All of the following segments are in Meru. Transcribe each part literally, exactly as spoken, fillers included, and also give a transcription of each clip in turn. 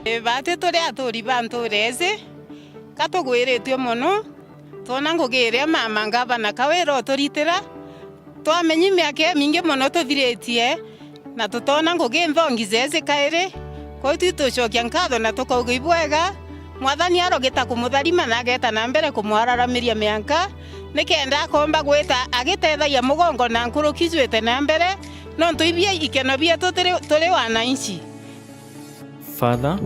Ii, baatwi turi aturi ba ntuura iji, ka tugwiritue mono, twona ngugi iria mama ngavana Kawira uturitira, twamenyi miaka imingi mono tuthiritie, na tutoona ngugi nthongi jeeji kairi. Kwou twi tucokia nkatho na tukauga ibwega, Mwathani arogita kumutharima na ageeta na mbere kumwararamiria mianka, nikenda akoomba gwita agitethagia mugongo na nkuruki ijwite na mbere, nontu ibio ikeno bietu turi, turi wananchi. Further,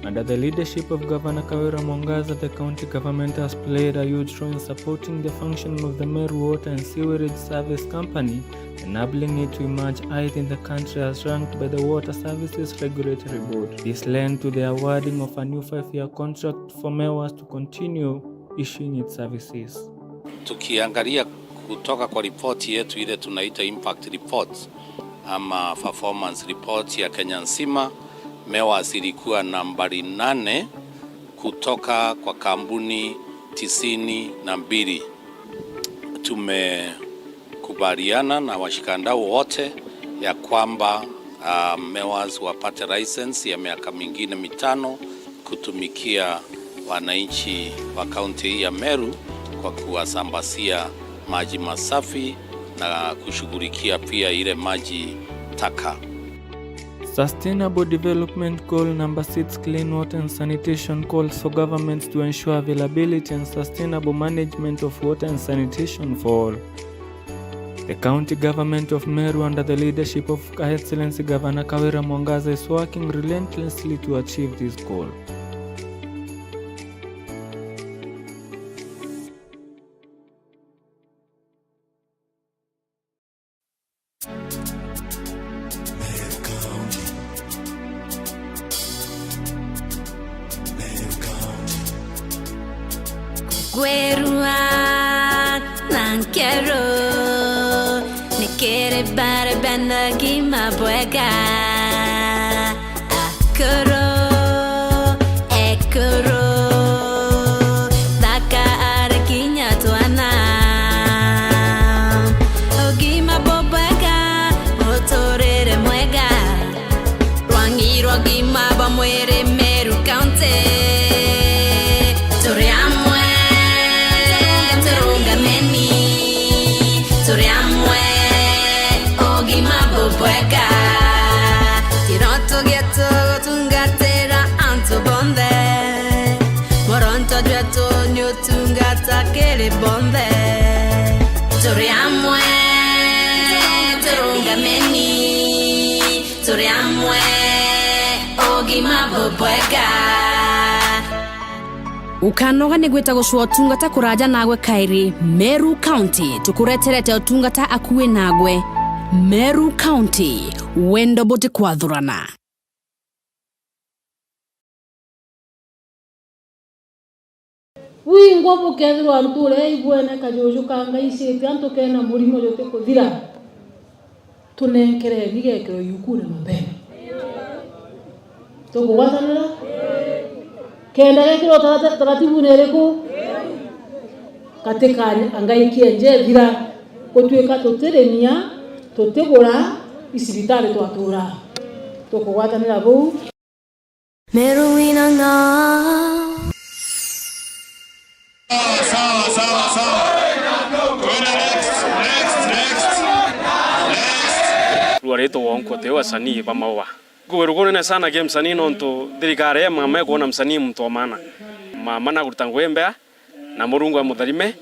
under the leadership of Governor Kawira Mwangaza, the county government has played a huge role in supporting the functioning of the Meru Water and Sewerage Service Company, enabling it to emerge high in the country as ranked by the Water Services Regulatory Board. This led to the awarding of a new five-year contract for MEWAS to continue issuing its services. Tukiangalia kutoka kwa ripoti yetu ile tunaita impact report ama performance report ya Kenya nzima, MEWAS ilikuwa nambari nane kutoka kwa kampuni tisini na mbili. Tumekubaliana na washikadau wote ya kwamba, ah, MEWAS wapate license ya miaka mingine mitano kutumikia wananchi wa kaunti hii ya Meru kwa kuwasambazia maji masafi na kushughulikia pia ile maji taka. Sustainable Development Goal number six, clean water and sanitation, calls for governments to ensure availability and sustainable management of water and sanitation for all. The county government of Meru, under the leadership of Her Excellency Governor Kawira Mwangaza, is working relentlessly to achieve this goal. Kwerua na nkero ni kiri baria bena ugima bwega. Akuru, ekuru, thaka ari kinya twana. Ugima bubwega, muturire mwega, rwangi rwa ugima bwa mwiri Meru County. Turi amwe, turungameni, turi amwe, ugima bubwega. Kiroto gietu gutungatira antu bonthe. Muronto jwetu ni utungata kiri bonthe. Turi amwe, turungameni, turi amwe, ugima bubwega. Ukanoga ni gwita gucua utungata kuraja nagwe kairi. Meru County, tukureterete utungata akui nagwe. Meru County, wendo butikwathurana. Bwingwa bukethirwa ntuura ii ibwene kajuju ka ngai ciiti antu kena murimo jutikuthira. Tunenkereni gekiro yukuune mapema. Tukugwatanira? Kenda gekirwa tarata-, taratibune iriku? Gati ka ngai kienje ithira, gutwika tutirimia, tutigura, i cibitari twatuura. Tukugwatanira buu? Meru winanga. Sawa, sawa, sawa, sawa. Twende next, next, next. Next. Rwarito wonkwa ti wasanii ba maua. Ngugwe rugunene sana ki msanii nontu thirikari ya mama ikuona msanii muntu wa maana. Mama nakuruta ngugi mbea. Na Murungu amutharime,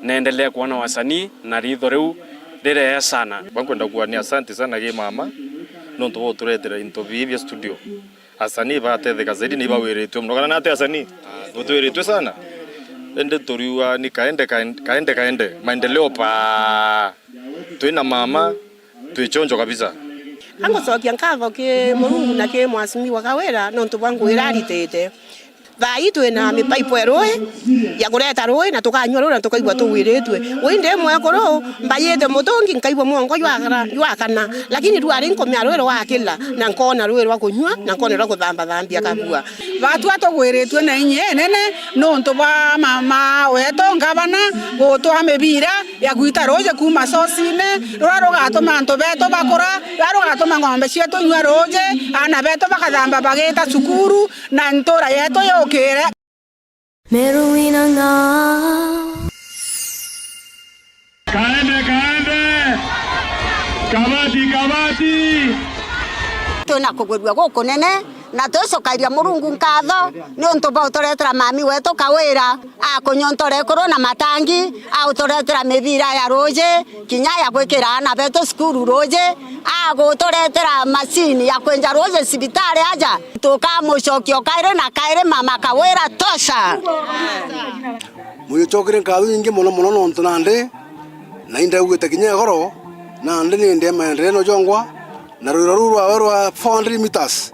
na endelee kuona wasanii na riitho riu rireea sana. Bankwenda kuuga ni asante sana ki mama, nontu bwa guturetera into bii bia studio. Asanii batetheka zaidi na ibawiritue mono, kana nati asanii? Butwiritue sana. Indi turiuga ni kaende, kaende, kaende, kaende. Maendeleo paa. Twina mama, twi chonjo kabisa. Angucokia nkatho ki Murungu na ki Mheshimiwa Kawira nontu bwa ngugi iria aritite. Thaa ii twina mipaipo ya ruui ya kureta ruui, na tukanyua ruui na tukaigua tugwiritue. Ui ndi mwekuru, mbayiite mutungi, nkaigua mwongo jwakara-, jwakana, lakini rwari nkumia ruui rwakila, na nkoona ruui rwa kunyua, na nkoona rwa kuthambathambia kabua. Batua tugwiritue na inya inene nuntu bwa mama wetu ngavana gutwaa mibira ya gwita ruuji kuuma sosine, ruria rugatuma antu betu bakura, ruria rugatuma ng'ombe cietu inyua ruuji, aana betu bakathamba bagiita cukuru, na ntuura yetu yukire. Meru wina ng'aa. Kaende, kaende! Kabati, kabati! Twina kugwirua gukunene, na twicokairia Murungu nkatho niuntu bwa uturetera mami wetu Kawira, akunyuntura ekuru na matangi, auturetera mibira ya ruuji, kinya ya gwikira aana betu cukuru ruuji, aguturetera macini ya kwinja ruuji cibitari aja. Tukamucokia o kairi na kairi mama Kawira tosha. Mwicokerie nkatho nyingi mono mono nontu nandi na indaugite kinya igoro, nandi ni ndi maendeleo jongwa, na rwiro ruu rwawe rwa four hundred meters,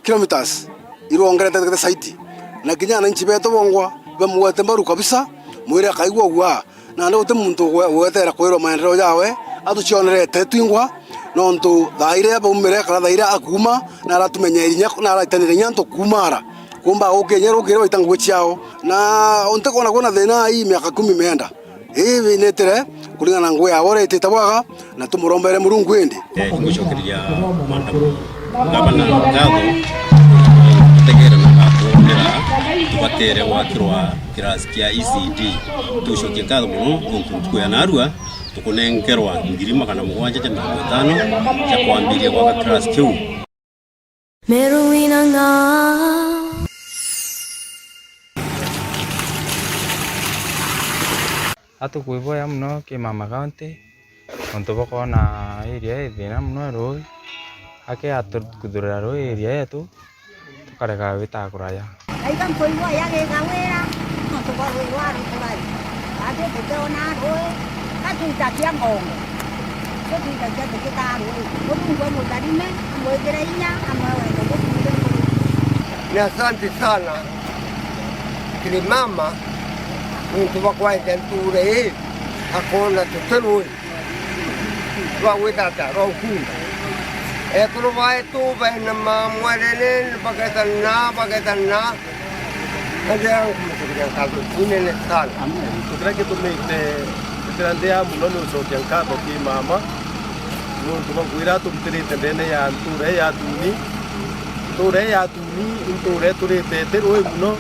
kilometers, irwongerete zaidi, na kinya ananchi betu bongwa bamugwete mbaru kabisa, mwiri akaigua ua. Nandi guti muntu ugwe-, ugweterera kwirwa maendeleo jawe, atucionerete twingwa, nontu thaa iria baumire kana thaa iria akuuma, na aratumenyeria inya, na araitanire inya antu kuuma ara. Kumba gukinya rukiri baita ngugi ciao. Na unti kwona kwina thina ii miaka kumi mienda. Ii binitire kuringana na ngugi yawe uria itite bwaga, na tumurombere Murungu indi. Eh, ingucokereria Madam Gavana nkatho, tutegere na gakwonera tubatere gwakirwa kirasi kia E C D. Tucokie nkatho mono nontu ntuku ya narua tukunenkerwa ngiri magana mugwanja ja mirongo itano ja kwambiria gwaka kirasi kiu. Meru wina ng'aa. Atukwiboya mono ki Mama County, nontu bwa kwona area ii thina mono ya ruui, aki atukuthurira ruui area yetu, tukarega gwita kuraya. Aiga nkuigua yagigawira, nontu bwa ruui rwa ruturai. Bathi tuteona ruui, ka twitakia ngongo. Tio twitakia tugitaa ruui. Murungu amutharime, amwikire inya, amwe wendo bukuire. Ni asante sana kiri mama, nontu bwa kwaeja ntuura ii, akoona tuti ruui. Rwa gwita atia? Rwa ukunda. Ekuru betu baina mamwerene, bagetana, bagetana. Na ndira nkumucokeria nkatho inene sana. Kiria gitumite mbitira ndia mono ni ucokia nkatho ki mama, niuntu bwa ngugi iria aturutirite ndene ya ntuura ii ya Tuni. Ntuura ii ya Tuni i ntuura iturite iti ruui mono,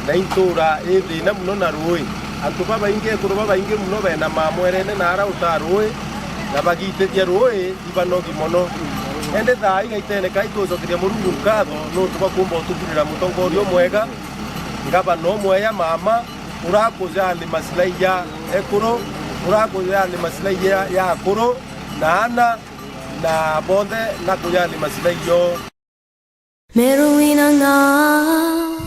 na i ntuura i thina mono na ruui. Antu babaingi, ekuru babaingi mono bena mamwerene na ara uta ruui, na bagitithia ruui ibanogi mono. Indi thaa ii gaitene kai tucokeria Murungu nkatho niuntu bwa kumba ututhurira mutongoria umwega, ngavana umwega mama, urakujali masilai ya ekuru, urakujali masilai ya, ya akuru na ana, na bonthe na kujali masilai yoo. Meru wina ng'aa.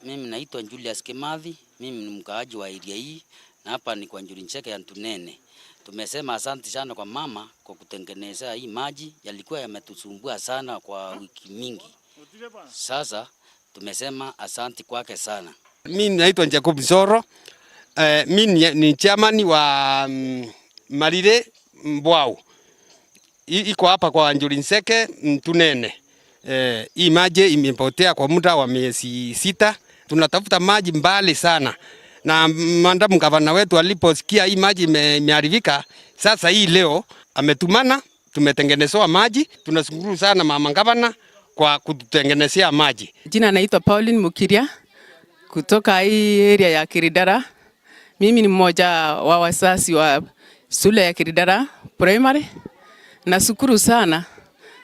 Mimi naitwa Julius Kimathi, mimi ni mkaaji wa area hii, na hapa ni kwa Njuri Ncheke ya Ntunene. Tumesema asante sana kwa mama kwa kutengenezea hii maji, yalikuwa yametusumbua sana kwa wiki mingi. Sasa tumesema asante kwake sana. Mimi naitwa Jacob Nsoro. Eh, mimi ni, ni chairman wa, mm, Marire Mbwau. I-, iko hapa kwa Njuri Nseke, Ntunene. Eh, hii maji imepotea kwa muda wa miezi sita. Tunatafuta maji mbali sana. Na madam gavana wetu aliposikia hii maji ime-, imeharibika, sasa hii leo ametumana, tumetengenezewa maji. Tunashukuru sana mama gavana kwa kututengenezea maji. Jina naitwa Pauline Mukiria, kutoka hii area ya Kiridara. Mimi ni mmoja wa wazazi wa shule ya Kiridara Primary. Nashukuru sana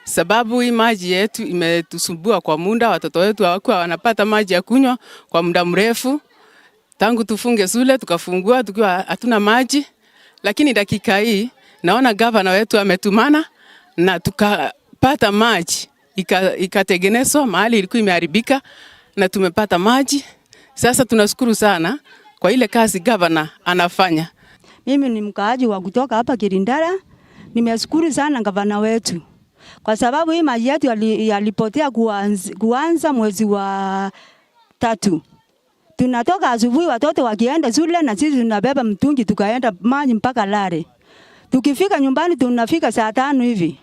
sababu hii maji yetu imetusumbua kwa muda, watoto wetu hawakuwa wanapata maji ya kunywa kwa muda mrefu. Tangu tufunge shule, tukafungua tukiwa hatuna maji, lakini dakika hii naona gavana wetu ametumana na tukapata maji, ika-, ikatengenezwa mahali ilikuwa imeharibika na tumepata maji. Sasa tunashukuru sana kwa ile kazi gavana anafanya. Mimi ni mkaaji wa kutoka hapa Kirindara. Nimeshukuru sana gavana wetu. kwa sababu hii maji yetu yali-, yalipotea kuanz-, kuanza mwezi wa tatu. Tunatoka asubuhi watoto wakienda shule na sisi tunabeba mtungi tukaenda maji mpaka Lare. Tukifika nyumbani tunafika saa tano hivi.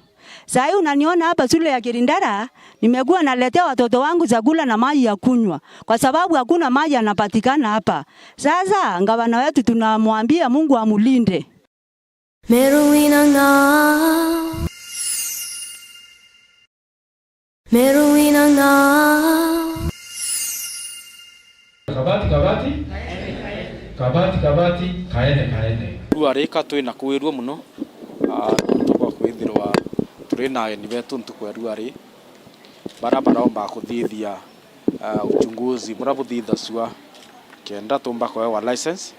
Saa hii unaniona hapa shule ya Kirindara, nimekuwa naletea watoto wangu chakula na maji ya kunywa kwa sababu hakuna maji yanapatikana hapa. Sasa gavana wetu tunamwambia Mungu amulinde. Meru wina ng'aa. Meru wina ng'aa. Kabati, kabati. Kabati, kabati. Kaene, kaene. Ruari ka twina kwirua muno, ah, nontu bwa kwithirwa turi na ageni betu ntuku ya ruari, bara baromba kuthithia, ah, uchunguzi buria buthithacua kenda tumba kuewa license,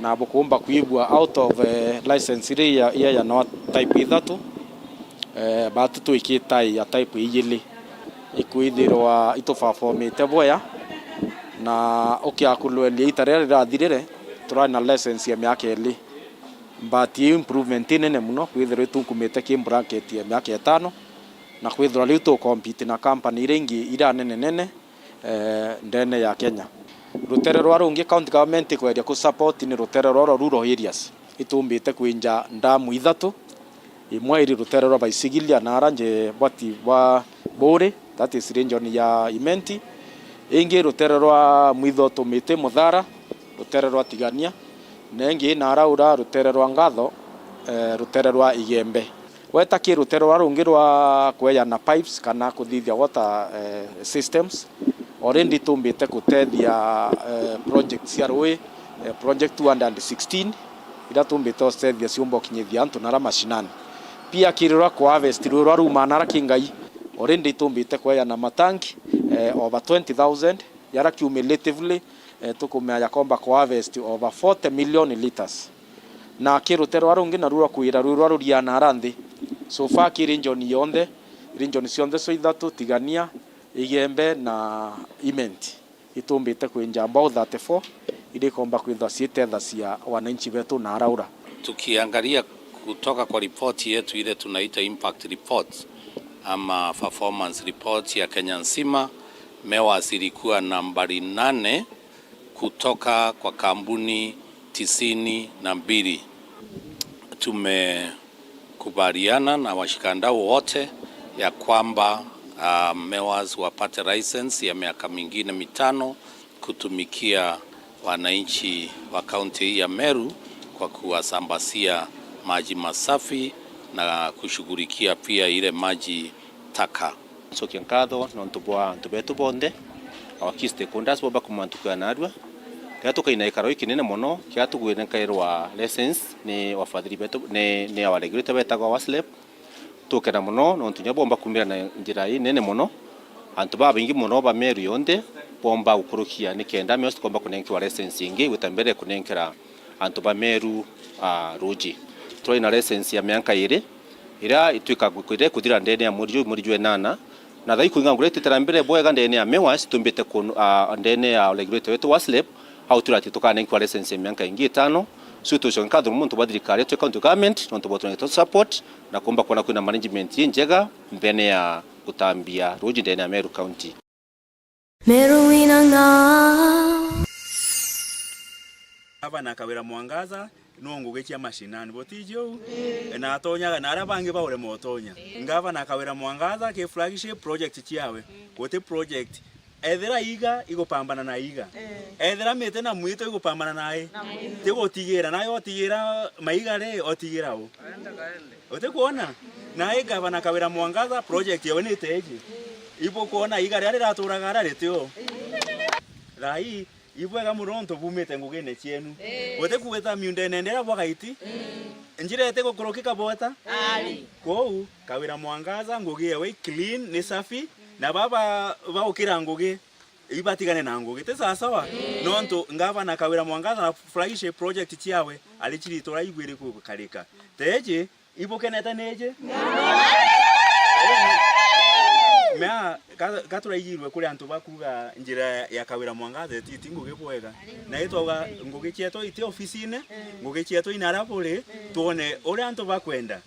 na bukumba kwibua out of, eh, license iria iya-, iyeyanwa type ithatu, eh, batu twikitai ya type ijili ikwithirwa ituperformite bwea, na ukiakulweria ita riria rirathirire, turari na license ya miaka ili, but i improvement inene muno kwithirwa itunkumite ki bracket ya miaka itano, na kwithirwa riu tu compete na company iria ingi iria nene nene, eh, ndene ya Kenya. Rutere rwa rungi county government ikweria ku support ni rutere rwa rural areas. Itumbite kwinja ndamu ithatu, imwe iri rutere rwa Baisigilia nara nje bwati bwa Buri, that is region ya Imenti, ingi rutere rwa Mwitho Tumiti Muthara, rutere rwa Tigania, na ingi nara ura rutere rwa Ngatho, eh, rutere rwa Igembe. Weta ki rutere rwa rungi rwa kweyana pipes kana kuthithia water, eh, systems, already tumbite kutethia, eh, project cia rui, eh, project two hundred and sixteen, iria tumbite gutethia ciumba ukinyithia antu nara mashinani. Pia kiri rwa ku harvest rui rwa ruma nara Kingai, already tumbite kweyana matanki, eh, over twenty thousand, yara cumulatively, eh, tukumea yakomba ku harvest over forty million litres. Na ki rutere rwa rungi naru rwa kwira rui rwa ruria nara nthi. So far ki region yonthe, region cionthe cio ithatu, Tigania, Igembe na Imenti, itumbite kwinja mbao thirty-four, iria ikomba kwithwa ciitethecia wananchi betu nara ura. Tukiangalia kutoka kwa ripoti yetu ile tunaita impact report ama performance report ya Kenya nzima, Mewas ilikuwa nambari nane kutoka kwa kampuni tisini na mbili. Tumekubaliana na washikadau wote ya kwamba, ah, Mewas wapate license ya miaka mingine mitano kutumikia wananchi wa kaunti hii ya Meru kwa kuwasambazia maji masafi na kushughulikia pia ile maji taka. Ncokia nkatho nontu bwa antu betu bonthe, our key stakeholders bomba kuma ntuku ya narua, riria tukaina gikaro gikinene mono kia tugwinenkairwa license ni wafadhili betu, ni, ni our regulator betagwa WASLEP. Tukena mono nontu kinya bomba kumira na njira inene mono. Antu babaingi mono ba Meru yonthe bomba gukurukia nikenda Meru tukomba kunenkerwa license ingi gwita mbere kunenkera antu ba Meru, ah, ruji. Turari na license ya mianka iri, iria itwika kwithira kuthira ndene ya mweri juu, mweri jwa inana. Na thaa ii kuinga ngura ititera mbere bwega ndene ya Mewas, tumbite ku, ah, ndene ya regulator wetu WASLEP, au twira ati tukanenkwa license ya mianka ingi itano. So tucoka nkatho muntu bwa thirikari yetu ya county government, nontu bwa twenye support na kumba kuona kwina management injega ndene ya gutambia ruji ndene ya Meru County. Meru wina ng'aa. Gavana Kawira Mwangaza no ngugi cia mashinani, butiji uu? Na atonyaga na aria bangi baurema utonya. Gavana Kawira Mwangaza ki flagship project ciawe. Guti project. Ethira iga igupambana na iga. Ethira miti na mwito igupambana nae. Tigutigira, nayo otigira maiga ri, otigira u? Utikwona? Nae gavana Kawira Mwangaza project yawe ni teji. Ibukwona iga riria riraturaga aria ritio. Thaa ii, ibwega muno nontu bumite ngugine cienu. Guti kuweta miundene ndira bwa gaiti. Njira iti gukurukika bweta. Kou, Kawira Mwangaza, ngugi yawe i clean, ni safi, na baba baukira ngugi, ibatigane na ngugi. Ti sawa sawa? Nontu gavana Kawira Mwangaza na flagship project ciawe, ari ciri tura igwiri kukarika. Teji, ibukenete niji? Mea, ka, ka turaigirwe kuri antu bakuga njira ya Kawira Mwangaza iti, iti ngugi bwega. Na itwauga ngugi cietu iti ofisine, ngugi cietu inara buri, twone uria antu bakwenda.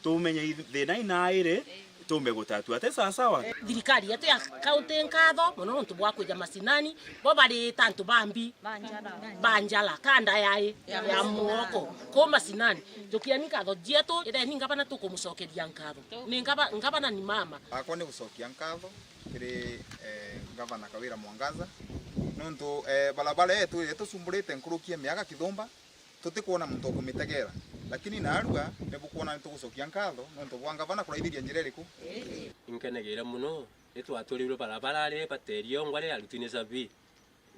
Tumenye i-, thina inairi, Tumbe gutatua, ti sawa sawa? Thirikari yetu ya kaunti nkatho mono nontu bwa kwija macinani, bo bari ta antu ba mbi, ba njara, kanda yai ya mwoko. Kuu macinani, njukiani nkatho jietu, itheni ngavana tukumucokeria nkatho. Ni ngava-, ngavana ni mama. Akwa ni gucokia nkatho kiri, eh, Ngavana Kawira Mwangaza, nontu, eh, barabara yetu iria itusumburite nkuruki ya miaka kithumba, tutikwona muntu wa kumitegera, lakini naarua ni bukwona ni tugucokia nkatho nontu bwa ngavana kuraithiria njira iriku. Inkenegeire mono, itwaturirwe barabara ari bateria ongwa ri aruti ni sabi,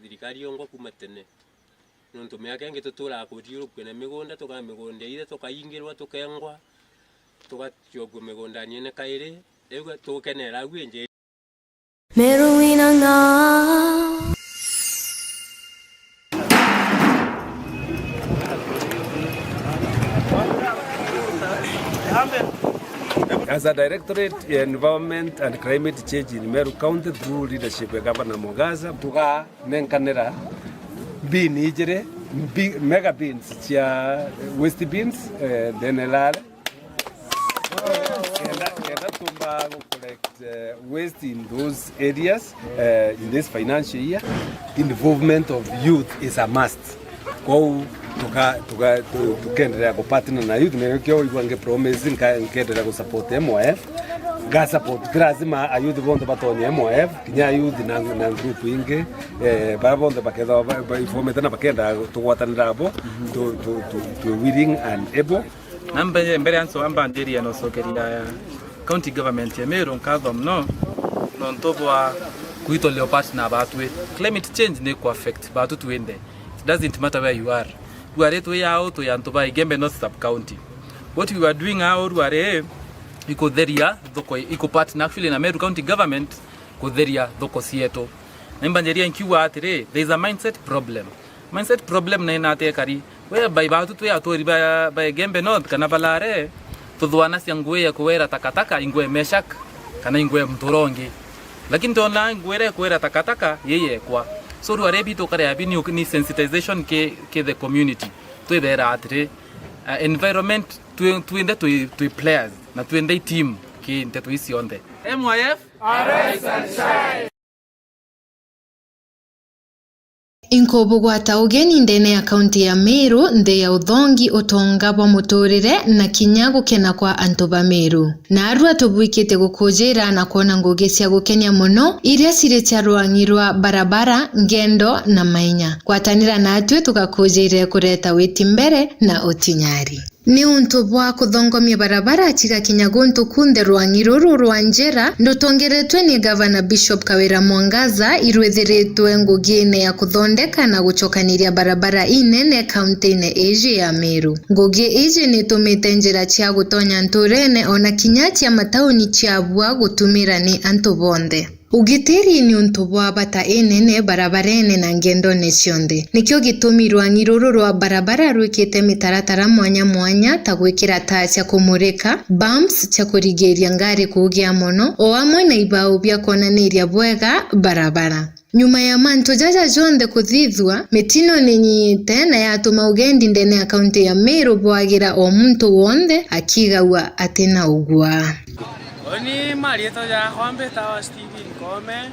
thirikari ongwa kuma tene. Nontu miaka ingi tuturaga kuthiurukua na migunda, tukaa migunda ithe, tukaingirwa, tukengwa, tugaciokua migundani ene kairi. Riu tukenera au injiri. Meru wina ng'a. As a directorate ya environment and climate change in Meru County through leadership ya Governor Mwangaza, tuganenkanira bin ijiri, bi-, mega bins cia waste bins, eh, then elare. Kenda, kenda tumba gu collect, eh, waste in those areas, eh, in this financial year. Involvement of youth is a must. Kwou tuka-, tuka-, tu-, tukenderea ku partner na youth, na nikio igua ngi promise nka-, nkenderea gu support M Y F, nga support, ti lazima a youth bonthe batonye M Y F, kinya a youth na, na group ingi, eh, baria bonthe bakethagwa ba-, ba-, informete na bakenda tugwatanira abo, tu-, tu-, tu-, tu willing and able. Na mbe-, mbere ya nso ambanjirie na ucokeria county government ya Meru nkatho mono nontu bwa kwitolea partner batwi. Climate change ni ku affect batu twinthe. It doesn't matter where you are. Ruari twi au, twi antu ba Igembe North Sub County. What we were doing au ruari ikutheria thoko, iku partner actually na Meru County government kutheria thoko cietu. Na imbanjiria nkiuga atiri, there is a mindset problem. Mindset problem na inate kari. Whereby batu twi aturi ba, ba Igembe North kana balare, tuthwanacia nguo ya kuwera takataka, inguo ya Meshak, kana inguo ya muturo ungi. Lakini twona nguo iria ikuwera takataka, yeyekwa. So ruari bitu kare abi ni, ni sensitization ki, ki the community. Twibera atiri, uh, environment twi-, twinthe twi, twi players, na twinthe i team ki nteto ii cionthe. M Y F, arise and shine. Inkubugwata ugeni ndene ya kaunti ya Meru, nthi ya uthongi, utonga bwa muturire, na kinya gukena kwa antu ba Meru. Naarua tubwikite gukujira na kwona ngugi cia gukenia mono, iria ciri cia rwang'i rwa barabara, ngendo, na mainya. Gwatanira naatwi tugakujire kureta witi mbere na utinyari. Ni untu bwa kuthongomia barabara cigakinya guntu kunthe rwang'i ruru rwa njira rutongeretwe ni Gavana Bishop Kawira Mwangaza, irwithiritwe ngugine ya kuthondeka na gucokaniria barabara inene kauntine iji ya Meru. Ngugi iji nitumite njira cia gutonya nturene ona kinya cia matauni ciabua gutumira ni antu bonthe. Ugitiri ni untu bwa bata inene barabarene na ngendone cionthe. Nikio gitumi rwang'i ruru rwa barabara rwikite mitaratara mwanya mwanya, ta gwikira taa cia kumurika, bumps cia kurigiria ngari kugia mono, o amwe na ibau bia kwonaniria bwega barabara. Nyuma ya mantu jaja jonthe kuthithua, mitino ni inyiite na yatuma ugendi ndene ya kaunti ya Meru bwagira o muntu wonthe akigagua atina ugua. Uni mariitwa jakwa mbitawa Stephen Koome,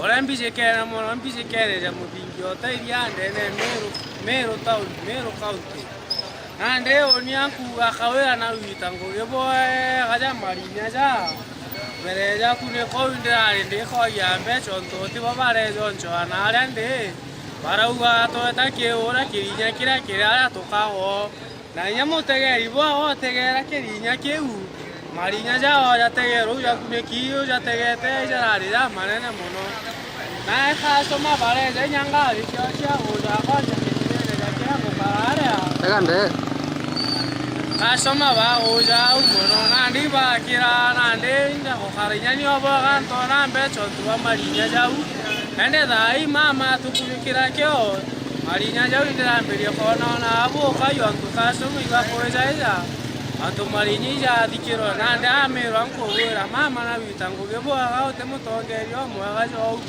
uria mbijikene mono, mbijikene ja muthingi o ta iria ndene Meru, Meru town, Meru county. Nandi uni ankuuga Kawira na gwita ngugi bwega ja marinya ja mbere jaku, ni kou ndirari ndikogia mbeca untu tibo barejonchoa na aria ndi. Barauga tweta ki uria kirinya kiria kiri aria tukagwo. Na inya mutegeri bwa otegera kirinya kiu, marinya jao jategerwa u jakuniki u jategete jarari jamanene mono. Nae customer bareja inya ngari ciao cia guja kwanja kirinyene ja kiria gukara aria. Tega nde. Customer baguja au mono, nandi bakira, nandi inya gukara inya nio bwaga ntona mbeca untu bwa marinya jau. Nandi thaa ii mama atukunyukira kio. Marinya jau ndirambirie kwona ona abu ukai ontu customer ibakwija ija. Antu marinya ijathikirwe, nandi amirwa nkugwira, mama na wita ngugi bwega uti mutongeria umwega jou.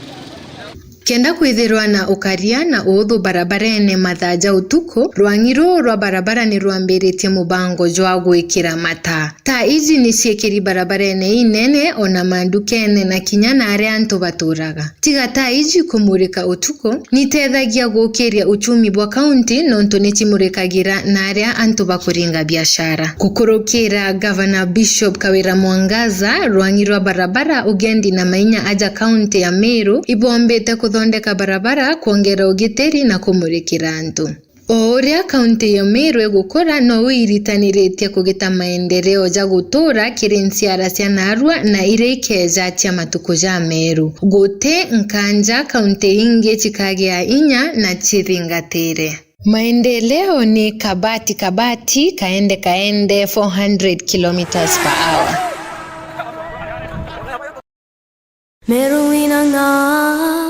Kenda kwithirwa na ukaria na uuthu barabarene mathaa ja utuku, rwang'i ruu rwa barabara ni rwambiritie mubango jwa gwikira mataa. Taa iji ni ciikiri barabarene inene, ona mandukene na kinya na aria antu baturaga. Tiga taa iji kumurika utuku, ni itethagia gukiria uchumi bwa kaunti, nontu ni cimurikagira na aria antu bakuringa biashara. Gukurukira Gavana Bishop Kawira Mwangaza, rwang'i rwa barabara, ugendi na mainya aja kaunti ya Meru ibombite kuthondeka barabara, kwongera ugitiri na kumurikira antu. O uria kaunti ya Meru igukura, nou iritaniritie kugita maendeleo ja gutura kiri nchiara cia naarua na iria ikeeja cia matuku ja Meru. Guti nkanja kaunti ingi cikagia inya na cithingatire. Maendeleo ni kabati kabati, kaende kaende, four hundred kilometres per hour. Meru winanga.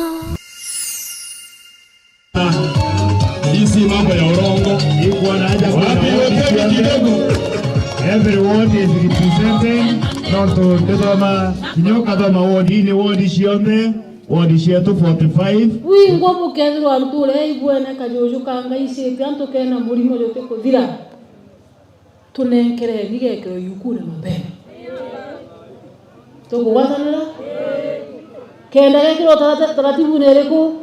Hii si mambo ya urongo. Ikuwa na haja. Wapi kuwa na wodi wodi cionthe kidogo? Every ward is represented. Nontu ndithoma, kinya ukathoma ward, ni ward cionthe, ward cietu forty-five. Wingwa bukethirwa nture ibwene kajuju ka Ngai ciite antu kena murimo jutikuthira. Tunenkereni gekiro iukune mapema. Tukugwatanira? Kenda gekirwo tarata-, taratibune iriku?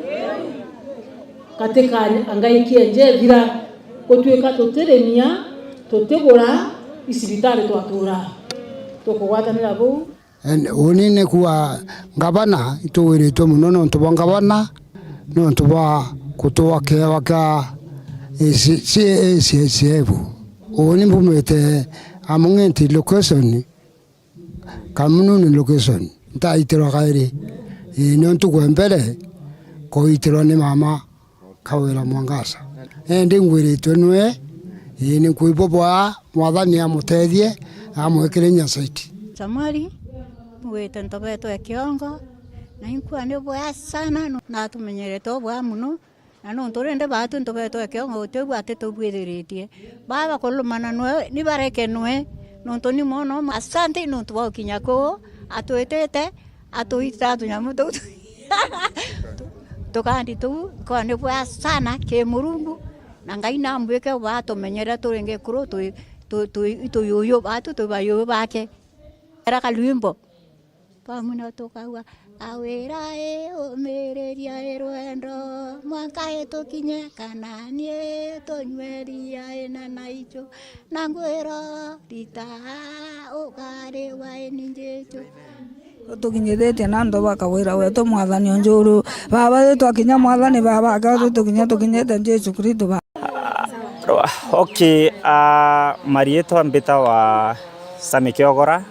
Katika Ngai kienje ethira, gutuika tutirimia, tutigura, icibitari twaturaa. Tukugwatanira buu? And uni ni kuuga ngavana, ituwiritwe mono nontu bwa ngavana, nontu bwa kutua kiewa kia A C, A C, A C F. Uni mbumite Amung'eti location, Kamununi location, ntaitirwa kairi. Ii, nontu kwe mbere kuitirwa ni mama Kawira Mwangaza. Indi ngwiritwe nwe, ii, ni nkwibwa bwa Mwathani amutethie, amwikire inya saiti. Samweli, ngwite ntobetwe kiongo, na inkua ni bwea sana, nu-, na atumenyerete o bwea mono, na nontu rindi baatu ntobetwe kiongo, guti u atitubwithiritie. Baba kurumana nwe, ni bareke nwe, nontu ni mwana umwe. Asante nontu bwa gukinya kuu, atwitite, atwitira tunyamu tuu tu-, tukandi tuu, kwa ni bwea sana ki Murungu, na Ngai nambwike bwa atumenyere turi ngikuru, twi, twi, twi, twi yuyu batu, twi bayuyu bake. Era kalwimbo. Pamwe na tukauga, "Kawira ii, umiriria ii rwendo, mwanka ii tukinye Kanaani ii, tunywe iria ina na ichu." Na ngwiro rita ukariwa ini njichu. Utukinyithitie na antu ba Kawira wetu, Mwathani o njuru. Baba, ri twakinya, Mwathani, baba, aka ri tukinya, tukinyite Jesu Kristo, ba- Okay, ah, mariitwa mbitawa Sami Kiogora,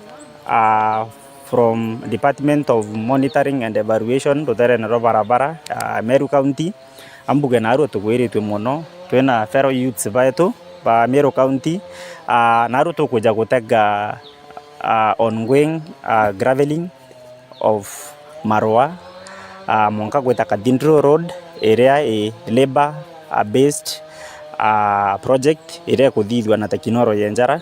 ah, from Department of Monitoring and Evaluation, ruterene rwa barabara, ah, Meru County. Ambuge naarua tugwiritue mono, twina fellow youths baetu ba Meru County, ah, naarua tukwija gutega, ah, ongoing, ah, gravelling of Marua, ah, mwanka gwita Cathedral Road, iria i labour, ah, based, ah, project iria ikuthithua na teknoloji njara.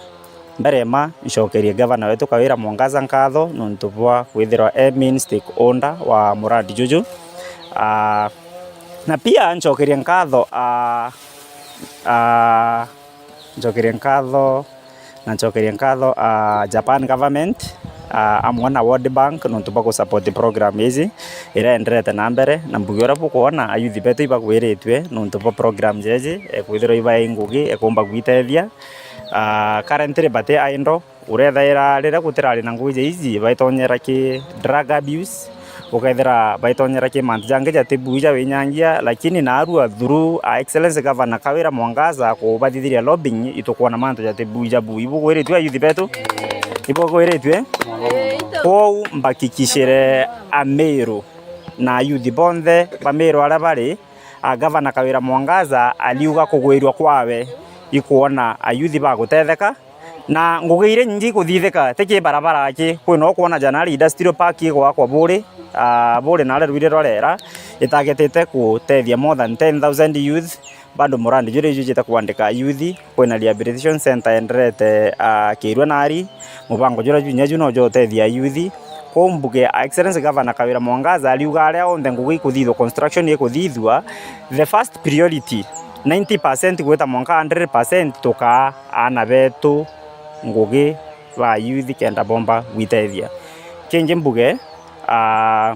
Mbere ma ncokerie gavana wetu Kawira Mwangaza nkatho nontu bwa kwithirwa e main stakeholder wa muradi juju. Ah, na pia ncokerie nkatho, ah, ah, ncokerie nkatho, na ncokerie nkatho, ah, Japan government, ah, amwe na World Bank nontu bwa gusupport program iji iria enderete na mbere, na mbuge uria bukwona ayuthi betu ibagwiritue nontu bwa program jeji, ekwithirwa ibae ngugi, ekumba gwitethia. Ah, currently bati idle, urethaira riria gutirari na ngugi ja ici, baitonyera ki drug abuse, ukethira baitonyera ki mantu jangi jati bui ja winyangia, lakini naarua through, ah, Excellency Governor Kawira Mwangaza kubathithiria lobbying, itukwona mantu jati bui ja bui. Ibugwiritue ayuthi betu? Ibugwiritue? Kwou mbakikishire Ameru na ayuthi bonthe ba Meru aria bari, ah, Gavana Kawira Mwangaza aliuga kugwirua kwawe ikwona ayuthi bagutetheka, na ngugi iria nyingi ikuthithika ti ki barabara aki, kwina ukwona Janari Industrial Park igwakwa buri, ah, buri naria rwiri rwarera, itargetite gutethia more than ten thousand youth, bado murandi juria ijujite kwandika ayuthi, kwina rehabilitation center enderete, ah, Kirua nari, mubango juria junya ju no jotethia ayuthi, Kwou mbuge, Excellency Governor Kawira Mwangaza ariuga aria onthe ngugi ikuthithua, construction ikuthithua, the first priority, ninety percent gwita mwanka hundred percent tukaa aana betu ngugi ba youth kenda bomba gwitethia. Kingi mbuge, ah,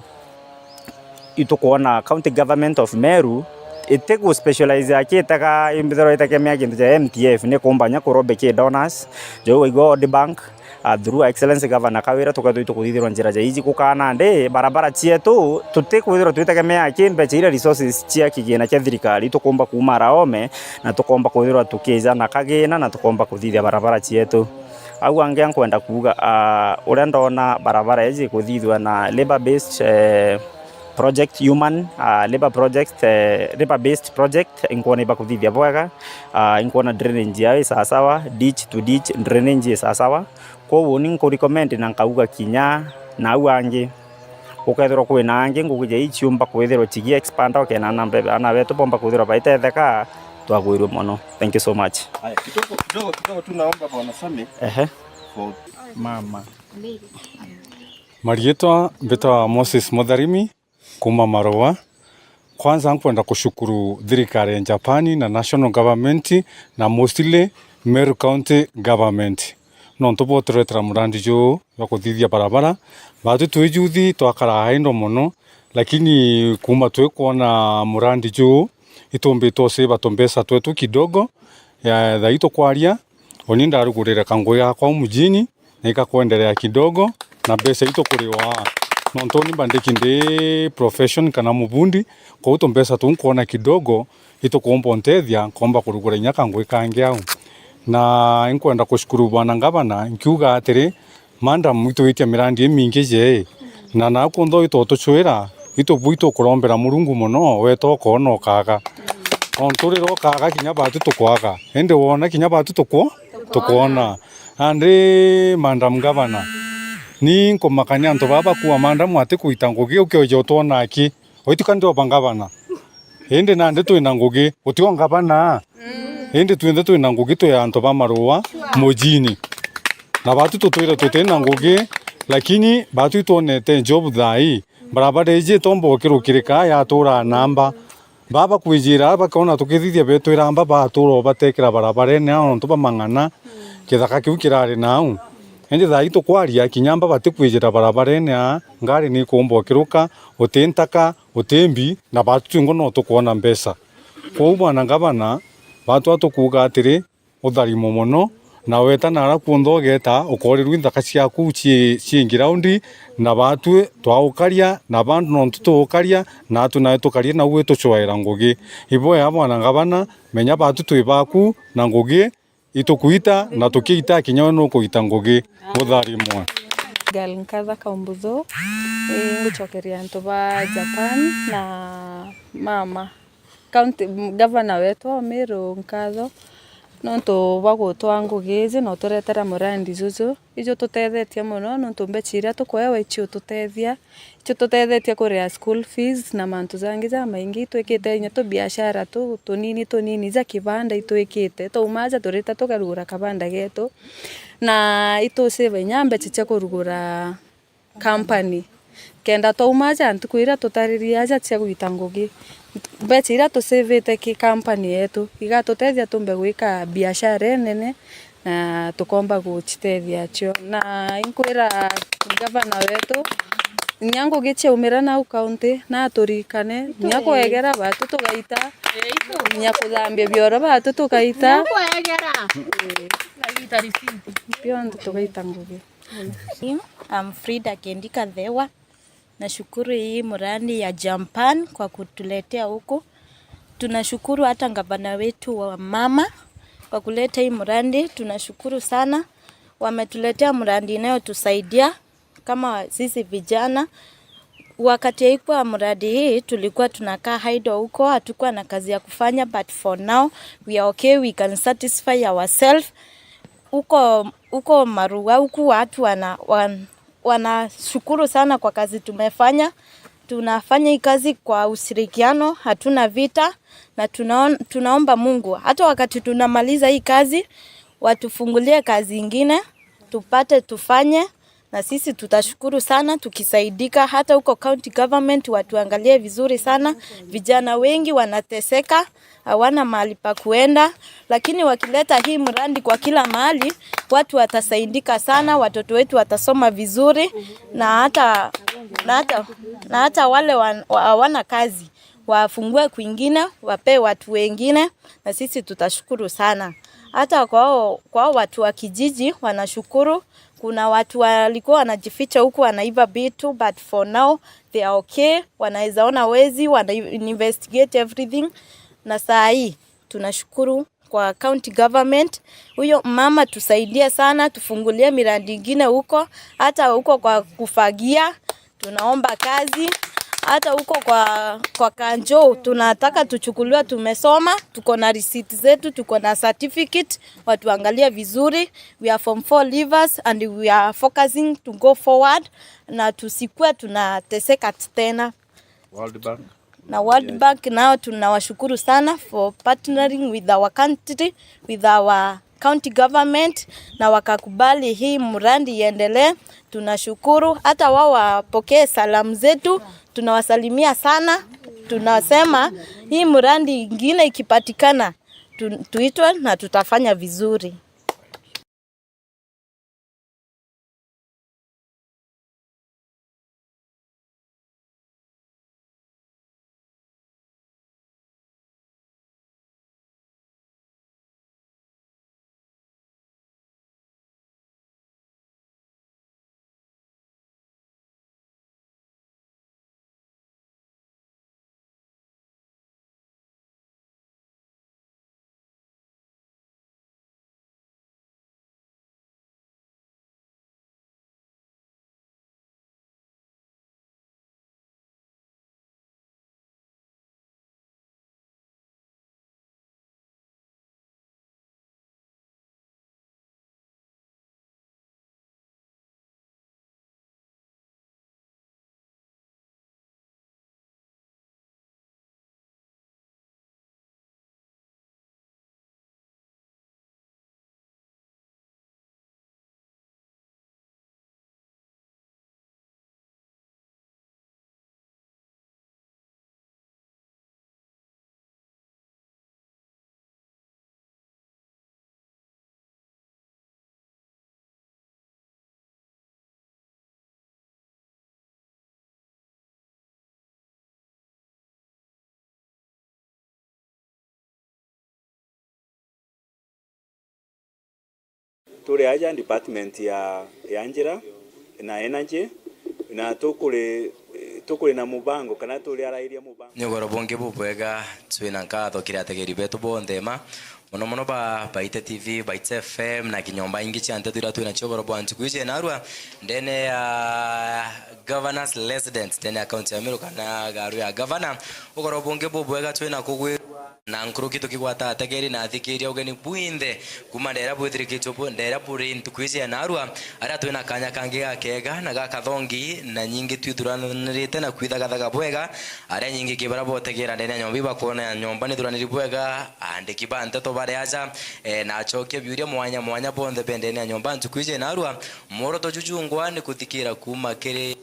itukwona County Government of Meru itigu specialize akitega imbithirwa itegemea kintu ja M T F, ni kumbanya kurobe ki donors, jau waigua World Bank, ah, through Excellency Governor Kawira, tukethirwa itukuthithirwa njira ja iji gukaa nandi barabara cietu, tutikwithirwa twitegemea ki mbeca iria resources cia kigina kia thirikari, tukumba kuuma araome, na tukomba kwithirwa tukija na kagina, na tukomba kuthithia barabara cietu. Au angi nkwenda kuuga, ah, uria ndona barabara iji kuthithua na labour based, eh, project, human, ah, labour project, eh, labour based project, inkwona ibakuthithia bwega, ah, inkwona drainage yao i sawasawa, ditch to ditch drainage i sawasawa. Kwou uni nkurecommend na nkauga kinya nau angi, gukethirwa kwina angi ngugi ja ii ciumba kwithirwa cigi expand, ukena aana be-, aana betu bomba kwithirwa baitetheka, twagwirue mono. Thank you so much. Haya, kidogo, kidogo, kidogo tu naomba Bwana Sami. Ehe. For mama. Marietwa mbitwa Moses Mutharimi, kuma Marua. Kwanza nkwenda kushukuru thirikari ya Japan na national government na mostly Meru County government nontu bwa uturetera murandi juu jwa kuthithia barabara. Batu twi juthi twakaraa idle mono, lakini kuma twikwona murandi juu itumbitwe usiva tumbesa twetu kidogo. Ya, thaa ii tukwaria, uni ndarugurire kangugi gakwa au mujini, na ikakwenderea kidogo, na mbeca itukuriwa. Nontu uni mbandiki ndi profession kana mubundi, kwou tumbeca tuu nkwona kidogo, itukumba untethia, nkomba kurugura inya kangugi kangi au. Na inkwenda kushukuru bwana ngavana, nkiuga atiri, madam, itwitia mirandi imingi jee, na nau kunthe itutucwira, itu bui tukurombera Murungu mono, weta ukoona ukaga. Nontu riria ukaga kinya batu tukwaga, indi wona kinya batu tukwo-, tukwona. Nandi madam ngavana, ni nkumakania antu baba bakua madam ati kuita ngugi ukioja utwona aki. Oitu ka ndioba ngavana. Indi nandi twina ngugi, gutio ngavana. Indi twinthe twina ngugi twi antu ba Marua mujini. Na batu tutwire tutina ngugi, lakini batu itwonete job thaa ii. Barabara iji itomba ukirukirika yaturaa namba. Baba kwijira bakona tukithithia betwira amba batura batekira barabarene ao nontu ba mang'ana, kithaka kiu kirari nau. Indi thaa ii tukwaria kinya amba batikwijira barabarene aa, ngari nikumba ukiruka, uti ntaka, uti mbi, na batu twingwa no tukwona mbeca. Kwou bwana ngavana, batu atukuuga atiri, utharimwe mono, na weta nara kunthe ugeta, ukorirua nthaka ciaku cii, cii ngiraundi, na batu twaukaria, na bandu nontu tuukaria, na atu nawe tukaria nau itucwaira ngugi. Iboya bwana ngavana, menya batu twi baku, na ngugi itukuita, na tukiita kinya we nukuita ngugi. Utharimwe. Gal Nkatha Kaumbuthu, ii, ngucokeria antu ba Japan na mama. County, m-, gavana wetu wa Meru nkatho nontu bwa gutwaa ngugi iji na uturetera murandi juju. Iju tutethetie mono nontu mbeca iria tukwewa icio ututethia, icio tutethetie kuria school fees na mantu jangi jamaingi. Itwikite inya tubiashara tu tunini tunini ja kibanda itwikite. Twauma aja turita tukarugura kabanda getu, na itusave inya mbeca cia kurugura company. Kenda twauma aja ntuku iria tutaririe aja cia gwita ngugi, mbeca iria tusavite ki company yetu igatutethia tumbe gwika biashara inene na tukomba gucitethia cio. Na inkwira gavana wetu, nya ngugi ciaumira nau county, na aturikane, nya kwegera batu tugaita, nya kuthambia bioro batu tugaita. Bionthe tugaita ngugi. I'm Frida Kendi Kathewa. Nashukuru hii mradi ya Japan kwa kutuletea huku. Tunashukuru hata gavana wetu wa mama kwa kuleta hii mradi. Tunashukuru sana. Wametuletea mradi inayotusaidia kama sisi vijana. Wakati haikuwa mradi hii, tulikuwa tunakaa idle huko, hatukuwa na kazi ya kufanya, but for now, we are okay, we can satisfy ourselves. Huko, huko Marua huku watu wana, wan-, wanashukuru sana kwa kazi tumefanya. Tunafanya hii kazi kwa ushirikiano, hatuna vita, na tunaon-, tunaomba Mungu hata wakati tunamaliza hii kazi, watufungulie kazi ingine tupate tufanye, Na sisi tutashukuru sana tukisaidika. Hata huko county government watuangalie vizuri sana. Vijana wengi wanateseka, hawana mahali pa kuenda, lakini wakileta hii mradi kwa kila mahali, watu watasaidika sana, watoto wetu watasoma vizuri, na hata, na hata, na hata wale wa-, wa-, hawana kazi, wafungue kwingine, wapee watu wengine, na sisi tutashukuru sana. Hata kwao, kwao watu wa kijiji wanashukuru. Kuna watu walikuwa wanajificha huku wanaiba vitu, but for now they are okay, wanaweza ona wezi, wana investigate everything. Na saa hii tunashukuru kwa county government. Huyo mama tusaidie sana, tufungulie miradi ingine huko, hata huko kwa kufagia tunaomba kazi. Hata huko kwa, kwa kanjo tunataka tuchukuliwe, tumesoma, tuko na receipt zetu, tuko na certificate, watuangalie vizuri. We are form four leavers and we are focusing to go forward, na tusikue tunateseka tena. World Bank. Na World Bank nao tunawashukuru sana for partnering with our country, with our county government, na wakakubali hii mradi iendelee. Tunashukuru. Hata wao wapokee salamu zetu, tunawasalimia sana. Tunasema hii mradi ingine ikipatikana, tu-, tuitwe na tutafanya vizuri. Turi aja department ya, ya njira, na energy, na tukuri, tukuri na mubango, kana turi arairia mubango. Ni ugoro bungi bubwega, twina nkatho kiri ategeri betu bonthe ma, mono mono ba Baite T V, Baite F M, na kinya nyomba ingi cia nteto iria twina cio ugoro bwa ntuku iji narua, ndene ya Governor's Residence, ndene ya county ya Meru, kana garu ya governor. Ugoro bungi bubwega twina kugwirua na nkuruki tukigwata ategeri na athikiria ugeni bwinthe kuma ndera bwithirikitwe bu-, ndera buri ntuku iji ya narua, aria twina kanya kangi gakega na gakathongi, na nyingi twithuranirite na kwithagathaga bwega, aria nyingi kibara botegera ndene ya nyomba ibakwona ya nyomba nithuraniri bwega, aandiki ba nteto bari aja, eh, na acokia biuria mwanya mwanya bonthe be ndene ya nyomba ntuku iji ya narua. Mworoto juju ngwa ni kuthikira kuma kiri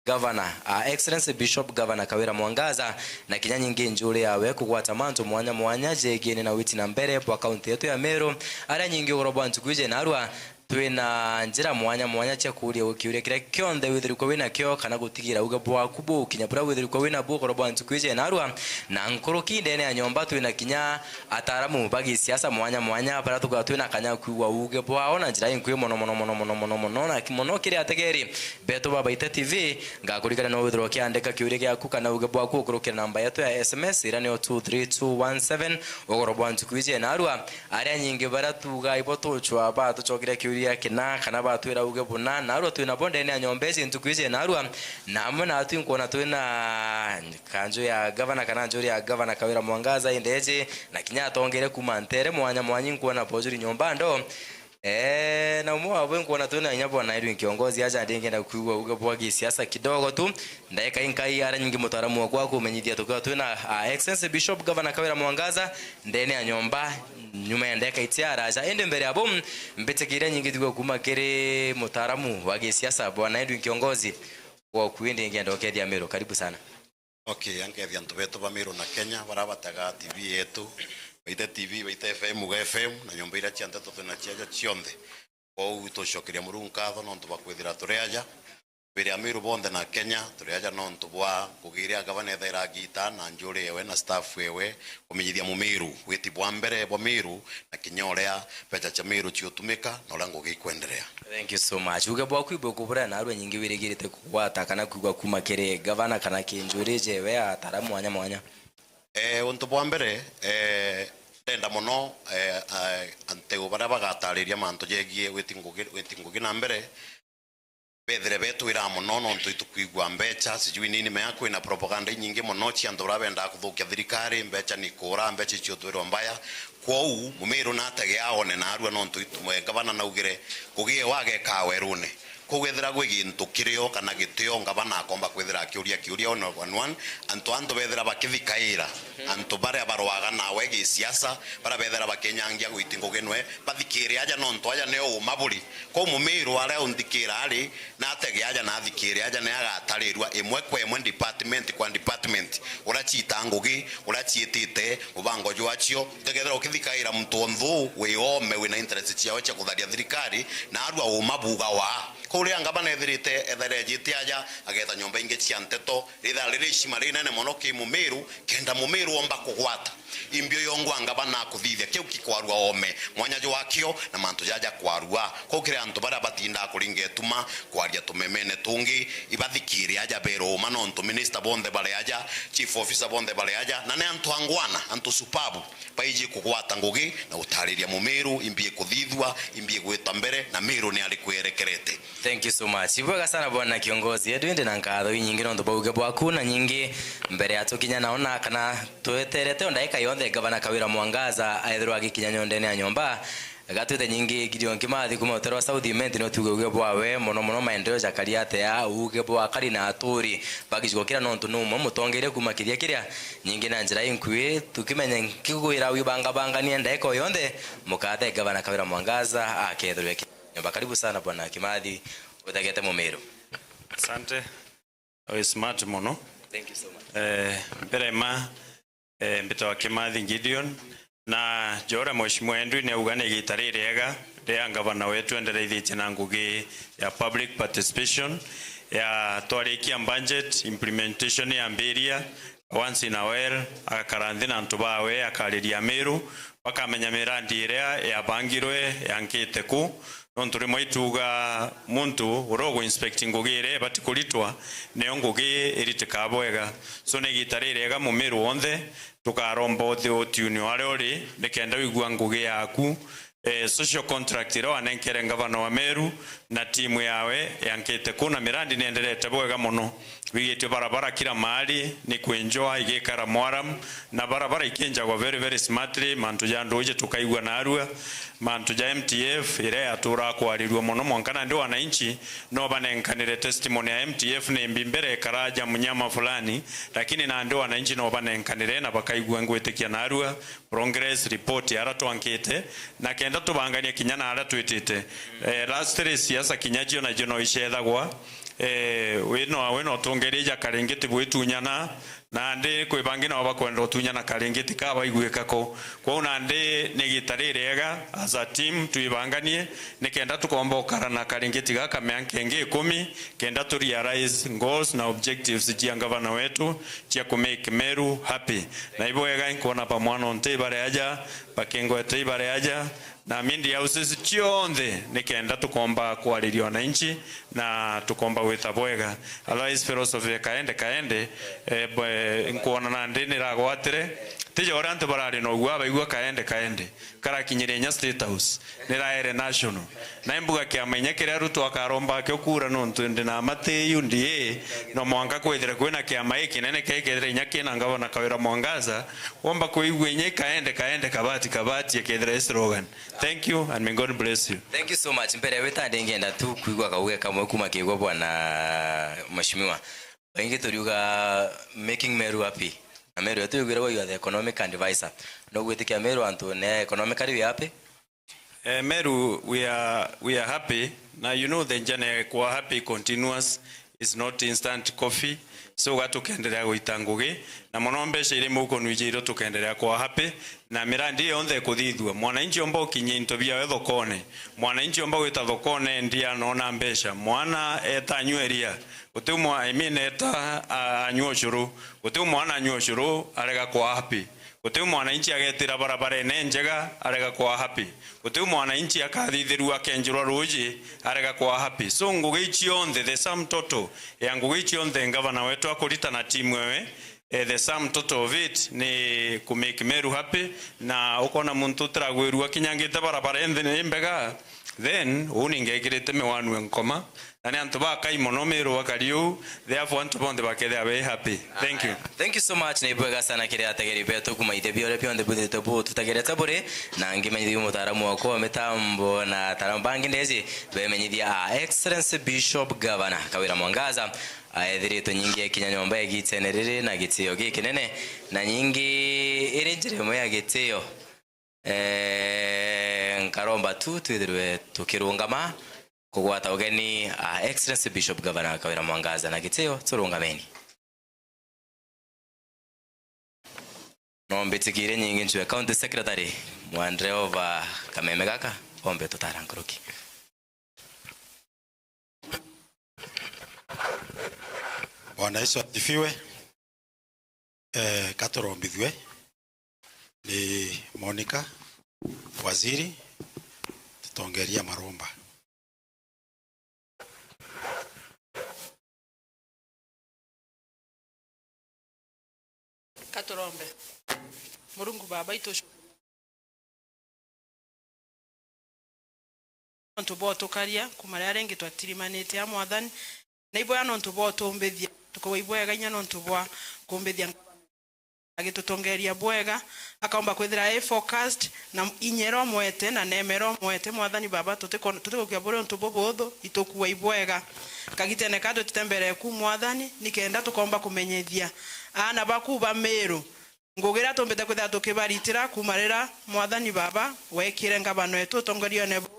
Governor, Her Excellency Bishop Governor Kawira Mwangaza, na kinya nyingi njuri yawe kugwata mantu mwanya mwanya jegiene na witi na mbere bwa kaunti yetu ya Meru, aria nyingi ugoro bwa ntuku iji narua twina njira mwanya mwanya cia kuuria kiuria kiria kionthe withirikwa winakio, kana gutigira uge bwaku bukinya buria withirikwa winabu ugoro bwa ntuku iji narua. Na nkuruki ndene ya nyomba twina kinya ataaramu ba gisiasa mwanya mwanya, baria tukaa twina kanya kwigua uuge bwao na njira inkui mono, mono, mono, mono, mono, mono, na ki-, mono kiri ategeri betu ba Baite T V. Ngakurikania no withirwa ukiandika kiuria giaku kana uuge bwaku ukurukira namba yetu ya S M S, iria niyo two three two one seven. Ugoro bwa ntuku iji narua, aria nyingi baria tuuga ibo tucwa batucokeria kiuria kina kana batwira uuge buna, narua twinabo ndene ya nyomba iji ntuku iji narua, na amwe natu inkwona twina kanju ya gavana kana njuri ya gavana Kawira Mwangaza indeji, na kinya atongere kuma ntere mwanya mwanya inkwona bojuri nyomba ndo. Eh, na umwe wabo nkwona twina inya bwana Edwin Kiongozi aja ndi ngenda kwigua uge bwa gisiasa kidogo tu. Ndaika inkai ara nyingi mutaaramu wakwa kumenyithia tukiwa twina, ah, Excellency Bishop Governor Kawira Mwangaza ndene ya nyomba nyuma ya ndeka itia araja. Indi mbere abo, mbitikire nyingi thigwe kuma kiri mutaaramu wa gisiasa bwana Edwin Kiongozi. Kwa kwindi ngenda ukethia Miru. Karibu sana. Okay, ankethia antu betu ba Miru na Kenya, bara bataga T V yetu, baite T V, baite F M, uga F M, na nyomba iria cia nteto twina ciaja cionthe. Kwou tucokeria Murungu nkatho nontu bwa kwithira turi aja. Mbere ya Miru bonthe na Kenya, turi aja nontu bwa ngugi iria gavana ethaira agita na njuri ewe na staff ewe, kumenyithia Mumiru witi bwa mbere bwa Miru na kinya uria mbeca cia Miru ciutumika na uria ngugi ikwenderea. Thank you so much. Uge bwaku ibwe kubura na arua nyingi wirigirite kugwata kana kwigua kuma kiri gavana kana ki njuri jewe atara mwanya mwanya? Eh, untu bwa mbere, eh, ndenda mono, eh, eh, anteu baria bagatariria mantu jegie witi ngugi, witi ngugi na mbere, bethire betwira mono nontu itukwigua mbeca, sijui nini, mea kwina propaganda inyingi mono cia antu baria bendaa kuthukia thirikari, mbeca ni kuura, mbeca iciuthwirwa mbaya. Kwou, Mumiru natege aone na arua nontu itu-, mwe-, gavana naugire, ngugi ewe agekaa werune. Kwou ethira gwi gintu kirio kana gitio, gavana akomba kwithira akiuria kiuria one on one, antu antu bethira bakithikaira, antu baria barwaga nawe gisiasa, baria bethira bakinyangia gwiti ngugi nwe, bathikire aja nontu aja nio uma buri. Kwou Mumiru aria unthikira ari, natege aja na athikire aja, ni agatarirua imwe kwa imwe, department kwa department, uria ciita ngugi, uria ciitite, mubango jwacio. Utikethira ukithikaira muntu onthu wi ome wina interest ciawe cia kutharia thirikari, na arua uma buga wa. Kwou riria ngavana ethirite ethaire ejite aja, agetha nyomba ingi cia nteto, rithaa riri icima rinene mono ki Mumiru, kenda Mumiru omba kugwata. Imbio yongwa ngavana akuthithia, kiu kikwarua ome, mwanya jwakio na mantu jaja kwarua. Kwou kiri antu baria batindaa kuringa ituma kwaria tumemene tungi, ibathikire aja beruma, nontu minister bonthe bari aja, chief officer bonthe bari aja, na ni antu angwana, antu supabu, baiji kugwata ngugi na gutariria Mumiru imbi ikuthithua, imbi igwita mbere, na Miru ni ari kwerekerete. Thank you so much. Ibwega sana bwana kiongozi. Edwin, ndina nkatho inyingi nontu bwa uge bwaku, na nyingi mbere ya tukinya nao na kana tweterete o ndaika yonthe gavana Kawira Mwangaza aethirwa agikinya nyondene ya nyomba. Gatwite nyingi Gideon Kimathi kuma utero wa South Imenti no tuge uge bwawe mono mono maendeleo jakari atea, uge bwa akari na aturi bagijukira nontu numwe mutongeire kuma kiria kiria nyingi na njira inkui tukimenya nkigwira wibangabangania ndaika o yonthe mukathe gavana Kawira Mwangaza akethirwe ki-, nyomba. Karibu sana bwana Kimathi, utagete Mumiru. Asante. Wi smart mono. Thank you so much. Eh, mbere ma, eh, mbitawa Kimathi Gideon, na joria mheshimiwa Edwin auga ni igita ririega ria ngavana wetu endereithitie na ngugi ya public participation, ya twarikia budget, implementation yambiria, once in a while agakara nthi na antu bawe, akariria Miru, bakamenya mirandi iria yabangirwe yankite ku, nontu rimwe ituga muntu uria ugu inspect ngugi iria ibati kuritwa, nio ngugi iritikaa bwega. So ni igita ririega Mumiru wonthe, tukaromba uthi utiuni o aria uri, nikenda wigua ngugi yaku, eh, social contract iria wanenkere ngavana wa Meru na timu yawe yankite ku, na mirandi nienderete bwega mono. Wigitwe barabara kila mahali, ni kwenjwa igikara mwaram, na barabara ikinjagwa very, very smartly, mantu ja nduuji tukaigua narua, mantu ja M T F iria yaturaga kwarirua mono, mwanka nandi wananchi no banenkanire testimony ya M T F ni mbi mbere ikara ja mnyama fulani, lakini nandi wananchi no banenkanire na bakaigua ngwitikia narua progress report ya aria twankite, na kenda tubangania kinya na aria twitite. Eh, lastly, siasa kinya cio nacio no icethagwa. Eh, wi no, wi no tungeria ja karingiti bwitunyana, nandi kwi bangi nao bakwenda utunyana karingiti ka baiguika ko. Kwou nandi ni igita ririega as a team twibanganie, nikenda tukomba ukara na karingiti gaka mianka ingi ikumi, kenda tu realize goals na objectives cia ngavana wetu cia ku make Meru happy. Na ibwega inkwona bamwana onte ibare aja, bakingwete ibare aja, na media houses cionthe, nikenda tukomba kwariria wananchi na tukomba gwita bwega. Otherwise philosophy ya kaende kaende, eh, bwe, nkwona nandi niragwatire, tija uria antu barari na ugua baigua kaende kaende, karakinyire inya State House, niraere national. Na imbuga kiama inya kiria Ruto akaromba akio kura nontu ndi na mati U D A, no mwanka kwithire kwina kiama gikinene kekethire inya kina ngavana Kawira Mwangaza, womba kuigua inya ikaende kaende kabati kabati ekethira i slogan. Thank you and may God bless you. Thank you so much. Mbere ya gwita ndi ngenda tu kwigua kauge kamwe kuma kiugo bwana mheshimiwa. Baingi turiuga making Meru happy. Na Meru yetu yugiragwa you are the economic advisor. No gwitikia Meru antu ne economically we happy? Eh, Meru, we are, we are happy. Now, you know, the journey kwa happy continuous is not instant coffee. So, ga tukendelea gwita ngugi. Na mono mbeca iri muko nwiji iro tukendelea kwa happy. Na mirandi yonthe kuthithua. Mwananchi omba ukinye into biawe thokone. Mwananchi omba gwita thokone ndia nona mbeca. Mwana eta anywe iria. Guti mwa, I mean, eta a-, anywe ucuru. Guti mwana anywe ucuru, arega kwa happy. Guti mwananchi agetira barabarene njega, arega kwa happy. Guti mwananchi akathithirua akenjirwa ruuji, arega kwa happy. So, ngugi ici yonthe, the sum total ya ngugi ici yonthe, ngavana wetu akurita na timu ewe, eh, the sum total of it ni ku make Meru happy, na ukona muntu utiragwirua kinyangite barabara inthi ni mbega, then uu ningekirite miwanu e nkoma, na ni antu bakai mono Meru bakari uu, therefore antu bonthe bakethira be happy. Thank you. Thank you so much, na ibwega sana kiri ategeri betu kuma ithe biore bionthe bwithite bututagerete buri, na ngimenyithia mutaaramu wakwa wa mitambo na ataaramu bangi ndezi bemenyithia a Excellency Bishop Governor Kawira Mwangaza aethiritwe nyingi ekinya nyomba ya gitene riri na gitio gikinene, na nyingi iri njira imwe ya gitio. Eh, nkaromba tu twithirwe tukirungama kugwata ugeni, ah, Excellency Bishop Governor Kawira Mwangaza na gitio, turungameni. No mbitikire nyingi ncue County Secretary Mwandreova kameme gaka, ombe tutara nkuruki. Bwana Yesu asifiwe. Eh, katurombithue ni Monica Waziri, tutongeria maromba. Katurombe. Murungu Baba itu, nontu bwa utukaria kuma riria ringi twatirimanite a Mwathani, na ibwega nontu bwa utumbithia, tukauga ibwega inya nontu bwa kumbithia agitutongeria bwega, akaomba kwithira e focused, na inya iria umwete, na neema iria umwete, Mwathani Baba, tutiko-, tutigukia buri untu bubuthu, itukua ibwega. Kagitene ka tutitembere ku, Mwathani, nikenda tukomba kumenyithia aana baku ba Meru ngugi iria tumbite kwithira tukibaritira kuma riria, Mwathani Baba, wekire ngavana wetu utongorione bu-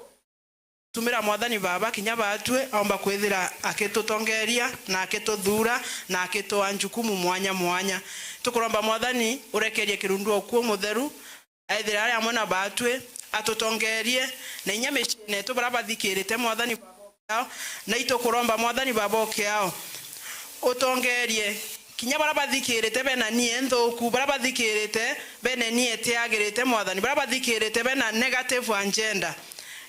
Tumira Mwathani Baba kinya baatue aomba kwithira akitutongeria na akituthuura na akitua njukumu mwanya mwanya. Tukuromba Mwathani urekerie kirundu o kuo mutheru, aithire ari amwe na baatue, atutongerie, na inya miciine yetu baria bathikirite Mwathani Baba okiao, na itukuromba Mwathani Baba okiao utongerie kinya baria bathikirite bena nie nthuku, baria bathikirite bena nie itiagirite, Mwathani, baria bathikirite bena negative agenda.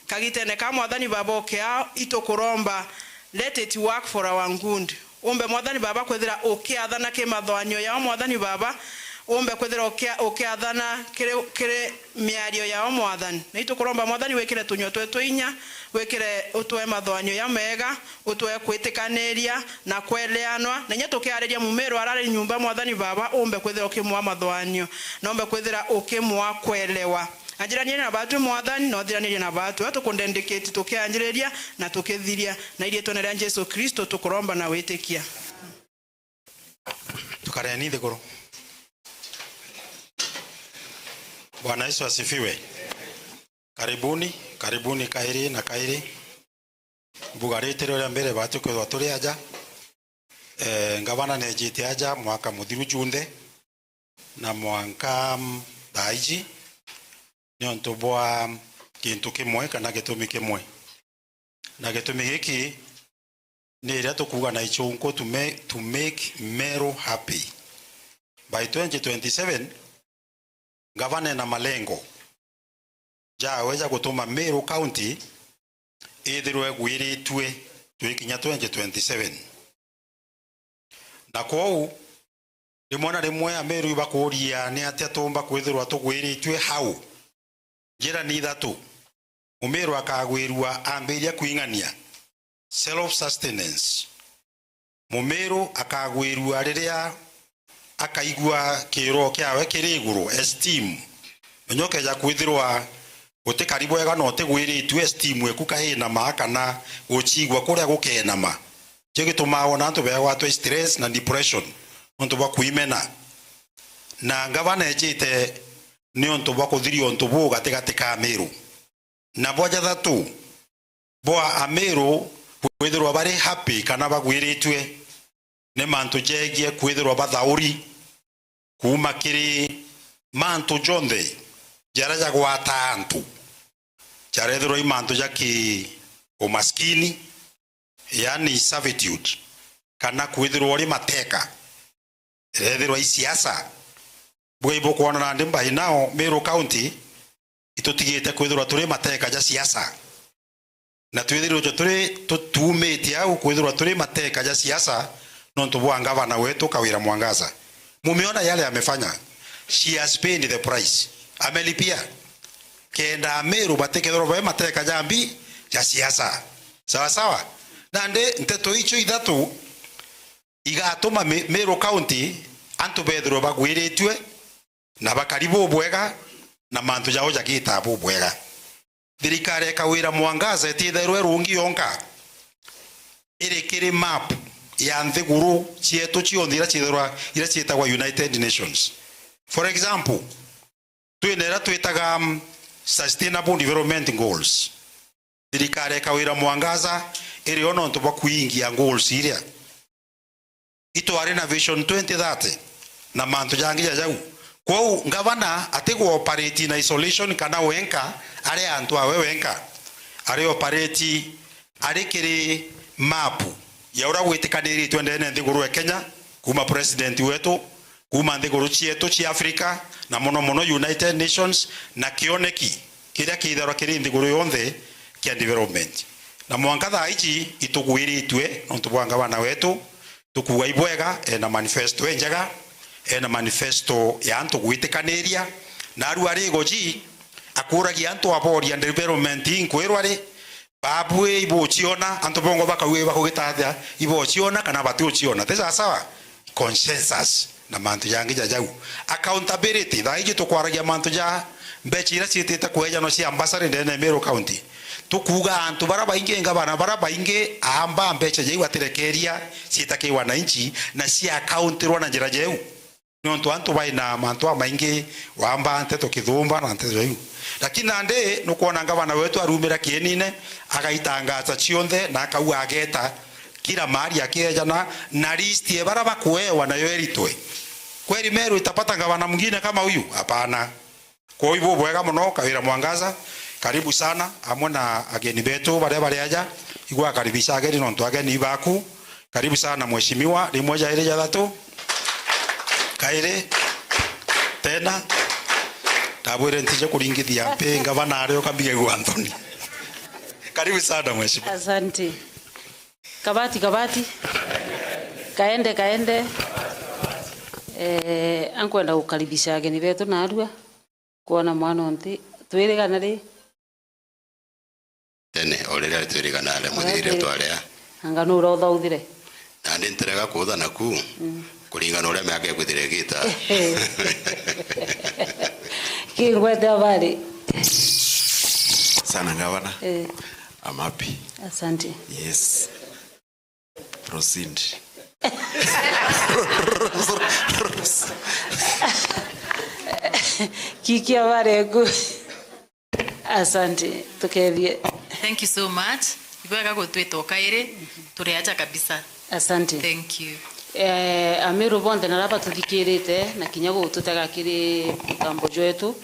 Kagitene ka Mwathani Baba okiao, itukuromba, let it work for our good. Umbe Mwathani Baba kwithira ukiathana ki mathoanio yao, Mwathani Baba, umbe kwithira ukia-, ukiathana kiri, kiri miario yao, Mwathani. Na itukuromba, Mwathani, wikire tunyua twetu inya, wikire, utue mathoanio ya mega, utue kwitikaniria na kweleanwa, na inya tukiariria mumiro arari nyumba, Mwathani Baba, umbe kwithira ukimwa mathoanio, na umbe kwithira ukimwa kwelewa. Anjiraniria na baatue, Mwathani, na uthiranirie na baatue, atukundendikiti tukianjiriria na tukithiria, na iriitwene ria Jesu Kristo tukuromba na gwitikia. Tukareni nthiguru. Bwana Yesu asifiwe. Karibuni, karibuni kairi na kairi. Mbuga ritiro ria mbere baatwi kwithwa turi aja. Eh, ngavana neejite aja mwaka muthiru junthe, na mwanka, mm, thaa iji, niuntu bwa kintu kimwe kana gitumi kimwe. Na gitumi giki ni iria tukuuga na ichunku to make, to make Meru happy. By twenty twenty-seven, ngavana ena malengo jawe ja gutuma Meru County ithirwe igwiritue twikinya twenty twenty-seven. Na kwou, rimwe na rimwe Ameru ibakuuria, ni atia tuumba kwithirwa tugwiritue hau? Njira ni ithatu. Mumeru akagwirua ambiria kwing'ania, self sustenance. Mumeru akagwirua riria akaigua kiiro kiawe kiri iguru, esteem. Menya ukeja kwithirwa Utikari bwega na utigwiritue, esteem eku kainamaa kana guciigua kuria gukenama. Kio gitumaa wona antu beegwatwa stress na depression nontu bwa kwimena. Na ngavana ejite niuntu bwa kuthiria untu buu gatigati ka Amiru. Na bwa jathatu, bwa Amiru kwithirwa bari happy kana bagwiritue ni mantu jegie kwithirwa bathauri kuuma kiri mantu jonthe jaria jagwataa antu, jarethirwa i mantu ja ki umaskini, yani servitude, kana kwithirwa uri mateka, irethirwa i siasa. Bwai bukwona nandi by now Meru County itutigite kwithirwa turi mateka ja siasa. Na twithirwe turi tutumite au kwithirwa turi mateka ja siasa nontu bwa ngavana wetu Kawira Mwangaza. Mumiona yale amefanya. She has paid the price. Amelipia. Kenda Amiru batikethirwa bai mateka ja mbi ja siasa. Sawa sawa? Nandi nteto icio ithatu igatuma Mi-, Meru County antu bethirwe bagwiritue na bakari bubwega na mantu jao jagitaa bubwega. Thirikari ya Kawira Mwangaza itithairwe rungi yonka iri kiri map ya nthiguru cietu cionthe ira ciithirwa, ira ciitagwa United Nations. For example, twina ira twitaga, um, Sustainable Development Goals. Thirikari ya Kawira Mwangaza iri o nontu bwa kuingia goals iria. Itwari na Vision twenty thirty na mantu jangi ja jau. Kwou ngavana atigwa operate na isolation kana wenka, ari antu awe wenka. Ari operate ari kiri map ya uria gwitikaniritwe ndene nthiguru ya Kenya, kuuma president wetu, kuuma nthiguru cietu cia Africa, na mono mono United Nations, na kioneki kiria kiitharwa kiri nthiguru yonthe kia development. Na mwanka thaa iji itugwiritue nontu bwa ngavana wetu, tukuuga ibwega, ena manifesto enjega, ena manifesto ya antu gwitikaniria, na aru ari igoji akuragia antu aboria development inkwirwa ri, babui ibuciona, antu bongwa bakauga ibakugitathia ibociona kana batiuciona. Ti sawa sawa? Consensus na mantu jangi ja jau. Accountability, thaa iji tukwaragia mantu ja mbeca iria ciitite kwejanwa cia ambassador ndene ya Meru County. Tukuuga antu bara baingi, ngavana bara baingi aamba mbeca jau atirekeria ciita ki wananchi na cia accountirwa na njira jeu. Niuntu antu baina mantu amaingi, wamba, nteto kithumba na nteto jau. Lakini nandi nukwona ngavana wetu arumira kienine, agaitangaza cionthe na akauga ageta kila mahali akiejana na list ya bara bakuewa nayo eritwe. Kweli Meru itapata ngavana mwingine kama huyu? Hapana. Kwou ibubwega mono, Kawira Mwangaza, karibu sana, amwe na ageni betu baria bari aja, igwakaribisha ageni nontu ageni ibaku. Karibu sana mheshimiwa, rimwe jairi jathatu, kairi, tena, ndabwire ntije kuringithia mpi, ngavana ari uka mbige gwa nthoni. Karibu sana mheshimiwa. Asante. Kabati, kabati. Kaende, kaende. Eh, ankwenda gukaribisha ageni betu narua. Kwona mwana o nthi, twirigana ri? Tene, o riria twiriganare, muthirire twaria. Anga nura uthauthire? Nandi ntirega kuuthana ku, kuringana uria miaka ikwithire igita. Kingwete habari. Sana, Gavana. Eh. I'm happy. Asante. Yes. Proceed. Kikia bareku. Asante, tukethie. Thank you so much. Ibwega gutwita o kairi, turi aja kabisa. Asante. Thank you. Eh, Amiru bonthe na aria batuthikirite na kinya gututega kiri mutambo jwetu,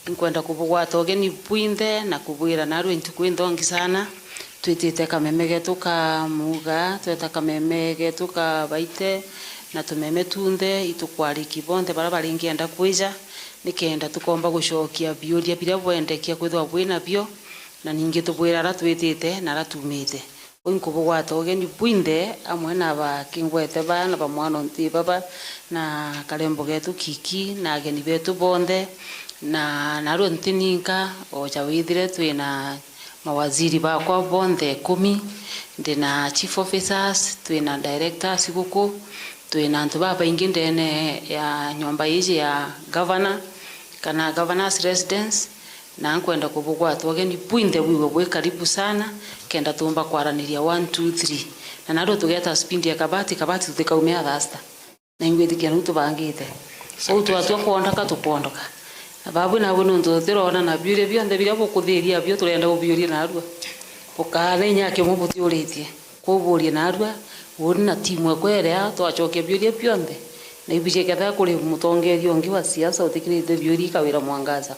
inkwenda kubugwata ugeni bwinthe na kubwira narua intuku inthongi sana. Twitite kameme getu ka muga, tweta kameme getu ka baite, na tumeme tunthe itukwariki bonthe baria baringienda kwija, nikenda tukomba gucokia biuria biria bwendekia kwithirwa bwi nabio, na ningi tubwira aria twitite na aria tumite. Uu inkubugwata ugeni bwinthe, amwe na bakingwete baa, na bamwana o nthi baba, na karembo getu Kiki, na ageni betu bonthe, na narua ntininka, o ja withire twina mawaziri bakwa bonthe ikumi, ndina chief officers, twina directors guku, twina antu babaingi ndene ya nyomba iji ya governor, kana governor's residence, Na nkwenda kubugwata ugeni bwinthe bwigwe bwi karibu sana, kenda tuumba kwaraniria one, two, three. Na narua tugeta speed ya kabati, kabati tutikaumia thasta. Na ingwitikia nu tubangite. Uu twatua kwondoka, tukwoondoka. Na babu nabu nontu tutirona na biuria bionthe biria bukuthiria bio turenda ubiuria narua. Bukaana inya kimwe butiuritie. Kwou buurie narua, uuni na timu ekwa iria twacokia biuria bionthe. Na ibuje kethira kuri mutongeria ungi wa siasa utikirite biuria ikawira Mwangaza.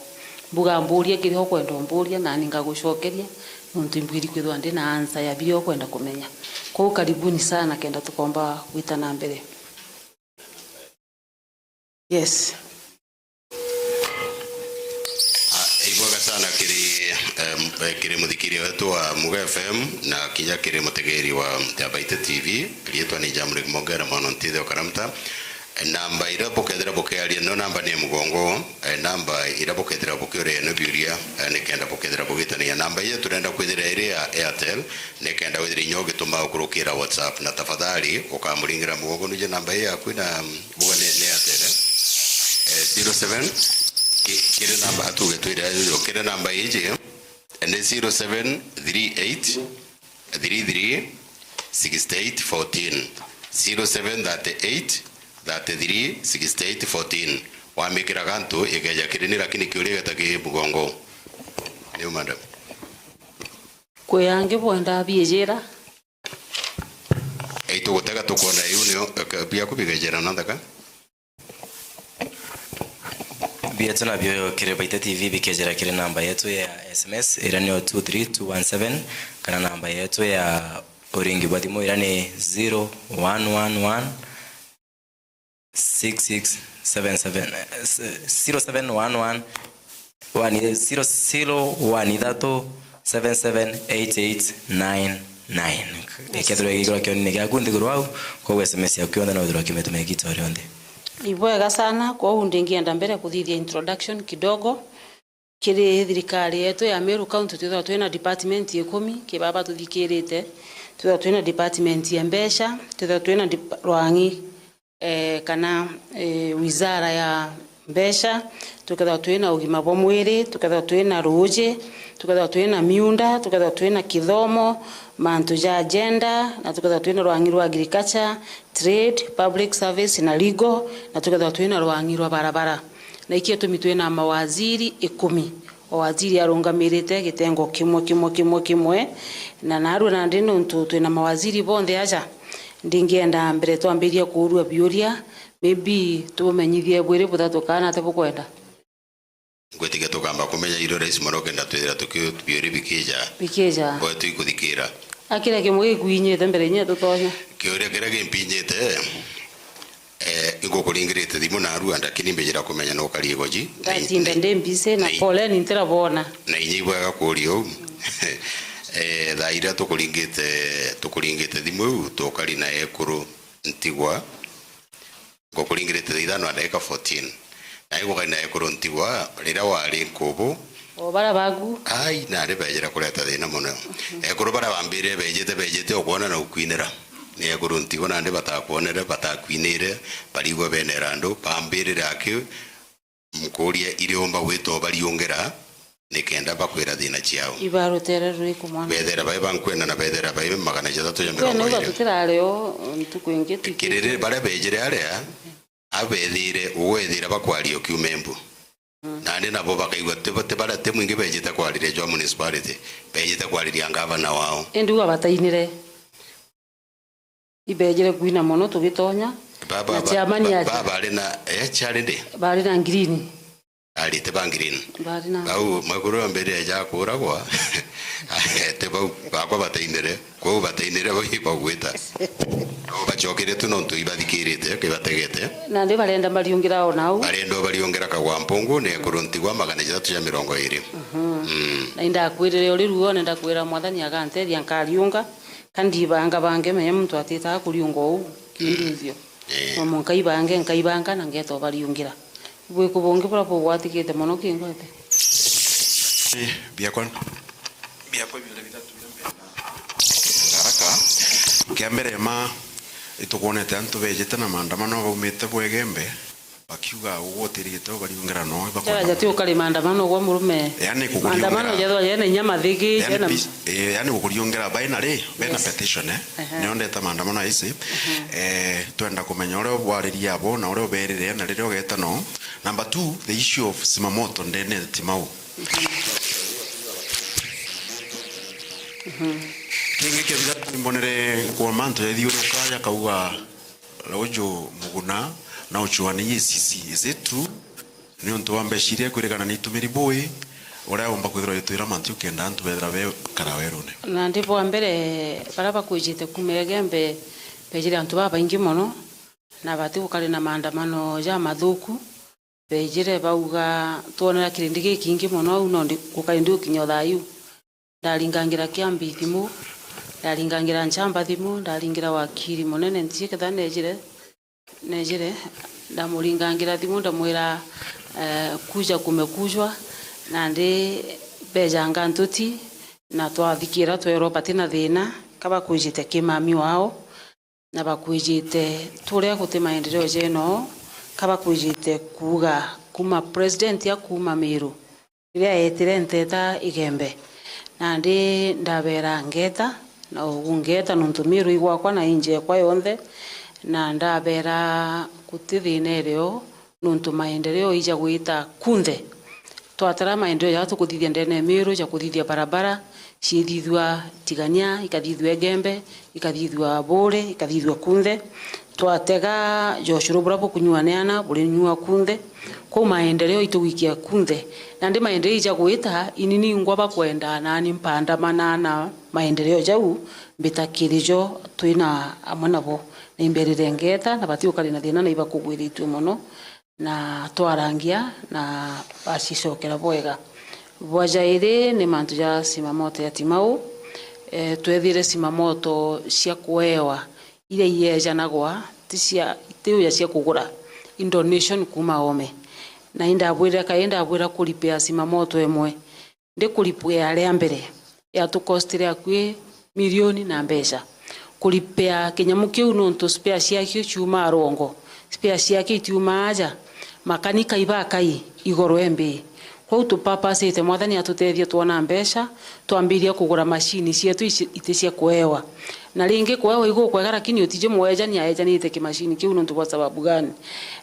Mbuga mbuuria kiria ukwenda umbuuria, nani ngagucokeria, nontu imbwiri kwithirwa ndi na answer ya biria ukwenda kumenya. Kwou karibuni sana kenda tukomba gwita na mbere. Yes. Ah, ibwega sana kiri, em, eh, kiri muthikiria wetu wa Muga F M na kinya kiri mutegeri wa Mbaite T V. Riitwa ni Jamrick Mogera, mwana ntithe o Karamta. Namba iria bukethira bukiaria no namba ni ya mugongo. Eh, namba iria bukethira bukiuria no biuria, eh, ni kenda bukethira bugitania. Namba iyo turenda kwithira iri ya Airtel, ni kenda withire inya ugituma ukurukira WhatsApp, na tafadhali ukamuringira mugongo. Nije namba ii yaku na, mm, buga ni, ni Airtel, eh? Eh, zero seven, ki-, kiri namba atuge twire, kiri namba iji, ni zero seven three eight three three six eight fourteen, zero seven thirty eight thirty three six eight fourteen. Wamikira gantu ikeja kiri ni, lakini kiuria geta ki mugongo. Niu, madam. Kwi angi bwenda biijira? Itugutega tukwona iu nio, eka, biaku bigejera na nthaka. Bietu nabio kiri Mbaite T V bikejera kiri namba yetu ya S M S, iria niyo two three two one seven, kana namba yetu ya uringi bwa thimu, iria ni zero one one one six six seven seven, eh, s-, zero seven one one, one, zero, zero one ithatu seven seven eight eight nine nine. Ikethirwa igikirwa kionini giaku nthiguru au, koguo S M S yaku yonthe no ithirwa kimetumia gita o rionthe. Ibwega sana, kwou ndingienda mbere kuthithia introduction kidogo. Kiri thirikari yetu ya Meru County, twithagwa twina department ikumi, ki baba tuthikirite, twithagwa twina department ya mbeca, twithagwa twina dep-, rwang'i, eh, kana, eh, wizara ya mbeca, tukethagwa twina ugima bwa mwiri, tukethagwa twina ruuji, tukethagwa twina miunda, tukethagwa twina kithomo, mantu ja gender, na tukethagwa twina rwang'i rwa agriculture, trade, public service na legal, na tukethagwa twina rwang'i rwa barabara. Na ikio itumi twina mawaziri ikumi. O waziri arungamirite gitengo kimwe, kimwe, kimwe, kimwe. Na narua nandi nontu twina mawaziri bonthe aja, ndingienda mbere twambiria kuurua biuria, maybe tubumenyithie bwiri buthatu kana ati bukwenda? Ngwitikia tukamba kumenya irio rahisi mono kenda twithira tuki-, biuria bikija. Bikija. Bwe tuikuthikira. A, kiria kimwe gikwinyite mbere inya tutonya. Kiuria kiria kimpinyite, eh, ingukuringirite thimu narua, lakini mbijira kumenya nukari igoji. Ndatinda ndi busy na, na i-, pole ni ntirabona. Na inya ibwega kuuria uu. Eh, thaa iria tukuringite, tukuringite thimu iu, tukari na ekuru ntigwa. Ngukuringirite thaa ithano na ndagika fourteen. Na igukari na ekuru ntigwa, riria wari nkubu. O baria baku. Ai, nari bejire kureta thina mono. Ekuru baria bambirire bejite, bejite o kwona na gukwinira. Ni ekuru ntigwa nandi batakwonere, batakwinire, barigwa benera andu, bambirire aki, nkuuria iriumba gwita ubariungira, nikenda bakwira thina ciao. Ibarutere ruriku mwana? Bethera bai bankwenda na bethera bai magana jathatu ja mirongo iri. Tutirari o ntuku ingi. Kiriri baria bejire aria, abethire, ugwethira bakwaria ukiuma Embu. Mm. Nandi nabo bakaigua ti ba-, ti baria, ti mwingi bejite kwariria jwa municipality, bejite kwariria ngavana wao. Indi ugwa batainire. Ibejire kwina mono tugitonya. Baba, na ba-, chairman ba-, aje. Baba ari na, eh, chari ndi? Bari na green. Ari ti ba green. Bari na. Bau, makuru ya mbere eja kuragwa. Ti bau, bakwa batainire. Kwou batainire bau ibagwita. No bacokire tu nontu ibathikirite, kibategete. Nandi barenda bariungira o nau. Barenda bariungira kagwa mpungu, ni ekuru ntigwa magana jathatu ja mirongo iri. Mhm. Mm. Na indakwirire uri ruone, ndakwira Mwathani agantethia nkariunga. Ka ndibanga bange, menya muntu atitaga kuriunga uu, kinduthio. Eh. No mwanka ibange, nkaibanga na ngeeta ubariungira. Bwiku bungi buria bugwatikite mono kingwete. Eh, biakwa, biakwa bionthe bithatu biria mbenda haraka. Kia mbere ma, itukwonete antu bejite na maandamano baumite bwa Igembe. Bakiuga ugutiri gitio bariungera no, bakwenda jaraja ti ukari maandamano gwa murume. Yani kukuriungera. Maandamano jethwa jena inya mathigi, yani jena pi-, eh, yani kukuriungera baina ri, bena petition, eh. Ehe. Nio ndeta maandamano aisi. Ehe. Eh, twenda kumenya uria bwaririe abo na uria uberire na riria ugeta no. Number two, the issue of simamoto ndene Timau. Kingi kia bithatu, imbonere kwa mantu yathiuruka yakauga Rojo Muguna na uchuani A C C. Is it true? Niuntu wa mbeca iria ikwirikana ni itumiri bui, uria umba kwithirwa itwira mantu ukenda antu bethira bekara werune. Nandi bwa mbere, baria bakwijite kuuma Igembe, bejire antu babaingi mono, na bati gukari na maandamano jamathuku. Bejire bauga, "Twonera kirindi gikingi mono au, no ndi-, gukari ndi gukinya o thaa iu." Ndaringangira Kiambi thimu, ndaringangira Nchamba thimu, ndaringira wakiri munene ntie ketha nejire, nejire, ndamuringangira thimu, ndamwira, eh, "Kuja kumekujwa," nandi bejanga ntuti, na twathikira twerwa bati na thina, ka bakwijite ki mami wao. Na bakwijite turia guti maendeleo jeno, ka bakwijite kuuga kuuma president a kuuma Meru, riria eetire nteeta Igembe. Nandi ndabeera ngeeta, na ugu ngeeta nontu Meru i gwakwa na i nja ekwa yonthe, na ndabeera guti thina irio, nontu maendeleo ija gwita kunthe. Twatara maendeleo jaria tukuthithia ndene ya Meru ja kuthithia barabara, ciithithua Tigania, ikathithua Igembe, ikathithua Buuri, ikathithua kunthe. Twatega ja ucuru buria bukunyua ni ana, burinyua kunthe. Kwou maendeleo itugwikia kunthe. Nandi maendeleo ija gwita, ini ningwa bakwenda nani mpandamana na maendeleo jau, mbita kiri jo twina amwe nabo. Na imberire ngeeta, na bati ukari na thina na ibakugwiritue mono. Na twarangia na bacicokera bwega. Bwa jairi ni mantu ja simamoto ya Timau. E, twethire simamoto cia kuewa iria iejanagwa, ti cia, ti uja cia kugura, i donation kuuma oome. Na indabwirire kai ndabwira kuripea simamoto imwe. Ndikuripea ria mbere, yatukostire akui milioni na mbeca. Kuripea kinyamu kiu nontu spare ciakio ciumaa rwongo, spare ciakio itiumaa aja, makanika ibakai igoro embi. Kwou tupapasite Mwathani atutethie twona mbeca, twambiria kugura macini cietu ici iti cia kuewa. Na ringi kuewa igukwega, lakini utiji mwejani aejanite kimacini kiu nontu bwa sababu gani?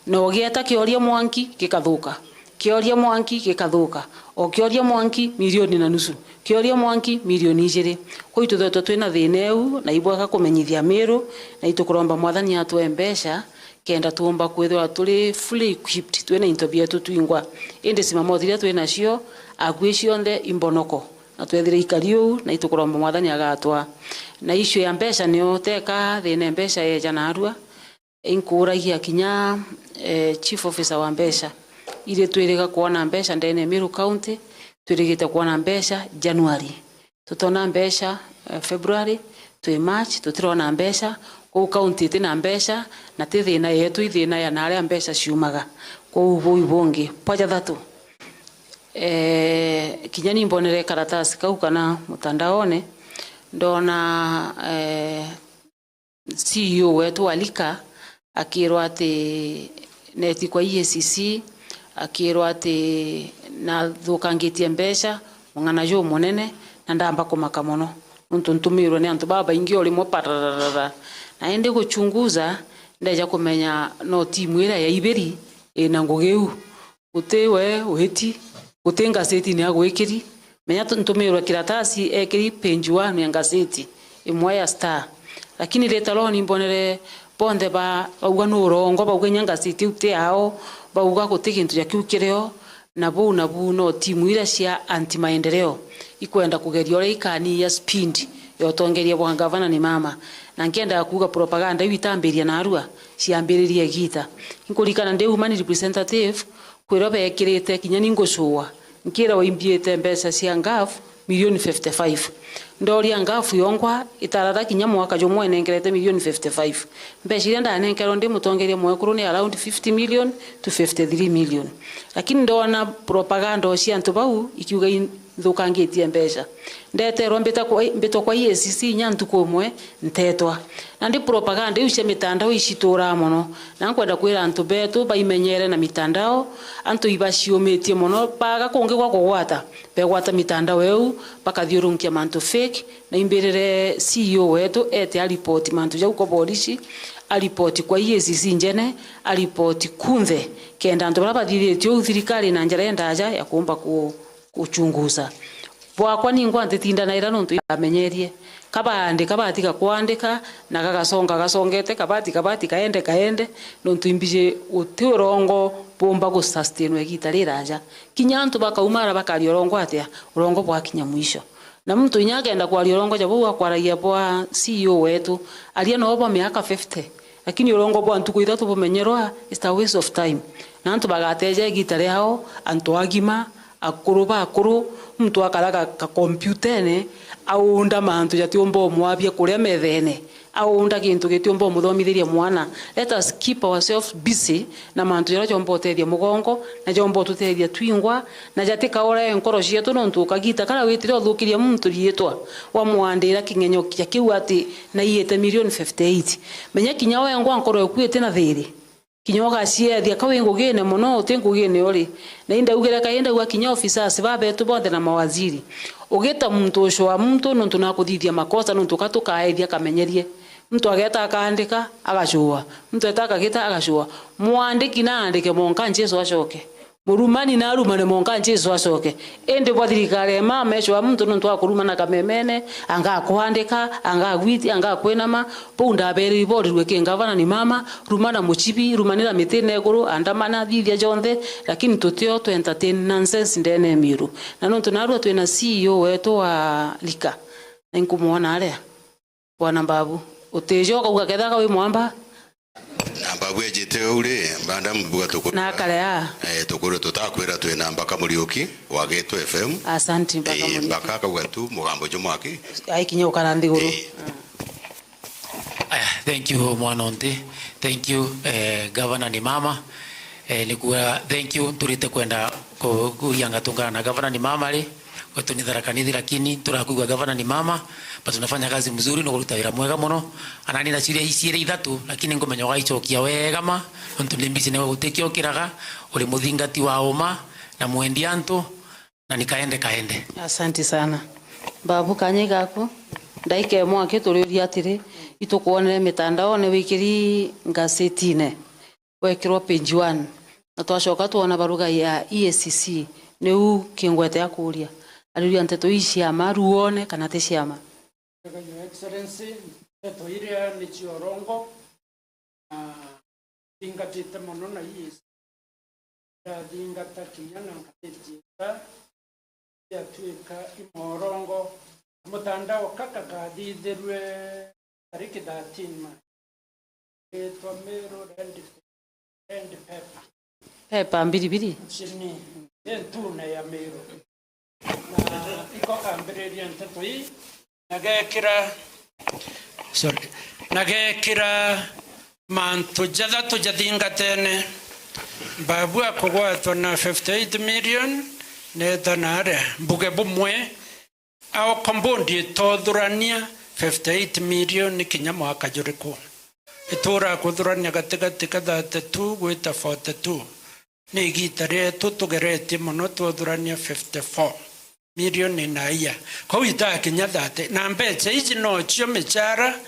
Na ugieta kioria mwanki gikathuka. Kioria mwanki gikathuka, o kioria mwanki milioni na nusu, kioria mwanki milioni ijiri. Kwou ituthetwe twina thina iu, na ibwega kumenyithia Miru, na itukuromba Mwathani atwe mbeca, kenda tuumba kwithirwa turi fully equipped, twina into bietu twingwa. Indi simamoto iria twinacio, akui cionthe imbonoko, na twethire ikari uu, na itukuromba Mwathani agatwa. Na issue ya mbeca nio teka thina, mbeca yeja narua, Inkuragia kinya, eh, chief officer wa mbeca. Iri twiriga kwona mbeca ndene ya Meru County, twirigite kwona mbeca January. Tutona mbeca, eh, February, twi March, tutirona mbeca. Kwou county itina mbeca, na ti thina yetu, i thina ya naria mbeca ciumaga. Kwou buu bungi. Bwa jathatu, eh, kinya ni mbonere karatasi kau kana mutandaone, ndona, eh, C E O wetu wa Lika akirwa ati neti kwa E A C C, akirwa ati nathukangitie mbeca mung'ana jumunene, na ndamba kumaka mono, nontu ntumirwe ni antu babaingi o rimwe parararara. Na indi guchunguza, ndeja kumenya no timu iria ya Iberi ina ngugi iu. Guti we witi, guti ngazetine agwikiri. Menya tu-, ntumirwe kiratasi ekiri page one ya ngazeti imwe ya Star. Lakini later on imbonere bonthe ba-, bauga ni urongo, bauga inya ngazeti iu ti yao, bauga guti gintu ja kiu kirio, na buu na buu no timu iria cia anti maendeleo ikwenda kugeria uria ikaniia speed ya utongeria bwa ngavana ni mama. Na nkiendaga kuuga propaganda iu itambiria narua, ciambiririe igita. Inkuririkana ndi woman representative, kwirwa beekirite kinya ni ngucua, nkirwa imbiite mbeca cia ngaf milioni fifty five. Ndoria ngaf yongwa itarara kinya mwaka jumwe inenkerete milioni fifty five. Mbeca iria ndanenkerwe ndi mutongeria mwekuru ni around fifty million to fifty three million. Lakini ndona propaganda cia antu bau ikiuga in-, nthukangitie mbeca. Ndeterwa mbita kwa, mbitwa kwa E A C C inya ntuku imwe ntetwa. Nandi propaganda iu cia mitandao icituraa mono, na nkwenda kwira antu betu baimenyere na mitandao. Antu ibaciumitie mono, baga kungi gwa kugwata, begwata mitandao eu, bakathiurunkia mantu fake, na imbirire C E O wetu ete aripoti mantu jau kwa borisi, aripoti kwa E A C C njene, aripoti kunthe, kenda antu baria bathithitie uu thirikari na njira indaja ya kuumba ku, kuchunguza. Bwakwa ningwa ntitindanaira nontu indamenyerie. Kabaandika batiga kwandika, na gagasonga gasongete, kabati kabati, kaende kaende, nontu imbiji guti urongo bumba gusustainwa igita riraja. Kinya antu bakaumara bakaria urongo atia, urongo bwakinya mwisho. Na muntu inya akenda kwaria urongo ja buu akwaragia bwa C E O wetu, aria noo bwa miaka fifty. Lakini urongo bwa ntuku ithatu bumenyerwa, it's a waste of time. Na antu bagateja igita riao, antu agima, akuru bakuru, muntu akara ka, ka kompyutene, aunda mantu jatiumba umwabia kuria methene, aunda gintu gitiumba umuthomithiria mwana. Let us keep ourselves busy na mantu jaria jomba utethia mugongo, na jomba ututethia twingwa, na jatikaurae nkoro cietu, nontu ukagita kara witire uthukiria muntu riitwa, wamwandira king'enyo kia kiu ati naiite milioni fifty eight. Menya kinya wengwa nkoro eku iti na thiri. Kinya ugaciethia ka wi ngugine mono, uti ngugine uri. Na indaugire kaindaua kinya officers babetu bonthe na mawaziri. Ugita muntu ucua muntu nontu nakuthithia makosa, nontu ka tukaethia kamenyerie. Muntu ageta akaandika, agacua. Muntu eta akagita, agacua. Mwandiki naandike monka Jesu acoke. Murumani narumane monka Jesu acoke. Indi bwa thirikari ya mama ecwa muntu nontu wa kurumana kamemene, anga akwandika, anga agwiti, anga akwinama, bau ndaberiri borirwe ki ngavana ni mama, rumana muchibi, rumanira mitine iguru, andamana, thithia jonthe, lakini tutio tu entertain nonsense ndene ya Miru. Na nontu narua twina C E O wetu wa Lika, na inkumwona aria. Bwana Mbabu, utijo ukauga kethaga wi mwamba? Na Mbabu ejite uu ri, mbanda mbuga tukuru. Na akare a. Eh, tukuru tutakwira twina Mbaka Muriuki wa Geto F M. Asante, Mbaka Eh, Muriuki. Mbaka akauga tu mugambo jumwe aki. Aikinya ukara nthiguru. Eh. Aya, thank you mwana onti. Thank you, eh, Governor ni mama. Eh, nikuga thank you, nturite kwenda ku-, kuria ngatungana na Governor ni mama ri. Kwetu ni Tharaka Nithi, lakini turakuigua gavana ni mama, but tunafanya kazi mzuri, nukuruta wira mwega muno. Anani na ciuria iciire ithatu, lakini ngumenya ugaicokia wega ma, nontu ndi busy niwe gutikio kiraga, uri muthingati wa uma na mwendi antu, na ni kaende kaende. Asante sana. Babu, kanya gaku. Ndaika imwe aki turiuria atiri, itukwonere mitandaone wikiri ngazetine. Wekirwa page one, na twacoka twona baruga ya E A C C, niu kingwete akuria. Ariuria nteto ii cia ma, ruone kana ti cia ma? Your Excellency, nteto iria ni cia urongo, na thingatite mono na E A C C. Ndathingata kinya na ngathiti ita ciatuika imworongo. Mutandao kaka kathithirwe tariki thirteen March. Gitwa Meru Red, Red Pepper. Pepa mbiribiri. Chini, i ntune ya Meru. Na iko kambiriria nteto ii, na gekira, sorry, na gekira mantu jathatu jathingatene. Babu akugwatwa na fifty eight million, neta na aria mbuge bumwe, Ao compound itothurania fifty eight million ni kinya mwaka juriku? Itura kuthurania gatigati ka thirty-two gwita forty-two. Ni igita rietu tugeretie mono, twothurania fifty-four million in a year. Kou itakinya thirty. Na mbecha iji nocio michara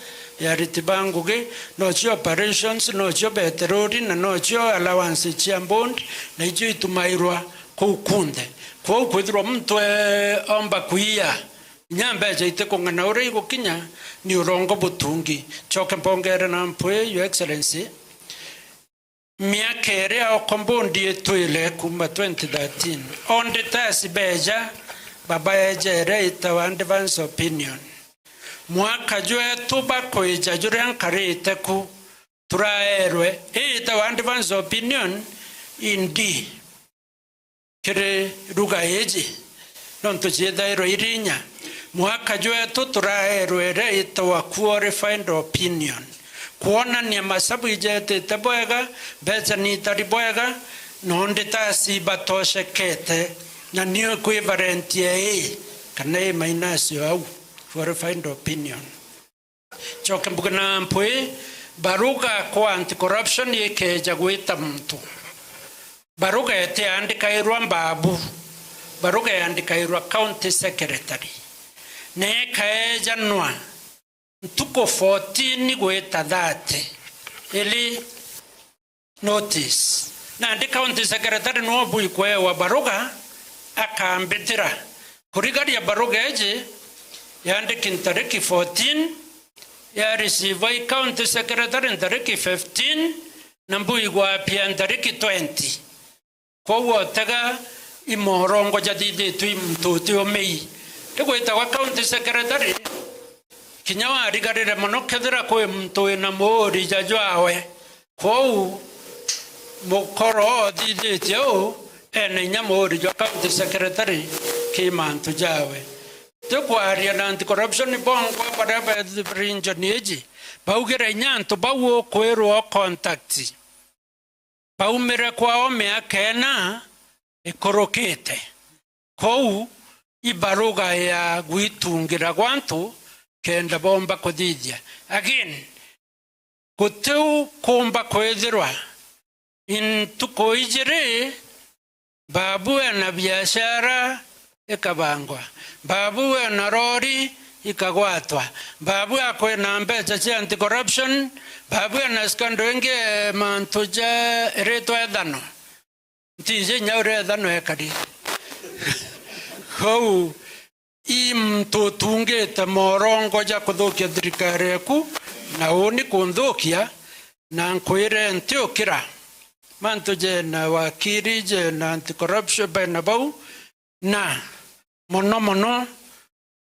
ya ariti ba ngugi, nocio operations, nocio beterori, na nocio allowance cia bond, na icio itumairwa kuu kunthe. Kwou kwithirwa muntu eomba kwiya, inya mbecha itikung'ana uria igukinya, ni urongo butungi. Ncoke mbongere na mpwi, Your Excellency, miaka iria o compound itwire kuuma twenty thirteen, auditors beja babaeja iria itawa advance opinion. Mwaka jwetu bakwija juria nkarite ku, turaerwe ii itawa advance opinion in D kiri ruga iji, nontu ciithairwe iri inya. Mwaka jwetu turaerwe iria itawa qualified opinion, kwonania masabu ijetite bwega, mbecha ni itari bwega, na auditors ibatoshekete Na ni equivalent ya A kana A minus o au, qualified opinion. Ncoke mbuge na mpwi, baruga kwa anti-corruption ikeeja gwita muntu, baruga itiandikairwa Mbabu, baruga yandikairwa county secretary, na ikaejanwa ntuku fourteen gwita thirty iri notice. Nandi county secretary nwe ubui kweewa baruga akambitira. Kurigaria baruga iji yandiki ntariki fourteen, ya receive i county secretary ntariki fifteen, na mbui gwapia ntariki twenty. Kwou otega i morongo jathithitue i muntu uti umei. Rigwitagwa county secretary, kinya warigarire mono kethira kwi muntu wina muurija jwawe. Kwou mukoro uthithitie uu, ena inya muuri jwa county secretary ki mantu jawe. Tukwaria na anti-corruption bongwa baria be region iji, baugire inya antu bau ukwirwa contact baumire kwao miaka ina ikurukite. Kwou i baruga ya gwitungira gwantu kenda bomba kuthithia. Again, gutiu kumba kwithirwa i ntuku ijiri Babu ena biashara ikabangwa. Babu ena rori ikagwatwa. Babu akwina mbeca cia anti-corruption. Babu ena scandal ingi, mantu ja iritwa ethano. Ntiji inya uria ethano ekari. Kwou i muntu utungite morongo ja kuthukia thirikari eku, na uni kunthukia, na nkwire ntiukira. Mantu jena wakiri, jena anti-corruption, bena bau, na mono mono,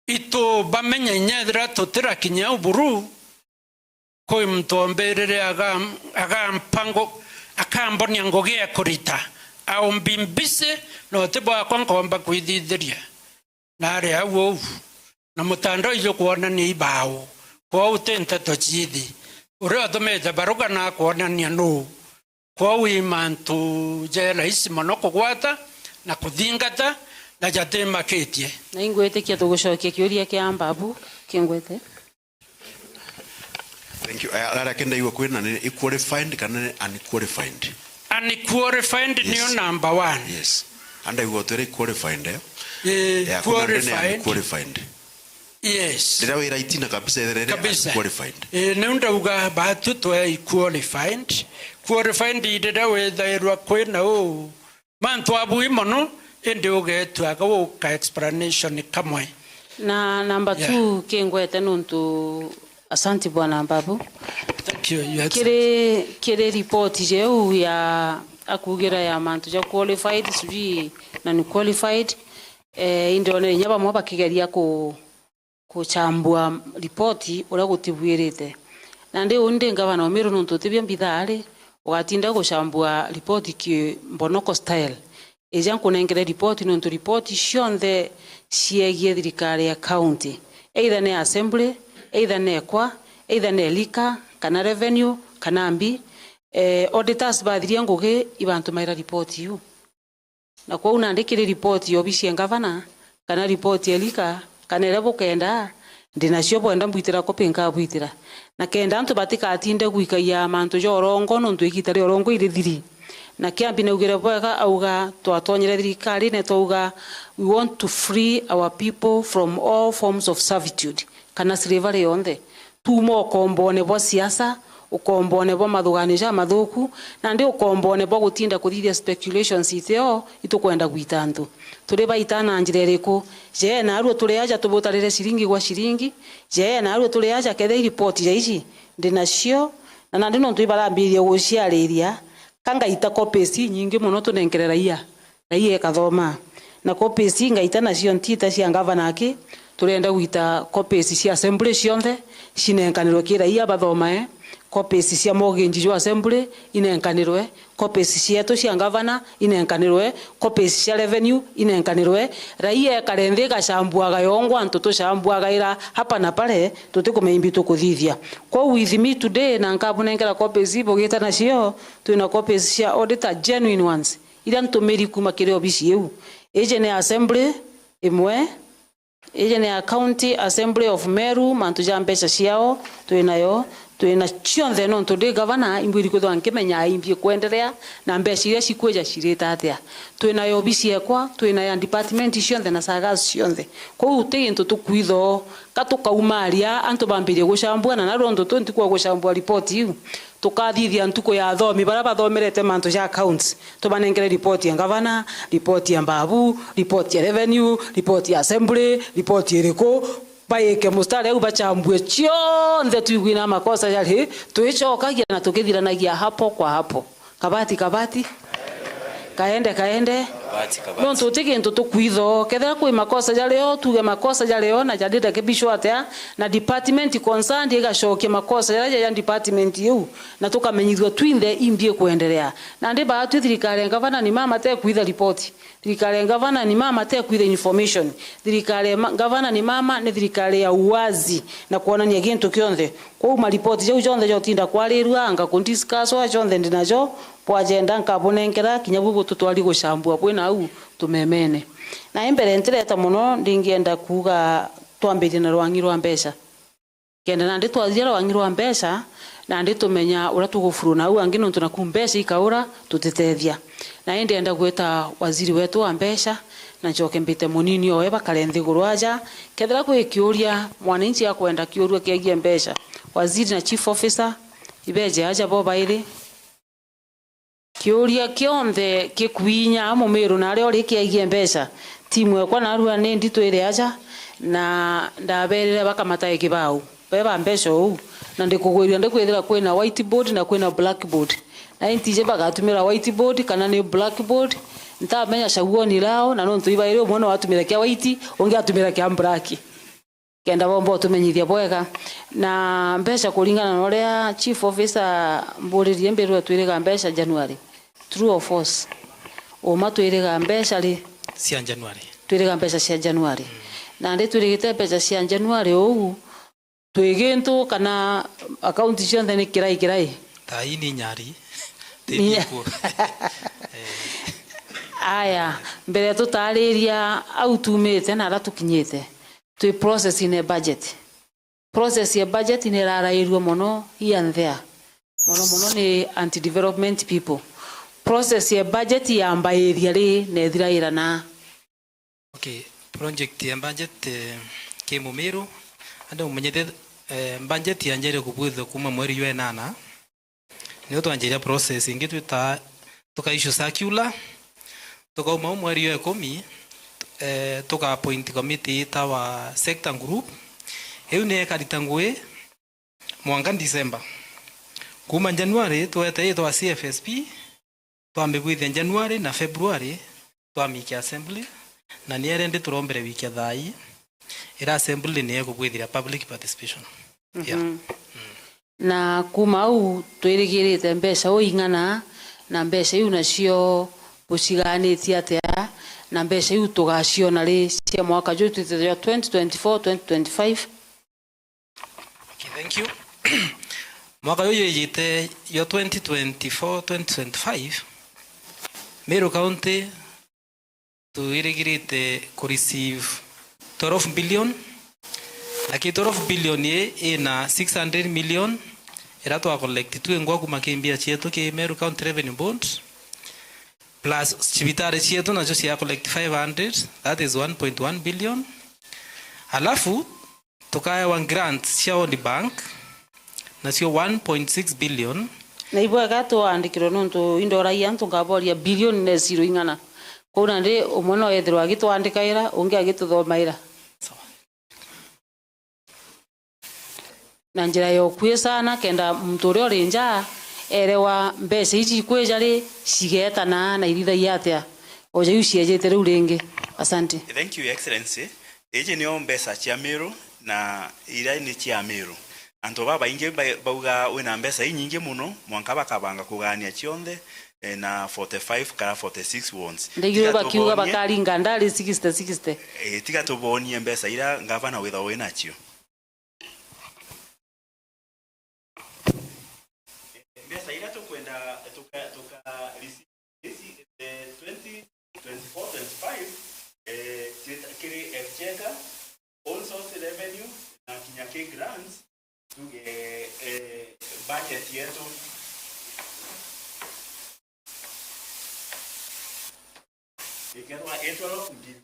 itu bamenya inya ethira tutirakinya au buru, kwi muntu ombirire agam-, agampa ngu-, akambonia ngugi ya kurita. I will be busy, na uti bwakwa nkomba kwithithiria. Na ari au uu. Na mutandao iju kwonania ibau. Kwou ti nteto ciithi. Uria utumite baruga na akwonania nuu. Kwou i mantu ja rahisi mono kugwata na kuthingata na jatimakitie. Na ingwitikia tugucokia kiuria kia Mbabu kingwete. Thank you. Eh, aria kenda igua kwina ni qualified kana ni unqualified? Unqualified niyo number one. Yes. Anda igua twere qualified, eh? Eh, ya, kuna ndene qualified. Unqualified. Yes. Riria wira itina kabisa, ethire iri kabisa. Unqualified. Eh, niu ndauga batu twe qualified. Qualified riria withairwa kwina u mantu abui mono, indi ugetua gauka explanation kamwe. Na number yeah. Two, kingwete nuntu, asanti Bwana Mbabu. Thank you, Your Excellency. Kiri, kiri report jeu ya akugira ya mantu ja qualified, sijui na ni qualified, eh, indi onere inya bamwe bakigeria ku, kuchambua ripoti uria gutibuirite. Nandi uu ndi ngavana o Meru nuntu utibio mbithaa ri, ugatinda guchambua ripoti ki mbonoko style. Ija nkunengere ripoti nuntu ripoti cionthe ciegie thirikari ya county, either ni assembly, either ni ekwa, either ni liquor, kana revenue, kana mbi, eh, auditors bathiria ngugi ibantumaira ripoti iu. Na kwou nandi kiri ripoti ya obisi ya ngavana, kana ripoti ya liquor, kana iria bukenda, ndi nacio bwenda mbwitira kopi nkabwitira. Na kenda antu batikatinde gwikagia mantu ja orongo, nontu igita ria orongo irithiri. Na Kiambi naugire bwega, auga twatonyere thirikari na twauga, "We want to free our people from all forms of servitude," kana slavery yonthe. Tuuma ukombone bwa siasa, ukombone bwa mathuganio jamathuku, nandi ukombone bwa gutinda kuthithia speculations itio itukwenda gwita antu. Turi baita na njira iriku? Jee, naarua turi aja tubutarire ciringi gwa ciringi? Jee, naarua turi aja kethira i report ja ici ndi nacio? Na nandi nontu ibarambirie guciariria, ka ngaita copies inyingi mono tunenkere raia. Raia ekathoma. Na copies ngaita nacio ntita cia ngavana aki, turenda gwita copies cia assembly cionthe, cinenkanirwe ki raia bathomae, copies cia mortgage jwa assembly inenkanirwe, copies cietu cia ngavana inenkanirwe, copies cia revenue inenkanirwe, raia ekare nthi igacambuaga yongwa antu tucambuaga ira hapa na pale, tutikumenya imbi tukuthithia. Kwou with me today, na nkabunengera copies ibugite nacio, twina copies cia auditor, genuine ones. iria ntumiri kuuma kiri obisi iu. Iji ni assembly imwe, iji ni a County Assembly of Meru, mantu ja mbeca ciao twinayo, twina cionthe, nontu ndi gavana, imbwiri kwithirwa nkimenya imbi ikwenderea na mbeca iria cikwija cirita atia. Twinayo obisi ekwa, twina ya department cionthe na sagas cionthe. Kwou ti gintu tukwithoo, ka tukaumaria antu bambirie gucambua, na narua untu tu ntiku ya gucambua ripoti iu. Tukathithia ntuku ya athomi baria bathomerete mantu ja accounts, tubanengere ripoti ya ngavana, ripoti ya Mbabu, ripoti ya revenue, ripoti ya assembly, ripoti iriku, baike mustari au bachambue cionthe, twigwina makosa jari, twicokagia na tukithiranagia hapo kwa hapo. Kabati, kabati. Kaende, kaende. Kabati, kabati. Nontu ti gintu tukwithoo. Kethira kwi makosa jario, tuge makosa jario na jarirekebishwa atia, na department concerned igacokia makosa jaria ja department iu, na tukamenyithua twinthe imbi ikwenderea. Nandi baatwi thirikari ya ngavana ni mama te kwitha ripoti. Thirikari ya ngavana ni mama te kwitha information. Thirikari ya ma-, ngavana ni mama ni thirikari ya uwazi na kwonania gintu kionthe. Kwou maripoti jau jonthe jotinda kwarirua, anga kudiscusswa, jonthe ndinajo, bwajenda nkabunengera kinya bu bututwari gucambua bwina au tumemene. Na imbere ntireta mono, ndingienda kuuga twambirie na rwangi rwa mbeca. Kenda nandi twathiria rwangi rwa mbeca, nandi tumenya uria tugufuruna au angi, nontu naku mbeca ikaura, tutitethia. Na indi enda gwita waziri wetu wa mbeca, na ncoke mbite munini owe bakare nthiguru aja. Kethira kwi kiuria mwananchi akwenda kiuria kiegie mbeca, waziri na chief officer ibeje aja bo bairi. Kiuria kionthe kikwinya mumiru na aria uri kiegie mbeca, timu ekwa narua ni nditu iri aja, na ndaberire bakamatae kibau. Beba mbeca uu, na ndikugwiria ndikwithira kwina whiteboard na kwina blackboard. Na intiji bagatumira whiteboard kana ni blackboard, ntamenya chaguoni lao, na nontu ibairi umwe no atumira kia white, ungi atumira kia black. Kenda bomba utumenyithia bwega. Na mbeca kuringana na uria chief officer mburirie, mbirwe twiriga mbeca January. True or false? Uma twiriga mbeca ri? Cia January. Twiriga mbeca cia January. Nandi twirigite mbeca cia January uu, twi gintu kana account cionthe ni kirai kirai? Thaa ii ni nyari. Ti nya- bikuo. Eh. Aya, mbere tutariria au tumite na ara tukinyite. Twi process-ini ya budget. Process ya budget ni irarairue mono here and there. Mono mono ni anti-development people. Process ya budget yambairia ri na ithiraira na? Okay, project ya budget, eh, ki Mumiru, andu mumenyete, eh, budget yanjire kubwithwa kuma mweri jwa inana. Nio twanjiria process ingi twita, tuka issue circular, tukauma au mweri jwa ikumi, eh, tuka appoint committee itawa sector group. Iu ni ikarita ngui mwanka December. Kuma January twete itwa C F S P, twambibwithia January na February, twamikia assembly, na ni ere ndi turombere wiki ya thaa ii, ira assembly ni ekubwithira public participation. Yeah. Mhm. Na kuma au twirigirite mbeca uu ing'ana, na mbeca iu nacio buciganitie atia, na mbeca iu tugaciona ri cia mwaka juu twitite jwa twenty twenty-four, twenty twenty-five? Okay, thank you. Mwaka uyu wijite jwa twenty twenty-four, twenty twenty-five, Meru County twirigirite ku receive twelve billion, na ki twelve billion ii ina six hundred million ira twa collect twingwa kuma ki mbia cietu ki Meru County Revenue Board, plus cibitari cietu nacio cia collect five hundred, that is one point one billion. Alafu tukaewa grants cia World Bank, nacio one point six billion. Na ibwega twandikirwe nontu indoragia antu ngaboria bilioni na zero ing'ana. Kwou nandi umwe no ethirwa agitwandikaira, ungi agituthomaira. Sawa. Na njira ya ukui sana, kenda muntu uria uri njaa erewa mbeca iji ikwija ri, cigetana na irithagia atia, oja iu ciejite riu ringi. Asante. Thank you, Your Excellency. Iji nio mbeca cia Meru, na iria ni cia Meru. Antu babaingi ba-, bauga wina mbeca inyingi muno, mwanka bakabanga kugania cionthe, eh, na forty-five kana forty-six wards. Ndaigirwe bakiuga bakaringa ndari sixty sixty. Eh, tiga tubonie mbeca iria ngavana withagwa winacio. Mbeca iria tukwenda tuka, tuka receive, this is the Ki grants, tuge, eh, budget yetu ikethwa i twelve billion.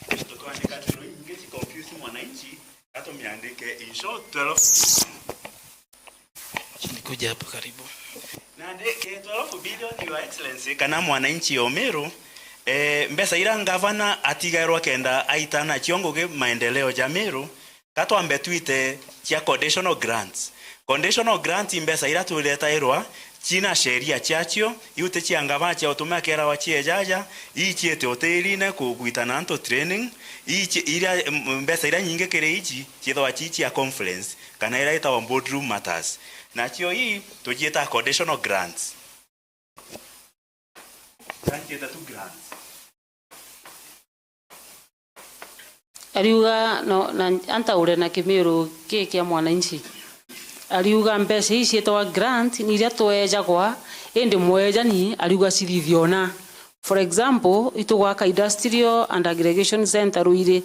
Tutikwandika zero nyingi ci confuse mwananchi, ka tumiandike in short twelve billion. Nikuja hapo karibu. Nandi ki twelve billion, Your Excellency, kana mwananchi o Meru, eh, mbeca ira ngavana atigairwa kenda aita nacio ngugi maendeleo ja Meru, ka twambe twite cia conditional grants. Conditional grants i mbeca ira twiretairwa cina sheria ciacio, iu ti cia ngavana cia utuma kerawa ciejaja, ii ciite utiirine kugwitana antu training, ii ci-, iria, m-, mbeca iria nyingi kiri ici ciithagwa ci cia conference, kana iria itagwa boardroom matters. Nacio ii tuciitaga conditional grants. Grant itatu grants. Ariuga no, na antaure na Kimiru ki kia mwananchi. Ariuga mbeca ii ciitagwa grant ni iria twejagwa, indi mwejani ariuga cithithio na. For example, itugwaka Industrial and Aggregation Centre Ruiri.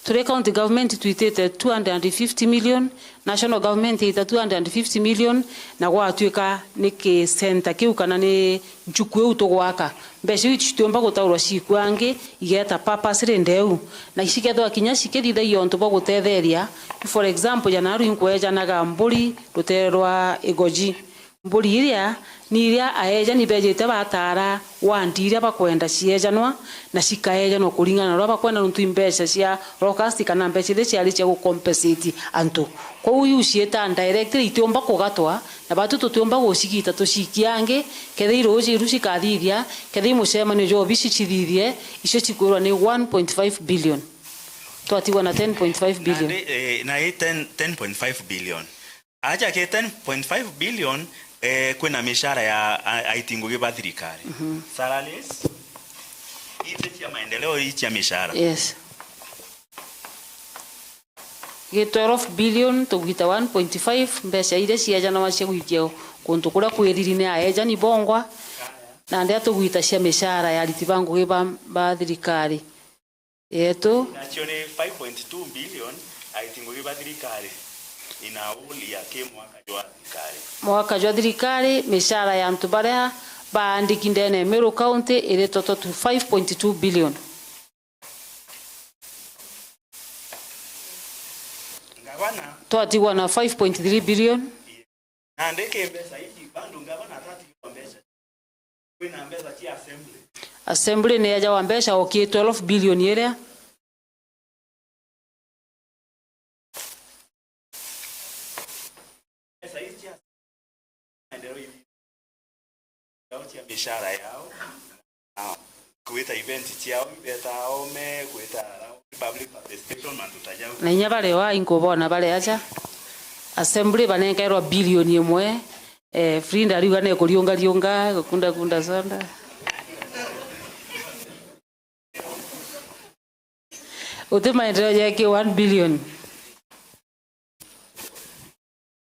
Turi county government twitite two hundred and fifty million, national government yaita two hundred and fifty million, na gwatuika ni ki centre kiu kana ni nchuku iu tugwaka. Mbeca iu citiumba gutaurwa ciikua angi, igeeta purposely ndeu. Na cikethwa kinya cikithithagia untu bwa gutetheria, for example, ja naru inkwejanaga mburi rutere rwa Igoji. Mburi iria ni iria aejani beejite bataara wandi iria bakwenda ciejanwa, na cikaejanwa kuringana na uria bakwenda, nontu i mbeca cia locust kana mbeca iria ciari cia gucompensate antu. Kwou iu ciita directly itiumba kugatwa, na batu tutiumba gucigita tucikie angi, kethira iruuji iru cikathithia, kethira i mucemanio jwa obisi cithithie, icio cikwirwa ni one point five billion. Twatigwa na ten point five billion. Nandi, eh, na i ten, ten point five billion. Aja ki ten point five billion, eh, kwina mishara ya a-, aiti ngugi ba thirikari. Mhm. Salaries, ii ti cia maendeleo, ii cia mishara. Yes. Gi twelve billion tugwita one point five, mbeca iria ciejanagwa cia gwikia kuntu kuria kwiriri ni aejani bongwa, na ndia tugwita cia mishara ya ariti ba ngugi ba, ba thirikari yetu. Nacio ni five point two billion aiti ngugi ba thirikari in a whole year, ki mwaka jwa thirikari. Mwaka jwa thirikari, mishara ya antu baria baandiki ndene ya Meru County iri toto to five point two billion. Ngavana. Twatigwa na five point three billion. Nandi ki mbeca iji, bado ngavana atatigirwa mbeca. Kwina mbeca cia assembly. Assembly ni yajagwa mbeca o ki twelve billion iria. Mbeca iji cia maendeleo ithi yao cia mishara yao. Ah, kwita event ciao, ibeta ome, kwita public participation, mantu ta jau. Na inya bari o aa inkubona bari aja. Assembly banenkairwa billion imwe, eh, Frinda ariuga nekuriunga riunga, gukunda kunda soda. Uti maendeleo jeki one billion.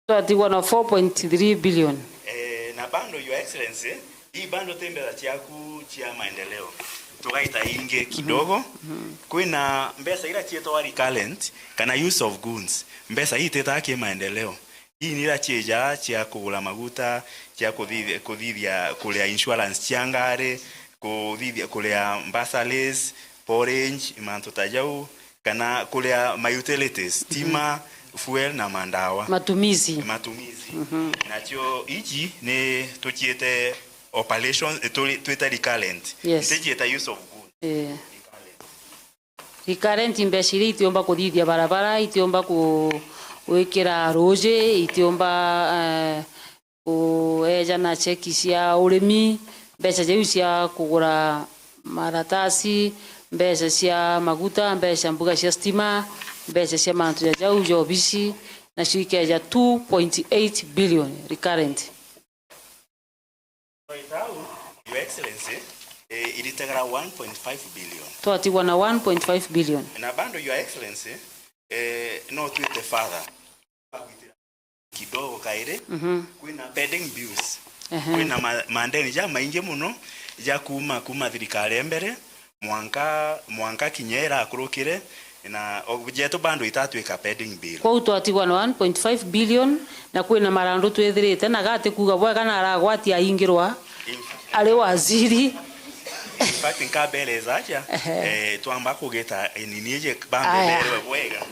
Twatigwa na four point three billion. Eh, na bado, Your Excellency, ii bado ti mbeca ciaku cia maendeleo. Tugaita ingi kidogo. Mhm. Kwina mbeca iria cietagwa recurrent kana use of goods. Mbeca ii ititaga ki maendeleo. Ii ni iria ciija cia kugura maguta, cia kuthithia, kuthithia kuria insurance cia ngari, kuthithia kuria bursaries, porridge, mantu ta jau, kana kuria ma utilities, stima, fuel na mandawa. Matumizi. Matumizi. Mhm. Nacio iji ni tuciite operations, eh, turi-, twite recurrent. Yes. Nticiite use of goods. Eh. Recurrent. Recurrent i mbeca iria itiumba kuthithia barabara, itiumba ku-, gwikira ruuji, itiumba, eh, kuejana cheki cia urimi, mbeca jau cia kugura maratasi, mbeca cia maguta, mbeca mbuga cia stima, mbeca cia mantu ja jau ja obisi, nacio ikeja two point eight billion recurrent. Your Excellency, eh, iritegera one point five billion. Twatigwa na one point five billion. Na bado, Your Excellency, eh, no twite further. Kidogo kairi, mhm, kwina pending bills. Ehe. Kwina ma-, mandeni ja maingi muno ja kuma, kuma thirikari ya mbere, mwanka, mwanka kinya irakurukire, na o-, jetu bado itatwika pending bill. Kwou twatigwa na one point five billion, na kwina marandu twithirite, na gati kuuga bwega na aragwati aingirwa ari waziri. In fact, nkabeleza atia, ehe, eh, twamba kugita, eh, nini iji bambe berwe bwega.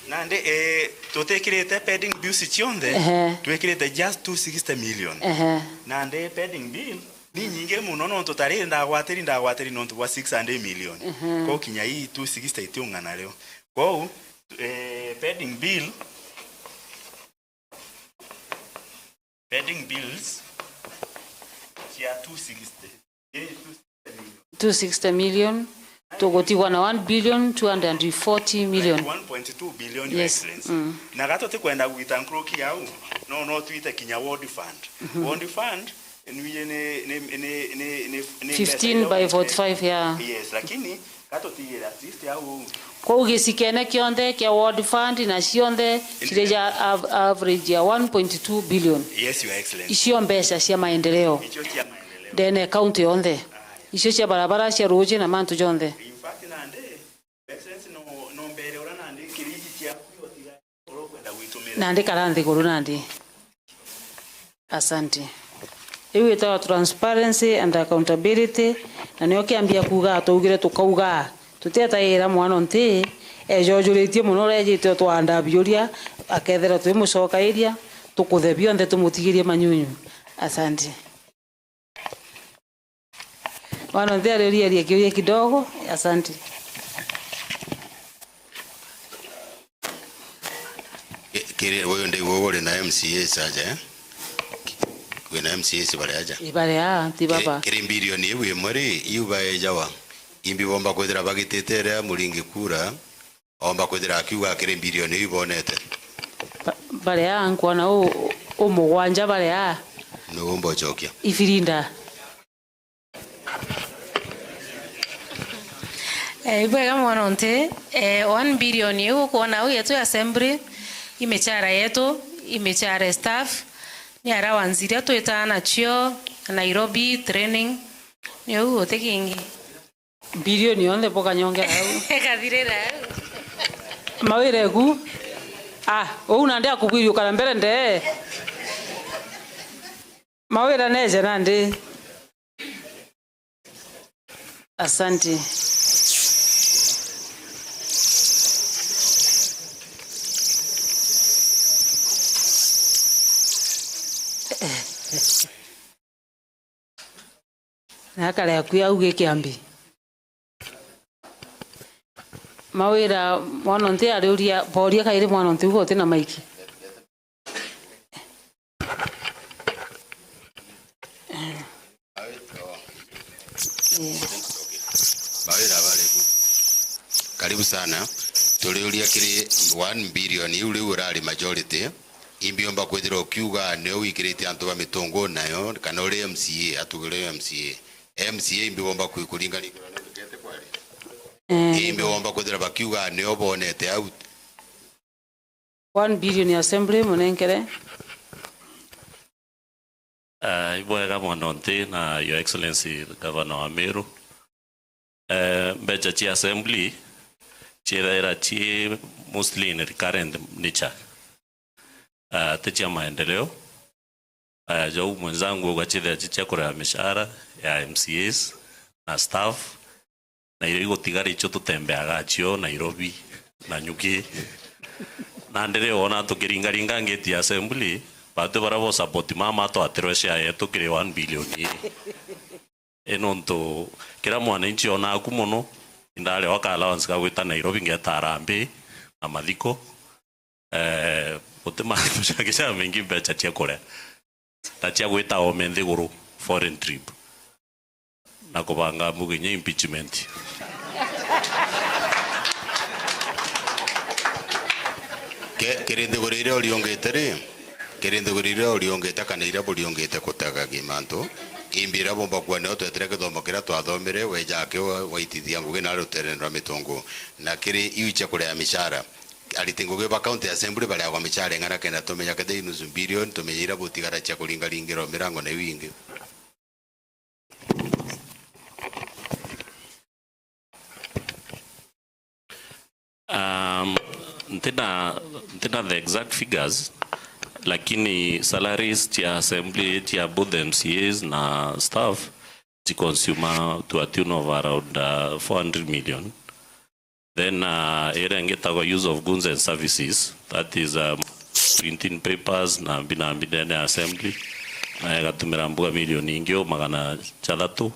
Nandi, eh, tutikirite pending bills cionthe, ehe, twikirite just two sixty million. Ehe. Nandi pending bill ni nyingi mono, nontu tari ndagwatiri, ndagwatiri nontu bwa six hundred million. Ehe. Kwou kinya ii two sixty itiung'ana rio. Kwou, eh, pending bill, pending bills cia two sixty. Eh, two sixty million. Two sixty million, tugutigwa na one billion two hundred and forty million. Like one point two billion, Your Excellency. Yes. Mm. Na ga tutikwenda gwita nkroki au, no, no twite kinya World Fund. Mhm. World Fund, nwiye ni, ni, ni, ni, ni, ni mbeca iria wite. Fifteen by forty-five, yeah. Yes, lakini ga tutigira at least au. Kwou gicikene kionthe kia World Fund na cionthe ciri ja av-, average ya one point two billion. Yes, Your Excellency. Icio mbeca cia maendeleo. Icio cia maendeleo. Ndene county yonthe. Icio cia barabara, cia ruuji na mantu jonthe. In fact, nandi, Excellency, no, no mbere ura nandi kiriti ciaku igotiga ura ukwenda gwitumira. Nandi kara nthiguru nandi. Asante. Iu itagwa transparency and accountability, na nio kiambia kuuga, twaugire tukauga, tutietaira mwana nti ejojuritie mono, uria ejite utwanda biuria, akethira twimucokairia, tukuthe bionthe, tumutigirie manyunyu. Asante. Mwana nthi ariuria kiuria kidogo. Asante. Ki-, kiri, uyu ndi gugu uri na M C As aja, eh? Wina M C As bari aja? Ii, bari aa, nti baba. Kiri, kiri mbilioni iu imwe ri, iu baejawa, imbi bomba kwithira bagitite iria Muringi kura, omba kwithira akiuga kiri mbilioni iu ibonete. Ba-, baria nkwona u, u mugwanja baria. Nuu umba ucokia? Ifirinda. Eh, ibwega mono nti, eh, one billion iu ukwona au yetu ya assembly, i michara yetu, i michara ya staff, ni allowance iria twitaa nacio Nairobi training, ni uu uti kingi. Bilioni yonthe bukanyongera au. Ikathirira au. Mawira eku. Ah, uu nandi akugwiria ukara mbere ndee. Mawira neje nandi. Asante. Na akare akui au gi kiambi. Mawira mwana nthi ariuria, boria kairi mwana nthi uga uti na maiki. Mawira bariku. Karibu sana. Turiuria kiri one billion iu riu urari majority. Imbi omba kwithira ukiuga nio wikirite antu ba mitungu nayo, kana uri M C A, atugire M C A. M C A imbi bomba kwi-, kuringaringirwa ni ndukete kwari? Eh. Imbi bomba kwithira bakiuga nio bonete au. One billion assembly munenkere. Eh, ibwega mono nthi na Your Excellency Governor wa Meru. Eh, mbeca cia assembly ciethaira ci mostly in recurrent nature. Eh, ti cia maendeleo. Eh, jau mwenzangu auga ciethira ci cia kuria mishahara ya M C As na staff, na iria igutigara icio tutembeaga cio Nairobi na Nyuki. Na ndiri wona tukiringaringa ngeti ya assembly, batu baria bo support mama twatirwe share yetu kiri one billion ii. I nontu kira mwananchi onaga ku mono, indarewa ka allowance ka gwita Nairobi ngeta harambee na mathiko. Eh, guti mantu jangi jamaingi mbeca cia kuria na cia gwita ome nthiguru, foreign trip, na kubanga mbuge inya impeachment. Ke-, kiri nthiguru iria uriungite ri, kiri nthiguru iria uriungite kana iria buriungite kutagagia mantu, imbi iria bumba kuua nio twetire kithomo kiria twathomire, weja akio wa-, waitithia ngugi na ruterene rwa mitungu, na kiri iu cia kuria mishara. Ariti ngugi ba County Assembly bariagwa michara ing'ana kenda tumenya kethira i nusu billion, tumenya iria butigara cia kuringaringirwa mirango na iu ingi. Ntina, ntina the exact figures, lakini salaries cia assembly, cia both M C As na staff, ci consume to a tune of around, uh, four hundred million. Then, uh, iria ingi itagwa use of goods and services, that is, um, printing papers na mbi na mbi ndene ya assembly, na igatumira mbuga milioni ingi o magana jathatu.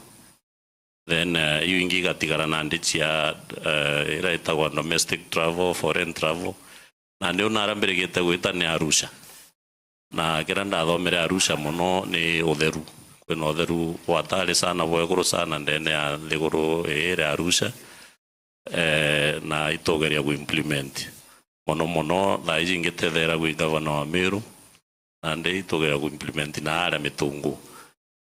Then, uh, iu ingi igatigara nandi cia, uh, iria itagwa domestic travel, foreign travel. Nandi u naria mbirigite gwita ni Arusha. Na kiria ndathomere Arusha mono ni utheru. Kwina utheru bwatari sana, bwa iguru sana ndene ya nthiguru ii iri Arusha. Eh, na itugeria ku implement. Mono mono, thaa iji ngitethera gwi gavana wa Meru, nandi itugeria ku implement na aria Mitungu.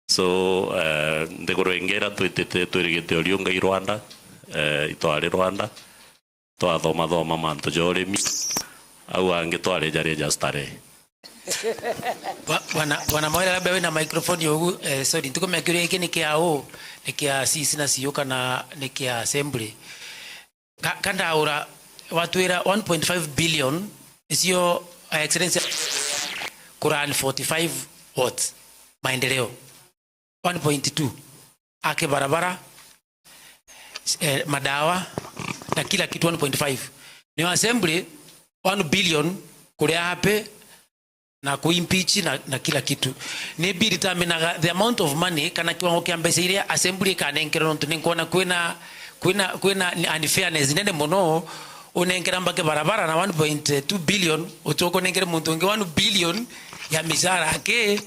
So, eh, nthiguru ingi iria twitite twirigite uriunga i Rwanda, eh, itwari Rwanda, twathoma thoma mantu ja urimi, au angi twarija rija starehe. Bwa-, bwana, bwana Mawira, labda wina microphone ugu, eh, sorry, ntikumenya kiuria giki ni kia u, ni kia C C na C U kana ni kia assembly? Ka-, kandaura, watwira one point five billion icio, uh, Excellency, kuran forty-five what? Maendeleo. One point two. Ake barabara, eh, madawa, na kila kitu one point five. Ni assembly, one billion kuria ape, na ku impeach na, na kila kitu. Ni bill determinaga the amount of money kana kiwango kia mbeca iria assembly ikanenkerwa, nontu ni nkwona kwina, kwina, kwina unfairness nene mono, unenkera mbake barabara na one point two billion, ucoka unenkere muntu ungi one billion ya micara yake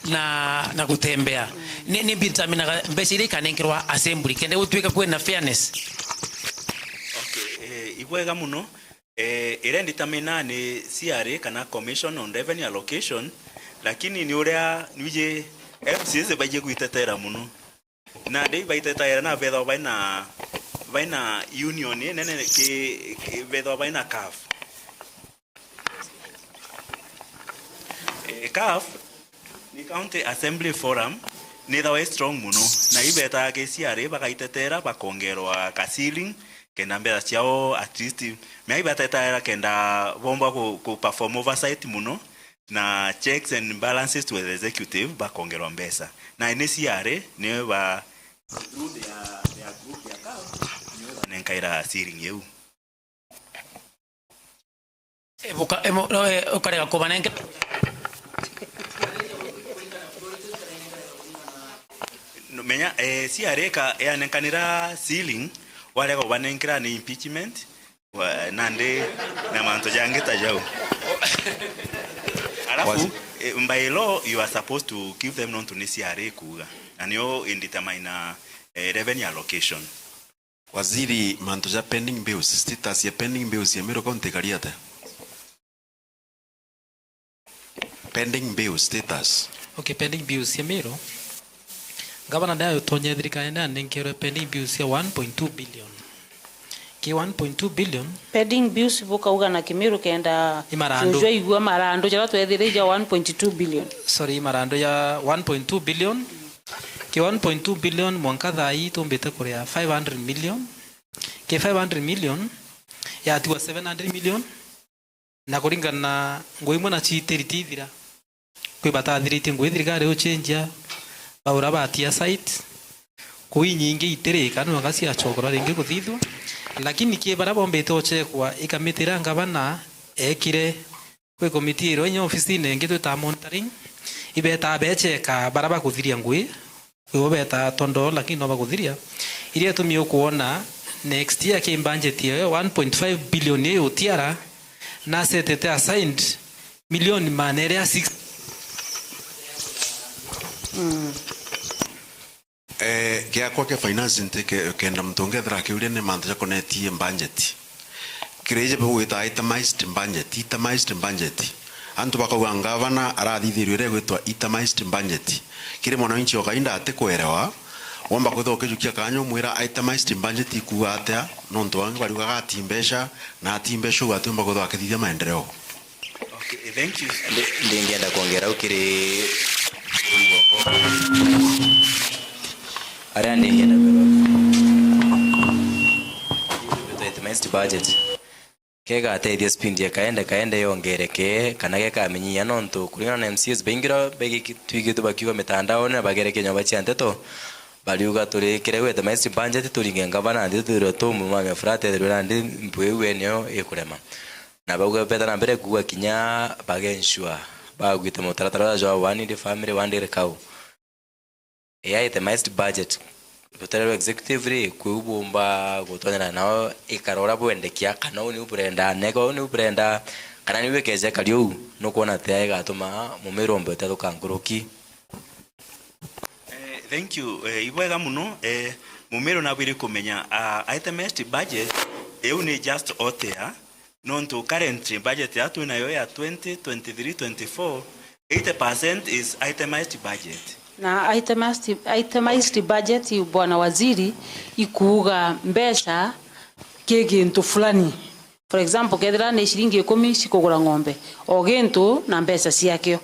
na, na gutembea. Ni, ni bill determinaga mbeca iria ikanenkerwa assembly, kenda gutwika kwina fairness. Okay, eh, ibwega muno. Eh, iria nditamina ni C R A kana Commission on Revenue Allocation, lakini ni uria nwiji M C As baiji gwitetera muno. Na ndi baitetaira na bethwa baina, baina union nene ki, ki bethwa baina CAF. Eh, CAF ni County Assembly Forum, ni thawa strong muno. Na ibetaga ki C R A bagaitetera bakongerwa ka ceiling, kenda mbeca ciao at least, mea ibatetaera kenda bomba ku, ku perform oversight muno, na checks and balances to the executive bakongerwa mbeca. Na ni C R A niyo ba, through their, their group ya CAF, niyo banenkaira ceiling iu. Ebuka, emo, no, eh, ukarega kubanenge. Menya, eh, C R A ka yanenkanira ceiling, warega ubanenkera ni impeachment, wa, nandi na mantu jangi ta jau. Alafu, eh, by law, you are supposed to give them nontu ni C R A kuuga. Na nio indetermine, eh, revenue allocation. Waziri, mantu ja pending bills, status ya pending bills ya Meru County ikari atia? Pending bills status. Okay, pending bills ya Meru. Gavana ndayo tonye thirikari ndanenkerwe pending bills ya one point two billion. Ki one point two billion. Pending bills bukauga na Kimiru kenda i marandu. Jujwa igua marandu jara twethire ja one point two billion. Sorry, marandu ya one point two billion. Ki one point two billion mwanka thaa ii tumbite kuria five hundred million. Ki five hundred million, yatigwa seven hundred million, na kuringana na ngui imwe na ciitiri tithira. Kwi batathiritie ngui thirikari ucenjia, baura batia site, kuu inyingi itirika, nonga ciacokerwa ringi kuthithwa. Lakini ki baria bombite uchekwa, i kamiti iria ngavana ekire, kwi komiti iria inya ofisine ingi twitaga monitoring, ibetaa becheka baria bakuthiria ngui, ibo betaa tondo lakini no bakuthiria. Iria itumi ukwona next year ki budget iyo one point five billion iyo utiara, nasetete assigned milioni maana iri ya six. Mm. Eh, giakwa kia finance nti ke-, kenda muntu ungi ethira akiuria ni mantu jakonetie budget. Kiri iji bagwita itemized budget, itemized budget. Antu bakauga ngavana arathithirio iria igwitwa itemized budget. Kiri mwananchi o kainda atikwerewa, womba kwithirwa ukijukia kanya umwira itemized budget ikuuga atia, nontu bangi bariugaga ati mbeca, na ati mbeca uu atiumba kwithirwa akithithia maendeleo. Okay, thank you. Ndi-, ndingienda kwongera au kiri aria ndingienda kwira. Itemized budget. kegatethia speed ya kaende kaende yongereke, kana gekamenyia, nontu kuringana na M C As baingi ra begi-, twigitwe bakiuga mitandaone na bagerekia nyomba cia nteto, bariuga turi kiria gwete maestri budget turinge ngavana nthi tuthirwe tumumamia flat ethirwe nandi mbu iu eneo ikurema. Na bauga beta na mbere kuuga kinya bagensure bagwite mutaratara jwa one family one cow. Ea itemized budget, rutere rwa executive ri, kwiu bumba gutonyana nao ikara uria bwendekia, kana uu niu burenda, nega uu niu burenda, kana niu ikeja ikari uu, nukwona tia igatuma mumiro umbe utethuka nkuruki? Eh, thank you. Eh, ibwega muno. Eh, mumiro nabwiri kumenya, ah, itemized budget, iu ni just otea, nontu current budget ya twinayo ya twenty twenty-three twenty-four, eighty percent is itemized budget. Na itemized, itemized budget, Bwana Waziri, ikuuga mbeca ki gintu fulani. For example, kethira ni ciringi ikumi cikugura ng'ombe, o gintu na mbeca ciakio.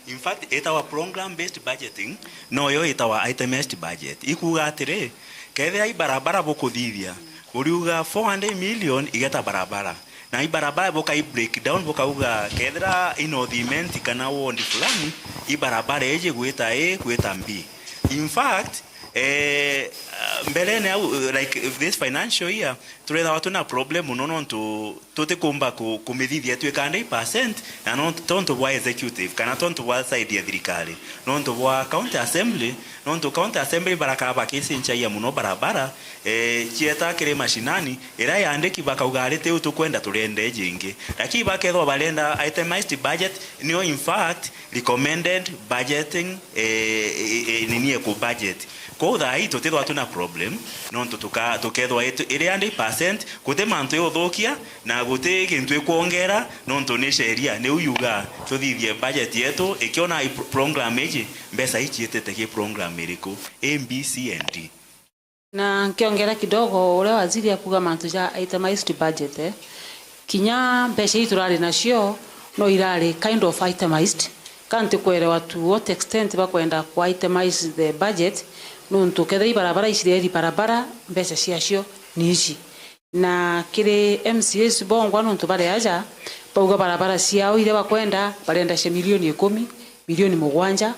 In fact, itawa program based budgeting, noyo itawa itemized budget. Ikuuga atiri, kethira i barabara bukuthithia, buriuga four hundred million igeta barabara. Na i barabara bukai break down, bukauga kethira i North Imenti kana ward fulani, i barabara iji gwita A, gwita B. In fact, eh, mberene au, like, this financial year, turethagwa twina problem muno nontu tutikumba ku-, kumithithia twika hundred percent, na nontu, tontu bwa executive, kana tontu bwa side ya thirikari, nontu bwa county assembly, nontu county assembly barakara bakicincagia muno barabara, eh, cieta kiri mashinani, iria yandiki bakauga, "Ari tiu tukwenda, turenda iji ingi." Lakini bakethwa barenda itemized budget, nio in fact recommended budgeting, eh, eh, eh, nini eku budget. Kwou thaa ii tutithwa twina problem, nontu tuka-, tukethwa itu-, iri hundred percent, guti mantu iuthukia, na guti gintu ikwongera, nontu ni sheria, niu yuga tuthithie budget yetu, ikiona i pro-, program iji, mbeca iciitite ki program iriku, A, B, C and D. Na nkiongera kidogo, uria waziri akuuga mantu ja itemized budget, eh, kinya mbeca ii turari nacio no irari kind of itemized. Ka ntikwerewa to what extent bakwenda ku itemize the budget, nontu kethira i barabara icireri barabara, mbeca ciacio ni ici. Na kiri M C As bongwa, nontu bari aja, bauga barabara ciao iria bakwenda, barenda cia milioni ikumi, milioni mugwanja,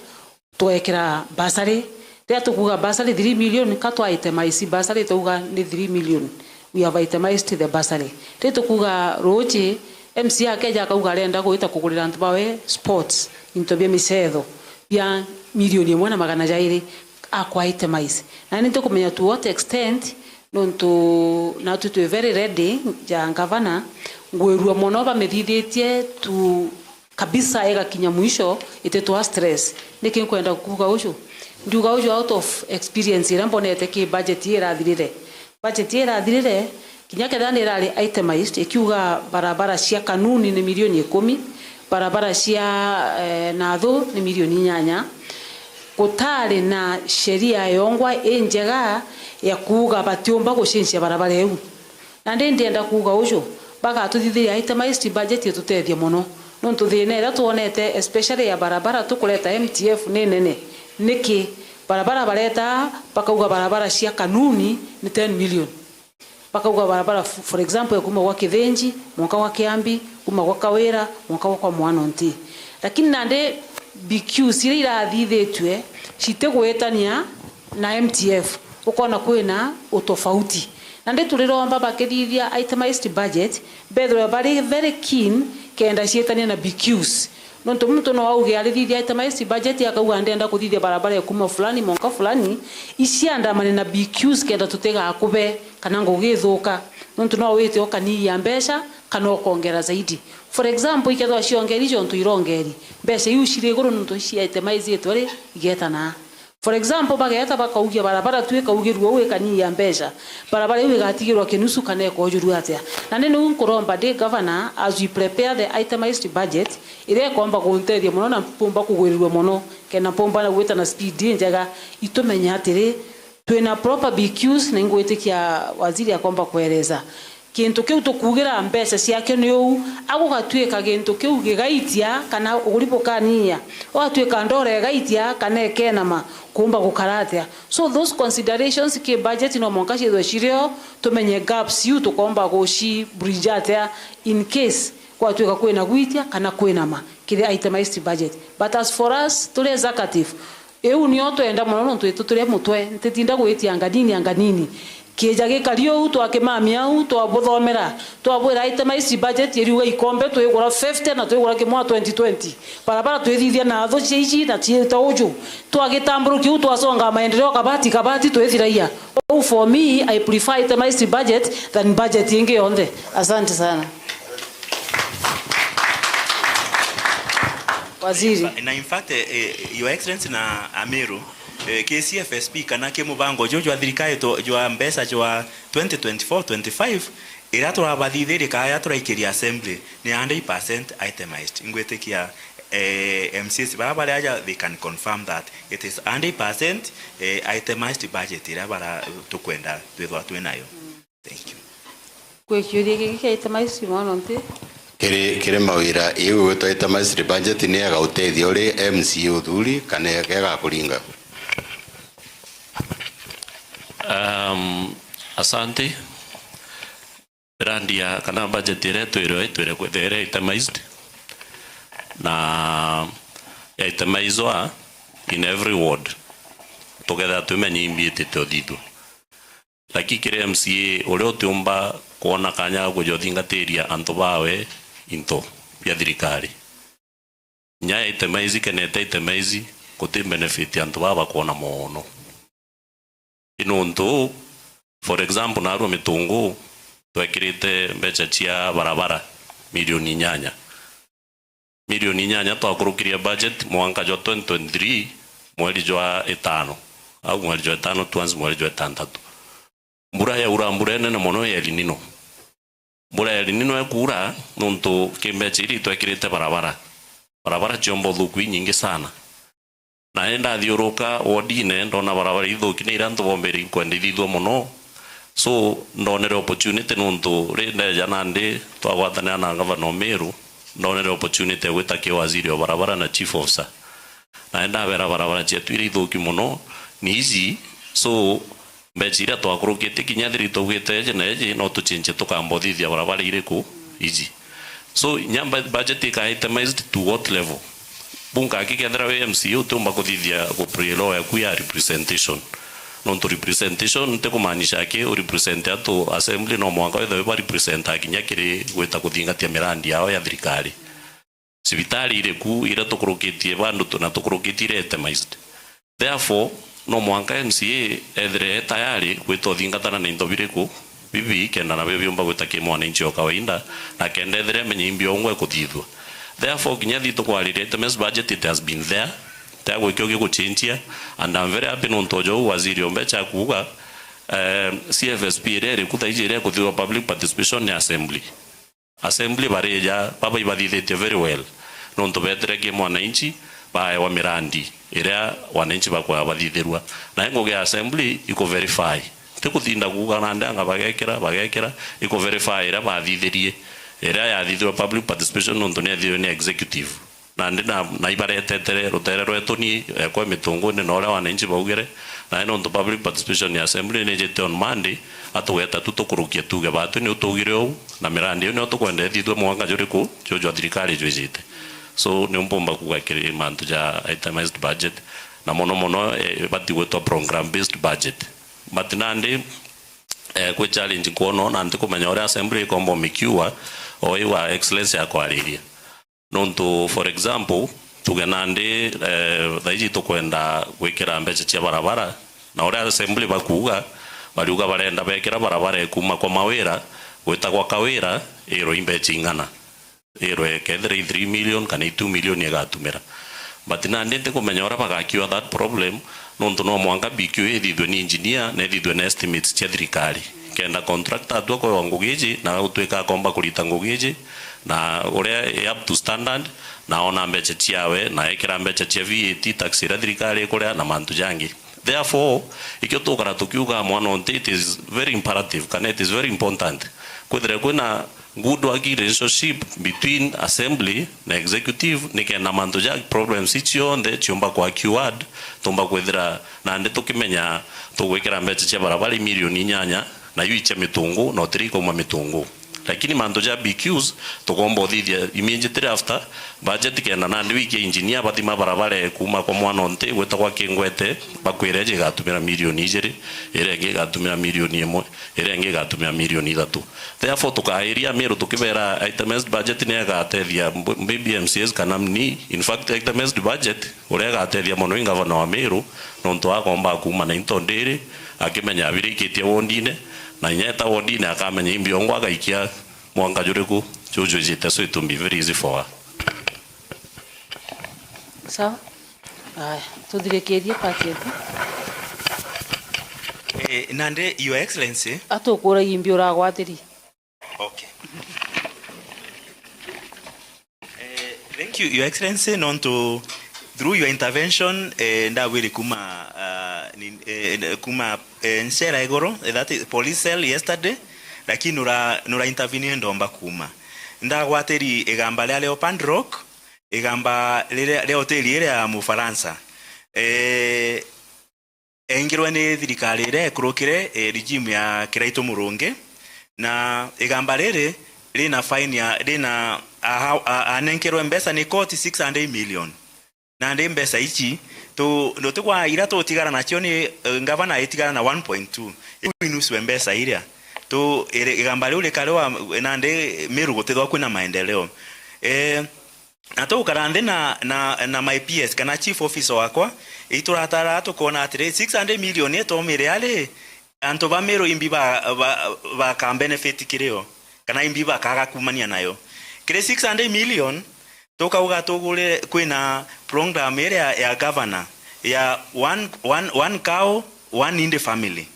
twekira bursary. Riria tukuuga bursary three million, ka twa itemize bursary, twauga ni three million. We have itemized the bursary. Riria tukuuga ruuji, M C A akeja akauga arenda gwita kugurira antu bawe sports, into bia micetho, bia milioni imwe na magana jairi, akwa itemize. Na ni tukumenya to what extent, nontu natu twi very ready, ja ngavana, ngwirua mono bamithithitie tu kabisa igakinya mwisho, ititwa stress. Niki nkwenda kuuga uju? Ndiuga uju out of experience iria mbonete ki budget ii irathirire. Budget ii irathirire, kinya kethira ni irari itemized, ikiuga barabara cia kanuni ni milioni ikumi, barabara cia, eh, nathu ni milioni inyanya, gutari na sheria yongwa injega ya kuuga batiumba gucenjia barabara iu. Nandi ndienda kuuga uju, bagatuthithiria itemized budget itutethie mono. Nontu thina iria twonete, especially ya barabara, tukureta M T F ni nene. Niki? Barabara bareta, bakauga barabara cia kanuni ni ten million. Bakauga barabara, f-, for example, ya kuma gwa Kithinji, mwanka gwa Kiambi, kuma gwa Kawira, mwanka gwa kwa Mwanonti. Lakini nandi B Qs iria irathithitue, citigwitania na M T F, ukona kwina utofauti. Nandi turiromba bakithithia itemized budget, bethirwe bari very keen kenda ciitania na B Qs. Nontu muntu no auge arithithia itemized budget, akauga, "Ndenda kuthithia barabara ya kuma fulani mwanka fulani, iciandamane na B Qs kenda tutigakube kana ngugi ithuka." Nontu no wite ukaniia mbeca kana ukongera zaidi. For example, ikethwa ciongeri jontu irongeri, mbeca iu ciri iguru nontu iciitemizitwe ri, igetanaa. For example, bageeta bakaugia barabara tu ikaugirua uu ikaniia mbeca, barabara iu igatigirwa kinusu kana ikojurua atia? Na ni niu nkuromba ndi governor, as we prepare the itemized budget, iria ikomba kuntethia mono na mpumba kugwirirua mono, kenda mpumba na gwita na speed injega, itumenye atiri, twina proper B Qs, na ingwitikia waziri akomba kueleza. Gintu kiu tukuugira mbeca ciakio ni uu, agugatuika gintu kiu gigaitia kana uguri bukanyia, ugatuika ndora igaitia kana ikenama, kuumba gukara atia? So those considerations ki budget no mwanka ciithwe cirio, tumenye gaps iu tukomba guci bridge atia in case gwatuika kwina gwitia kana kwinama kiri itemized budget. But as for us, turi executive, iu nio twenda mono nontu itu turi mutwe, ntitinda gwitia nganini anganini. Kiija gikari uu, twakimamia uu, twabuthomera, twabwira itemized budget iriuga ikombe twigura fifty na twigura kimwe twenty twenty. Barabara twithithia na thu cia ici na ciita uju. Twagitamburukia uu, twasonga maendeleo kabati kabati twithiragia. Uu for me, I prefer itemized budget than budget ingi yonthe. Asante sana. Waziri. Na in fact, eh, eh, Your Excellency na Amiru, eh, ki C F S P kana ki mubango juu jwa thirikari tu-, jwa mbeca jwa twenty twenty-four twenty-five, iria turabathithirie kana iria turaikiria assembly ni hundred percent itemized. Ingwitikia, eh, M C As bara bari aja, they can confirm that it is hundred percent, eh, itemized budget iria bara tukwenda twithwa twinayo. Thank you. Kwi kiuria kingi kia itemized mono nti? Kiri, kiri mawira iu gwitwa itemized budget ni ega utethia uri M C A uthuri kana ega kuringa? Um, asante. Mirandi ya kana budget iria itwirwe, itwire kwithira iri itemized na ya itemizwa in every ward. Tukethira twimenya imbi itite uthithua. Lakini kiri M C A uria utiumba kwona kanya ga kuja uthingatiria antu bawe into bia thirikari. Inya itemaizi kenete itemaizi guti benefit antu baba bakwona mono. Ni nuntu, for example, narua Mitungu twekirite mbeca cia barabara milioni inyanya. Milioni inyanya twakurukirie budget mwanka jwa twenty twenty-three, mweri jwa itano, au mweri jwa itano tuanzi mweri jwa itantatu. Mbura yaura, mbura inene mono ya El Nino. Mbura ya El Nino ekuura, nuntu ki mbeca iria itwekirite barabara. Barabara ciomba uthuku inyingi sana. Na indathiuruka wodine, ndona barabara ithuki ni iria antu bombere inkwenda ithithua mono. So, ndonere opportunity nuntu ri ndeja nandi twagwatanira na ngavana o Meru, ndonere opportunity ya gwita ki waziri o barabara na chief officer. Na ndabera barabara cietu iria ithuki mono ni ici. So, mbeca iria twakurukitie kinya thiri tugite eji na eji, no tuchinchie tukamba uthithia barabara iriku iji. So, inya mba-, budget ika itemized to what level? Bunka aki kethira wi M C A utiumba kuthithia ku play role yaku ya representation. Nontu representation nti kumaanisha aki u represent antu assembly, no mwanka withirwe ba represent kinya kiri gwita kuthingatia mirandi yao ya thirikari. Cibitari iriku iria tukurukitie bandu tu-, na tukurukitie iria itemized? Therefore, no mwanka M C A ethire e tayari gwita uthingatana na into biriku bibi kenda nabio biumba gwita ki mwananchi o kawaida, na kenda ethire amenye imbi ongwe kuthithua. Therefore, kinya thi tukwariria itemized budget, it has been there. Tia gwikio giguchinchia, and I'm very happy nontu o jau waziri o mbeca akuuga, eh, C F S P iria iriku thaiji iria ikuthithua public participation ni assembly. Assembly barija, baba ibathithitie very well. Nontu betire ki mwananchi, baewa mirandi iria wananchi bakwaa bathithirua. Na ngugi ya assembly iku verify. Ti kuthinda kuuga nandi anga bagekira, bagekira, iku verify iria bathithirie. Iria yathithirwe public participation nontu ni ethirwe ni executive. Nandi na, na ibaretetere rutere rwetu ni ekwe mitunguni na uria wananchi baugire, na nontu public participation ya assembly ni ijite on Monday, atugeta tu tukurukie tuge batu ni utugire uu, na mirandi iu nio tukwenda ithithwe mwaka juriku, juu jwa thirikari jwijite. So, ni mpumba kuga kiri mantu ja itemized budget, na mono mono, eh, ibati gwitwa program based budget. But nandi, eh, kwi challenge nkwona, na ntikumenya uria assembly ikomba umikiua, o iu wa excellency akwariria. Nontu, for example, tuge nandi, eh, thaiji tukwenda gwikira mbeca cia barabara, na uria assembly bakuuga, bariuga barenda bekira barabara ikuuma kwa Mawira gwita gwa Kawira, irwe i mbeca ing'ana. Irwe kethira i three million kana i two million igatumira. But nandi ntikumenya uria bagakiua that problem, nontu no mwanka B Q A ithithwe ni engineer na ithithwe na estimates cia thirikari. Kenda contractor atua kwewa ngugi iji, na gutwika akomba kurita ngugi iji, na uria i up to standard, na ona mbeca ciawe, na ekira mbeca cia V A T, tax iria thirikari ikuria, na mantu jangi. Therefore, ikio tukara tukiuga mwana onte, it is very imperative, kana it is very important, kwithire kwina good working relationship between assembly na executive, nikenda mantu ja problems ici cionthe ciumba kwa cured, tumba kwithira nandi tukimenya tugwikira mbeca cia barabara i milioni inyanya, na iu icia mitungu, na utiri ikauma mitungu. Lakini mantu ja B Qs, tukomba uthithia immediately after budget, kenda nandi wiki engineer bathima barabara kuuma kwa mwana unti gwita kwa Kingwete, bakwire eji igatumira milioni ijiri, iria ingi igatumira milioni imwe, iria ingi igatumira milioni ithatu. Therefore, tukairia Meru tukibera itemized budget ni igatethia mb-, maybe M C As kana mni. In fact, itemized budget uria igatethia mono i ngavana wa Meru, nontu akomba kuuma na into ndiri, akimenya abirikitie wondine, na inya eta wondine akamenya imbi ongwa agaikia mwanka juriku, juju ijite, so it will be very easy for her. Sawa. Aya, tuthirikirie part yetu. Eh, nandi, Your Excellency. Atukuragia imbi uragwatiri. Okay. Eh, thank you, Your Excellency, nontu through your intervention, eh, ndabwiri kuma, ah, ni-, eh, kuma, eh, ncera iguru, eh, that is police cell yesterday, lakini nura, nura intervene ndomba kuma. Ndagwatiri igamba ria Leopard Rock, igamba riria, ria hoteli iria ya Mufaransa. Eh, engirwe ni thirikari iria ikurukire, eh, regime ya Kiraitu Murungi, na igamba riri rina fine ya, rina, aha-, a-, anenkerwe mbeca ni koti six hundred million. Nandi mbeca ici, tu-, nutigwa ira tutigara nacio ni, eh, ngavana aitigara na one point two. Iu inuswe mbeca iria. Tu-, iri-, igamba riu rikariwa, nandi Meru gutithwa kwina maendeleo. Eh, Na tugukara nthi na, na, na my P S kana chief officer wakwa, ituratara tukona atiri, six hundred million itomire ari, antu ba Meru imbi ba, ba, baka benefit kirio, kana imbi bakaga kumania nayo. Kiri six hundred million, tukauga tugure, kwina program iria ya governor ya one, one, one cow, one in the family.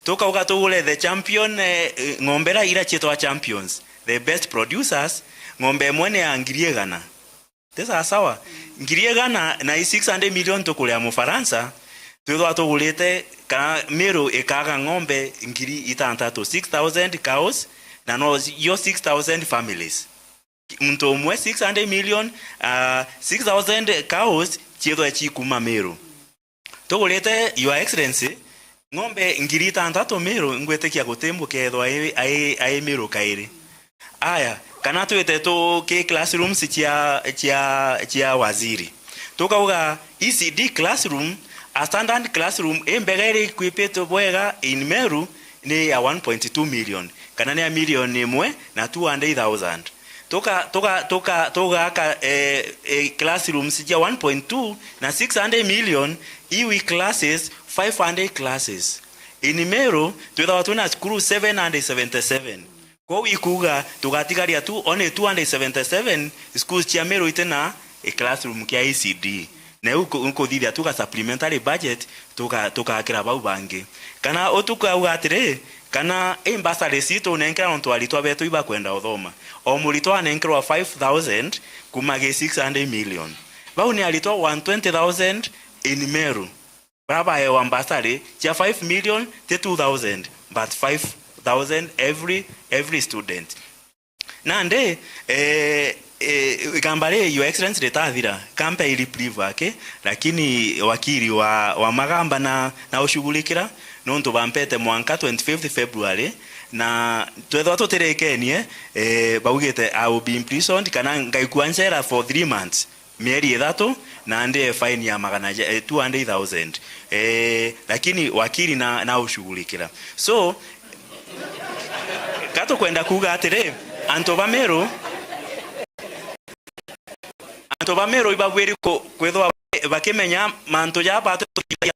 Tukauga tugure the champion, eh, ng'ombe ira, ira cietwa champions, the best producers, ng'ombe imwe ni ya ngiri igana. Ti sawa sawa? Ngiri igana na i six hundred million tukuria Mufaransa, twithwa tugurite kana Meru ikaga ng'ombe ngiri itantatu, six thousand cows, na no yo six thousand families. Muntu umwe, six hundred million, ah, six thousand cows ciethwe cikuma Meru. Tugurite, Your Excellency, ng'ombe ngiri itantatu Meru, ngwitikia guti mbuka ethwa ai, ai, ai Meru kairi. Aya, kana twite tu ki classrooms cia, cia, cia waziri. Tukauga E C D classroom, a standard classroom imbega iri equipitwe bwega in Meru ni ya one point two million, kana ni ya milioni imwe na two hundred thousand. Tuka-, tuka-, tuka-, tugaka, eh, eh, classrooms cia one point two na six hundred million, iwi classes, five hundred classes. In Meru, twithagwa twina cukuru seven hundred seventy-seven. Kwou ikuuga tugatigaria tu only two hundred seventy-seven schools cia Meru itina i classroom kia E C D. Na iu ku-, nkuthithia tuga supplementary budget, tuka-, tukakira bau bangi. Kana utukauga atiri, kana i bursary itunenkera nontu aritwa betu ibakwenda uthoma. O muritwa anenkerwa five thousand kuma gi six hundred million. Bau ni aritwa one twenty thousand in Meru. Bara baewa bursary cia five million ti two thousand, but five thousand every, every student. Nandi, eh, eh, igamba ri, Your Excellency, ritathira, kampe i reprieve aki, lakini wakiri wa, wa magamba na, na ushughulikira, nontu bampete mwanka twenty-fifth February, na twethwa tutirikenie, eh, baugite, "I will be imprisoned," kana ngaikua ncera for three months. Mieri ithatu, na ndie fine ya magana ja-, eh, two hundred thousand. Eh, lakini wakiri na, na ushughulikira. So, ka tukwenda kuuga atiri, antu ba Meru, antu ba Meru ibabwiri ku-, kwithwa bakimenya mantu jaa batwi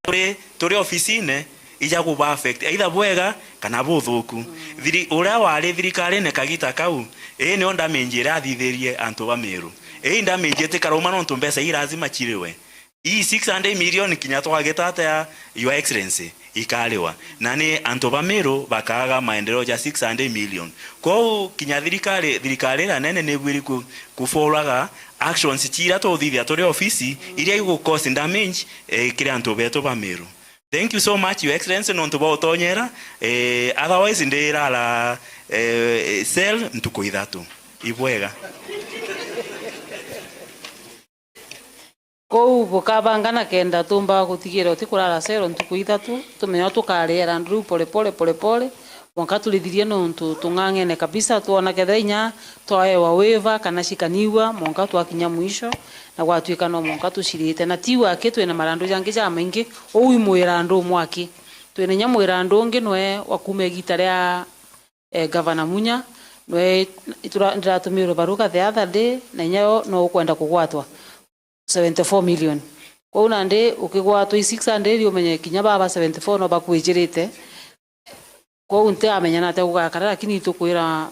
turi, turi ofisine, ija kuba affect, either bwega kana buthuku. Mm. Thiri-, uria wari thirikarine kagita kau, ii nio damage iria athithirie antu ba Meru. Ii damage itikarauma nontu mbeca ii lazima chiriwe. Ii six hundred million kinya twagita atia, Your Excellency, ikariwa. Na ni antu ba Meru bakaaga maendeleo ja six hundred million. Kwou kinya thirikari, thirikari iria nene ni ibwiri ku-, kufollowaga actions chira tuthithia turi ofisi, iria igu cause damage, eh, kiri antu betu ba Meru. Thank you so much, Your Excellency, nontu bwa utonyera. Eh, otherwise, ndirara, eh, cell ntuku ithatu. Ibwega. Kou bukabangana kenda tumbaga gutigira uti kurara cero ntuku ithatu, tumenye uria tukariera andu riu pole pole, pole pole, mwanka turithirie nontu tung'ang'ene kabisa, twona kethira inya twaewa waiver kana cikaniwa, mwanka twakinya mwisho, na gwatuika no mwanka tucirite. Na tiu aki, twina marandu jangi jamaingi, uu i mwirandu umwe aki. Twina inya mwirandu ungi nwe wa kuuma igita ria eh, Gavana Munya, nwe itura-, ndiratumirwe baruga the other day, na inya yo no ukwenda kugwatwa seventy-four million. Kwou nandi ukigwatwa i six hundred, umenye kinya baba seventy-four no bakwijirite. Kwou ntiamenya nate gugakara, lakini tukwira,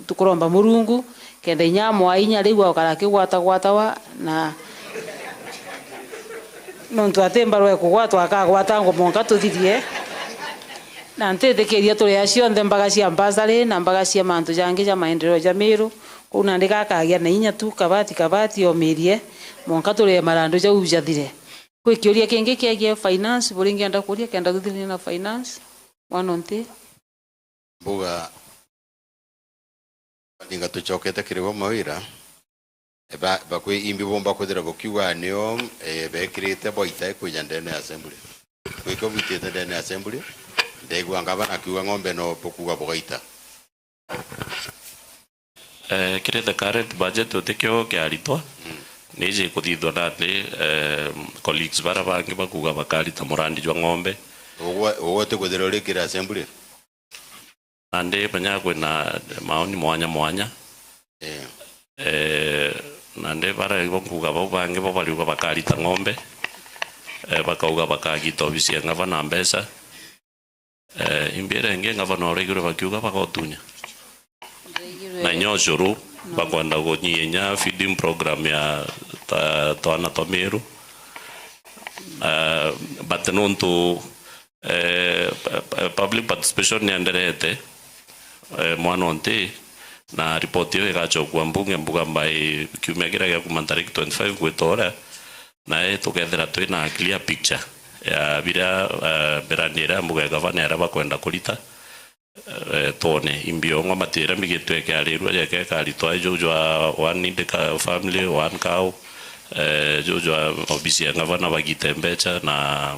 tukuromba Murungu, kenda inya amwaa inya riu aukara akigwatagwatawa, na nontu ati mbaru ekugwatwa, akagwata ngo mwanka tuthirie. Na ntitikiria turia cionthe mbaga cia mbasari na mbaga cia mantu jangi ja maendeleo ja Miru. Kou nandi gakagia na inya tu, kabati kabati omirie, mwanka turie marandu jau jathire. Kwi kiuria kingi kiegie finance, buri ngienda kuria kenda tuthirania na finance? Mwana unti? Mbuga, ninga tucokete kiri bo Mawira, e, ba-, bakwi imbi bumba kwithira bukiuga nio, e, bekirite bwaita ikwija ndene ya assembly. Gwikio bwitite ndene ya assembly, ndegua ngavana akiuga ng'ombe no bukuuga bugaita. Eh, kiri the current budget utikio kiaritwa, mm, ni iji kuthithwa nandi, eh, colleagues bara bangi bakuuga bakarita murandi jwa ng'ombe. Ugwe, ugwe utikwithirwa uri kiri assembly? Nandi menya kwina maoni mwanya mwanya. Eh. Eh, nandi bara ibo nkuuga bau bangi bo bariuga bakarita ng'ombe, eh, bakauga bakagita obisi ya ngavana mbeca. Eh, imbi iria ingi ngavana uraigwire bakiuga bagotunya. Na inya ucuru, bakwenda kunyia inya feeding program ya ta-, twana twa Miru. Eh, but nontu, eh, pu-, pu-, public participation nienderete, eh, mwana unti, na ripoti iyo igacokua mbunge mbuga mbai kiumia kiria gia kuuma tariki twenty-five gwita uria, nae tukethira twina clear picture ya biria, eh, mirandi iria mbuga ya gavana iria bakwenda kurita, eh, twone imbi ongwa mati iria mbigitwe ikiarirua jeke ikaritwa i juu jwa one indica family, one cow, eh, juu jwa obisi ya gavana bagite mbeca na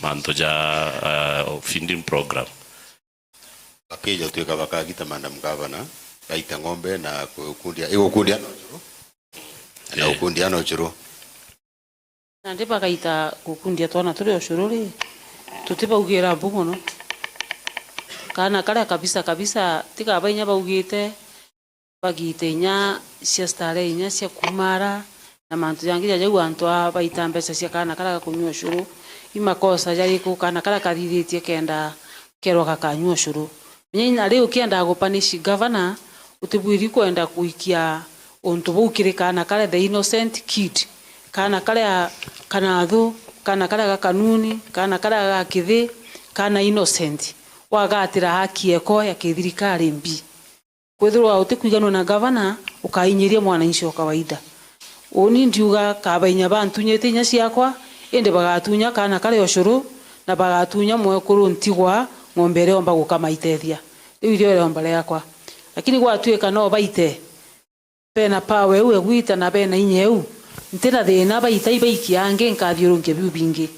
mantu ja, eh, feeding program. Bakija twika bakagita, Madam Governor, gaita ng'ombe na gukundia, igukundia na ucuru? Na, eh, gukundia na ucuru. Nandi bagaita gukundia twana turi ucuru ri, tutibaugira mbu mono. Kaana karia kabisa kabisa, tiga bainya baugite, bagite inya cia starehe, inya cia kumara, na mantu jangi ja jau antu a baita mbeca cia kaana karia gakunyua ucuru. I makosa jariku kaana karia kathithitie kenda kerwa gakanyua ucuru? Menya inya riu ukienda gupunish governor, utibwiri kwenda gwikia untu buu kiri kaana karia the innocent kid, kaana karia kanathu, kaana karia gakanuni, kaana karia gakithi, kaana innocent, wagatira haki yako ya kithirikari mbi. Kwithirwa utikwiganua na gavana, ukainyiria mwananchi wa kawaida. Uuni ndiuga kabainya bantunyite inya ciakwa, indi bagatunya kaana karia ucuru, na bagatunya mwekuru ntigwa ng'ombe iria omba gukama itethia. Riu irio iromba riakwa. Lakini gwatuika no baite, bena power iu egwita na bena inya iu, ntina thina, baita ibaikia angi nkathiurunkia biu bingi.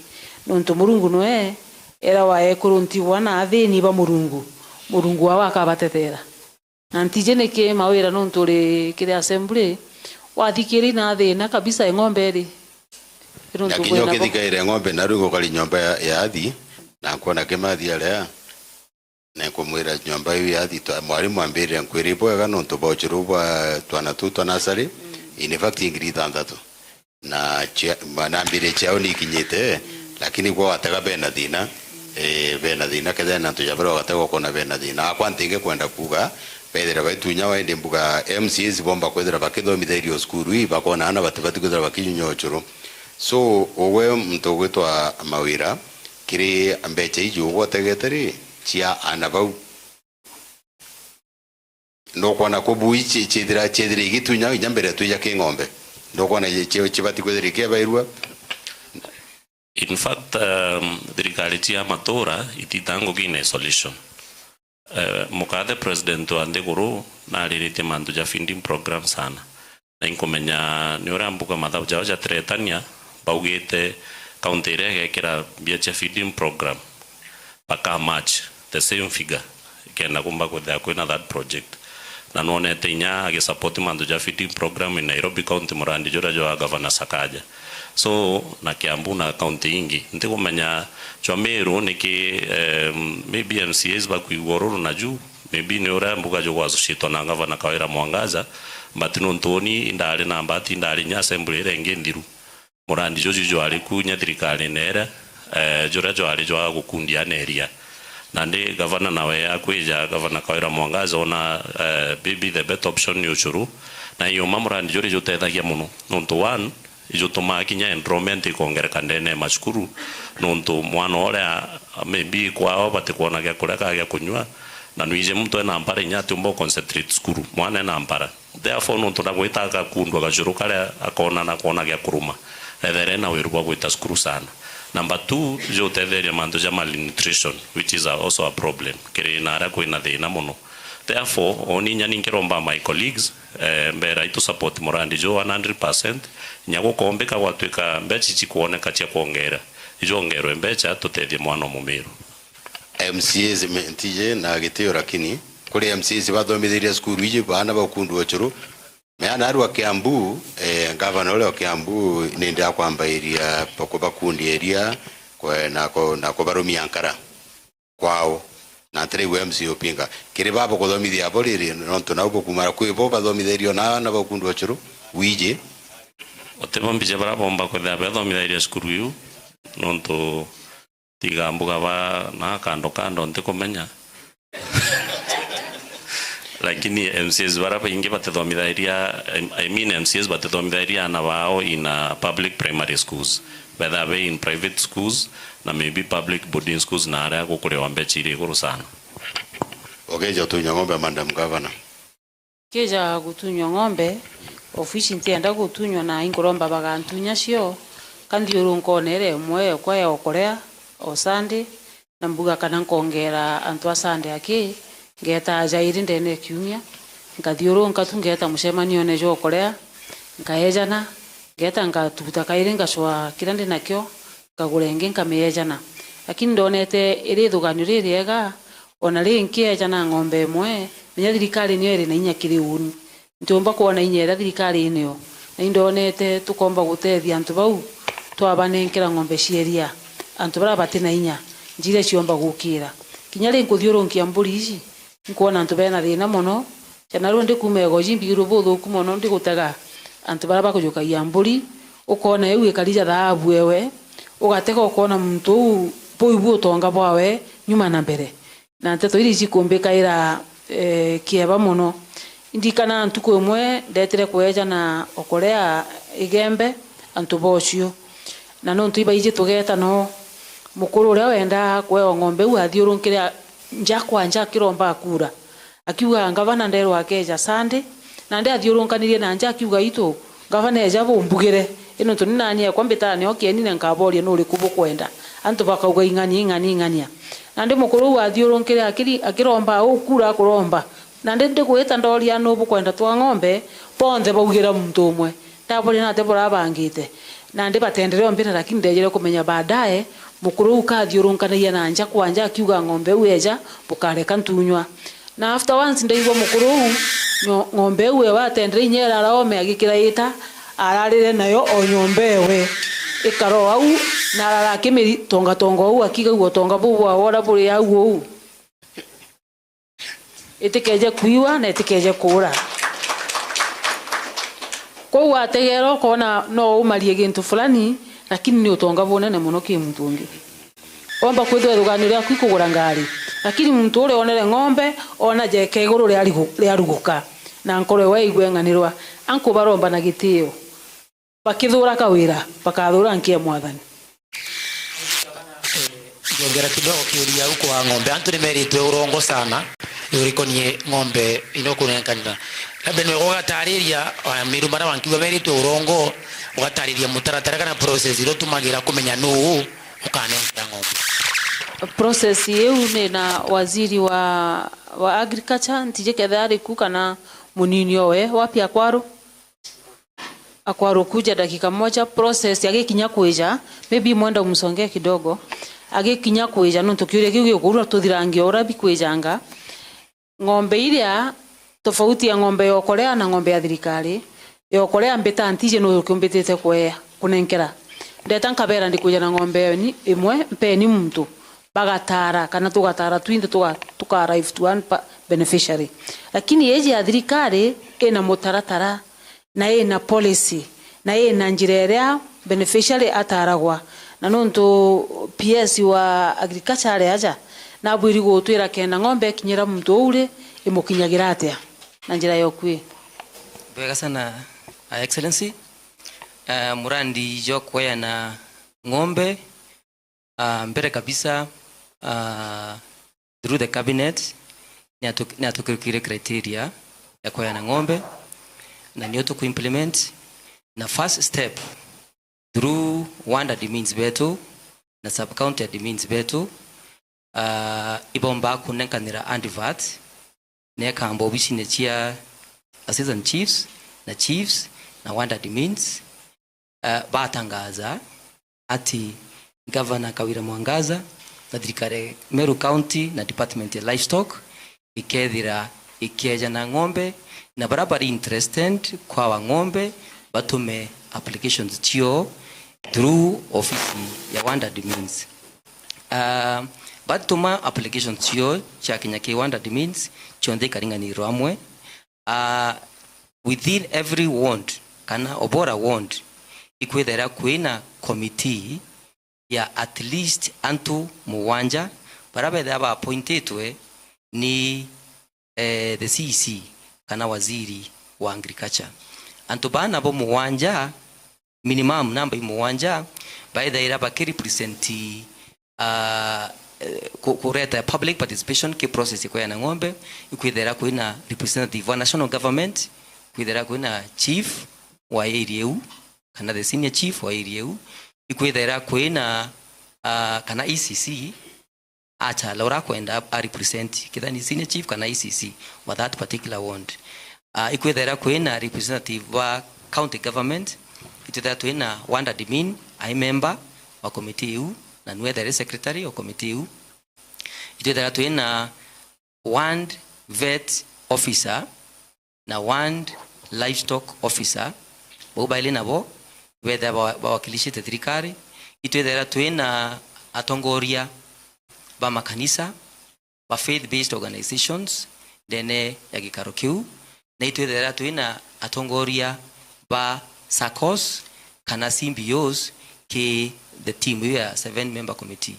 Nontu Murungu nwe era wa ekuru ntigwa na athini ba Murungu, Murungu wao akabatetera. Na ntiji niki Mawira nontu uri kiri assembly, wathikiri na thina kabisa e ng'ombe ri. Nontu na kinya kwina bo- ukithikaire ng'ombe, na riu ngukari nyomba ya, ya athi, na nkwona kimathi aria, na nkumwira nyomba iu ya athi, twa-, mwarimu ambirire nkwira ibwega nontu bwa ucuru bwa twana tuu twa nasari, in fact, ngiri ithanthatu. Na chia-, ma-, na mbiri ciao ni ikinyite, lakini gwa gatega bena thina, eh, bena thina, kethira na antu ja baria bagatega ukona bena thina. Akwa ntingi kwenda kuuga, bethira baitunya wa, indi mbuga M C As bomba kwithira bakithomithairio cukuru ii, bakona ana batibati kwithira bakinyunya ucuru. So, ugwe muntu ugwitwa Mawira, kiri mbeca iji ugwe utegete ri, cia ana bau? Ndukwona ku bui ci-, ciithira, ciithira igitunya inya mbere twija ki ng'ombe? Ndukwona ci-, ci-, cibati kwithira ikiabairua? In fact, um, thirikari cia matura ititanguki in isolation. Eh, mukathe president wa nthiguru nariritie mantu ja feeding program sana. Na inkumenya ni uria mbuga mathabu jao jatiretania, baugite county iria igekira mbia cia feeding program, baka match the same figure, kenda kumba kwithira kwina that project. Na nwonete inya agisupport mantu ja feeding program in Nairobi County, murandi juria jwa Governor Sakaja. So, na Kiambu na county ingi. Ntikumenya jwa Meru niki, em, maybe M C As bakwigua ururu na ju, maybe ni uria mbuga jugwa associate na Governor Kawira Mwangaza, but nontu uni indari na mbati, indari inya assembly iria ingi nthiru. Murandi juju jwari ku inya thirikarine iria, eh, juria jwari jwa gukundia neria. Nandi gavana nawe akwija, Gavana Kawira Mwangaza, ona, eh, maybe the better option ni ucuru. Na iuma murandi juri jutethagia muno. Nontu one, ijutumaa kinya enrollment ikongereka ndene ya macukuru. Nontu mwana uria maybe kwao batikwona gia kuria kana gia kunyua, na nwiji muntu ena mpara inya atiumba concentrate cukuru. Mwana ena mpara. Therefore, nontu ndagwita agakundwa gacuru karia akona na kwona gia kuruma, ethere na wiru bwa gwita cukuru sana. Number two, jutetheria mantu ja malnutrition, which is a, also a problem kiri na aria kwina thina muno. Therefore, oni inya ninkiromba my colleagues, eh, mbera itu support murandi ju one hundred percent, inya gukombika gwatwika mbecha ici kwoneka cia kwongera, ijongerwe mbecha tutethie mwana o Mumiru. M C As me-, ntiji na gitio, lakini kuri M C As bathomithirie cukuru iji baana ba ukundu ucuru. Meana aru a Kiambu, eh, gavana uria o Kiambu nindi akwambairia kubakundia iria, kwe-, na ku-, na kubarumia nkara kwao. Na ntiraigua M C A upinga. Kiri babo kuthomithia abo riri, nontu nau bukumara kwi bo bathomithirio na aana ba ukundu ucuru, wiji. Utibo mbije baria bomba kwithira bethomithairia cukuru iu, nontu tiga mbuga ba na kando kando ntikumenya. Lakini M C As baria baingi batithomithairia, I mean M C As batithomithairia aana bao in, uh, public primary schools. Betha be in private schools na maybe public boarding schools na aria gukuriwa mbecha iri iguru sana. Ukeja utunya ng'ombe, Madam Governor. Kija gutunywa ng'ombe, ofici ntienda gutunywa na inkuromba bagantunya cio, ka nthiurunka ona iria imwe yokwa ya okorea o Sunday, na mbuga kana nkongera antu a Sunday aki, ngeeta jairi ndene ya kiumia, nkathiurunka tu ngeeta mucemanione jwa okorea, nkaejana, ngeeta nkatuguta kairi ngacwaa kiria ndi nakio, nkagura ingi nkamieejana. Lakini ndonete iri ithuganio ririega, ona ri nkiejana ng'ombe imwe, menya thirikari niyo iri na inya kiri uni. Ntiumba kwona inya iria thirikari inio, na indonete tukomba gutethia antu bau, twabanenkera ng'ombe cia iria. Antu baria bati na inya, njira ciomba gukira. Kinya ri nkuthiurunkia mburi ici, nkwona antu bena thina mono, ja narua ndikuuma Igoji mbigirwe buthuku mono ndigutega antu baria bakujukagia mburi, ukoona iu ikari ja thaabu ewe, ugatega ukoona muntu uu buu ibu utonga bwawe nyuma na mbere. Na nteto iria icikumbikaira, eh, kieba mono. Indikana ntuku imwe ndetire kweejana o kurea Igembe antu bocio. Na nontu ibaiji tugeeta no, mukuru uria wendaa kwewa ng'ombe iu athiurunkire a-, nja kwa nja akiromba akura. Akiuga, "Ngavana nderwa akeeja Sunday," nandi athiurunkanirie na nja akiuga, "Itu, ngavana eeja bumbugire." I nontu ni nani ekwa mbitaa nio kieni na nkaboria nuriku bukwenda. Antu bakauga, "Ing'ania, ing'ania, ing'ania." Nandi mukuru uu athiurunkire akiri-, akiromba au kura akuromba. Nandi ndigwita ndoria nu bukwenda twa ng'ombe, bonthe baugira muntu umwe. Ndaboria nate burabangite. Nandi batendere ombira, lakini ndejire kumenya baadaye, mukuru uu kathiurunkanagia na nja kwa nja akiuga, "Ng'ombe iu eeja, bukareka ntunywa." Na after once ndaigua mukuru uu, nyo-, ng'ombe iu ewe atendere inya irara ome agikira ita, ararire nayo o nyomba ewe. Ikara o au, na arara akimiri-, tonga tonga ou, akigagua utonga buu bwawe uria buri au ou. Itikeje kwiwa na itikeje kuura. Kwou wategeera ukoona no umarie gintu fulani, lakini ni utonga bunene mono ki muntu ungi. Omba kwithirwa ithuganio riaku ikugura ngari, lakini muntu uria onere ng'ombe, oona jeka iguru riarigu-, riaruguka, na nkoro ewe yaigua ing'anirwa. Anku baromba na gitio. Bakithuura kawira, bakathuura nki ya Mwathani? Ngiongera kidogo kiuria au kwa ng'ombe. Antu ni meritwe urongo sana, urikonie ng'ombe ino kunenkanira. Labda niwe ugatariria, ah, miru maria wankiuga meritwe urongo, ugatariria mutaratara kana process iria utumagira kumenya nuu ukanenkera ng'ombe. Process iu ni na waziri wa, wa agriculture, ntiji kethira ari ku kana munini owe, wapi Akwaru? Akwaru kuja dakika moja, process agikinya kwija, maybe mwenda umsongee kidogo, agikinya kwija, nontu kiuria kiu gikuurwa tuthirangia uria bikwijanga. Ng'ombe iria tofauti ya ng'ombe ya ukorea na ng'ombe ya thirikari, ya ukorea mbita ntiji nu ukiumbitite kuea, kunenkera. Ndeta nkabera ndikwija na ng'ombe yoni imwe, mpeni muntu. Bagatara, kana tugatara twinthe tuga-, tuka arrive to one pa-, beneficiary. Lakini iji ya thirikari ina mutaratara, na ina policy, na ina njira iria beneficiary ataragwa. Na nontu P S wa agriculture ari aja, nabwiri gutwira kenda ng'ombe ikinyira muntu uu ri, imukinyagira atia na njira ya ukui? Bwega sana, Your Excellency. Ah, murandi jwa kweana ng'ombe, ah, mbere kabisa, ah, through the cabinet, ni atu-, ni atukirukire criteria ya kweana ng'ombe, na nio tuku implement, na first step through ward admins betu na sub county admins betu, ah, ibomba kunenkanira advert, nekamba obisine cia assistant chiefs na chiefs na ward admins, ah, batangaza ati Gavana Kawira Mwangaza na thirikari Meru County na Department ya Livestock ikethira ikiejana ng'ombe, na baria bari interested kwawa ng'ombe batume applications cio through ofisi ya ward admins. Ah, batuma applications cio ciakinya ki ward admins, cionthe ikaringanirwa amwe. Ah, within every ward, kana obora ward, ikwithira kwina committee ya at least antu mugwanja, baria bethira ba appointitwe ni, eh, the C E C kana waziri wa agriculture. Antu baa nabo mugwanja, minimum number i mugwanja, baithaira bakirepresent, ah, eh, ku-, kureta public participation ki process ya kweana ng'ombe. Ikwithaira kwina representative wa national government, ikwithaira kwina chief wa area iu, kana the senior chief wa area iu, ikwithaira kwina, ah, kana E C C, achala uria akwenda a represent, kethira ni senior chief kana E C C wa that particular ward. Ah, ikwithaira kwina representative wa county government, itwithaira twina ward admin, ai member wa committee iu, na niwe ethaira secretary wa committee iu. Itwithaira twina ward vet officer, na ward livestock officer, bau baili nabo bethaira ba-, bawakilishite thirikari. Itwithaira twina atongoria ba makanisa, ba faith based organizations ndene ya gikaro kiu, na itwithaira twina atongoria ba saccos kana C B Os ki the team iu ya seven member committee.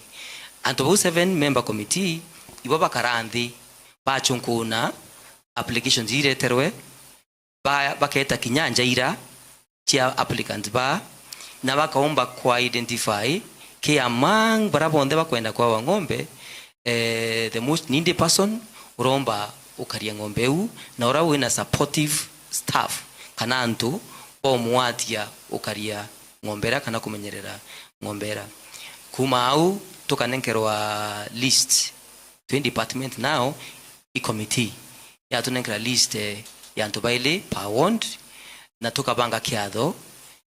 Antu bau seven member committee ibo bakara nthi, bachunkuna applications ireterwe, ba-, baketa kinya njaira cia applicants baa, na bakaumba kwa identify ki among baria bonthe bakwenda kwawa ng'ombe, eh, the most needy person uromba ukaria ng'ombe iu, na uria wina supportive staff kana antu bomwatia ukaria ng'ombe iria kana kumenyerera ng'ombe iria. Kuma au tukanenkerwa list, twi department now, i committee yatunenkera list, eh, ya antu baili per ward, na tukabanga kiatho,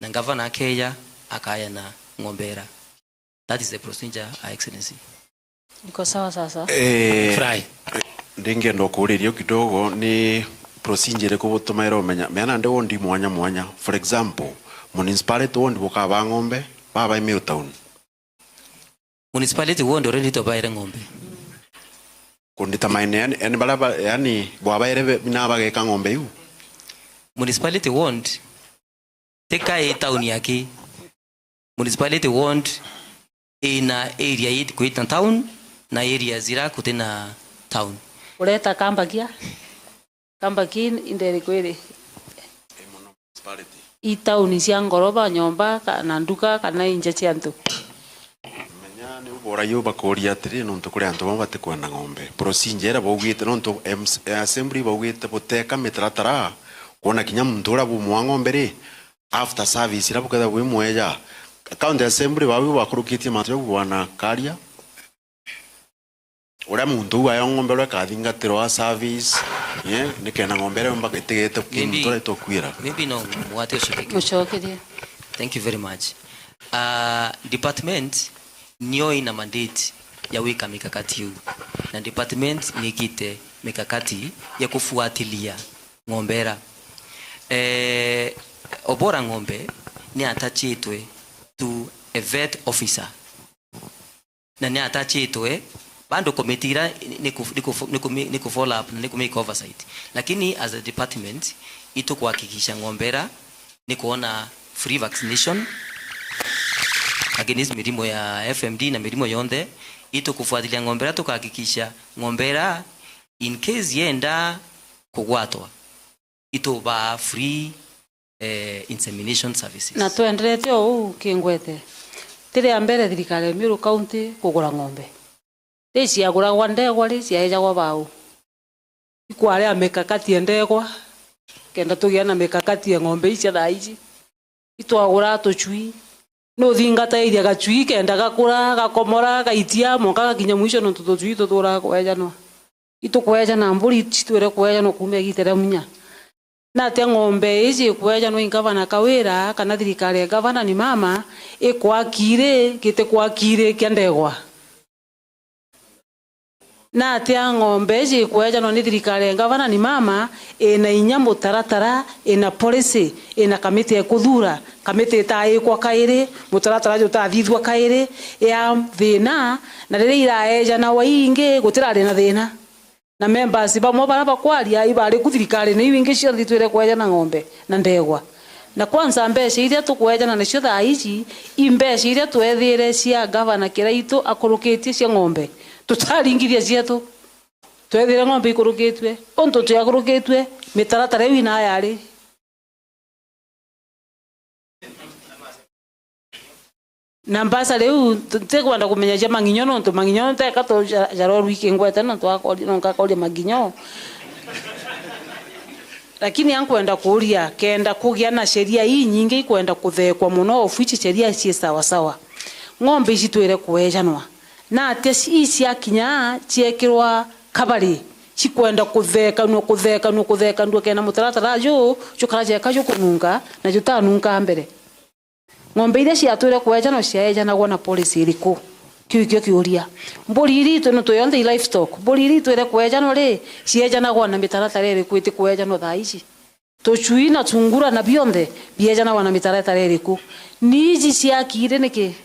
na ngavana akeja akayana ng'ombe iria. That is the procedure, Your Excellency. Iko sawa sasa? Eh, Fry. Ndingenda ukuriria kidogo, ni procedure iriku butumaira umenya? Meana ndi ward mwanya mwanya. For example, municipality ward bukaba ng'ombe, baba i Meru town. Municipality ward already tubaire ng'ombe. Kundita maene, yani, yani, baria ba-, yani, bwabaire be-, bina bageka ng'ombe iu? Municipality ward tika i town yaki. Municipality ward ina area ikwita town na area zira kutina town. Ureta kambagia? Kambaki inderi kwiri i tauni cia ngoroba, nyomba, kana nduka, kana inja cia antu. Menya ni ubora yu bakuria atiri, nontu kuri antu bamwe batikwenda ng'ombe. Procedure iria baugite, nontu M C, assembly baugite buteka mitaratara, kwona kinya muntu uria bumwa ng'ombe ri, after service iria bukethira bwimweja. County Assembly babu bakurukitie mantu jau bwana Karia. uria muntu uu ayo ng'ombe uria ikathingatirwa service, eh, nikenda ng'ombe iria yumba itigite ki muntu uria itukwira. Maybe no mwate ucokerie. Mucokerie. Thank you very much. Uh, department nio ina mandate ya gwika mikakati iu, na department ni ikite mikakati ya kufuatilia ng'ombe ira. Eh, Obora ng'ombe ni atachitwe to a vet officer, na ni atachitwe bado committee ira ni ku, ni ku, ni ku, ni ku follow up na ni ku make oversight, lakini as a department itukuhakikisha ng'ombe ira ni kuona free vaccination against mirimo ya F M D na mirimo yonthe. Itukufuatilia ng'ombe ira, tukahakikisha ng'ombe ira in case yenda kugwatwa, itubaa free, eh, insemination services. Na twenderete o uu kingwete, ti ria mbere thirikari ya Meru County kugura ng'ombe. Ti ciaguragwa ndegwa ri, ciaejagwa bau. Ikwaria mikakati ya ndegwa, kenda tugia na mikakati ya ng'ombe ici cia thaa ici. Itwaguraa tucui, nuthingatairia gacui kenda gakura, gakomora, gaitia, mwanka gakinya mwisho, nontu tucui tuturaga kwejanwa. Itukwejanwa mburi, citwire kwejanwa kuuma igiita ria munya. Natia ng'ombe iji ikwejanwa i ngavana Kawira kana thirikari ya gavana ni mama ikwakiri giti kwakiri kia ndegwa? Natia ng'ombe iji ikwejanwa ni thirikari ya gavana ni mama ina inya mutaratara, ina policy, ina kamiti ya kuthura, kamiti itaikwa kairi, mutaratara jutathithua kairi, ya thina, na riria iraejanawa ingi gutirari na thina. Na members bamwe baria bakwaria ibari ku thirikari ni iu ingi cionthe itwire kweja na ng'ombe na ndegwa. Na kwanza mbeca iria tukwejana nacio thaa ici, i mbeca iria twethire cia gavana Kiraitu akurukitie cia ng'ombe. Tutaringithia cietu. Twethire ng'ombe ikurukitue. Untu ciakurukitue, mitaratara iu inaa yari. Na mbasa riu, ntikwenda kumenya cia Mang'inyo, nontu Mang'inyo nteka tu ja-, jarorwi kingwete, nontu akori-, nonka akoria Mang'inyo. Lakini ankwenda kuuria, kenda kugia na sheria inyingi ikwenda kuthekwa mono, of which sheria ci sawa sawa. Ng'ombe ici twire kwejanwa. Na atia ci-, ciakinya ciekirwa kabari, cikwenda kuthekanua, kuthekanua, kuthekanua, kenda mutaratara ju jukara jeka jukununka, na jutanunka mbere. Ng'ombe iria ciatwire kwejanwa ciaejanagwa na policy iriku? Kiu ikio kiuria. Mburi iritu, nontu yonthe i livestock, mburi iritu ire kwejanwa ri, ciejanagwa na mitaratara iriku iti kwejanwa thaa ici? Tucui na tungura na bionthe biejanagwa na mitaratara iriku? Ni iji ciakire niki?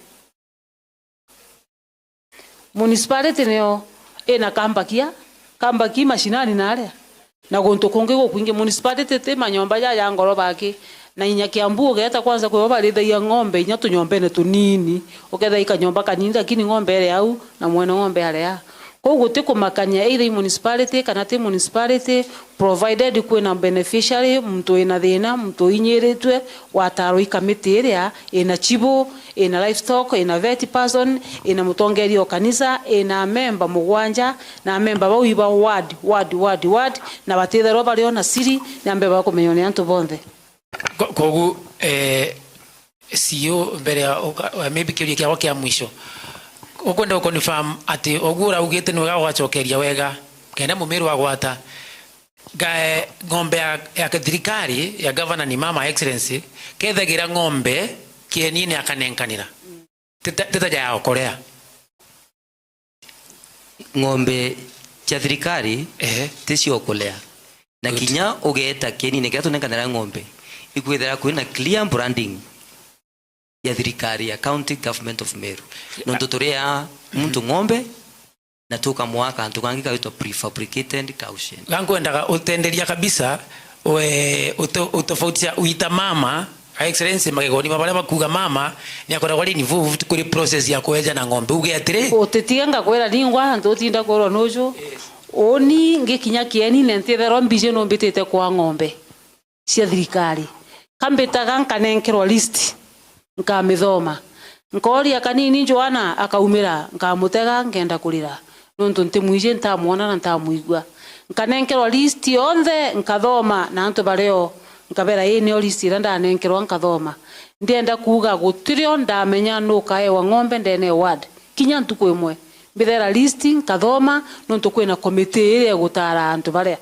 Municipality niyo ina kambakia, kambaki mashinani na aria, na guntu kungi gukwingi. Municipality ti manyomba ja, ja ngoroba aki, na inya Kiambu ugeeta kwanza kwibo barithagia ng'ombe inya tunyombene tunini, ukethira i kanyomba kanini, lakini ng'ombe iri au, na mwene ng'ombe ari aa. Kwou guti kumakania either i municipality kana ti municipality, provided kwina beneficiary, muntu wina thina, muntu uinyiritue, watarwa i kamiti iria ina chibu, ina livestock, ina vet person, ina mutongeria o kanisa, ina memba mugwanja, na memba bau iba ward, ward, ward, ward, na batitherwa bari o na siri, na memba bakumenywa ni antu bonthe. Ko-, kogu, eh, C E O, mbere ya uka-, maybe kiuria kiakwa kia mwisho, ukwenda u confirm ati uguo uraugite ni wega ugacokeria wega, kenda Mumiru agwata, ngae ng'ombe ya, ya thirikari ya Governor ni Mama Excellency, kethagira ng'ombe kienine akanenkanira. Tita, tita ja ya okolea. Ng'ombe cia thirikari, ehe, ti cia okolea. Na good, kinya ugeeta kienine kiria tunenkanira ng'ombe, ikwithira kwina clear branding ya thirikari ya County Government of Meru. Nontu turia muntu ng'ombe, na tukamwaa kantu kangi kagwitwa prefabricated caution. Ga nkwendaga utenderia kabisa, we, uto-, utofautisha wita mama, Excellency, magegoni ma baria bakuuga mama ni akoragwa ari involved kuri process ya kweja na ng'ombe. Uge atiri? Utitige ngakwira ningwa antu utinda kwirwa nuju. Yes. Uni ngikinya kienine ntitherwa mbiji numbitite kwa ng'ombe cia thirikari. Kambitaga nkanenkerwa list, nkamithoma. Nkooria kanini Joana akaumira, nkamutega, nkenda kurira. Nontu nti mwiji, ntamwona na ntamwigua. Nkanenkerwa list yonthe, nkathoma na antu bario, nkabera, "Ii nio list iria ndanenkerwa," nkathoma. Ndienda kuuga gutirio ndamenya nukaewa ng'ombe ndene ya ward. Kinya ntuku imwe. Mbithera list, nkathoma, nontu kwina committee iria igutaara antu baria.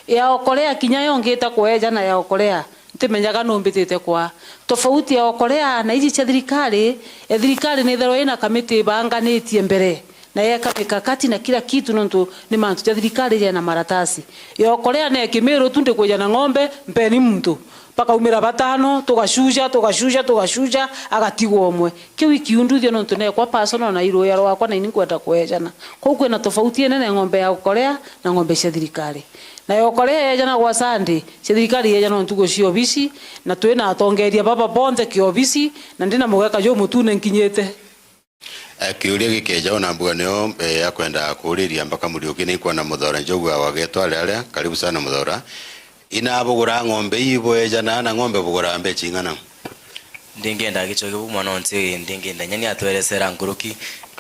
Ya Okolea kinya yo ngita kweja na ya Okolea, ntimenyaga numbitite kwa. Tofauti ya Okolea na iji cia thirikari, ya thirikari nitherwa ina committee ibanganitie mbere, na yeka mikakati na kila kitu, nontu ni mantu ja thirikari jena maratasi. Ya Okolea ne Kimiru tu ndikwija na ng'ombe, mpeni muntu. Bakaumira batano, tugacuca, tugacuca, tugacuca, agatigwa umwe. Kiu ikiunduthia nontu nekwa personal na iruya rwakwa na ini nkwenda kwejana. Kwou kwina tofauti inene ng'ombe ya Okolea na ng'ombe cia thirikari. Na ya Okolea yejana gwa Sunday, cia thirikari yejana ntugo cia obisi, na twina atongeria baba bonthe ki obisi, na ndina mugeka jumutune nkinyite. Eh, kiuria gikeja ona mbuga nio, eh, akwenda kuriria mpaka Muriuki ni kwona Muthora Njogu awagetwa aria aria. Karibu sana Muthora. Ina bugura ng'ombe ii bwejana na ng'ombe bugura mbecha ing'ana? Ndingenda gicoke bu mwana onse, ndingenda nyani atweresera nkuruki.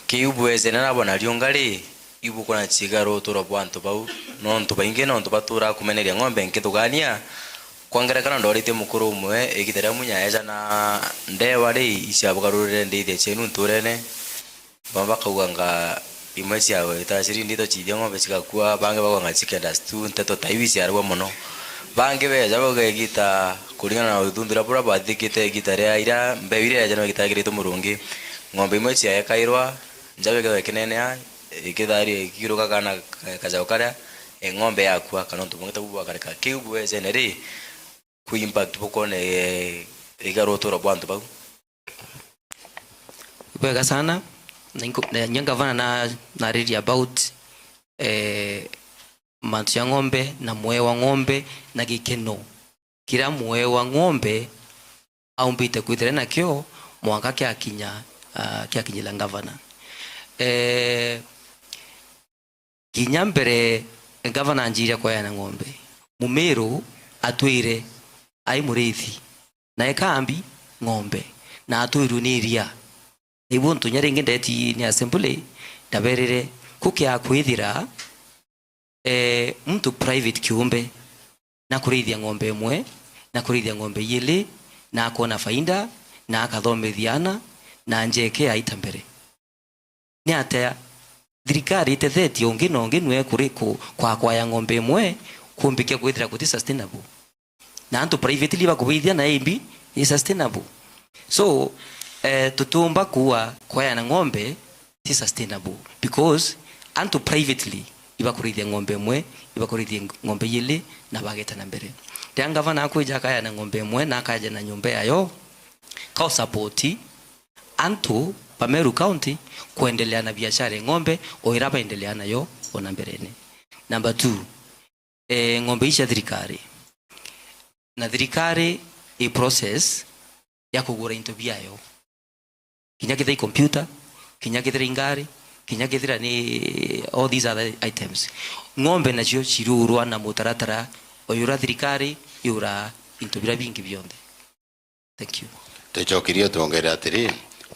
Kiu bwejana na bona riunga ri, ibu kuna chiga ruturo bwa antu bau, nontu baingi nontu batura kumeneria ng'ombe nkithugania. Kwa ngerekano, ndoritie mukuru umwe, igita ria munya eja na ndewa ri, iciabugarurire ndithia cienu nturene. Bamwe bakauganga imwe ciawe itaciri ndito ciithia ng'ombe cigakua, bangi bakauganga chikenda stu nteto ta iu iciaragwa mono. Bangi beja bauga igita kuringana na uthundura buria bwathikite igita ria iria mbeu iria yeja no igita yagiritwe murungi. Ng'ombe imwe ciaekairwa, njagu ikethirwa ikinenea, ikitharia ikiuruka kana ka-, kajau karia, e, ng'ombe yakua, kana untu bungi ta buu bwakarika. Kiu bwejene ri, ku impact bukwona, e, igara uturo bwa antu bau? Ibwega sana. Na inko-, na, nya gavana na, nariria about, eh, mantu ja ng'ombe na mweo wa ng'ombe na gikeno kiria mweo wa ng'ombe aumbite kwithira nakio mwanka kiakinya, ah, kiakinyira ngavana. Eh, kinya mbere ngavana anjiria kweana ng'ombe, Mumiru atwire ai murithi na ekaambi ng'ombe na atwirwe ni iria. Ibu ntu nya ringi ndeti ni assembly, ndaberire kukia kwithira, eh, muntu private kiumbe na kurithia ng'ombe imwe, na kurithia ng'ombe ijiri, na akona faida, na akathomithia ana, na njeke aita mbere. Ni atia thirikari itethetie ungi na ungi nwe kuri ku-, kwa kwaya ng'ombe imwe kumbikia kwithira guti sustainable? Na antu privately bakubithia na imbi i sustainable. So, eh, tutiumba kuwa kwayana ng'ombe ti sustainable because antu privately ibakurithia ng'ombe imwe, ibakurithia ng'ombe ijiri na bageta na mbere. Riria ngavana akwija akayana ng'ombe imwe na akaja na nyumba yayo, ka usapoti antu ba Meru County kuendelea na biashara ya ng'ombe o ira baendelea nayo ona mberene. Number two, eh, ng'ombe ici cia thirikari. Na thirikari i process ya kugura into biayo. Kinya kethira i computer, kinya kethira i ngari, kinya kethira ni all these other items. Ng'ombe nacio cirugurwa na mutaratara o uria thirikari yuraa into biria bingi bionthe. Thank you. Tucokirie tuongere atiri,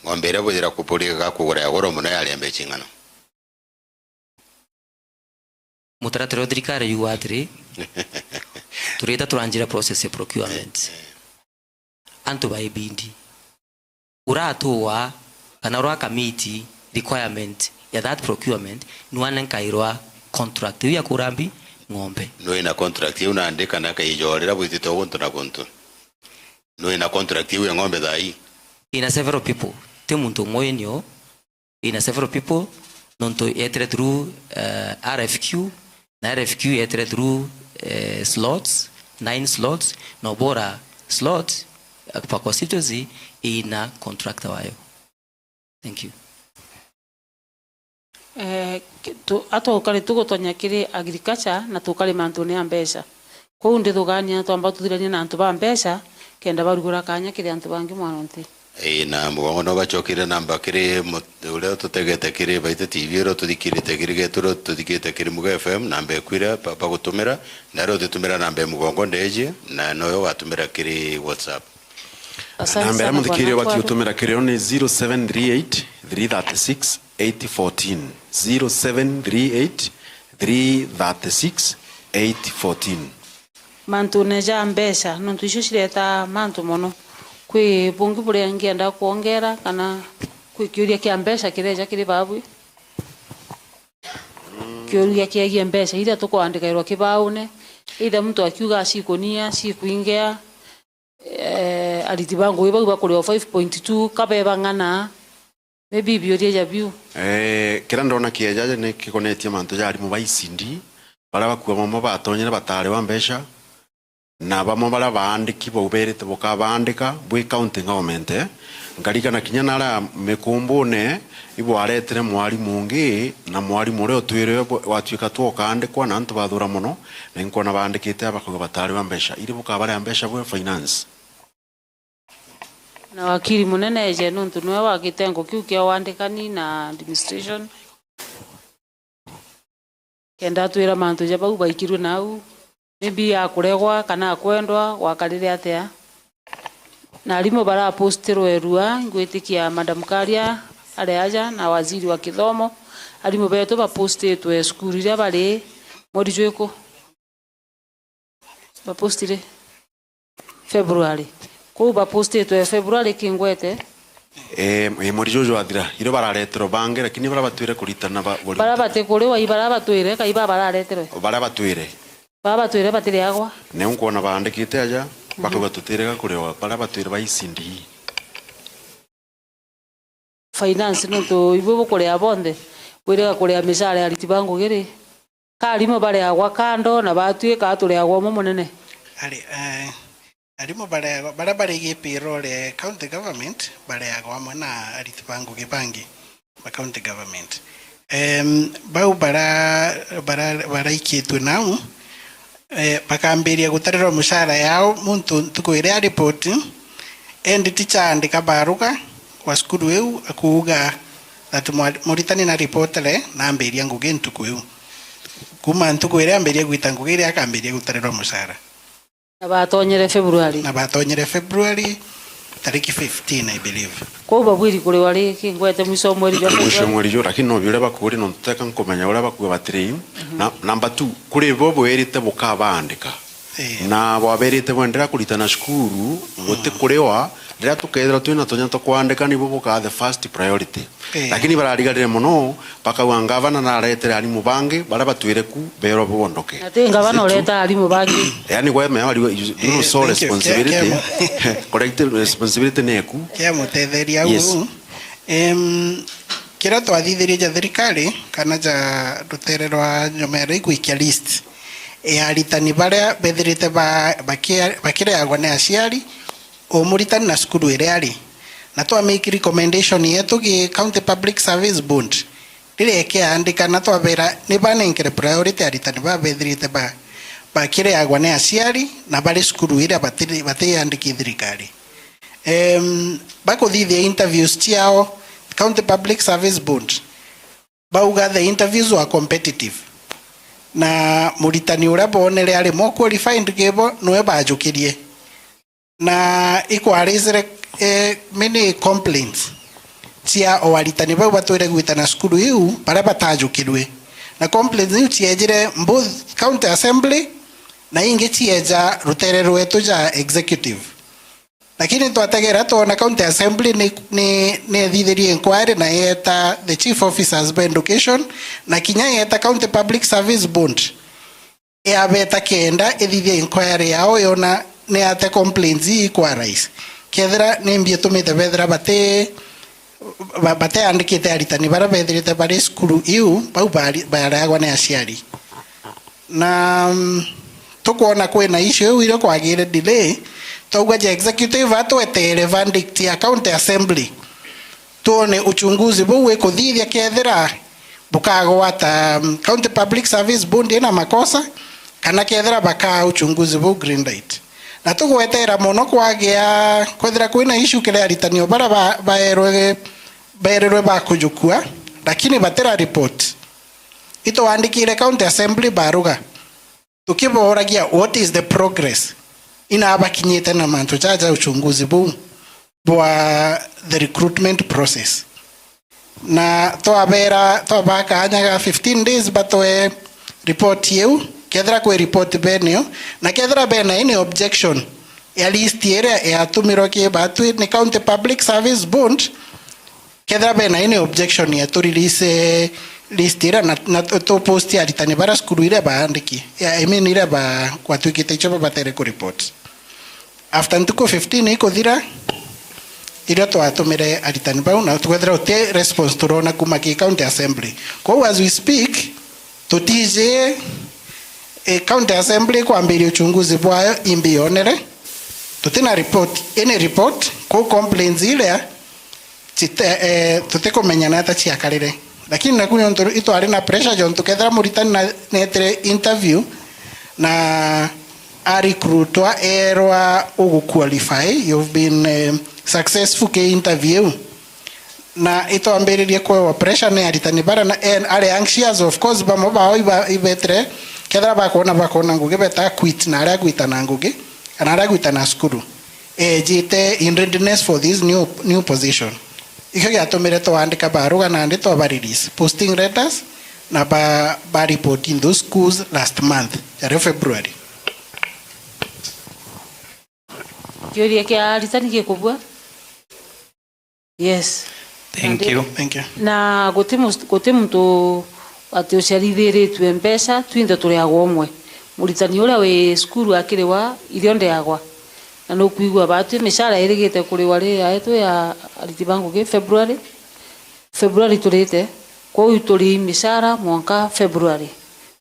ng'ombe iria bwithira kuburiga kugura ya goro mono yari ya mbeca ing'ana? Mutaratara wa thirikari yuga atiri, turita turanjira process ya procurement. Antu ba A B D. Uratuwa kana ura kamiti requirement ya that procurement, nwane nkairwa contract iu ya kura mbi ng'ombe. Nwi na contract iu nandi kana kaijorera bwitite guntu na guntu? Nwi na contract iu ya ng'ombe thaa ii? Ina several people. Ti muntu umwe inio, ina several people, nontu yetire through, eh, R F Q, na R F Q yetire through, eh, slots, nine slots, na ubora slot, eh, per constituency ina contractor wayo. Thank you. Eh, ki-, tu-, a tukari tugutonya kiri agriculture na tukari mantune ya mbeca. Kwou ndithugania twamba tuthiranie na antu ba mbeca, kenda barugura kanya kiri antu bangi mwanonti. Ii, na mugongo no bacokire namba kiri mut-, uria tutegete kiri Baite T V, uria tuthikirite kiri Getu, uria tuthikirite kiri Mugo F M, namba ekwire ba-, bagutumira, na uria utitumira namba ya mugongo ndeji, na noyo ugatumira kiri WhatsApp. Asante sana. Namba iria muthikiria ubati gutumira kirio ni zero seven three eight, three thirty six, eight fourteen. Zero seven three eight, three thirty six, eight fourteen. Mantune ja mbeca, nontu icio ciretaa mantu mono. Kwi bungi buria ngienda kwongera, kana kwi kiuria kia mbeca kireja kiri babwi? Kiuria kiegie mbeca iria tukwandikairwa kibaune, either muntu akiuga acikunia, cikwingea, eh, ariti ba ngugi bau bakuriwa five point two, kabe bang'ana? Maybe biuria ja biu. Eh, kiria ndona kieja ni kikonetie mantu ja arimu ba E C D, baria bakua bamwe batonyere batariwa mbeca, na bamwe baria baandiki bau berite bukabandika bwi county government, eh. Nkarigana kinya naria Mikumbune, ibwaretire mwarimu ungi, na mwarimu uria utwire bwe-, watwika twokaandikwa, na antu bathura mono, na inkwona baandikite aba bakauga batariwa mbeca. Iri bukabarea mbeca bwe finance? Na wakiri munene eje, nontu niwe wa gitengo kiu kia wandikani na administration, kenda atwira mantu ja bau baikirwe nau, maybe akuregwa kana akwendwa, gwakarire atia. Na arimu barapostirwe rua, ngwitikia Madam Karia ari aja na waziri wa kithomo, arimu betu bapostitwe cukuru iria bari mweri jwiku? Bapostire February. Kuu bapostitwe February kingwete. Eh, eh, mweri juju jwathira, irio barareterwe bangi, lakini baria batwire kuritana ba-, Bara batikuriwa, i bara batwire, kai ba barareterwe? Baria batwire. Bara batwire batiriagwa. Niu nkwona baandikite aja, bakauga tutirega kuriwa, baria batwire ba E C D. Finance, nontu ibui bukuria bonthe, bwiriga kuria micara ya ariti ba ngugi ri? Ka arimu bariagwa kando na batwi, ka turiagwa umwe munene? Ari-, eh, arimu bariagwa, baria bari gi payroll ya county government, bariagwa amwe na ariti ba ngugi bangi ba county government. Em, bau bara-, bara-, baraikitwe nau, eh, bakambiria gutarirwa mucara yao muntu ntuku iria aripoti, endi ticha aandika baruga kwa cukuru iu akuuga that mwa-, muritani na ripotire na ambiria ngugi ntuku iu. Kuma ntuku iria ambiria gwita ngugi iria akambiria gutarirwa mucara. Na batonyere February. Na batonyere February, tariki fifteen, I believe. Kwou babwiri kuriwa ri kingwete mwiso wa mweri jwa February? Mwiso wa mweri juu, lakini no biuria bakuri, nontu teka nkumenya uria bakua batiri. Mhm. Na, number two, kuri bo bwerite bukabaandika. Eh. Na bwaberite bwendera kuritana cukuru, guti kuriwa, riria tukethira twina tunya twa kwandika, nibo bukaa the first priority. Eh. Lakini bararigarire mono, bakauga ngavana naretere arimu bangi, baria batwire ku, berwa bondoke. Na ti ngavana ureta arimu bangi. Yani, we, me, you, you know, eh, so thank you. Responsibility, collective responsibility neku. Kia mutetheria yes. Uu. Em, kiria twathithirie ja thirikari, kana ja rutere rwa nyomera igwikia list ya aritani baria bethirite ba-, bakia-, bakireagwa ni aciari, o muritani na cukuru iria ari. Na twa make recommendation yetu gi County Public Service Board, riria ikiandika na twabera ni banenkere priority aritani babethirite ba-, bakireagwa ni aciari na bari cukuru iria batiri-, batiandiki thirikari. Em, bakuthithia interviews ciao, County Public Service Board, bauga the interviews were competitive. Na muritani uria boonere ari more qualified kibo, niwe bajukirie. Na ikwarizire, eh, many complaints cia o aritani bau batwire gwitana cukuru iu, baria batajukirwe. Na complaints iu ciejire both County Assembly, na ingi cieja rutere rwetu ja executive. Lakini twategera twona County Assembly ni, ni, ni ethithirie inquiry na yeeta the Chief Officers by Education, na kinya yeeta County Public Service Board. Yabeta kenda ithithie inquiry yao yona ni ate complaints ii ikwa rise. Kethira ni mbi itumite bethira bati, ba-, bateandikite aritani baria bethirite bari cukuru iu, bau bari-, bareagwa ni aciari. Na, mm, tukwona kwina issue iu iria kwagire delay, twauga ja executive atwetere verdict ya County Assembly. Twone uchunguzi buu wikuthithia kethira bukagwata, um, County Public Service Board ina makosa, kana kethira bakaa uchunguzi buu green light. Na tugwetera mono kwagia kwethira kwina issue kiri aritani o baria ba-, baerwe, baerirwe bakujukua, lakini batira report. Itwandikire County Assembly baruga. Tukiboragia, what is the progress? Ina bakinyite na mantu jaja uchunguzi buu bwa the recruitment process. Na twabera, twabaa kaanya ga fifteen days batwe report iu, kethira kwi report benio, na kethira bena any objection ya list iria yatumirwe ki batwi ni County Public Service Board, kethira bena any objection ya tu release, eh, list iria na, na tu post aritani bara cukuru iria baandiki, I mean, iria ba-, gwatuikite icio babatere ku report. After ntuku fifteen ikuthira, irio twatumire aritani bau, na twethira uti response turona kuma ki county assembly. Kwou as we speak, tutiji, eh, county assembly kwambiria uchunguzi bwayo imbi yonere. Tutina report, any report, kwou complaints iria cite-, eh, tutikumenya nata ciakarire. Lakini naku nontu itwari na pressure, jontu kethira muritani na, netire interview na a recruitwa, erwa ugu qualify, you've been, eh, successful ki interview. Na itwambiririe kwewa pressure ni aritani bara na, eh, ari anxious, of course, bamwe bao iba-, ibetire, kethira bakwona, bakwona ngugi beta quit na aria gwita na ngugi, kana aria gwita na cukuru. Ejite in readiness for this new, new position. Ikio giatumire twaandika baruga nandi twaba release posting letters na ba, ba report in those schools last month, jari February. Kiuria kia aritani gikubua? Yes. Thank you. Thank you. Na guti mus-, guti muntu ati uciarithiritue mbeca, twinthe turiagwa umwe. Muritani uria wi cukuru akiriwa, irio ndeagwa. Na nukwigua batwi micara irigite kuriwa ri yaetwe ya ariti ba ngugi February. February turite, kwou turi micara mwanka February.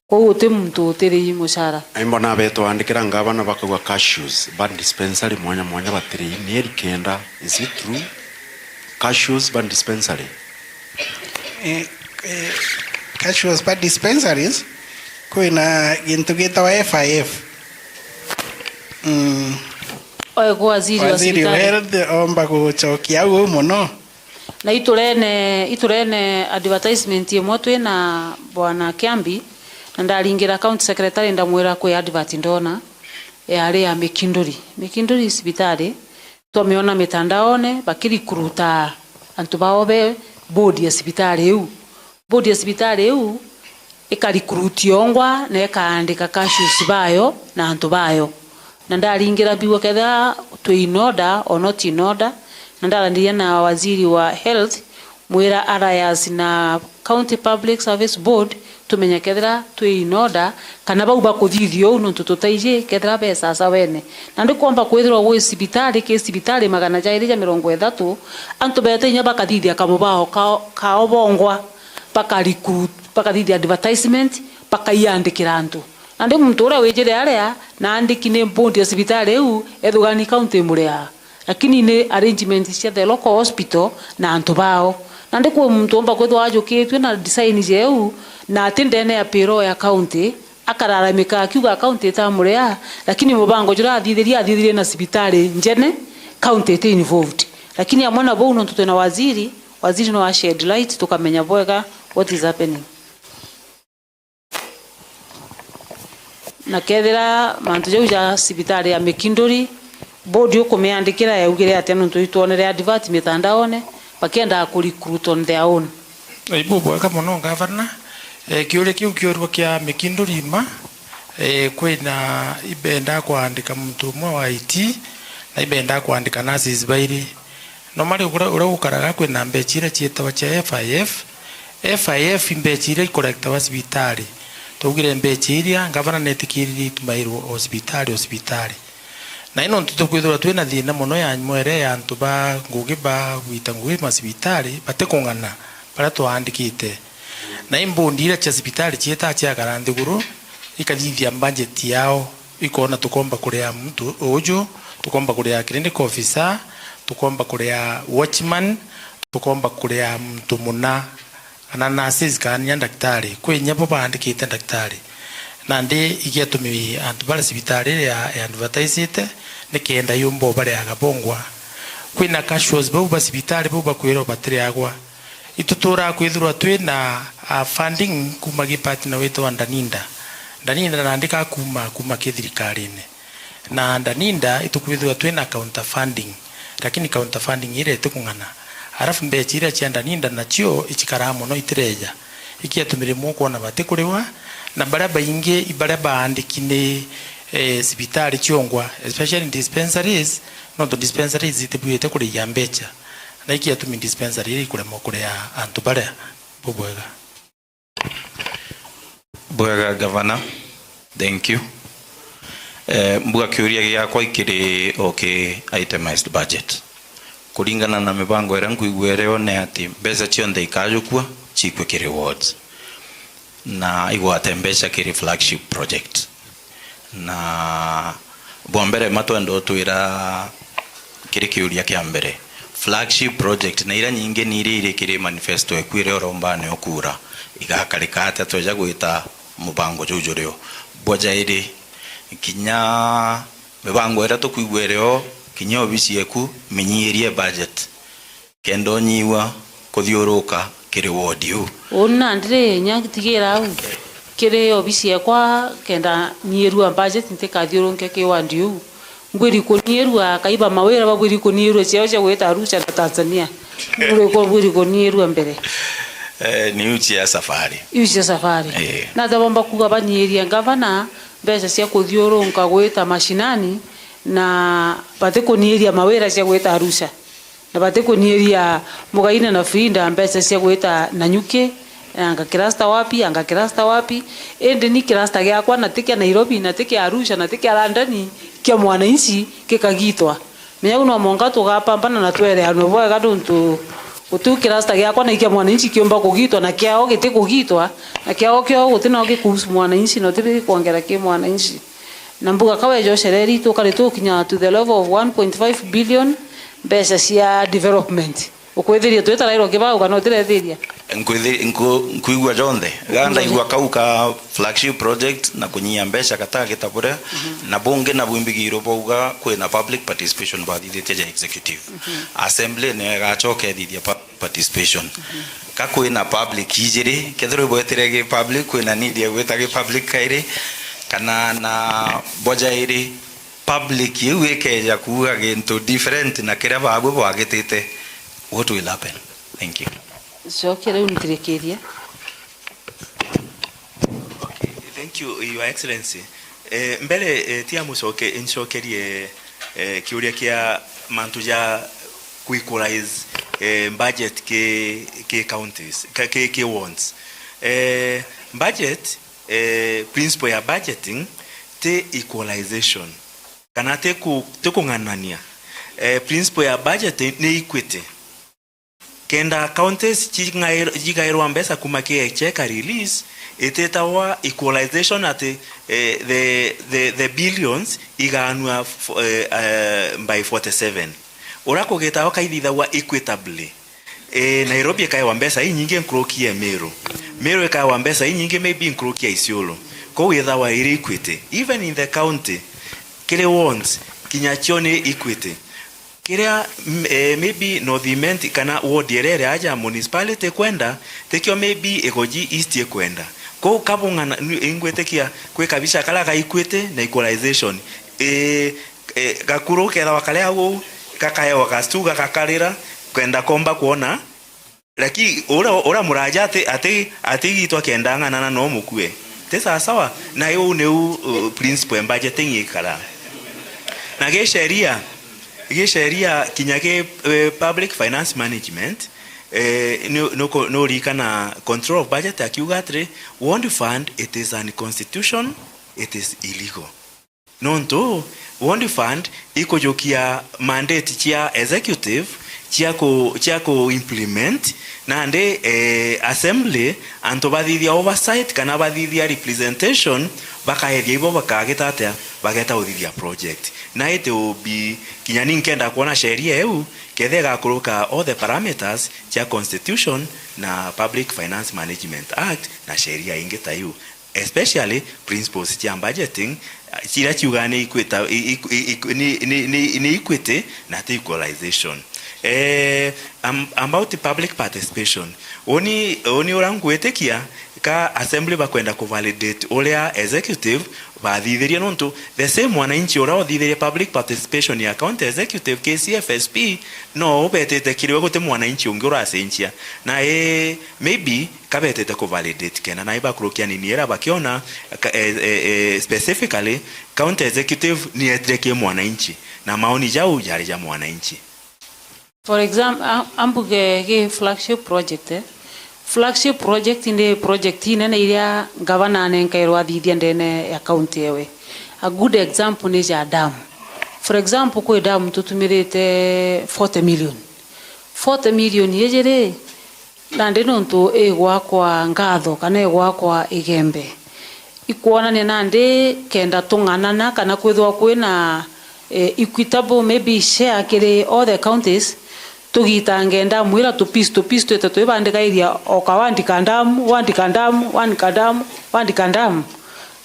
Kwou guti muntu utiri mucara. Imbo nabe twandikira ngavana bakauga cashews ba dispensary mwanya mwanya batiri mieri kenda. Is it true? Cashews ba dispensary. Eh, eh, cashews ba dispensaries, kwina gintu gitawa F I F. Mm. Oe kwa waziri wa Waziri wa cibitari. Health omba gucokia au muno. Na iturene, iturene advertisement imwe twi na Bwana Kiambi, na ndaringira county secretary ndamwira kwi advert ndona yari ya Mikinduri. Mikinduri cibitari, twamiona mitandaone bakirikruta antu bao be board ya cibitari iu. Board ya cibitari iu ikarecruit yongwa na ikaandika cashiers bayo na antu bayo. Na ndaringira mbigua kethira twi in order or not in order, na ndarandiria na waziri wa health, mwira alias na County Public Service Board, tumenye kethira twi in order, kana bau bakuthithia uu nontu tutaiji kethira be sawa wene. Na ndikwomba kwithirwa gwi cibitari ki cibitari magana jairi ja mirongo ithatu, antu bete inya bakathithia kamubao kao, kao bongwa, baka recruit, bakathithia advertisement, bakaiandikira antu. Nandi muntu uria wijire aria, naandiki ni board ya cibitari iu, ethugani county imuria. Lakini ni arrangement cia the local hospital na antu bao. Nandi kwi muntu umba kwithwa ajukitue na design jeu, na ati ndene ya payroll ya county, akararamika akiuga county itamuria, lakini mubango juria athithirie, athithirie na cibitari njene, county iti involved. Lakini amwe na bau nontu twina waziri, waziri no a shed light, tukamenya bwega what is happening. Na kethira mantu jau ja cibitari ya Mikinduri, board ukumiandikira yaugire atia? Nontu itwonere advert mitandaone, bakiendaga ku recruit on their own. Ibubwega mono, Ngavana. Eh, kiuria kiu kiorua kia Mikinduri ima, eh, kwina ibenda kwandika muntu umwe wa I T, na ibenda kwandika nurses bairi. Normally, uria, uria gukaraga kwina mbecha iria cietawa cia F I F. F I F i mbecha iria ikorektawa cibitari. Twaugire mbecha iria ngavana netikiririe itumairwe o cibitari, o cibitari. Na ino nontu tukwithirwa twina thina mono ya mwere ya antu ba ngugi ba gwita ngugi macibitari, batikung'ana baria twaandikite. Na imbundi iria cia cibitari cietaga ciakara nthiguru, ikathithia budget yao. Ikona tukomba kuria muntu uju, tukomba kuria clinical officer, tukomba kuria watchman, tukomba kuria muntu muna, kana nurses, kana nya ndagitari. Kwi inya bo baandikite ndagitari. Nandi igiatumi antu baria cibitari iria ya advertisite, nikenda yumba ubariaga bongwa. Kwina casuals bau ba cibitari bau bakwirwa batiriagwa. Ituturaa kwithirwa twina, ah, funding kuma gi partner witwa Danida. Danida naandika kuma, kuma ki thirikarine. Na Danida itukwithirwa twina counter funding, lakini counter funding iria itikung'ana. Alafu mbecha iria cia Danida nacio icikaraa mono itireja. Ikiatumire mwe kwona batikuriwa, na baria baingi i baria baandiki ni, eh, cibitari ciongwa, especially dispensaries, nontu dispensaries itibwirite kurihia mbecha. Na iki atumi dispensary iri ikuremwa kuria antu baria bubwega. Bwega Gavana, thank you. Eh, mbuga kiuria giakwa ikiri o ki itemized budget. Kuringana na mibango iria nkuigua irio ni ati mbeca cionthe ikajukua cikue kiri wards na igwate mbeca kiri flagship project. Na bwa mbere ma twenda utwira kiri kiuria kia mbere, flagship project na iria nyingi ni iria iri kiri manifesto eku iria urombane ukura igakarika atia tweja gwita mubango juu jurio? Bwa jairi, kinya mibango iria tukwigua irio kinya obisi eku minyiirie budget kenda unyiiwa kuthiuruka kiri ward iu. Uni nandi ri, nya tigira au kiri obisi ekwa kenda nyiirua budget ntikathiurunke ki ward iu. Mbwiri kunyiirua, akai ba mawira babwiri kunyiirua ciao cia gwita Arusha na Tanzania. Mbwiri ku-, mbwiri kunyiirua mbere. Eh, ni iu cia safari. Iu cia safari. Eh. Nata bomba kuuga banyiirie ngavana mbeca cia kuthiurunka gwita mashinani na batikuniiria mawira cia gwita Arusha? Na batikuniiria Mugaina na Frida mbeca cia gwita Nanyuki, anga cluster wapi, anga cluster wapi. Indi ni cluster giakwa na ti kia Nairobi, na ti kia Arusha, na ti kia London, kia mwananchi gikagitwa. Menya u no mwanka tugapambana na twereanwe bwega, nontu guti u cluster giakwa na kia mwananchi kiumba kugitwa, na kiao giti kugitwa, na kiao kiao guti nao gikuhusu mwananchi, na uti bikwongera ki mwananchi. Na mbuga ka weja ucereri, tukari tukinya to the level of one point five billion mbeca cia development. Ukwithiria twitarairwa kibau kana utirethiria? Nkwithi-, nku-, nkwigua jonthe. Ga ndaigua kau ka flagship project na kunyia mbeca gatagita buria, na bungi na bwimbigirwe bwauga kwina public participation bwathithitie ja executive. Assembly niyo igacoka ithithia public participation. Ka kwina public ijiri, kethirwa ibwetire gi public, kwina need ya gwita gi public kairi, kana na boja iri, public iu ikeja kuuga gintu different na kiria baabwe bwagitite, what will happen? Thank you. Cokia riu ntirikirie. Okay, thank you, Your Excellency. Eh, mbere, eh, tia mucoke-, ncokerie, eh, kiuria kia mantu ja ku equalize, eh, budget ki, ki counties, ka-, ki, ki wards. Eh, budget, eh, principle ya budgeting ti equalization, kana ti ku-, ti kung'anania. Eh, principle ya budgeting ni equity. Kenda counties cing'air-, cigairwa mbeca kuma ki Exchequer release, ititagwa equalization ati, eh, the, the, the billions igaanua f-, eh, eh, by forty seven. Uria kugitagwa kaithithagwa equitably. Eh, Nairobi ikaewa mbeca inyingi nkuruki ya Meru. Meru ikaewa mbeca inyingi maybe nkuruki ya Isiolo. Kou ithawa iri equity. Even in the county, kiri wards, kinya cio ni equity. Kiria, m-, eh, maybe North Imenti kana ward iria iri aja municipality ikwenda, tikio maybe Igoji East ikwenda. Kou kabung'ana, nu-, ingwitikia kwi kabica karia ga equity na equalization. Eh, eh, gakuru kethagwa kari au uu, gakaewa gastu gagakarira, kenda komba kwona. Lakini uria, uria muraja ati, ati, atigitwa kenda ang'anana no mukue. Ti sawasawa? Na iu niu, uh, principle ya budgeting ikara. Na gisheria, gisheria kinya ki, eh, public finance management, eh, ni, ni uku-, ni urikana Control of Budget akiuga atiri, ward fund, it is unconstitutional, it is illegal. Nontu, ward fund ikujukia mandate cia executive cia ku, cia ku implement, nandi, eh, assembly, antu bathithia oversight kana bathithia representation, bakaethia ibo bakagita atia, bageta uthithia project. Na it will be, kinya ni nkenda kwona sheria iu, ketha igakuruka all the parameters cia constitution na Public Finance Management Act na sheria ingi ta iu. Especially principles cia budgeting, uh, ciria ciugaa ni equita-, i-, i-, i-, i-, ni, ni, ni, ni equity na ti equalization. Eh, am-, about public participation, uni, uni uria ngwitikia ka assembly bakwenda ku validate uria executive bathithirie, nontu the same mwananchi uria uthithirie public participation ya county executive, K C F S P, no ubetite kiriwe, guti mwananchi ungi uracenjia. Na, eh, maybe kabetete ku validate kenda nai bakurukia nini ira bakiona ka-, eh, eh, eh, specifically county executive ni etire ki mwananchi na maoni jau jari ja mwananchi. For example, a-, ambuge gi flagship project, eh, Flagship project ni project inene iria ngavana anenkairwe athithia ndene ya county ewe. A good example ni ja dam. For example, kwi dam tutumirite forty million. Forty million iji ri, nandi nontu igwakwa Ngatho kana igwakwa Igembe, ikwonania nandi kenda tung'anana kana kwithirwa kwina eh, equitable maybe share kiri all the counties, tugitange ndamu ira tu piece tu piece twite twibandikairia o ka wandi ka ndamu, wandi ka ndamu, wandi ka ndamu, wandi ka ndamu.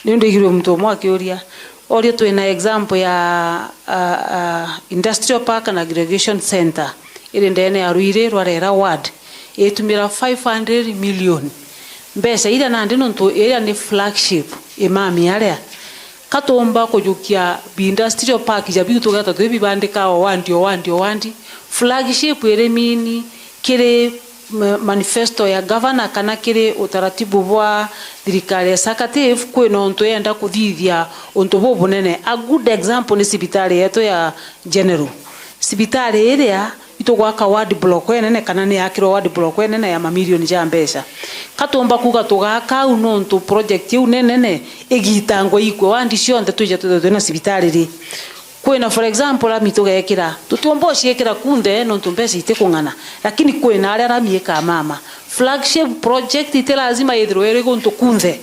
Ni ndigirwe muntu umwe akiuria, oria twina example ya uh, uh, industrial park and aggregation center iri ndene ya Ruiri rwa Rera ward, itumira five hundred million. Mbeca iria nandi nontu iria ni flagship imami aria, ka tuumba kujukia bi industrial park ja biu tugeta twibibandika o wandi, o wandi, o wandi. Flagship iri mini kiri ma- manifesto ya governor kana kiri utaratibu bwa thirikari executive, kwina untu yenda kuthithia untu bubunene. A good example ni cibitari yetu ya General. Cibitari iria itugwaka ward block enene kana ni yakirwe ward block enene ya mamilioni ja mbeca. Ka tuumba kuuga tugaka au nontu project iu ni nene igitangwe ikwe wandi cionthe twije twithwe twina cibitari ri? Kwina, for example, rami tugekira, tutiumba uciikira kunthe nontu mbeca itikung'ana, lakini kwina aria rami ikamama. Flagship project iti lazima ithirwe iri guntu kunthe.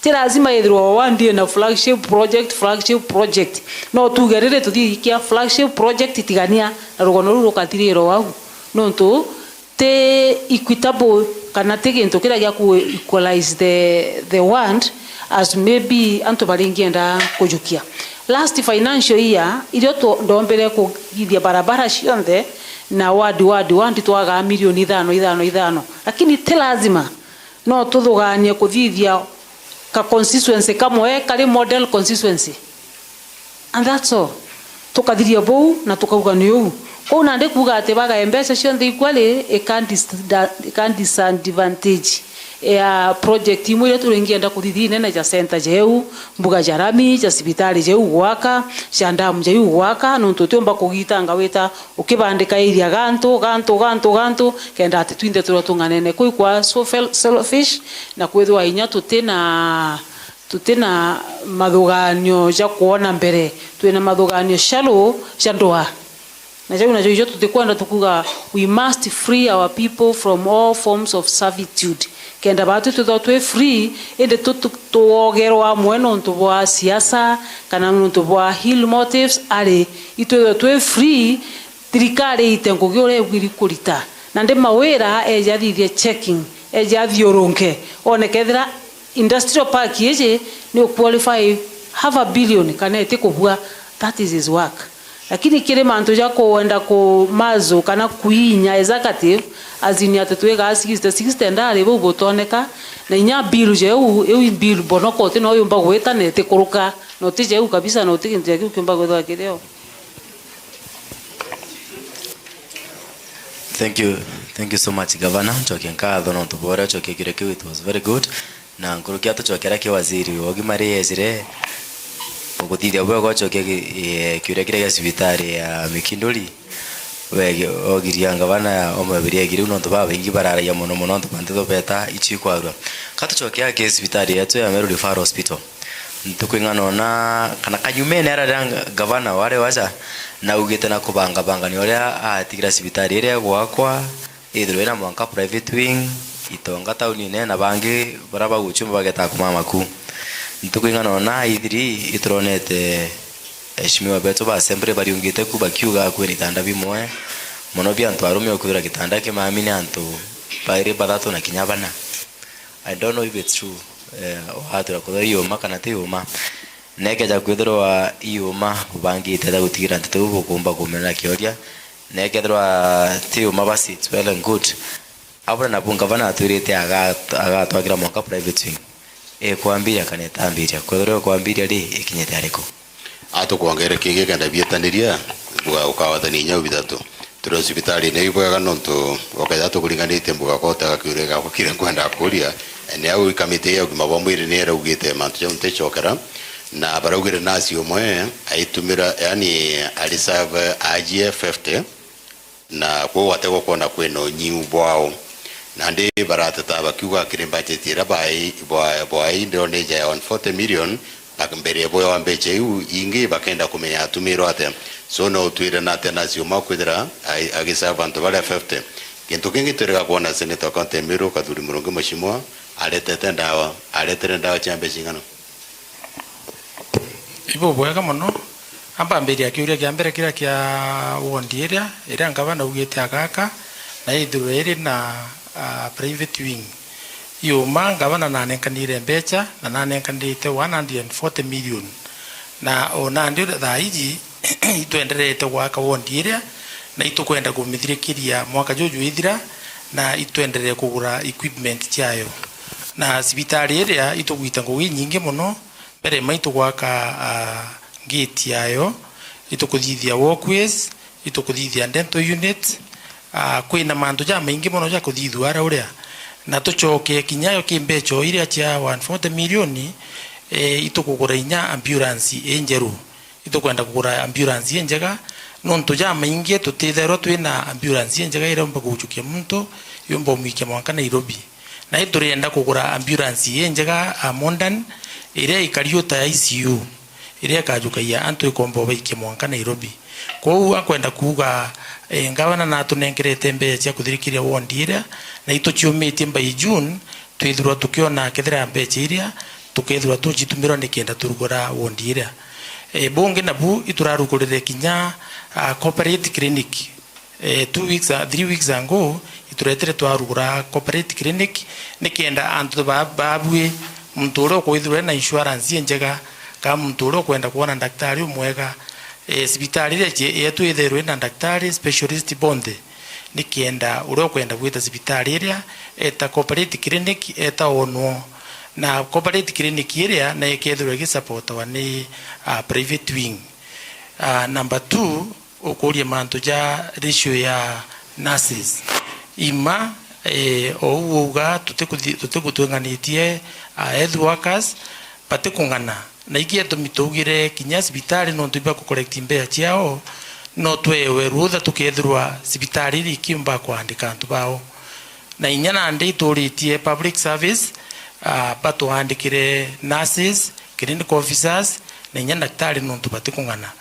Ti lazima ithirwe o wandi ina flagship project, flagship project. No tuge riri tuthii kia flagship project tigania na rugono ruu rukathirira o au. Nontu ti equitable kana ti gintu kiria gia ku equalize the, the ward as maybe antu baringienda kujukia. Last financial year, irio tu- ndombere kugithia barabara cionthe na ward, ward, ward twagaa milioni ithano, ithano, ithano. Lakini ti lazima no tuthuganie kuthithia ka constituency kamwe kari model constituency. And that's all. Tukathiria bou na tukauga ni uu. Kou nandi kuuga ati bagae mbeca cionthe ikwa ri, ika dis- da- ika disadvantage ya project imwe iria turingienda kuthithia inene ja center jeu, mbuga ja rami, ja cibitari jeu gwaka, ja ndamu jeu gwaka, nontu utiumba kugitanga wita ukibandikairia gantu, gantu, gantu, gantu, kenda ati twinthe turwa tung'anene. Kuu ikwa so fel- selfish, na kwithirwa inya tutina, tutina mathuganio ja kwona mbere, twina mathuganio shallow ja ndwaa. Na jau najo ijo tutikwenda tukuga, we must free our people from all forms of servitude. Kenda baatwi twithwa twi free, indi tu- tu- tuogerwa amwe nontu bwa siasa, kana nontu bwa ill motives, ari itwithwe twi free, thirikari iite ngugi uria ibwiri kurita. Nandi mawira eeje athithie checking, eeje athiurunke, one kethira industrial park iji ni uqualify half a billion kana itikubua, that is his work. Lakini kiri mantu ja kwenda kumazu kana kuinya executive, as in ati twigaa sixty sixty ndari bau butoneka, na inya bill jeu, iu i bill bonoka uti no yumba gwita na itikuruka, na uti jeu kabisa, na uti gintu ja kiu kiumba gwithwa kirio. Thank you. Thank you so much, Governor. Ncokie nkatho nontu bwa uria ucokie kiuria kiu, it was very good. Na nkuruki atucokia aria ki waziri wa ugima ri ejire, uguthithia bwega ucokia ki- eh, kiuria kiria gia cibitari ya Mikinduri. Wegi- ogiria ngavana ya omwe biria egire u nontu babaingi bararagia mono mono nontu bantu thobeta ichi ikwarua. Katucokia ki cibitari yetu ya Meru Referral Hospital. Ntuku ing'ana ona kana kanyumene ara riria nga- ngavana wari waja, naugite na kubangabangania uria atigira cibitari iria igwakwa ithirwe ina mwanka private wing, itonga taunine na bangi baria baguchumba bageta kumama ku. Ntuku ing'ana ona ithiri ituronete eheshimiwa betu ba assembly bariungite ku bakiuga kwina itanda bimwe mono bia antu arume ukwithira gitanda kimami ni antu bairi bathatu na kinya bana. I don't know if it's true. Eh, watura kuthwa i uma kana ti uma. Nekeja kwithirwa i uma, ubangite ta gutigira nteto iu bukumba kumena kioria. Nekethirwa ti uma, basi it's well and good. Abura nabu ngavana atwirite aga- agatwagira mwanka private wing. Ikwambiria kana itambiria? Kwethirwa ikwambiria ri, ikinyite ariku? Atukwongere kingi kenda bietaniria, mbuga ukawathania inya bithatu. Turi cibitarine iu bwega nontu ukethira tukuringanitie mbuga kotega kiuria giakwa kiria nkwenda kuria. Ni au kamiti ya ugima bwa mwiri ni iraugite mantu jau nticokera, na baraugire nasi umwe aitumira, yani a reserve ajie fifty, na kwou ategwa kwona kwina unyiu bwao. Nandi barateta bakiuga kiri budget iria bwai-, bwa-, bwai ndio ni ja one forty million, bak-, mbere ya bwewa mbecha iu ingi bakenda kumenya atumirwe atia. So no utwire na atia nasi uma kwithira ai-, agiserve antu baria fifty. Kintu kingi twirega kwona Senator wa County ya Meru Kathuri Murungi Muchimwa aretete ndawa, aretere ndawa cia mbecha ing'ana? Ibu bwega mono. Ambambiria kiuria kia mbere kiria kia ward iria, iria ngavana augite agaka, na ithirwe iri na, ah, private wing. Iuma ngavana nanenkanire mbecha, na nanenkanirite one hundred and forty million. Na o nandi thaa iji itwenderete gwaka ward iria, na itukwenda kumithirikiria mwaka juju ithira, na itwenderee kugura equipment ciayo. Na cibitari iria itugwita ngugi inyingi mono, mbere maitu gwaka, ah, gate yayo, itukuthithia walkways, itukuthithia dental unit, ah, kwina mantu jamaingi mono ja kuthithua ara uria. Na tucoke kinya yo ki mbecha o iria cia one forty million, eh, itukugura inya ambulance injeru. Itukwenda kugura ambulance injega, nontu jamaingi tutithairwa twina ambulance injega iria yumba kujukia muntu, yumba umwikia mwanka Nairobi. Na iturienda kugura ambulance injega, a modern, iria ikari o ta I C U, iria ikajukagia antu ikomba ubaikia mwanka Nairobi. Kwou akwenda kuuga, eh, ngavana natunenkerete mbecha cia kuthirikiria ward iria, na ituciumitie by June, twithirwa tukiona kethira mbecha iria, tukethirwa tucitumirwa nikenda turugura ward iria. Eh, bungi nabu iturarugurire kinya, ah, corporate clinic. Eh, two weeks, ah, three weeks ago, ituretire twarugura corporate clinic, nikenda antu ba-, babui, muntu uria ukwithirwa ena insurance injega, kana muntu uria ukwenda kwona ndaktari umwega, eh, cibitari iria cie-, yetu ithairwe ina ndaktari specialist bonthe, nikenda uria ukwenda gwita cibitari iria, eta corporate clinic, eta onwo. Na corporate clinic iria na ikethirwa igisapotiwa ni, ah, private wing. Ah, number two, ukuria mantu ja ratio ya nurses. Ima, eh, ou uga tutikuthi-, tutikutwinganitie, ah, health workers, batikung'ana. Na iki gitumi tuugire kinya cibitari nontu iba ku collect mbeca ciao, no twewe rutha tukethirwa cibitari iri ikiumba kwandika antu bao. Na inya nandi ituritie public service, ah, batwandikire nurses, clinical officers, na inya ndaktari nontu batikung'ana.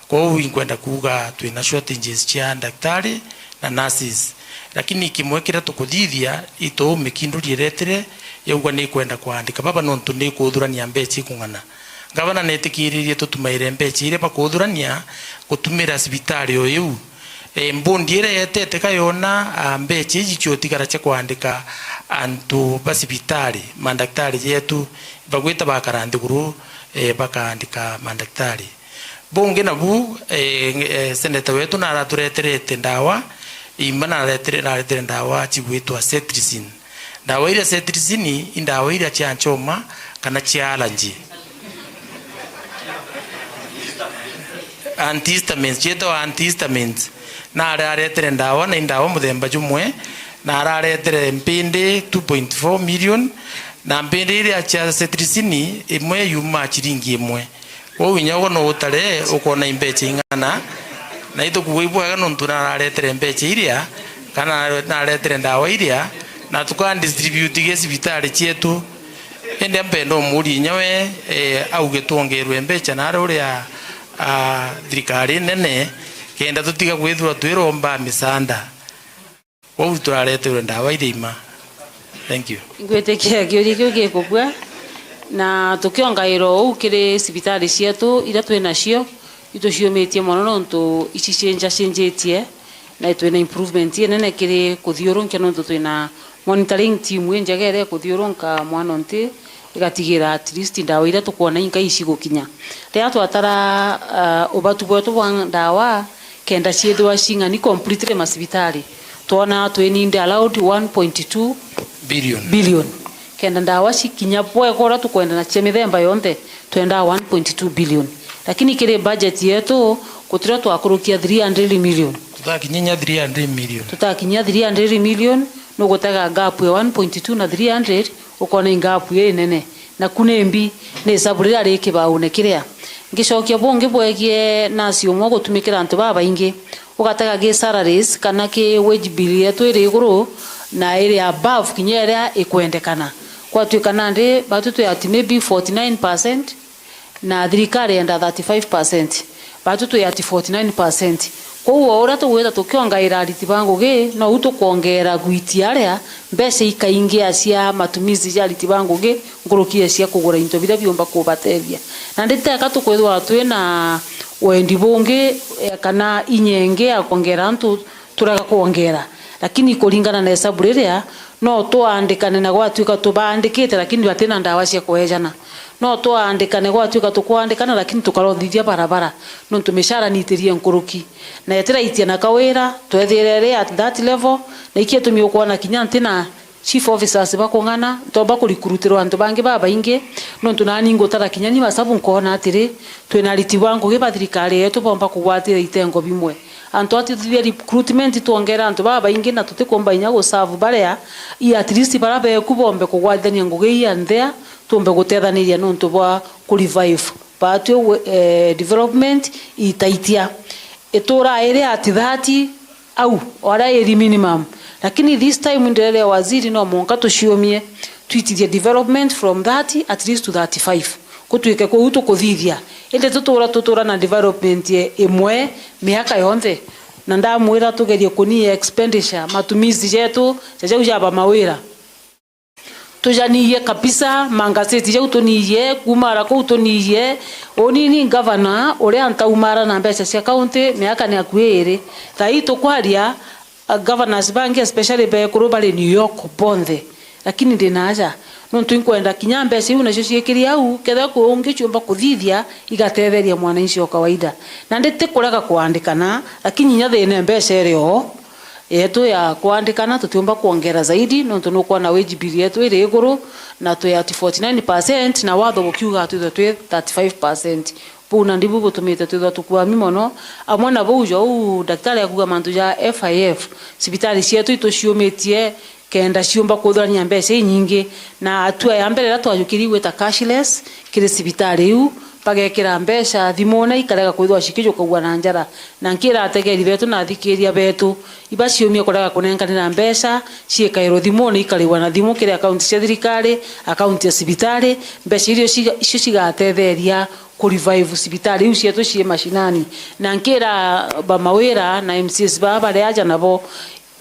Kwou inkwenda kuuga twina shortages cia ndaktari na nurses. Lakini kimwe kiria tukuthithia, itu mikinduria iretire, yauga nikwenda kwandika baba nontu nikuthurania mbecha ikung'ana. Ngavana netikiririe tutumaire mbecha iria bakuthurania gutumira cibitari o iu. E, mbundi iria yetete ka yona, a, mbecha iji ciotigara cia kwandika antu ba cibitari, mandaktari jetu, bagwita bakara nthiguru, e, bakaandika mandaktari. Bungi nabu, eh, eh, seneta wetu naratureterete ndawa, imba naretere-, naretere ndawa cigwitwa cetirizine. Ndawa iria cetirizine i ndawa iria cia nchoma kana cia allergy. Antihistamines, cietagwa antihistamines. Nararetere ndawa, na i ndawa muthemba jumwe, nararetere mpindi two point four million, na mpindi iria cia cetirizine imwe yuma ciringi imwe. Kwou inya ugo no utare, ukona imbecha ing'ana, na itukuuga ibwega nontu nararetere mbecha iria, kana naretere ndawa iria, na tuka distribute gi cibitari cietu. Indi ampenda umuria inya we, eh, auge twongerwe mbecha nare uria, ah, thirikari nene, kenda tutiga kwithirwa twiromba misaanda. Kwou turareterwe ndawa iria ima. Thank you. Ngwitikia kiuria kiu gikubua, na tukiongaira uu kiri cibitari cietu iria twi nacio, ituciumitie mono nontu icicenjacenjitie, na twina improvement inene kiri kuthiurunkia nontu twina monitoring team injega iria ikuthiurunka mwana o nthi, igatigira at least ndawa iria tukwona inka icigukinya. Riria twatara, ah, ubatu bwetu bwa ndawa, kenda ciithirwa cing'ani completely macibitari, twona twi need around one point two billion. Billion. Kenda ndawa cikinya bwega uria tukwenda na cia mithemba yonthe, twendaa one point two billion. Lakini kiri budget yetu, gutirio twakurukia three hundred million. Tutakinyia three hundred million. Tutakinyia three hundred million, nugutega gap ya one point two na three hundred, ukona i gap inene. Naku ni mbi, ni isabu riria ri kibaune kiria. Ngicokia bungi bwegie nasi umwe gutumikira antu babaingi, ugatega ki salaries kana ki wage bill yetu iri iguru, na iri above kinya iria ikwendekana. Kwatuika nandi batu twi at maybe forty nine percent, na thirikari yenda thirty five percent, batu twi at forty nine percent. Kwou o uria tugwita tukiongaira ariti ba ngugi, nou tukwongera gwitia aria mbeca ikaingia cia matumizi ja ariti ba ngugi nkuruki ya cia kugura into biria biumba kubatethia. Nandi teka tukwithirwa twina wendi bungi, eh, kana inya ingi ya kwongera antu turega kwongera. Lakini kuringana na hesabu riria, no twandikane na gwatuika tubaandikite, lakini batina ndawa cia kwejana. No twandikane gwatuika tukwandikana, lakini tukarothithia barabara, nontu micara niitirie nkuruki. Na itiraitia na kawira, twethire ri at that level, na ikio itumi ukwona kinya ntina chief officers bakung'ana, ntomba kurikrutirwa antu bangi babaingi, nontu nani ngutara kinya ni masabu nkona atiri, twina ariti ba ngugi ba thirikari yetu bomba kugwatira itengo bimwe. Antu a tuthithia recruitment twongera antu babaingi na tutikumba inya guserve baria, i at least baria beku bombe kugwatithania ngugi ii ya nthea, tumbe gutethaniria nontu bwa ku revive. Batwi, eh, development itaitia. Itura iri at thirty, au, o aria iri minimum. Lakini this time ndirere waziri no mwanka tuciumie, twitithie development from thirty at least to thirty-five. Gutwike kuu tukuthithia. Indi tutura, tutura na development ye-, imwe miaka yonthe. Na ndamwira tugerie kunyia expenditure, matumizi jetu, ja jau jaba mawira. Tujanirie kabisa, mangaseti jau tunirie, kuumara kuu tunirie. Uni ni ngavana uria ntaumara na mbeca cia kaunti miaka ni akui iiri. Thaa ii tukwaria, a, governors bangi, especially beekuru bari New York bonthe. Lakini ndi na aja, nontu inkwenda kinya mbeca iu nacio ciikiri au, kethira kwi ungi ciumba kuthithia, igatetheria mwananchi o kawaida. Na ndi ti kurega kwandikana, lakini inya thina mbeca iri o yetu ya kwandikana, tutiumba kwongera zaidi, nontu nukwona wage bill yetu iri iguru, na twi at forty nine percent, na watho bukiuga twithwe twi thirty five percent. Buu na ndibu butumite twithwa tukwami mono, amwe na buu jou daktari akuga mantu ja F I F, cibitari cietu ituciumitie kenda ciumba kuthurania mbeca inyingi, na hatua ya mbere iria twajukirie gwita cashless kiri cibitari iu, bagekira mbeca thimune ikarega kwithwa cikijukagua na njara. Na nkira ategeri betu na athikiria betu, iba ciumie kurega kunenkanira mbeca, ciikairwe thimune, ikarigwa na thimu kiri akaunti cia thirikari, akaunti ya cibitari, mbeca irio ciga-, icio cigatetheria ku revive cibitari iu cietu cii mashinani. Na nkira ba mawira na M C As baa bari aja nabo,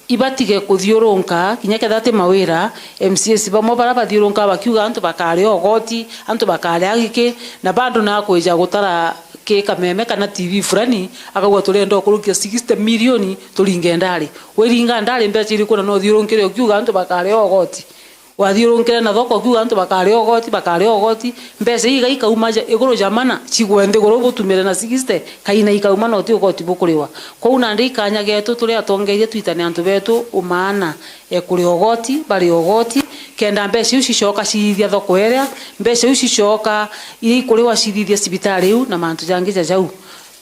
ibatige kuthiurunka, kinya kethira ti mawira, M C As bamwe baria bathiurunka bakiuga antu bakaria ugoti, antu bakaria giki, na bado nakwija gutara ki kameme kana T V fulani, akauga, "Turenda ukurukia sixty million turinge ndari." Wiringa ndari mbeca iriku na no uthiurunkire ukiuga antu bakaria ugoti? Wathiurunkire na thoko ukiuga antu bakaria ugoti, bakaria ugoti, mbeca iga ikauma ja-, iguru ja mana, cigwe nthiguru butumire na sixty, kaina ikauma na uti ugoti bukuriwa. Kwou nandi ikanya getu turi atongeria twitane antu betu umaana, e, kuria ugoti, baria ugoti, kenda mbeca iu cicoka ciithia thoko iria, mbeca iu cicoka iria ikuriwa cithithia cibitari iu na mantu jangi ja jau.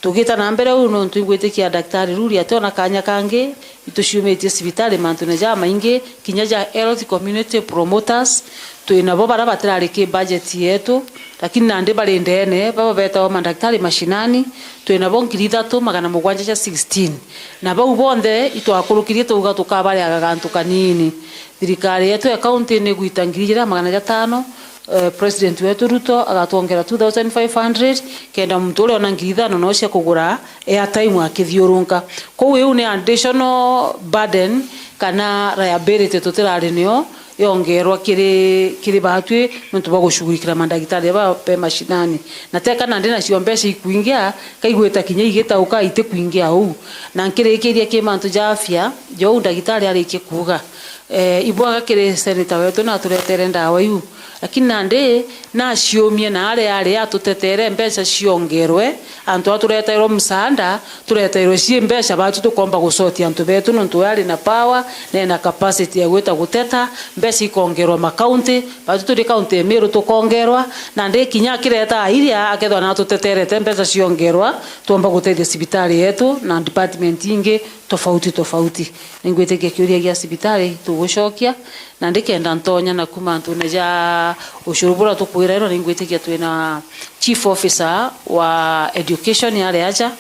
Tugita na mbere uu, nontu ingwitikia Daktari Ruri ationa kanya kangi, ituciumitie cibitari mantune jamaingi, kinya ja health community promoters, twinabo baria batirari ki budget yetu, lakini nandi bari ndene, baba betawa madaktari mashinani, twinabo ngiri ithatu magana mugwanja ja sixteen. Na bau bonthe itwakurukirie twauga tukabariaga gantu kanini. Thirikari yetu ya kaunti ni igwita ngiri ijiri na magana jatano, eh, President wetu Ruto agatwongera two thousand five hundred, kenda muntu uria ona ngiri ithano no cia kugura airtime akithiurunka. Kwou iu ni additional burden kana liability tutirari nio yongerwa kiri, kiri batwi nontu bwa gushughulikira mandagitari aba be mashinani. Na teka nandi nacio mbeca ikwingia, kaigwita kinya igitauka itikwingia uu. Na nkirikiria ki mantu ja afya, jou ndagitari arikie kuuga, eh, ibwaga kiri senator wetu na aturetere ndawa iu. Lakini nandi naciumie na aria ari atutetere mbeca ciongerwe, antu atureterwe msaada, tureterwe cie mbeca batu tukomba gucotia antu betu, nontu we ari na power, na ena capacity ya gwita guteta, mbeca ikongerwa makaunti, batu turi kaunti ya Meru tukongerwa, nandi kinya akireta iria akethwa na atuteterete mbeca ciongerwa, tuomba gutethia cibitari yetu na department ingi tofauti tofauti. Ningwitikia kiuria gia cibitari tugucokia, na ndikenda ntonya na kuma antune ja ucuru buria tukwirairwa, ningwitikia twina chief officer wa education ari aja,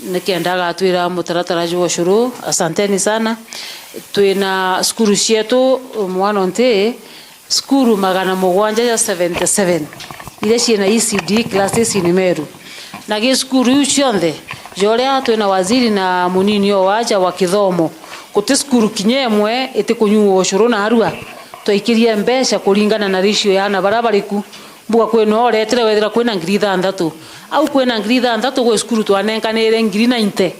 Nikenda agatwira mutaratara jwa ucuru. Asanteni sana. Twina cukuru cietu mwana nti cukuru magana mugwanja ja seventy seven iria ciina E C D classes in Meru. Na gi cukuru iu cionthe, ja uria twina waziri na munini o waja wa kithomo, guti cukuru kinya imwe itikunyuua ucuru narua. Twaikirie mbeca kuringana na ratio ya ana baria bari ku. Mbuga kwina uretire wethira kwina ngiri ithanthatu. Au kwina ngiri ithanthatu gwi cukuru twanenkanire ngiri ninety.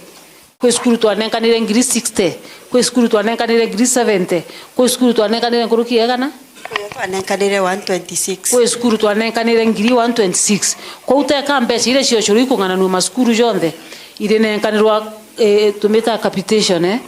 Kwi cukuru twanenkanire ngiri sixty, kwi cukuru twanenkanire ngiri seventy, kwi cukuru twanenkanire nkuruki ya igana, kwi cukuru twanenkanire ngiri one twenty six, kwi cukuru twanenkanire ngiri one twenty six. Kwou teka mbeca iria cia ucuru ikung'ananua macukuru jonthe, irinenkanirwa, eh, tumita capitation, eh?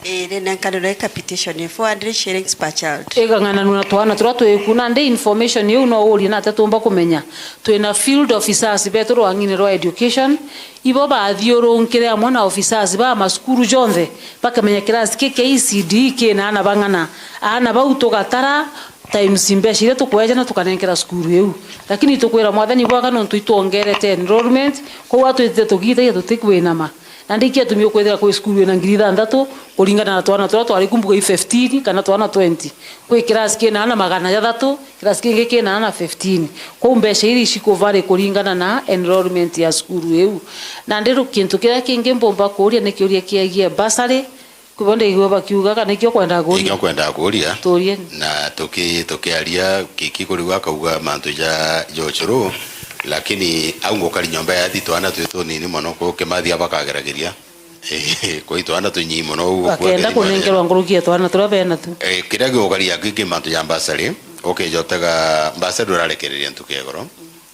Irinenkanirwa i capitation, four hundred shillings per child. Ikang'ananua na twana turia twiku, nandi information iu no urie nate tumba kumenya. Twina field officers betu rwang'ine rwa education, ibo bathiurunkire amwe na officers ba macukuru jonthe, bakamenya kirasi ki kia E C D kina ana bang'ana. Ana bau tugatara times mbeca iria tukwejana tukanenkera cukuru iu. Lakini tukwira Mwathani bwega nontu itwongerete enrollment, kwou atwitite tugitagia tutikwinama. Nandi ikiatumi ukwithira kwi cukuru ina ngiri ithanthatu kuringana na twana turia twari ku mbuga i fifteen kana twana twenty. Kwi kirasi kina ana magana jathatu, kirasi kingi kina ana fifteen. Kwou mbeca iri cikuvari kuringana na enrollment ya cukuru iu. Nandi ru-, kintu kiria kingi mbumba kuuria ni kiuria kiegie bursary. Kwi bo ndaigua bakiuga kana ikio kwendaga kuuria. Ikio kwendaga kuuria. Tuurie. Na tuki-, tukiaria Kiki kuriu akauga mantu ja, ja ucuru, lakini au ngukari nyomba ya thi twana twi tunini mono, ku Kimathi abakagerageria. Kwi twana tunyii mono uu. Bakenda kunenkerwa nkuruki ya twana turia bena tu. Eh, kiria gigukaria ki, ki mantu ja mbasari, ukejotega mbasari urarekereria ntuku ya igoro.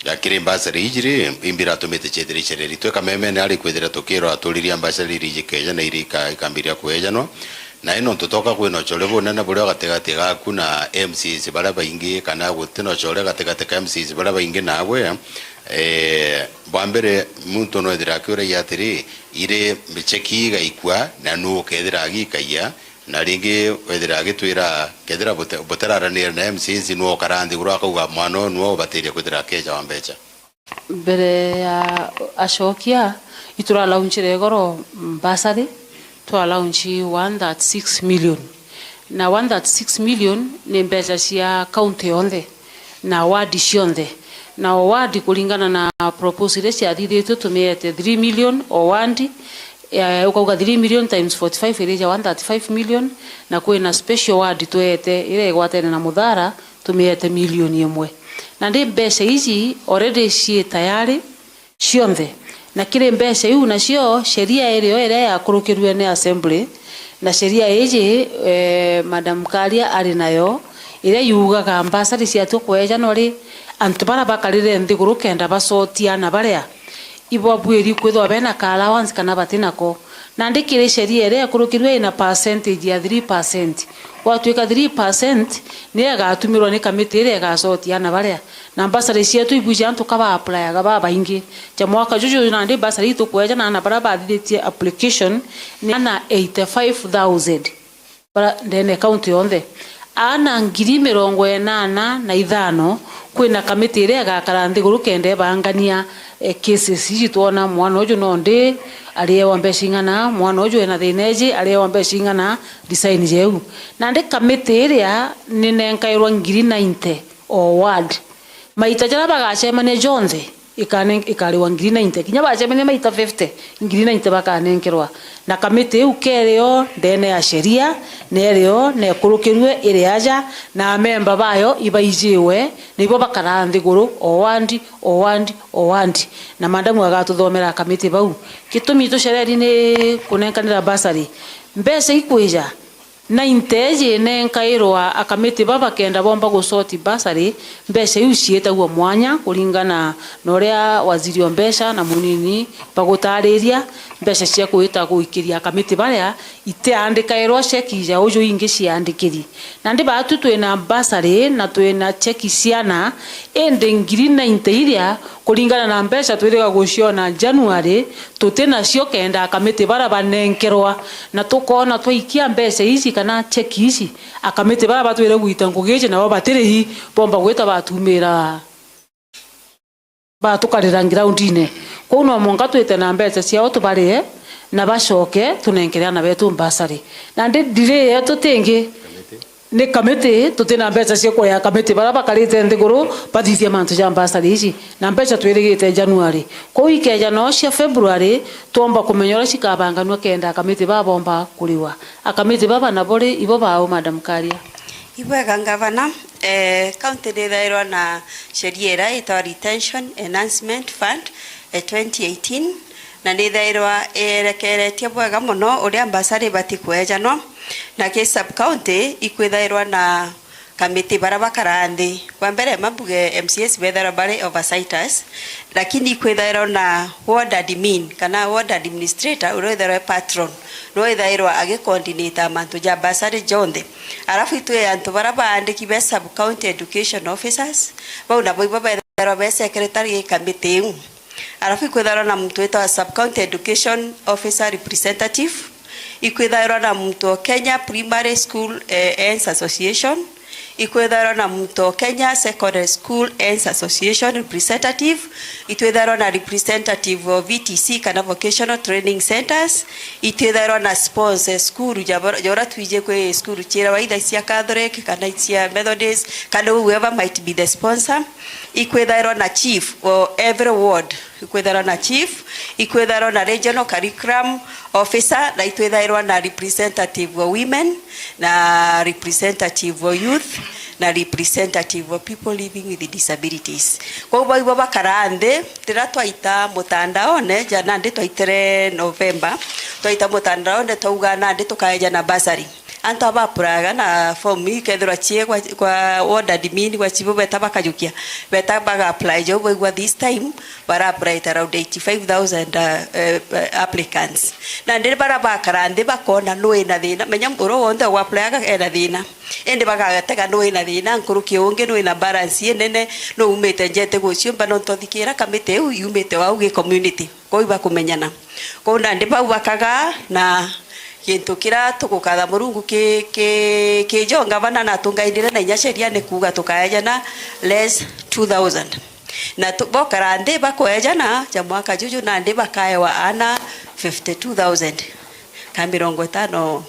Ya kiri mbasari iji ri, imbi iratumite ciethire icereri. Twi kamemene ari kwithira tukirwa aturiria mbasari iri ijikeja na iri ika-, ikambiria kwejanwa. Na ino nontu toka kwina ucore bunene buria gatigati gaku na M C As baria baingi, kana guti na ucore gatigati ka M C As baria baingi naagwe, eh, bwa mbere muntu no ethira akiuragia atiri, iri cheki igaikua na nu ukethira agikaia, na ringi wethira agitwira kethira bute-, butararanira na M C As nu ukara nthiguru akauga mwana uyu nu ubatirie kwithira akeja wa mbecha. Mbere ya acokia, itura launchire igoro mbasari, twa launch one thirty-six million. Na one thirty-six million ni mbeca cia kaunti yonthe na ward cionthe. Na o ward kuringana na proposal iria ciathithitue, tumiete three million o ward, eh, ukauga three million times forty-five irija one thirty-five million, na kwina special ward tweete iria igwatene na muthara, tumiete milioni imwe. Nandi mbeca iji already cii tayari cionthe. Na kiri mbeca iu nacio, sheria irio iria yakurukirue ni assembly, na sheria iji, eh, Madam Karia ari nayo, iria yugaga mbasari ciatua kwejanwa ri, antu baria bakarire nthiguru kenda bacotia ana baria ibabuiri kwithwa bena ka allowance kana batinako. Nandi kiri sheria iria ikurukirue ina percentage ya three percent. Gwatuika three percent niyo igatumirwa ni kamiti iria igacotia ana baria. Na mbasari cietu ibuji antu ka ba applyaga babaingi. Ja mwaka juju nandi mbasari itukweja na ana baria bathithitie application ni ana eighty-five thousand. Bara ndene ya kaunti yonthe. Aana ngiri mirongo inana na ithano, kwina kamiti iria igakara nthiguru kenda ibangania, eh, cases iji twona mwana uju no ndi ariewa mbeca ing'ana, mwana uju ena thina iji ariewa mbeca ing'ana, design jeu. Nandi kamiti iria ninenkairwa ngiri ninety o ward. Maita jaria bagacemania jonthe, ikane-, ikariwa ngiri ninety. Kinya bacemania maita fifty, ngiri ninety bakanenkerwa. Na kamiti iu kerio ndene ya sheria, nerio nekurukirue iri aja, na amemba bayo ibaijiwe, nibo bakaraa nthiguru, o wandi, o wandi, o wandi. Na madamu agatuthomera kamiti bau. Gitumi tucereri ni kunenkanira bursary. Mbeca ikwija, na inte iji inenkairwa akamiti ba bakenda bomba gusoti bursary, mbeca iu ciitagua mwanya kuringana na uria waziri o mbeca na munini bagutariria. Mbeca cia kwita guikiria akamiti baria itiandikairwa cheki ja uju ingi ciandikiri. Nandi baatu twina bursary na twina cheki ciana, indi ngiri ninety iria kuringana na mbeca twiriga guciona January, tuti nacio kenda akamiti bara banenkerwa, na tukoona twaikia mbeca ici kana cheki ici, akamiti bara batwire gwita ngugi ici nabo batirihi, bomba gwita batumira, batukarira groundine. Kou no mwanka twite na mbeca ciao tubarie na bacoke tunenkere ana betu mbasari. Nandi delay yetu tingi ni kamiti, tuti na mbeca cia kuria kamiti baria bakarite nthiguru bathithie mantu ja mbasari ici, na mbeca twirigite January. Kou ikeja no cia February, twomba kumenya uria cikabanganua kenda kamiti baba bomba kuriwa. Akamiti baba nabo ri ibo bau, Madam Karia? Ibwega Ngavana, eh, county nithairwa na sheria iria itwa Retention Enhancement Fund, eh, twenty eighteen, na nithairwa irekeretie bwega mono uria mbasari ibati kwejanwa, na ki sub county ikwithairwa na kamiti baria bakaraa nthi. Kwa mbere, ma mbuge M C As bethairwa bari oversights, lakini ikwithairwa na ward admin kana ward administrator uria withairwa e patron, no withairwa agicoordinate mantu ja bursary jonthe. Arafu itwi antu baria baandiki be sub county education officers, bau nabo ibo bethairwa be secretary gi kamiti iu. Arafu ikwithairwa na muntu witwa sub county education officer representative, ikwithairwa na muntu o Kenya Primary School, eh, Ends Association, ikwithairwa na muntu o Kenya Secondary School Ends Association representative, itwithairwa na representative o V T C kana vocational training centers, itwithairwa na sponsor school ja bor-, ja uria twiji kwi school ciira waitha cia Catholic kana cia Methodist kana whoever might be the sponsor, ikwithairwa na chief o every ward, ikwithairwa na chief, ikwithairwa na regional curriculum officer, na itwithairwa na representative wa women, na representative wa youth, na representative wa people living with disabilities. Kwou bau ibo bakaraa nthi, riria twaita mutandaone, ja nandi twaitire November, twaita mutandaone twauga nandi tukaeja na bursary. Antu aba apply-aga na form ikethirwa cie kwa, kwa ward admin, gwa chibu beta bakajukia. Beta baga apply jau baigua this time, bara apply ta around eighty-five thousand, uh, uh, applicants. Na ndiri bara bakara nthi bakona nui na thina. Menya uru wonthe ugwa apply-aga ena thina. Indi bagatega nui na thina, nkuruki ungi nui na balance inene, no umite njete guciumba, no ntothikira kamiti iu yumite wau gi community. Kwou ibakumenyana. Kwou nandi bau bakagaa na gintu kiria tugukatha Murungu ki, ki, ki jo ngavana na atungainire na inya sheria ni kuuga tukaejana less two thousand. Na tu, bokara nthi bakuejana, ja mwaka juju nandi bakaewa aana fifty two thousand ka mirongo itano.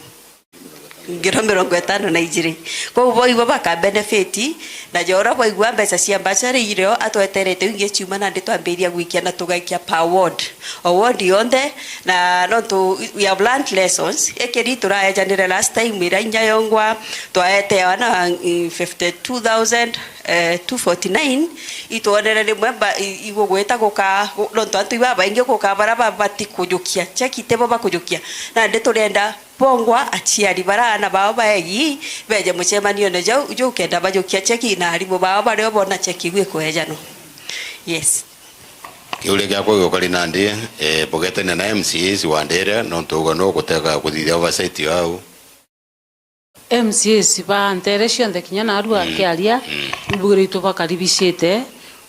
Ngiro mirongo itano na ijiri. Kwou bo ibo baka benefit, na ja uria bwaigua mbeca cia bursary irio atweterete ingi ciuma nandi twambiria gwikia na tugaikia per ward. O ward yonthe, na nontu we have learned lessons, ikiri turaejanire last time iria inya yongwa, twaete aana, mm, fifty two thousand, eh, two forty nine, itwonere rimwe ba-, i-, igugwita guka, gu-, nontu antu iba babaingi guka bara babati kujukia, cheki tibo bakujukia. Nandi turienda bongwa aciari bara aana bao baegi beje mucemanione jau, juu kenda bajukia cheki na arimu bao bario bona cheki iu ikuejanwa. Yes. Kiuria giakwa giukari nandi, eh, bugetania na M C As wandire, nontu uga no gutega kuthithia oversight yao. M C As ba ntere cionthe kinya naarua akiaria, ibugire itu bakaribicite,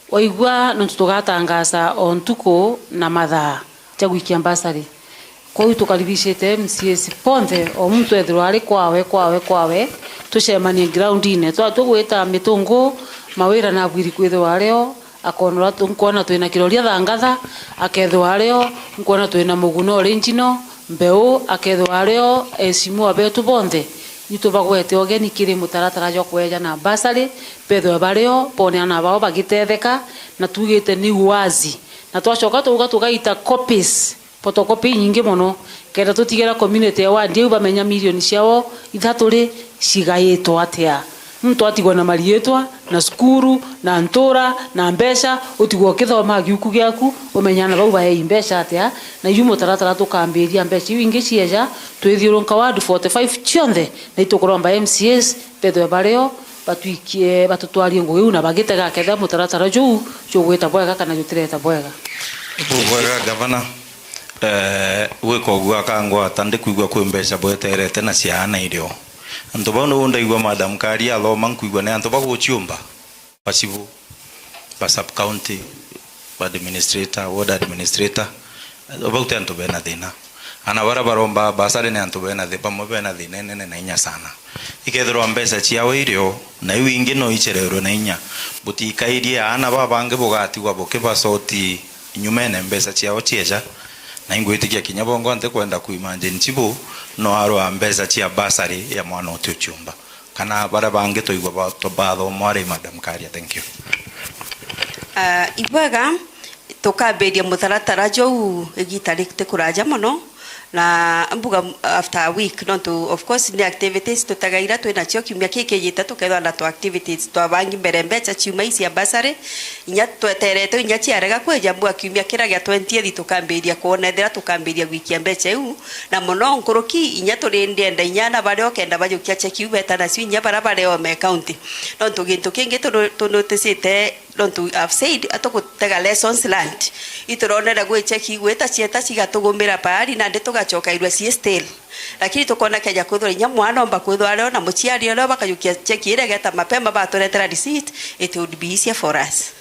waigua nontu tugatangaza o ntuku na mathaa ja gwikia mbasari. Kwou tukaribicite M C As bonthe, o muntu ethirwa ari kwawe, kwawe, kwawe, tucemanie groundine. Twa-, tugwita Mitungu, Mawira na Bwiri kwithirwa ario, akonora tu-, nkwona twina Kiroria Thangatha, akethirwa ario, nkwona twina Muguna Original, Mbeu, akethirwa ario, esimu abetu bonthe. Itubagwete ugeni kiri mutaratara jwa kweja na bursary, bethirwe bario, bone aana bao bagitetheka, na tuugite ni uwazi. Na twacoka twauga tugaita copies, photocopy inyingi mono, kenda tutigira community ya ward iu bamenya milioni ciao ithatu ri cigaitwa atia. Muntu atigwa na mariitwa, na cukuru, na ntura, na mbeca, utigwa ukithoma giuku giaku, umenya aana bau baei mbeca atia, na iu mutaratara tukambiria mbeca iu ingi cieja, twithiurunka ward forty five cionthe, na itukuromba M C As bethwe bario, batwikie, batutwarie ngugi iu na bagitega kethira mutaratara juu jugwita bwega kana jutireta bwega. Bubwega, Gavana. Eh, gwika uguo akangwata, ndikwigua kwi mbeca bweterete na ciaana irio. Antu bau niu ndaigua Madam Karia athoma, nkwigua ni antu baguciumba, bacibu, ba sub county, ba administrator, ward administrator, bau ti antu bena thina. Ana baria baromba bursary ni antu bena thi-, bamwe bena thina inene na inya sana. Ikethirwa mbeca ciao irio, na iu ingi no icererwe na inya, butikairie aana babangi bugatigwa bukibasoti nyumene mbeca ciao cieja, na ingwitikia kinya bongo ntikwenda kuimagine cibu no arwa mbeca cia bursary ya mwana uti uciumba, kana baria bangi twaigua ba-, bathoma ari Madam Karia. Thank you. Ah, ibwega, tukambiria mutaratara juu igita riti kuraja mono, na mbuga after a week, nontu of course ni activities tutegaira twinacio kiumia kii kijite, tukethwa na tu activities twabangi mbere mbeca ciuma ii cia bursary, inya tweterete inya ciarega kwija, mbuga kiumia kiria gia twentieth tukambiria kwona ethira tukambiria gwikia mbeca iu, na mono nkuruki inya turi ndienda inya ana baria ukenda bajukia cheki iu beta nacio inya baria bari o me county, nontu gintu kingi tunu-, tunutisite nontu I've said, atugutega lessons learned. Ituronere gwi cheki igwita cieta cigatugumira paari, nandi tugacokairua cii still. Lakini tukona keja kwithirwa inya mwana omba kwithirwa ario na muciari ario bakajukia cheki iria igeta mapema baturetera receipt, it would be easier for us.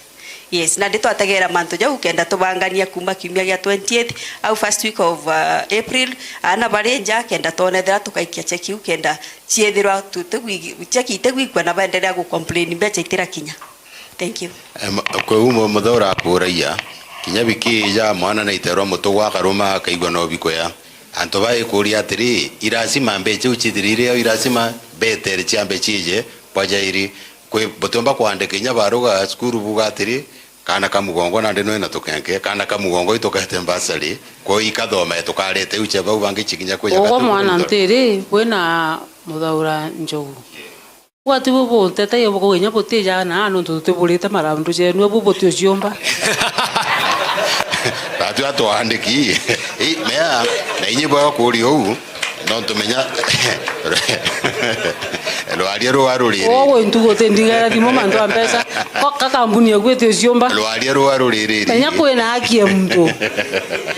Yes, nandi twategeera mantu jau kenda tubangania kuuma kiumia gia twentieth au first week of, uh, April, aana bari nja kenda twone ethira tukaikia cheki iu kenda ciethirwa tutigwi-, cheki itigwikua na baenderea gucomplain mbeca itirakinya. Thank you. Em, kwi u mu-, muthe urakuragia, kinya bikija mwana naiterwa mutugo akaruma akaigua no bikuya. Antu baikuria atiri, irasima mbeca iu cithirire au irasima betere ciambe cije bwa jairi. Kwi, butiumba kwandika inya baruga cukuru buga atiri, kana ka mugongo nandi nwina tukenke, kana ka mugongo itukete mbasari, kwou ikathome tukarete iu cia bau bangi cikinya kwija. Ugo mwana ntiri, kwina muthaura njogu. Bwati bu buntete iyo bukuginya butija na nontu tutiburite maraundu jenu, bu buti uciumba. Batwi atwandiki. Ii, mea, na inyi bwega kuria uu, nontu menya, rwaria rua ruriri. Ugu ntugo ti ndigera thimu mantu a mbeca. Ko-, ka kambuni ya gwiti uciumba. Rwaria rua ruriri. Menya kwina haki ya muntu.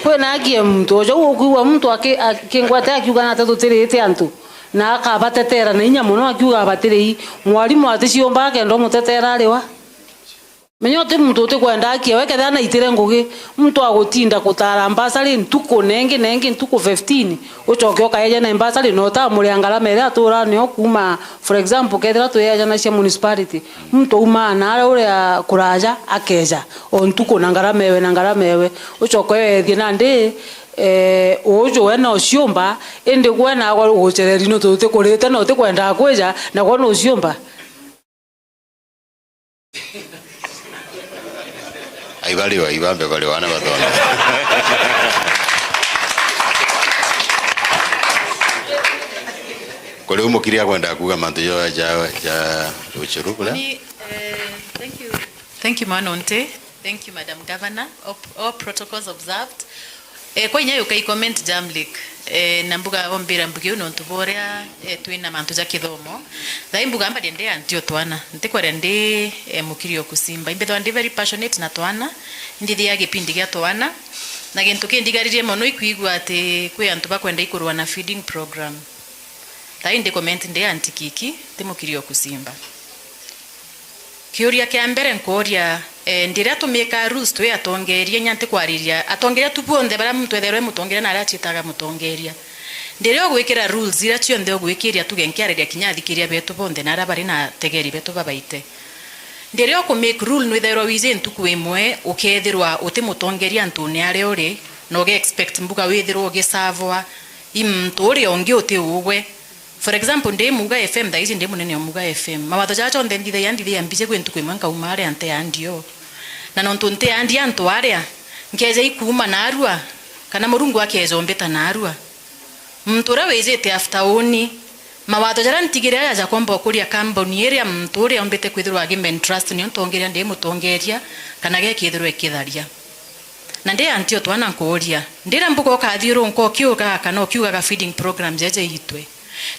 Kwina haki ya muntu. Ojo ukwigua muntu aki-, akingwate akiuga na tatutirite antu. Na akabatetera na inya mono akiuga abatiri ii, mwarimu aticiumba akenda umutetera ari wa. Menya uti muntu utikwenda aki ewe, kethira naitire ngugi, muntu agutinda gutara mbasari ntuku nengi nengi, ntuku fifteen, ucoke ukaeja na mbasari na utamuria ngarama iria atura nio kuuma, for example, kethira twieja na cia municipality, muntu aumaa na aria uria kuraja akeja o ntuku na ngarama ewe na ngarama ewe, ucoke wethie nandi, eh, uju we no ciumba, indi gwe nagwe ugucereri nontu utikurite na utikwendaga kwija, na gwe no ciumba. Ai, bari o, ai, bambe bari o, ana bathona. Kuri umukiri akwenda kuuga mantu ja, ja, ja ucuru kuria? Ni, eh, thank you. Thank you, mwana unti. Thank you, Madam Governor. All, all protocols observed. Eh, kwa inya yukai comment Jamlik. Eh, na mbuga ombira mbugi u nontu boria, eh, twina mantu ja kithomo. Thai mbuga mbari ndi anti o twana. Ntikwaria ndi, eh, mukiri o kusimba. Imbithwa ndi very passionate na twana. Ndithia gipindi gia twana. Na gintu kindigaririe mono ikwigua ati kwi antu bakwenda ikurwa na feeding program. Thai ndi comment ndi anti kiki, ti mukiri o kusimba. Kiuria kia mbere nkuuria, eh, ndiria tumika rules twi atongeria, inya ntikwariria atongeria tu bonthe baria muntu ethairwa e mutongeria na aria aciitaga mutongeria. Ndiria ugwikira rules iria cionthe ugwikiria, tuge nkiariria kinya athikiria betu bonthe na aria bari na ategeri betu babaite. Ndiria uku make rule nwithairwa wiji ntuku imwe ukethirwa uti mutongeria antune aria uri, na uge expect mbuga withirwa ugisavwa i muntu uria ungi uti ugwe. For example, ndi Muga F M thaa iji, ndi munene o Muga F M. Mawatho jaa jonthe nthithagia, nthithagia mbiji kwi ntuku imwe nkauma aria nteandio. Na nontu nteandia antu aria, nkeja ikuuma naarua, kana Murungu akeja umbita naarua. Muntu uria wijite after uni, mawatho jaria ntigire aja jakomba ukuria kambuni iria muntu uria umbite kwithirwa agime entrust ni untongeria ndi mutongeria, kana gekithirwa ikitharia. Na ndi anti o twana nkuuria, ndira mbuga ukathiurunka ukiugaga kana ukiugaga feeding program jeje itwe?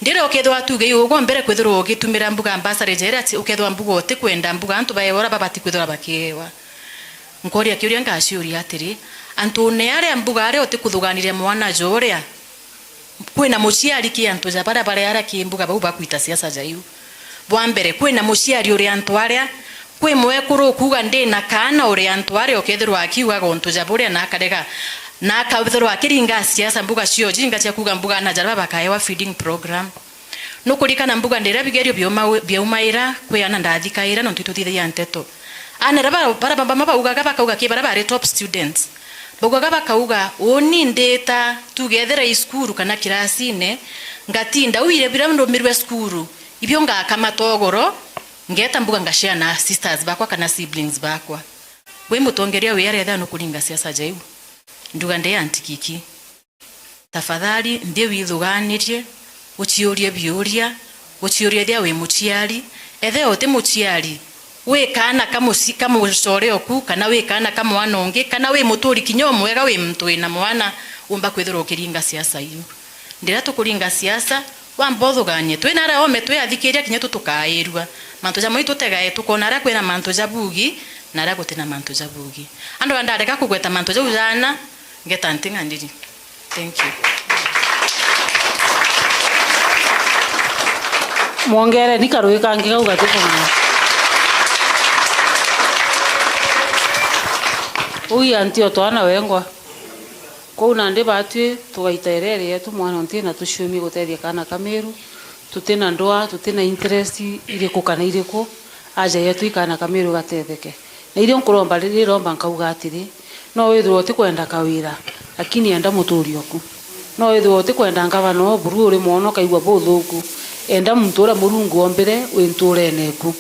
Ndira ukethirwa tuge ugwa mbere kwithirwa ugitumira mbuga ambassador jeria ati ukethirwa mbuga utikwenda mbuga antu baewa uria babati kwithirwa bakiewa. Nkuuria kiuria ngaciuria atiri, antune aria mbuga aria utikuthuganiria mwana juria, kwina muciari ki antu ja baria bari aria ki mbuga bau bakwita siasa jaiu? Bwa mbere, kwina muciari uri antu aria, kwi mwekuru ukuuga ndi na kaana uri antu aria, ukethirwa akiugaga untu ja buria na akarega, na akethirwa akiringa siasa mbuga cio jinga cia kuuga mbuga na jaria bakaewa feeding program. Nukurikana mbuga ndiria bigerio biuma-, biaumaira, kwi ana ndathikaira nontu ituthithagia nteto. Anera bara, bara baba mabaugaga, bakauga ki bara bari top students. Baugaga, bakauga, uuni ndita, tuge ethira i cukuru kana kirasine, ngatinda u ire bira ndumirwe cukuru, ibio ngaka matogoro, ngeta mbuga ngashare na sisters bakwa kana siblings bakwa. Wi mutongeria wi aria ethira nukuringa siasa ja iu. Nduga ndi antikiki. Tafadhali, nthi withuganirie, uciurie biuria, uciurie ethia wi muciari. Ethia uti muciari, wi kaana ka muci-, ka mucore oku, kana wi kaana ka mwana ungi, kana wi muturi kinya umwega wi muntu wina mwana, umba kwithirwa ukiringa siasa iu. Ndiria tukuringa siasa, wamba uthuganie. Twina aria ome twi athikiria kinya tu tukairua. Mantu jamwe itutegae, tukona aria kwina mantu ja bugi, na aria gutina mantu ja bugi. Andu ndareka kugweta mantu jau jana, ngeta nting'aniri. Thank you. Mwongereni karui kangi kau gatikumenya. Ui anti o twana wengwa. Kou nandi batwi tugaita ireri yetu mwana nti na tuciumie gutethia kaana ka Miru. Tutina ndwaa, tutina interest iriku kana iriku, aja yetu i kaana ka Miru gatetheke. Na irio nkuromba riria iromba nkauga atiri, no withirwa utikwenda kawira, lakini enda muturi oku. No withirwa utikwenda ngavana o buru uri mwono ukaigua buthuku, enda muntu uria Murungu ombire wi nturene eku.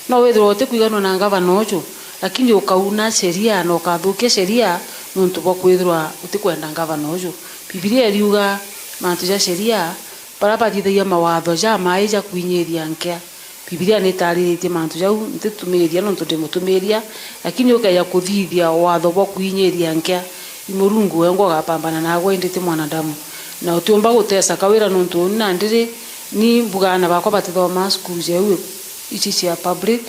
No withirwa utikwiganua na ngavana uju, lakini ukauna sheria na ukathukia sheria nuntu bwa kwithirwa utikwenda ngavana uju. Bibilia iriuga mantu ja sheria, baria bathithagia mawatho jamai ja kwinyiria nkea. Bibilia nitariritie mantu jau, ntitumiria nontu ndi mutumiria, lakini ukeja kuthithia watho bwa kwinyiria nkea, i Murungu wengwa ugapambana nagwe, indi ti mwanadamu. Na utiumba gutesa kawira nontu uni nandi ri, ni mbuga aana bakwa batithomaa cukuru jau ici cia public,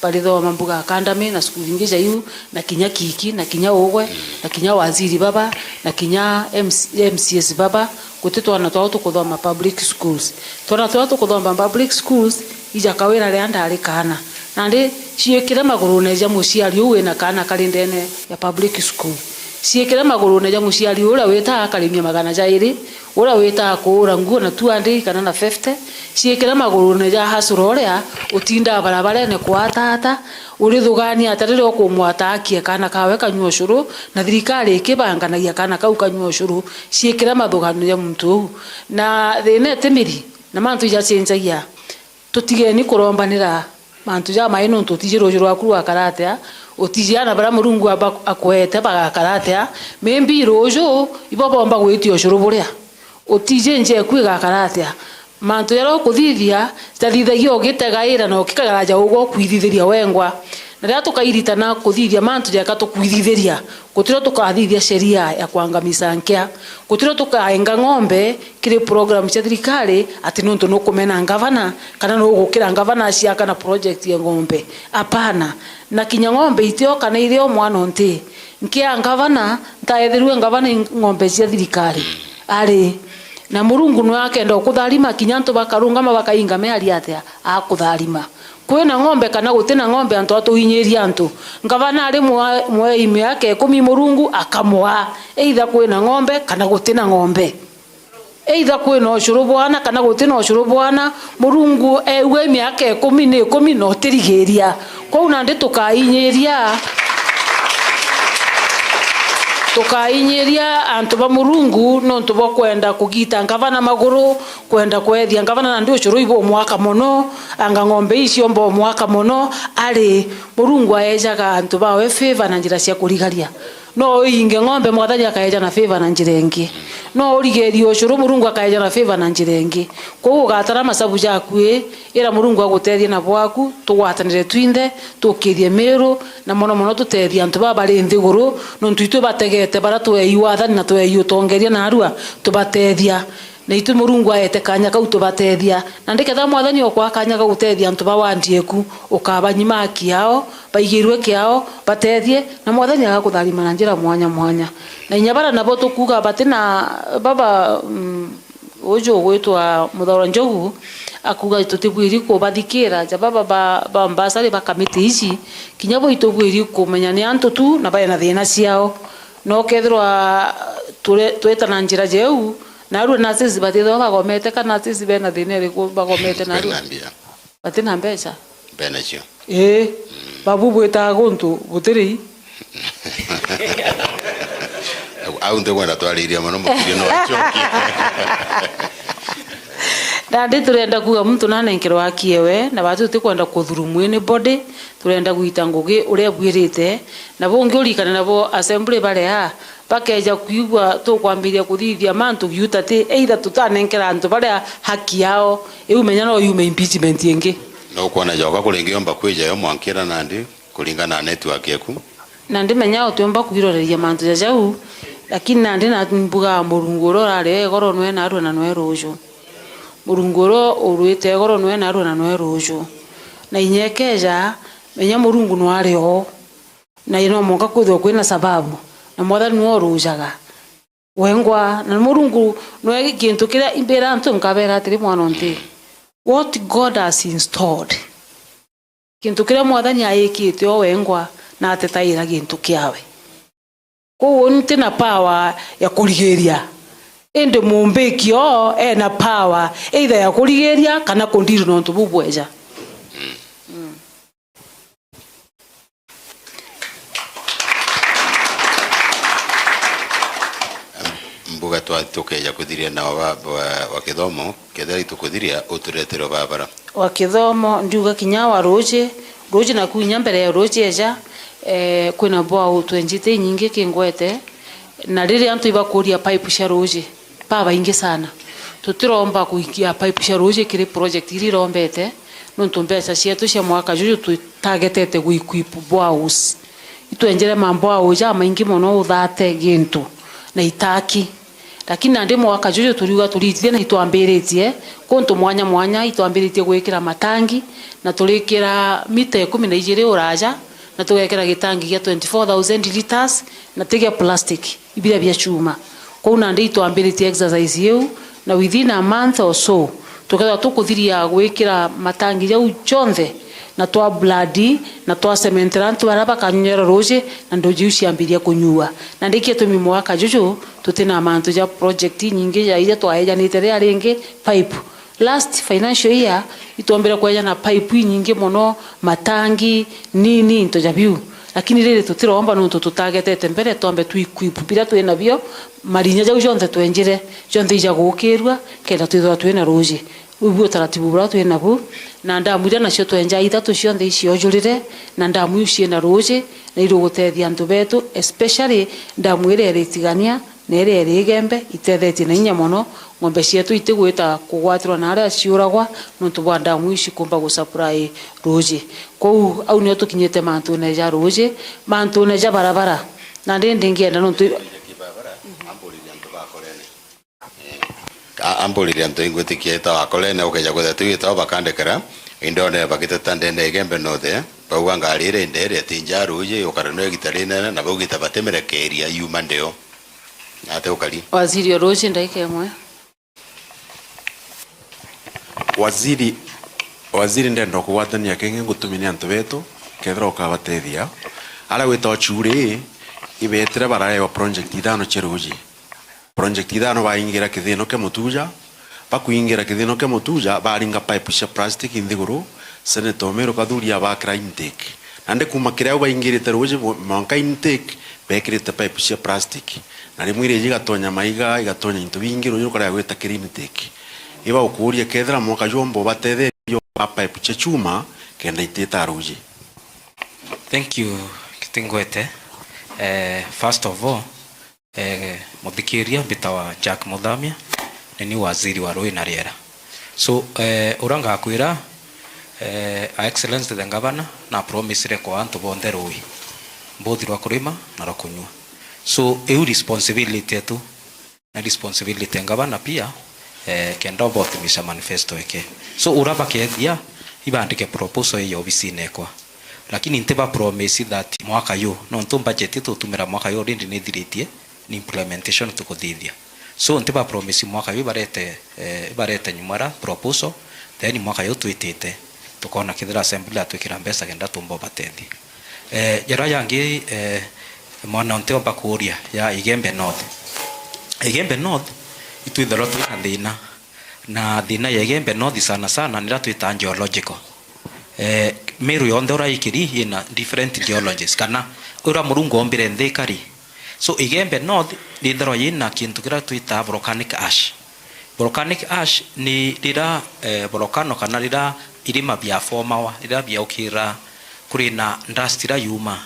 barithoma mbuga academy na cukuru ingi ja iu, na kinya Kiki, na kinya Ugwe, na kinya waziri baba, na kinya M C, M C S baba, guti twana twao tukuthoma public schools. Twana twao tukuthoma public schools, ija kawira riria ndari kaana. Nandi ciikire magurune ja muciari uu wina kaana kari ndene ya public school. Ciikire magurune ja muciari uria witaa akarimia magana jairi, uria witaa kuura nguo na two hundred kana na fifty, ciikire magurune ja hustler uria utindaa barabarene kwatata, urithugania ata riria ukumwata akie kaana kawe kanyua ucuru, na thirikari ikibanganagia kaana kau kanyua ucuru, ciikire mathuganio ja muntu uu. Na thina itimiri, na mantu ijacenjagia. Tutigeni kurombanira mantu jamai, nontu utiji ruuju rwaku rwakara atia, utiji aana baria Murungu aba-, akuete bagakara atia. Maybe ruuju ibo bomba gwitia ucuru buria, utiji nja eku igakara atia. Mantu jaria ukuthithia, jathithagia ugitegaira na ukikagara ja ugwe ukwithithiria wengwa. Na riria tukairitana kuthithia mantu jeka tukwithithiria, gutirio tukathithia sheria ya kwangamisa nkea. Gutirio tukaenga ng'ombe kiri program cia thirikari ati nontu nukumena ngavana kana nugukira ngavana aciaka na project ya ng'ombe. Apana. Na kinya ng'ombe itio kana irio mwana unti. Nkia ngavana, ntaethirue ngavana i ng'ombe cia thirikari. Ari. Na Murungu nwe akenda ukutharima, kinya antu bakarungama bakainga me ari atia? Akutharima. Kwina ng'ombe kana gutina ng'ombe, antu atuinyiria antu. Ngavana ari mwa-, mwei miaka ikumi, Murungu akamwaa. Either kwina ng'ombe kana gutina ng'ombe. Either kwina ucuru bwana kana gutina ucuru bwana, Murungu eugua i miaka ikumi ni ikumi na utirigiria. Kwou nandi tukainyiria, tukainyiria antu ba Murungu nontu bwa kwenda kugita ngavana maguru, kwenda kwethia ngavana nandi ucuru ibo umwaka mono, anga ng'ombe icio mbo umwaka mono, ari Murungu aejaga antu bawe favor na njira cia kurigaria. No uinge ng'ombe, Mwathani akaeja na favor na njira ingi. No urigerie ucuru, Murungu akaeja na favor na njira ingi. Kwou ugatara macabu jaku ii, ira Murungu agutethie na bwaku, tugwatanire twinthe, tukirie Miru, na mono mono tutethie antu baba bari nthiguru, nontu itwi bategete baria twei wathani na twei utongeria narua, tubatethia. Na itwi Murungu aete kanya kau tubatethia. Na ndiketha Mwathani okwa kanya ga gutethia antu ba wandi eku, ukabanyima haki yao, baigirwe kiao, batethie, na Mwathani agakutharima na njira mwanya mwanya. Na inya bara nabo tukuga batina baba, mm, uju ugwitwa Muthaura Njogu, akuga tutibwiri kubathikira, ja baba ba, ba mbasari ba kamiti ici, kinya bo itubwiri kumenya ni antu tu na bena thina ciao. Na ukethirwa ture-, twita na njira jeu, narua nurses batithagwa bagomete, ka nurses bena thina iriku bagomete narua? Bena mbia. Batina mbeca? Bena cio. Ii. Mm. Babu bwitaga guntu butiri i. Au ntikwenda twariria mono, mukiria no acokie. Nandi turenda kuuga muntu nanenkerwa haki ewe, na batu tutikwenda kuthurumwa ni body, turenda gwita ngugi uria bwirite, na bungi urikane nabo assembly baria bakeja kwigua tukwambiria kuthithia mantu giuta ti either tutanenkera antu baria haki yao, iu menya no yume impeachment ingi. No kwona joka kuringiomba kwija yo mwankira nandi? Kuringana na network yaku. Na ndimenya utiumba kwiroreria mantu ja jau, lakini nandi na mbugaa Murungu uria urari o igoro nwe naarua na nwe ruuju. Murungu uria urwite igoro nwe naarua na nwe ruuju. Na inya ikeja, menya Murungu nwari o. Na no mwanka kwithirwa kwina sababu. Na Mwathani nwe uruujaga. Wengwa, na Murungu nwe gintu kiria imbira antu nkabera atiri mwana nti. What God has installed. Gintu kiria Mwathani aikite o wengwa na atetaira gintu kiawe. Kwou nti na power ya kurigiria. Indi mumbiki o ena power either ya kurigiria kana kundiru nontu bubweja. Mm. Mbuga twa-, tukeja kuthiria nao ba, ba, wa kithomo, kethira itukuthiria, uturetere o babara. Wa kithomo, ndiuga kinya wa ruuji, ruuji naku inya mbere ya ruuji eja, eh, kwina bwau twenjite inyingi kingwete, na riria antu ibakuria pipe cia ruuji, babaingi sana. Tutiromba kuikia pipe cia ruuji kiri project iria irombete, nontu mbeca cietu cia mwaka juju tutagetete gu equip boreholes. Itwenjere maboreholes jamaingi mono uthate gintu na itaki. Lakini nandi mwaka juju turiuga turitithie na itwambiritie kuntu mwanya mwanya, itwambiritie gwikira matangi, na turikira mita ikumi na ijiri uraja, na tugekira gitangi gia twenty-four thousand litres, na ti gia plastic, ibiria bia chuma. Kwou nandi itwambiritie exercise iu, na within a month or so, tukethirwa tukuthiria gwikira matangi jau jonthe, na twa blood, na twa cementera antu baria bakanyunyera ruuji, na nduuji iu ciambiria kunyua. Nandi gitumi mwaka juju, tutina mantu ja project inyingi ja iria twaejanite riria ringi pipe. Last financial year, itwombire kweja na pipe inyingi mono, matangi, nini, into ja biu. Lakini riri tutiromba nontu tutagetete mbere, twambe tu equip biria twi nabio, marinya jau jonthe twenjire, jonthe ija gukirua, kenda twithirwa twina ruuji. Uu bu utaratibu buria twi nabu, na ndamu iria nacio twenja ithatu cionthe iciojurire, na ndamu iu ciina ruuji, na irugutethia antu betu, especially ndamu iria iri Itigania, na iria iri Igembe, itethetie na inya mono, ng'ombe cietu itigwita kugwatirwa na aria ciuragwa nontu bwa ndamu iu cikumba gusupply ruuji. Kwou au nio tukinyite mantune ja ruuji, mantune ja barabara. Na ndi ndingienda nontu A-, amburirie antu ingwitikia itawa Kolene, ukeja kwithira tiu itawa bakandekera, indone bagiteta ndene Igembe North, bauga ngari iria indere tinja ruuji, ukara no igita rinene, na baugite batimirekeria yuma ndeo. Ate ukari. Waziri o ruuji, ndaika imwe. Waziri, waziri ndenda kugwatania kingi ngutumire antu betu, kethira ukabatethia. Aria gwitagwa Churi, ibetire baraewa project ithano cia ruuji. Project ithano baingira kithino kia Mutuja, bakuingira kithino kia Mutuja, baringa pipe cia plastic nthiguru, Senator Omiru Kathuri abakira intake. Nandi kuuma kiria au baingirite ruuji bu-, mwanka intake, bekirite pipe cia plastic. Na rimwe iriji igatonya maiga, igatonya into bingi, ruuji rukarega gwita kiri intake. Iba ukuuria kethira mwaka juu omba ubatetheria ba pipe cia chuma, kenda itita ruuji. Thank you, Kitingwete. Eh, first of all, Eh, muthikiria, mbitawa Jack Muthamia, ni ni waziri wa ruui na riera. So, eh, uria ngakwira, eh, Her Excellency the Governor na promisire kwa antu bonthe ruui, mbuthi rwa kurima na rwa kunyua. So, iu responsibility yetu, na responsibility ya Governor pia, eh, kenda obotimisha manifesto eke. So, uria bakethia, ibandike proposal ii obisine ekwa. Lakini ntiba promise that mwaka yu, nontu budget tutumira mwaka yu already nithiritie, ni implementation tukuthithia. So, ntiba promise mwaka yu ibarete, eh, ibarete nyuma ra proposal, then mwaka yu twitite, tukona kethira assembly atwikira mbeca kenda tumba ubatethia. Eh, jara yangi, eh, mwana ntiomba kuuria ya Igembe North. Igembe North, itwithirwa twina thina. Na thina ya Igembe North sana sana nira twitaga geological. Eh, Meru yonthe uria ikiri ina different geologies, kana uria Murungu ombire nthi ikari. So Igembe North nithirwa yina kintu kiria twitaa volcanic ash. Volcanic ash ni riria, eh, volcano kana riria irima biafomawa, riria biaukira kuri na dust iria yumaa.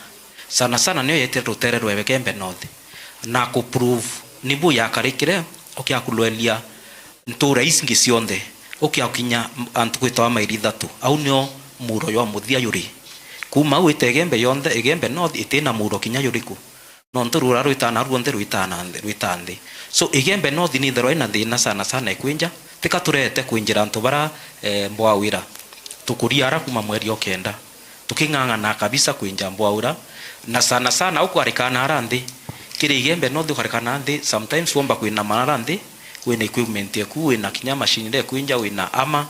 Sana sana niyo yetire rutere rwa Igembe North. Na ku prove nibu yakarikire ukiakulwelia ntuura ici ingi cionthe, ukiakinya antu gwitawa maili ithatu. Au nio muuro jwa muthia juri. Kuuma au wite Igembe yonthe, Igembe North itina muuro kinya juriku. Nontu ruura rwitana ruonthe rwitana nthi, rwita nthi. So Igembe North nithirwa ina thina sana sana ikwinja, tika turete kwinjira antu bara, eh, mbwawira. Tukuria ara kuuma mweri o kenda. Tuking'ang'ana kabisa kwinja mbwawira. Na sana sana ukwarikana ara nthi. Kiri Igembe North ukarikana nthi, sometimes womba kwinama ara nthi, wina equipment eku, wina kinya machine iria ikwinja, wina ama.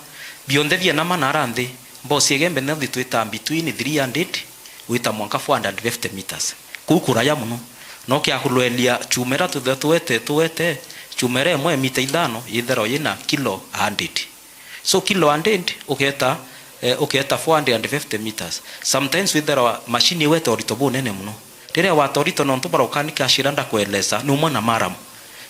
Bionthe bienama na ara nthi. Mbosi Igembe North twita between three hundred gwita mwanka four hundred fifty meters. Kuu kuraya mono. No kiakulwelia chuma iria tuthe-, tuwete, tuwete, chuma iria imwe mita ithano yithirwa yina kilo a hundred. So kilo a hundred ugeeta, eh, ugeeta four hundred and fifty meters. Sometimes withirwa machine igweta urito bunene mono. Riria wata urito nontu bara ukanika ashira ndakwelesa ni umwe na maramu.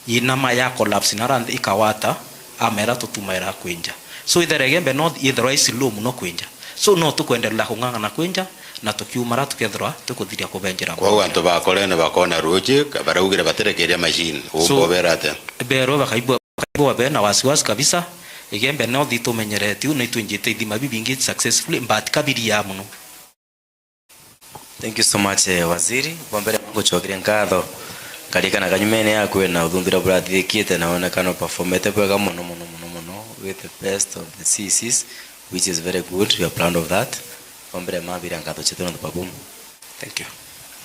Yinama ya collapse na ranthi ikawata, amera tutumaira kwinja. So ithera Igembe North yithirwa i slow mono kwinja. So no tukwendelea kung'ang'ana kwinja, na tukiumara tukethirwa tukuthiria kubenjera. Kwou antu ba Korene bakona ruuji, ka-, baraugire batirekeria machine. So, ubera atia? Berwe bakaigua, bakaigua bena wasiwasi kabisa. Igembe North itumenyerete u, na itwinjite ithima bibingi successfully, but kabiria mono. Thank you so much, eh, Waziri. Bwa mbere, ngucokeria nkatho. Nkarikana kanyumene yaku na uthundura burathithikite na wonekana uperformete bwega mono, mono, mono, mono, with the best of the C Cs, which is very good. We are proud of that. Bwa mbere, mabira nkatho chetu na tupabumu. Thank you.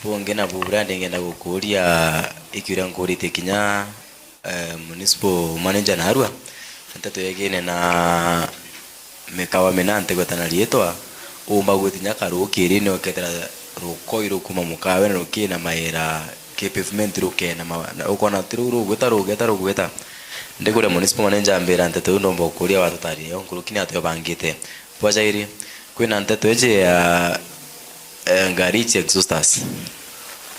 Bungi na bubura ndingenda gukuria ikiuria nkuritie kinya eh, municipal manager narua, nteto yegene na mikawa mina ntigweta na riitwa, umba gwitinya karukiri ni ukethira rukoi rukuma mukawe na rukina maira ki pavement rukena ma-, na ukona ti ruu rugwita, rugwita, rugwita. Ndikuria municipal manager ambira nteto iu ndomba ukuria watutaria yo nkuruki ni atia ubangite. Bwa jairi, kwina nteto iji ya, eh, ngari ici exhausters.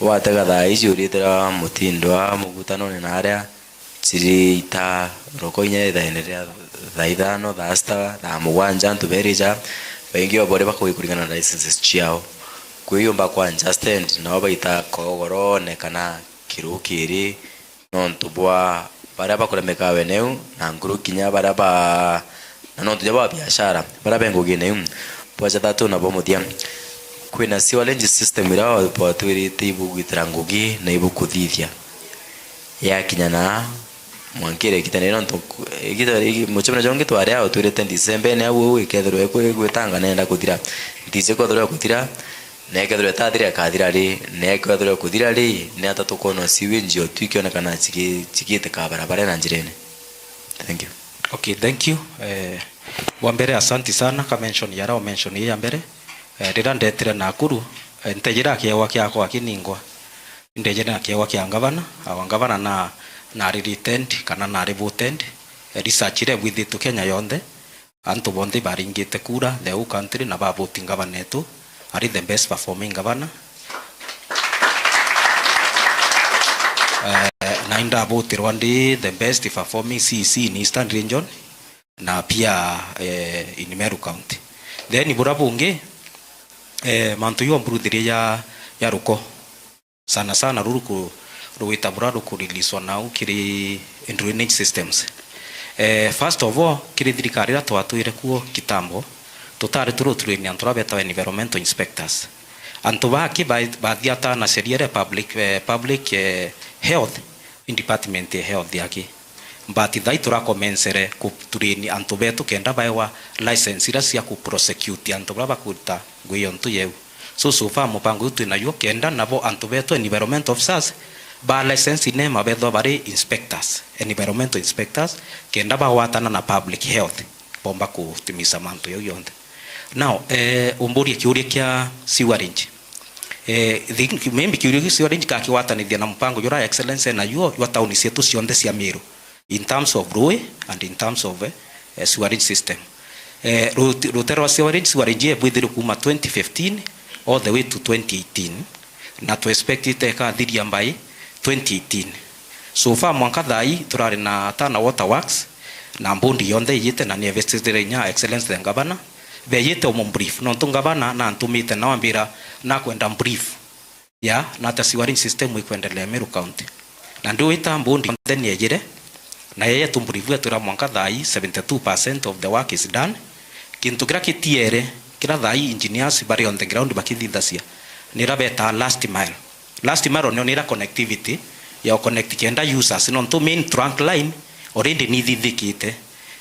Watega thaa iji uritira mutindwa mugutanone na aria ciri ita roko inya ithaene ria thaa ithano, thaa sita, thaa mugwanja, antu berija, baingi o bore bakugi kuringana na licenses ciao. Kwiyumba kwanja stand, nao baita kogorone kana kirukiri, nontu bwa baria bakuria mikawe neu, na nkuru kinya baria ba, na nontu ja ba biashara, baria be ngugine iu, bwacha thatu na bo muthia. Kwina sewerage system iria bwatwirite ibugwitira ngugi na ibukuthithia. Yakinya na mwankire igita niri nontu ku-, igita, igi-, muchomera jongi twari au twirite Ndisembene au, au ikethirwa ikwi-, igwitanga nenda kuthira. Ntiji kwethirwa kuthira, na ikethirwa itathira ikathira ri, na ikethirwa kuthira ri, ni ata tukwona sewage o tu ikionekana chiki-, chikiitika barabara na njirene? Thank you. Okay, thank you. Eh, wa mbere, asanti sana, ka mention ya rao mention ya mbere. Eh, riria ndetire Nakuru, eh, ntejira kiewa kiakwa kiningwa. Ndejire na kiewa kia ngavana, awa ngavana na, nari written kana nari voted. Eh, research iria ibwithitwe Kenya yonthe. Antu bonthe ibaringite kura, the whole country, na bavoti ngavana etu ari the best performing governor. Eh, na indavotirwa ndi the best performing C E C in Eastern Region, na pia, eh, in Meru County. Then bura bungi, eh, mantu yo mburuthirie ya, ya ruko. Sana sana ruru ku-, rugwita bura rukureleaswa nau kiri drainage systems. Eh, first of all, kiri thirikari iria twatwire kuo kitambo, tutari turu train antu baria betawa environmental inspectors. Antu baki ba-, bathiata na sheria iria public, eh, public, eh, health, in department ya health yaki. But thai turakomensere kutrain antu betu kenda baewa license iria cia kuprosecute antu baria bakuruta ngui yontu yeu. So, so far mupango uyu twinayo kenda nabo antu betu environment officers ba license nema bethwa bari inspectors, environmental inspectors, kenda bagwatana na public health, bomba kutimisa mantu yau yonthe. Now, eh, umburie kiuria kia sewerage. Eh, think maybe kiuria kia sewerage kakigwatanithia na mupango jura Excellency enayo jwa tauni cietu cionthe cia Meru, in terms of rui and in terms of, eh, eh, sewerage system. Eh, rute-, rutere rwa sewerage, sewerage ibwithirwe kuma twenty fifteen all the way to twenty eighteen, na tu expect ite ikathiria by twenty eighteen. So far mwanka thaa ii turari na Tana Water Works na board yonthe iyite na ni invested inya Excellency the Governor. Beyite umu brief, nontu Governor nantumite na wambira nakwenda brief ya nata sewerage system ikwendelea Meru County. Na ndiwita board yonthe ni ejire, na yeye tu brief etwira mwanka thaa ii seventy two percent of the work is done. Kintu kiria kitiere, kiria thaa ii engineers bari on the ground bakithithacia, nira betaa last mile. Last mile nio nira connectivity ya connect kenda users, nontu main trunk line already nithithikite.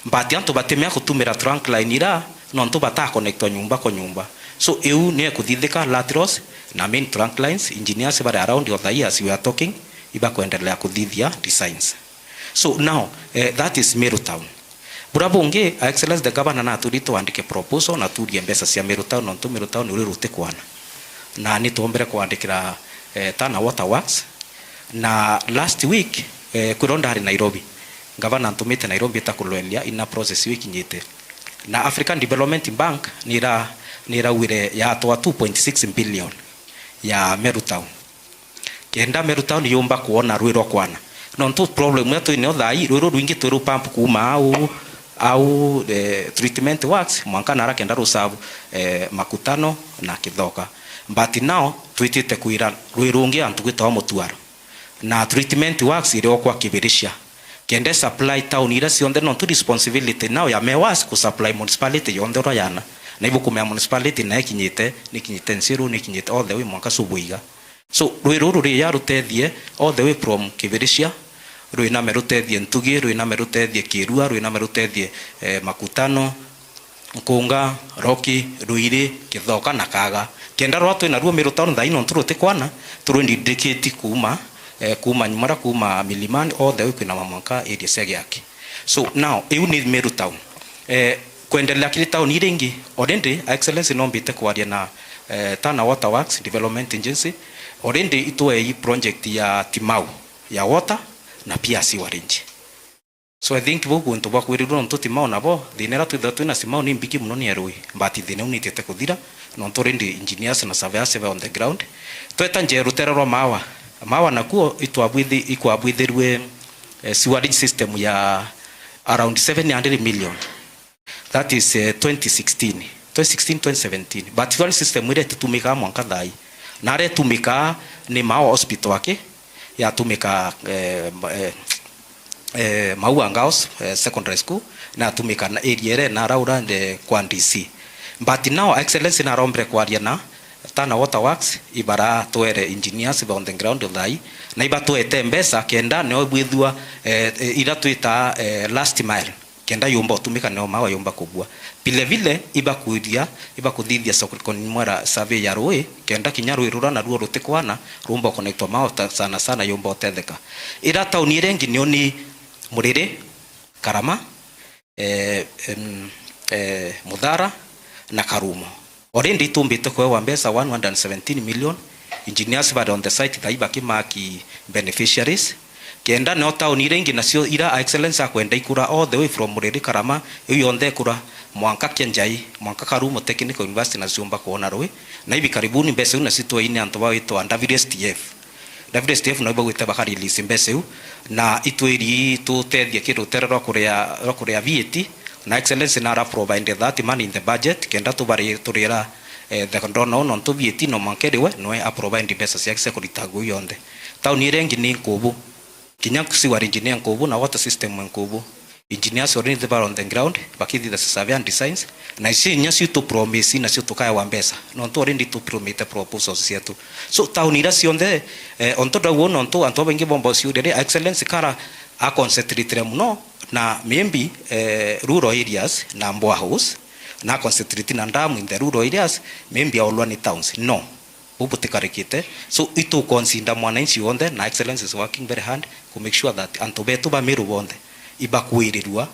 But antu batimea gutumira trunk line ira, nontu bata connectwa nyumba kwa nyumba. So iu ni ekuthithika laterals na main trunk lines, engineers bari around o thaa ii as we are talking, ibakwendelea kuthithia designs. So now, eh, that is Meru Town. Bura bungi, Excellency the Governor naturi twandike proposal na turie mbeca cia Meru Town, nontu Meru Town uri rutikwana. Na ni twombere kwandikira, eh, Tana Water Works. Na last week, eh, kwiro ndari Nairobi, Governor antumite Nairobi ita kuloelia ina process iu ikinyite. Na African Development Bank nira-, niraugire yatwa two point six billion ya Meru Town. Kenda Meru Town yumba kwona rwi rwa kwana. Nontu problem iria twinio thaa ii, rwi ruru rwingi twi ru pump kuuma au, au, eh, treatment works, mwanka nara kenda rusavu, eh, Makutano na Kithoka. But now, twitite kwira rwi rungi antu gwitawa Mutuaro. Na treatment works iri o kwa Kibiricia. Kenda supply town iria cionthe, nontu responsibility now ya MEWAS ku supply municipality yonthe uria yana. Na ibukumea municipality na ikinyite, nikinyite Nsiru, nikinyite all the way mwanka Subuiga. So, rwi ruru riya rutethie all the way from Kibiricia, rwiname rutethie Ntugi, rwiname rutethie Kirua, rwiname rutethie, eh, Makutano, Nkunga, Roki, Ruiri, Kithoka na Kaga. Kenda rwa twina ruo Meru Town thaa ii nontu rutikwana, turwindindikiti kuuma, eh, kuuma Nyumara, kuuma Milimani, all the way kwinama mwanka area cia Giaki. So, now, iu ni Meru Town. Eh, kwendelea kiri town iria ingi, already, Excellency, nombite kwaria na, eh, Tana Water Works Development Agency, already itwei project ya Timau, ya water, na pia sewerage. So I think bau guntu bwa kwirirua nontu Timau nabo, thina iria twithagwa twina Timau ni mbigi mono ni ya rui, but thina iu nitite kuthira, nontu already engineers na surveyors be on the ground. Tweta nje rutere rwa Mawa. Mawa nakuo itwabwithi-, ikwabwithirue, eh, sewerage system ya around seven hundred million. That is, eh, twenty sixteen. Twenty sixteen, twenty seventeen. But sewerage system iria ititumikaa mwanka thaa ii. Na aria itumikaa ni Mawa Hospital aki, yatumika, eh, ma-, eh, eh, Maua Girls, eh, Secondary School, na yatumika na area iria na Laura the kwa D C. But now, Excellency, narombire kwaria na Tana Water Works, ibaratwere engineers be on the ground thaa ii, na ibatwete mbeca kenda nio ibwithua, eh, eh, iria twitaa, eh, last mile. Kenda yumba utumika, nio Mawa yumba kubua. Vile vile, ibakuria, ibakuthithia Sokoni Mwera survey ya rui, kenda kinya rui rura naruo rutikwana, rumba ukonaitwa Mawa ta-, sana sana yumba utetheka. Ira tauni iria ingi nio ni Muriri, Karama, eh, em, eh, Muthara na Karumo. Already itumbite kuewa mbeca one hundred and seventeen million, engineers bari on the site thaa ii bakimaki beneficiaries. Kenda no tauni iria ingi nacio ira Excellency akwenda ikura all the way from Muriri, Karama, iu yonthe ikura mwanka Kianjai, mwanka Karumo Technical University nacio ciumba kuona rui. Na hivi karibuni mbeca iu nacio itwei ni antu bawitwa W S T F. W S T F nabo bagwite baka release mbeca iu, na itwiri tutethie ki rutere rwa kuria, rwa kuria V A T, na Excellency nara provide that money in the budget, kenda tubari turira, eh, the ndona uno ntu V A T no mwanka iriwe, noe a provide mbeca ciake cia kurita nguo yonthe. Tauni iria ingi ni Nkubu, kinya sewerage ni Nkubu na water system Nkubu. Engineers already they were on the ground, bakithitha survey and designs, na ici inya cio tu promise, nacio tukaewa mbeca, nontu already tu promete proposals cietu. So, town iria cionthe, eh, ontu ndauga uu, nontu antu babaingi bomba uciuria ri, Excellency kara a concentrate muno na maybe, eh, rural areas na boreholes, na concentrate na dam in the rural areas, maybe aolwa ni towns. No. Buu butikarikite. So, itu consider mwananchi wonthe, na Excellency is working very hard ku make sure that antu betu ba Meru bonthe ibakuirirua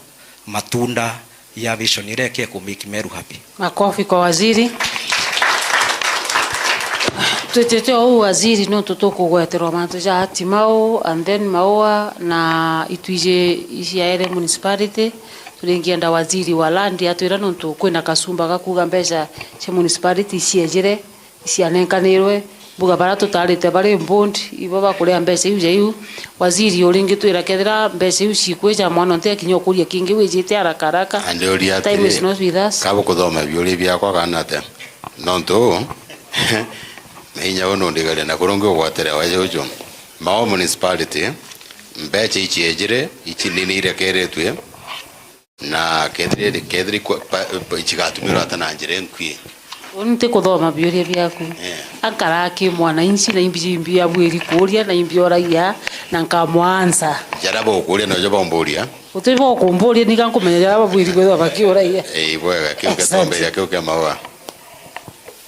matunda ya vision iria eke ku make Meru happy. Makofi kwa waziri. Twitite uu waziri, nontu tukugweterwa mantu ja Timau and then Maua na itwiji iciaere municipality. Turingienda waziri wa land atwira nontu kwina kasumba ga kuuga mbeca cia municipality ciejire, cianenkanirwe, mbuga baria tutarite bari bond, ibo bakuria mbeca iu ja iu. Waziri uringitwira kethira mbeca iu cikwija, mwana nti akinya ukuria kingi wijite haraka haraka. Time is not with us. Kabu kuthoma biuria biakwa kana atia? Nontu na inya uu nundigaria na kurungi ugwatire waja uju. Mao municipality, mbeca iciejire, ici ni irekeretue, na kethire, kethire kwa, pa, pa, cigatumirwa ata na njira inkui? Uni nti kuthoma biuria biaku. Eh. Ankara aki mwananchi na imbi, imbi abwiri kuria na imbi oragia na nkamwa answer. Jaria bagukuria nojo baumburia. Uti bo kumburia, niga nkumenya jaria babwiri kwithirwa bakiuragia. Eh, ibwega, kiu kia Asante. Tomberia, kiu kia maua.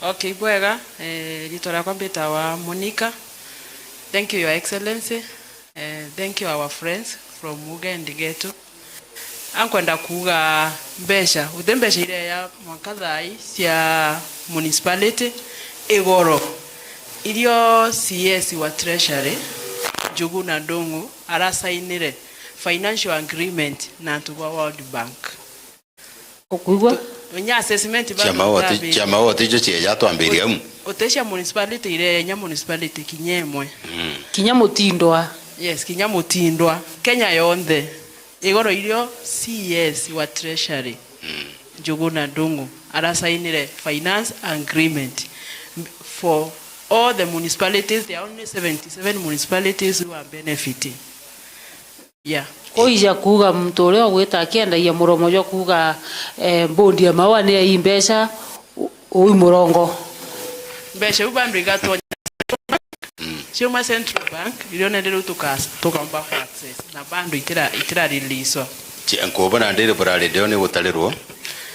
Okay, bwega. Eh, ritwa riakwa mbitawa Monica. Thank you, Your Excellency. Eh, thank you, our friends from Muge and Getu. Ankwenda kuuga mbeca, uti mbeca iria ya mwanka thaa ii cia municipality, igoro irio C S wa Treasury, Njuguna Ndung'u, arasainire financial agreement na antu ba World Bank. Ukwigua? Inya assessment bado Ciama wote, utambi- ciama wote icio cieja twambiria umu. Uti cia municipality iria inya municipality kinya imwe. Mm. Kinya mutindwa. Yes, kinya mutindwa. Kenya yonthe. Igoro irio C S wa Treasury, Mm. Njuguna Ndung'u, arasainire finance agreement for all the municipalities. There are only seventy-seven municipalities who are benefiting. Yeah. Kuija kuuga muntu uria ugwita akiendagia muromo jwa kuuga, eh, mbundi ya maua ni ai mbeca, u-, ui murongo. Mbeca iu bado igatonya Mm. ciuma Central Bank, irio nende riu tukas-, tukaumba ku access, na bado itira, itira release-wa. Ci-, nkuuba na ndiri burari ndio ni gutarirwo.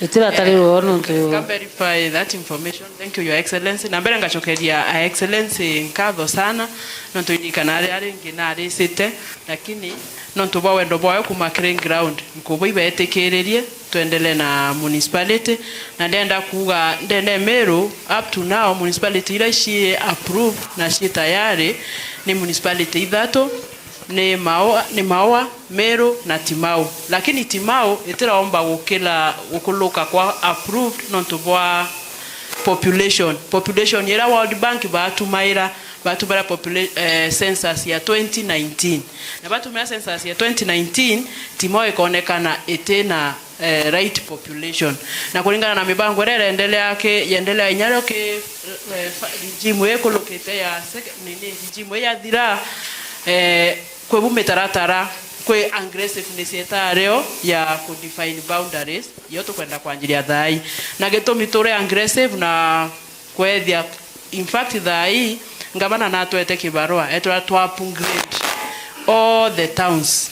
Itiratarirwo nontu. Can verify that information. Thank you, Your Excellency. Na mbere ngacokeria Her Excellency nkatho sana, nontu iririkana aria ringi naricite, lakini nontu bwa wendo bwawe kuuma kiri ground, nkuuba ibetikiririe twendelee na municipality. Na ndenda kuuga, ndenda Meru, up to now, municipality iria cii approved na cii tayari ni municipality ithatu, ni Maua, ni Maua, Meru na Timau. Lakini Timau itiraomba gukila, gukuluka kwa approved nontu bwa population. Population iria World Bank baatumaira, baatumaira popula-, eh, census ya twenty nineteen. Na baatumaira census ya twenty nineteen, Timau ikonekana itina eh, right population. Na kuringana na mibango iria irendelea ki-, yendelea inya rio ki-, eh, fa-, regime ikulukite ya sec-, nini, regime iyathira, eh, kwi bu mitaratara, kwi aggressiveness itario ya ku define boundaries, iyo tukwenda kwanjiria thaa ii. Na gitumi turi aggressive na kwethia, in fact, thaa ii, ngavana natwete kibarua, etwira twa upgrade all the towns.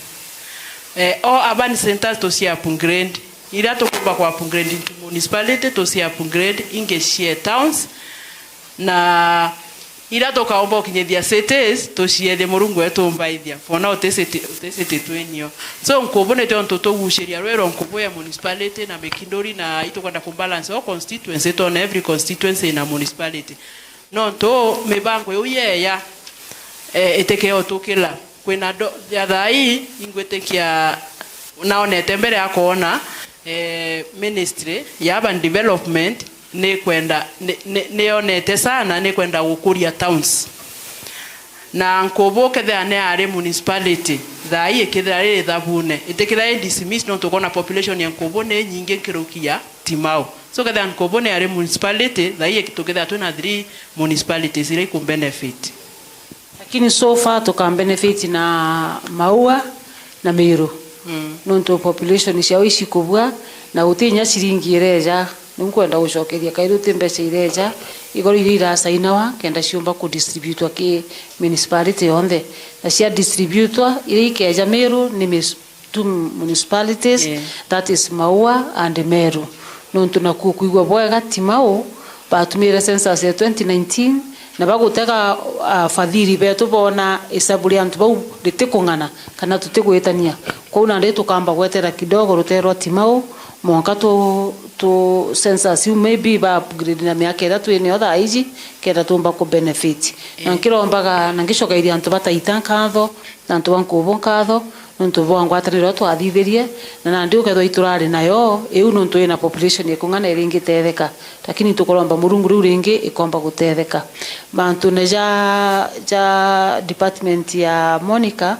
Eh, all urban centers tuci upgrade. Iria tukumba ku upgrade into municipality, tuci upgrade ingi cie towns. Na iria tukaumba ukinyithia cities, tuciethie Murungu etumbaithia. For now, uti city, uti city twinio. So, nkubu ni tiontu tuguciria rwiro nkubu ya municipality na Mikinduri, na itukwenda ku balance all constituency, twone every constituency in a municipality. Nontu mibango iu yeya, eh, itikea utukila. Kwina ndo-, ya thaa ii, ingwitikia naonete mbere ya kwona, eh, ministry ya urban development ni kwenda, ni, ni, ni yonete sana ni kwenda gukuria towns. Na nkubu kethira ni ari municipality, thaa ii ikethira iri thabune, itikethira i dismiss nontu ukona population ya nkubu ni nyingi nkiruki ya Timau. So kethira nkubu ni ari municipality, thaa ii tukethira twina three municipalities iria iku benefit. Lakini so far tuka benefit na Maua na Meru. Mm. Nontu population ciao icikubua na guti inya ciringi ireja. Niu nkwenda gucokeria kairi uti mbeca ireja, igoro iria irasainawa kenda ciumba ku distributwa ki municipality yonthe. Na cia distributwa, iria ikeja Meru ni mis-, two municipalities, Yeah. that is Maua and Meru. Nontu nakuo kwigua bwega, Timau batumire census ya twenty nineteen, na bagutega, ah, fadhili betu boona isabu ria antu bau ritikung'ana kana tutigwitania. Kwou nandi tukamba gwetera kidogo rutere rwa Timau, mwanka tu, tu census iu maybe ba upgrade na miaka iria twinayo thaa iji, kenda tumba ku benefit. Na Yeah. nkirombaga, na ngicokairia antu ba Taita nkatho, na antu ba Nkubu nkatho, nontu bwa ngwataniro iria twathithirie, na nandi ukethirwa iturari nayo iu, nontu ina population ikung'ana iringitetheka, lakini tukuromba Murungu riu ringi ikomba gutetheka. Mantune ja, ja department ya Monica,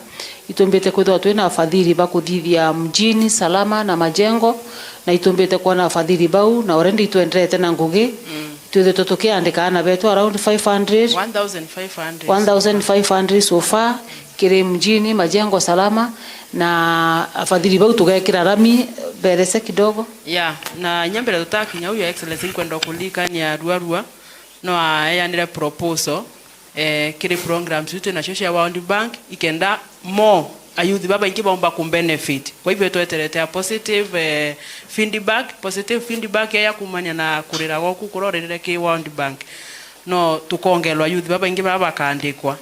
itumbite kwithirwa twina afadhili ba kuthithia mjini, Salama na Majengo, na itumbite kwona afadhili bau, na already itwenderete na ngugi. Mm. Twithitwe tukiandika aana betu around five hundred. One thousand five hundred. One thousand five hundred so far, kiri mjini, Majengo, Salama, na afadhili bau tugekira rami, berese kidogo. Ya, na inya mbere tutakinya au, Your Excellency, nkwenda kuririkania ruarua no aeanire proposal, eh, kiri programs iu twinacio cia World Bank, ikenda more ayouth babaingi baumba ku benefit. Kwa hivyo tweterete a positive, eh, feedback. Positive feedback ya kumania na kurira gwaku kurorerere ki World Bank, no tukongerwa youth babaingi baba bakandikwa.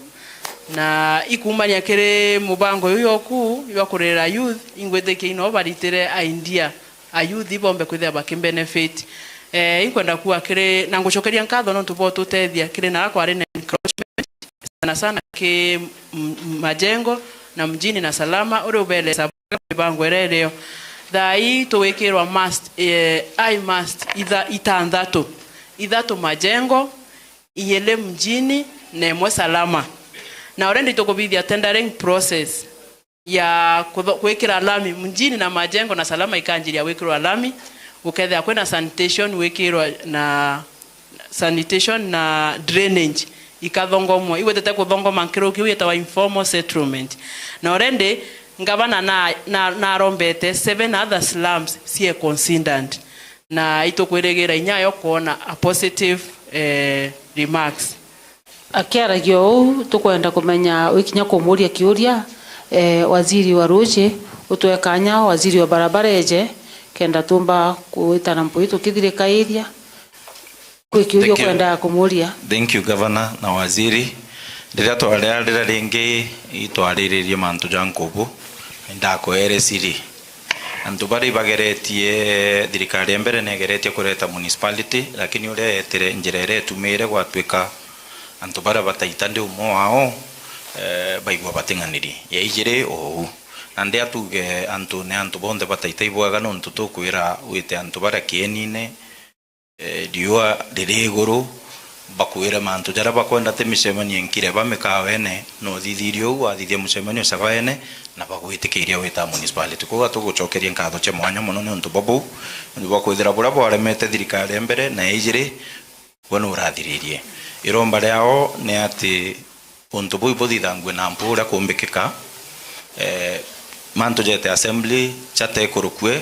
Na ikumania kiri mubango uyu yoku jwa kurira youth, ingwitikia ino baritire idea ayouth bombe kwithira bakibenefit. Eh, inkwenda kuuga kiri, na ngucokeria nkatho nontu bwa ututethia kiri na kwari na encroachment, sana sana ki m-, m-, Majengo na mjini na Salama, uri ubelesa mibango iria irio. Thaa ii tugwikirwa mast, eh, eye mast itha-, itanthatu. Ithatu Majengo, iili mjini, na imwe Salama. Na already tukubithia tendering process ya kutho-, gwikira lami mjini na Majengo na Salama ikanjiria gwikirwa lami, gukethira kwina sanitation gwikirwa na sanitation na drainage ikathongomwa. Igwetete kuthongoma nkiro kiu yetawa informal settlement. Na already ngavana na, na, narombete seven other slums cie considered. Na itukwirigira inya yo kwona a positive, eh, remarks. Akiaragia uu, tukwenda kumenya wikinya kumuria kiuria, eh, waziri wa ruuji, utwe kanya waziri wa barabara eje, kenda tumba kuitana mpui tukithirikairia. Kwi kiuria ukwendaga kumuria? Thank you, Governor na waziri. Riria twararira ringi, itwariririe mantu ja nkubu, ndakwere siri. Antu baria ibageretie, thirikari ya mbere negeretie kureta municipality, lakini uria yetire njira iria itumire gwatwika antu baria bataita ndi umwe wao, eh, baigua bating'aniri. Ya ijiri o uu. Na ndi atuge antu ni antu bonthe bataita ibwega, nontu tukwira wite antu baria kienine, eh, riua riri iguru, bakwire mantu jaria bakwenda ti micemanio inkire ba mikawene, na uthithirie uu wathithia mucemanio cabaene, na bagwitikiria wita municipality. Kwou tugucokeria nkatho cia mwanya mono niuntu bwa buu, niuntu bwa kwithira buria bwaremete thirikari ya mbere na ya ijiri, we nurathiririe. Iromba riao ni ati untu buu ibuthithangue na mpu uria kumbikika. Eh, mantu jete assembly, chata ikurukue,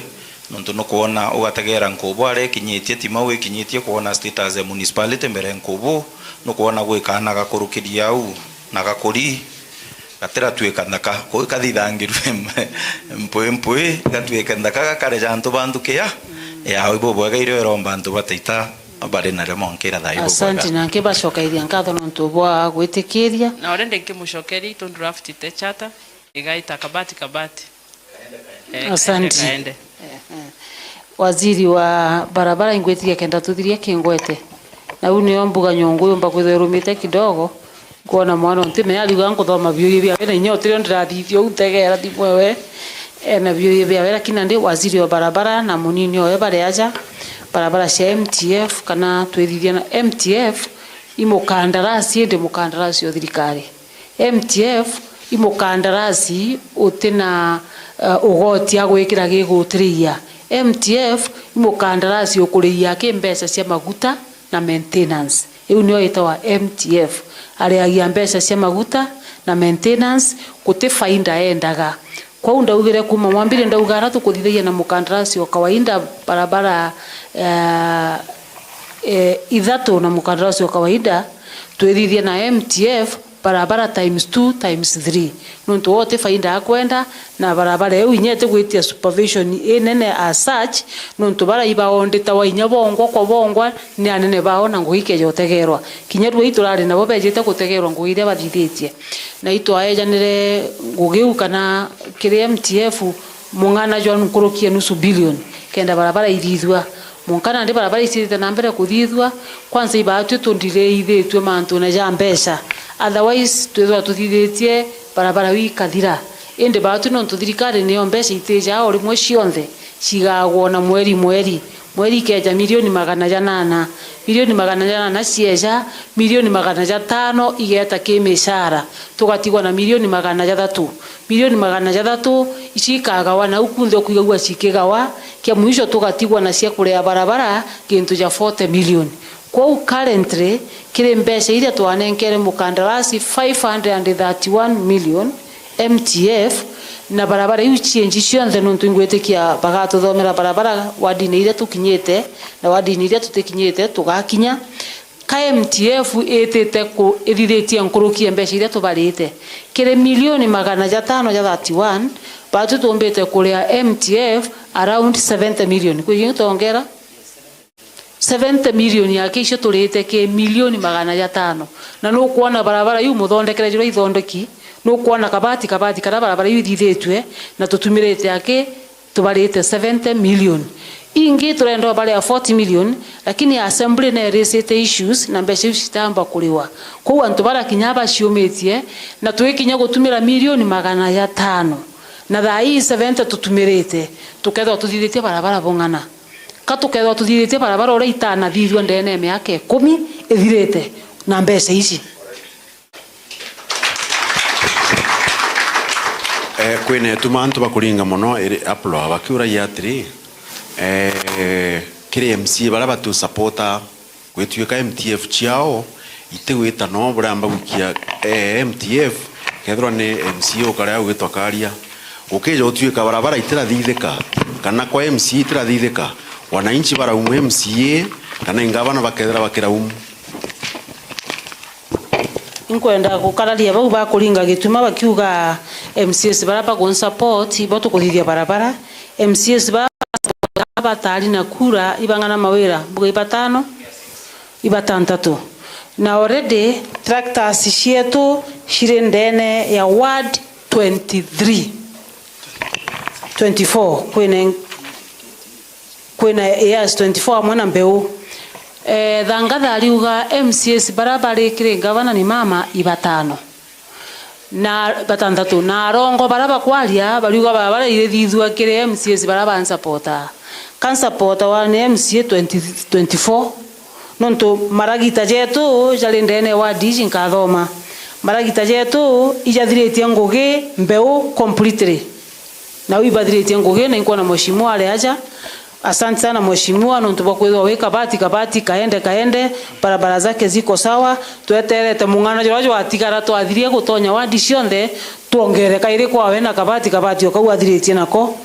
nontu nukwona ugategera nkubu aria ikinyitie, ti mau ikinyitie, kwona status ya municipality mbere ya nkubu, nukwona gwikana gakurukiria au na gakuri, gatiratuika nthaka, kwou ikathithangirue mpwi mpwi, gatuike nthaka, gakareja antu banthukia yao ibubwega, irio iromba antu bataita bari nario monkira thaa ibubwega. Asanti, na nkibacokairia nkatho nontu bwa gwitikiria. Na uria ndi nkimucokeria, itu draft te charter, igaita kabati kabati. Eh, asanti. Kaende, kaende. Waziri wa barabara, ingwitiria kenda tuthirie kingwete. Na u nio mbuga nyongo yumba kwithwa irumite kidogo. Nkwona mwana untimenya ariuga nkuthoma biuyu biawe, na inya utirio ndirathithia u ntegera thimu ewe. Ena biuyu biawe, lakini nandi waziri wa barabara na munini owe bari aja, barabara cia M T F, kana twithithia na M T F, i mukandarasi, indi mukandarasi o thirikari. M T F i mukandarasi utina, eh, ugoti agwikira gigutiriia. M T F i mukandarasi ukuriia ki mbeca cia maguta na maintenance. Iu nio itawa M T F. Ariagia mbeca cia maguta na maintenance, guti faida endaga. Kwou ndaugire kuma mwambire ndauga ara tukuthithagia na mukandarasi o kawaida barabara, eh, eh, ithatu na mukandarasi o kawaida, twithithie na M T F barabara times two times three. Nontu wote faida akwenda na barabara iu inya itigwitia supervision inene as such, nontu bara ibaonditawa inya bongwa kwa bongwa ni anene bao na ngugi ikeja utegerwa. Kinya rua iturari nabo bejite gutegerwa ngugi iria bathithitie. Na itwaejanire ngugi iu kana kiri M T F mung'ana jwa nkuruki ya nusu billion kenda barabara ithithua. Mwanka nandi barabara icithite na mbere kuthithua, kwanza ibaatwi tundireithitue mantune ja mbeca. Otherwise, twithwa tuthithitie barabara iu ikathira. Indi baatu nontu thirikari niyo mbeca itijaa o rimwe cionthe, cigaagwa na mweri mweri. Mweri ikeeja milioni magana janana, milioni magana janana cieja, milioni magana jatano igeeta ki micara, tugatigwa na milioni magana jathatu. Milioni magana jathatu icio ikagawa, na u kunthe ukwigagua cikigawa, kia mwisho tugatigwa na cia kuria barabara gintu ja forty million. Kwou currently, kiri mbeca iria twanenkere mukandarasi five hundred and thirty-one million M T F, na barabara iu cienji cionthe, nontu ingwitikia bagatuthomera barabara wardini iria tukinyite na wardini iria tutikinyite, tugakinya. Ka M T F itite ku-, ithithitie nkuruki ya mbeca iria tubarite. Kiri milioni magana jatano ja thirty-one, baatu tuumbite kuria M T F around seventy million. Kwi kingi tongera? Seventy million yake icio turite ki milioni magana jatano. Na nukwona barabara iu muthondekere juria ithondeki, nukwona kabati, kabati karia barabara iu ithithitue, na tutumirite aki, tubarite seventy million. Ingi turenda ubarea forty million, lakini assembly nerisite issues na mbeca iu citamba kuriwa. Kwou antu barakinya baciumitie, na twikinya gutumira milioni magana jatano. Na thaa ii seventy tutumirite, tukethirwa tuthithitie barabara bung'ana. Ka tukethirwa tuthithitie barabara uria itanathithua ndene ya miaka ikumi ithirite na mbeca ici? Eh, kwina ituma antu bakuringa mono iri aplo bakiuragia atiri, eh, kiri M C A baria batu supporta gwituika M T F ciao itigwita no buramba gwikia, eh, M T F, kethirwa ni M C A ukarea ugitwa karia. Ukija utuika barabara itirathithika, kana kwa M C A itirathithika, wananchi baraumu M C A, kana ingavana bakethira bakiraumu. Inkwenda gukararia bau bakuringa gituma bakiuga M C As baria bagunsupport ibo tukuthithia barabara. M C As ba-, batari na kura ibang'ana mawira, mbuga ibatano, ibatantatu. Na already tractors cietu ciri ndene ya ward twenty-three, twenty-four, kwina, kwina, yes, twenty-four amwe na mbeu. Eh, Thangatha ariuga M C As baria bari kiri ngavana ni mama ibatano na batantatu, na arongo baria bakwaria bariuga barabara irithithua kiri M C As baria bansupporta. Kansupporta wa ni M C A twenty twenty-four. Nontu maragita jetu jari ndene wa D G nkathoma. Maragita jetu ijathiritie ngugi mbeu completely. Nau ibathiritie ngugi na inkwona mheshimiwa ari aja. Asante sana mheshimiwa, nontu bwa kwithirwa wi kabati, kabati, kaende, kaende, barabara zake ziko sawa. Tweterete mung'ano juria jwatigara twathirie gutonya wadi cionthe, twongere kairi kwawe na kabati, kabati o kau athiritie nako.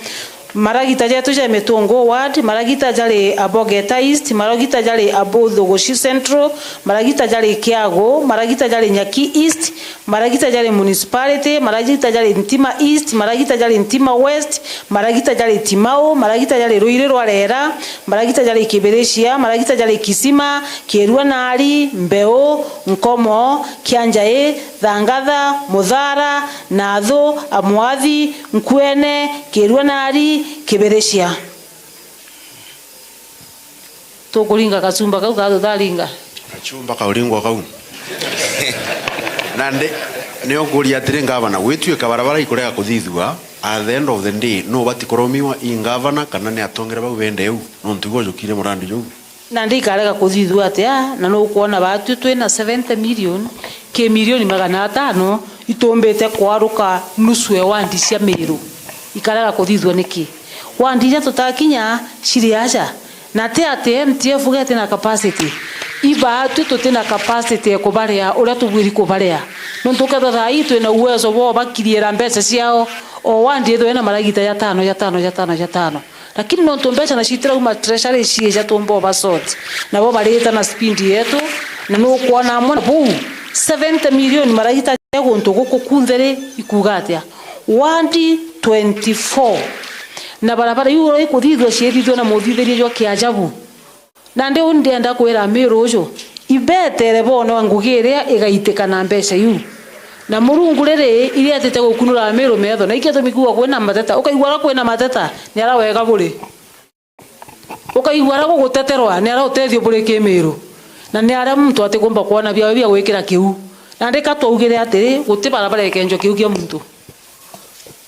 Maragita jetu ja Mitungu Ward, maragita jari a Bogeta East, maragita jari a Buthugushi Central, maragita jari Kiagu, maragita jari Nyaki East, maragita jari Municipality, maragita jari Ntima East, maragita jari Ntima West, maragita jari Timau, maragita jari Ruiri rwa Rera, maragita jari Kibiricia, maragita jari Kisima, Kirua Nari, Mbeu, Nkomo, Kianjai, Thangatha, Muthara, Nathu, Amwathi, Nkuene, Kirua Nari, Kibiricia. Tukuringa kachumba kau ka tutharinga? Kachumba kauringwa kau. Nandi, ni ukuria atiri, ngavana, gwituika barabara ikurega kuthithua, at the end of the day, nu ubati kuromiwa i ngavana kana ni atongere bau bende u? Nontu ibo ujukire murandi juu. Nandi ikarega kuthithua atia, na nukwona baatu twina seventy million, ki milioni magana atano itumbite kwaruka nusu e wandi cia Miru. Ikarega kuthithua niki? Wandi iria tutakinya ciri aja, na ti ati M T F geti na capacity. Ibaatu tuti na capacity ya kubarea uria tubwiri kubarea. Nontu ukethirwa thaa ii twina uwezo bwa ubakiriira mbeca ciao, o wandi ithwe ina maragita jatano, jatano, jatano, jatano. Lakini nontu mbeca na citirauma treasury ciija tumba ubasort. Nabo barita na speed yetu, na nukwona amwe na buu, seventy million maragita ja guntu guku kunthe ri, ikuuga atia? Ward twenty-four. Na barabara iu uria ikuthithua ciithithua na muthithirie jwa kiajabu. Nandi u ndienda kwira Amiru uju, ibetere boonwa ngugi iria igaitika na mbeca iu. Na Murungu riri, iria etite gukunura Amiru metho, na ikio gitumi kuuga kwina mateta. Ukaigua aria kwina mateta, ni aria wega buri. Ukaigua aria guguteterwa, ni aria utethio buri kimiru. Na ni aria muntu atikumba kwona biawe bia gwikira kiu. Nandi ka twaugire atiri, guti barabara ikenjwa kiu kia muntu.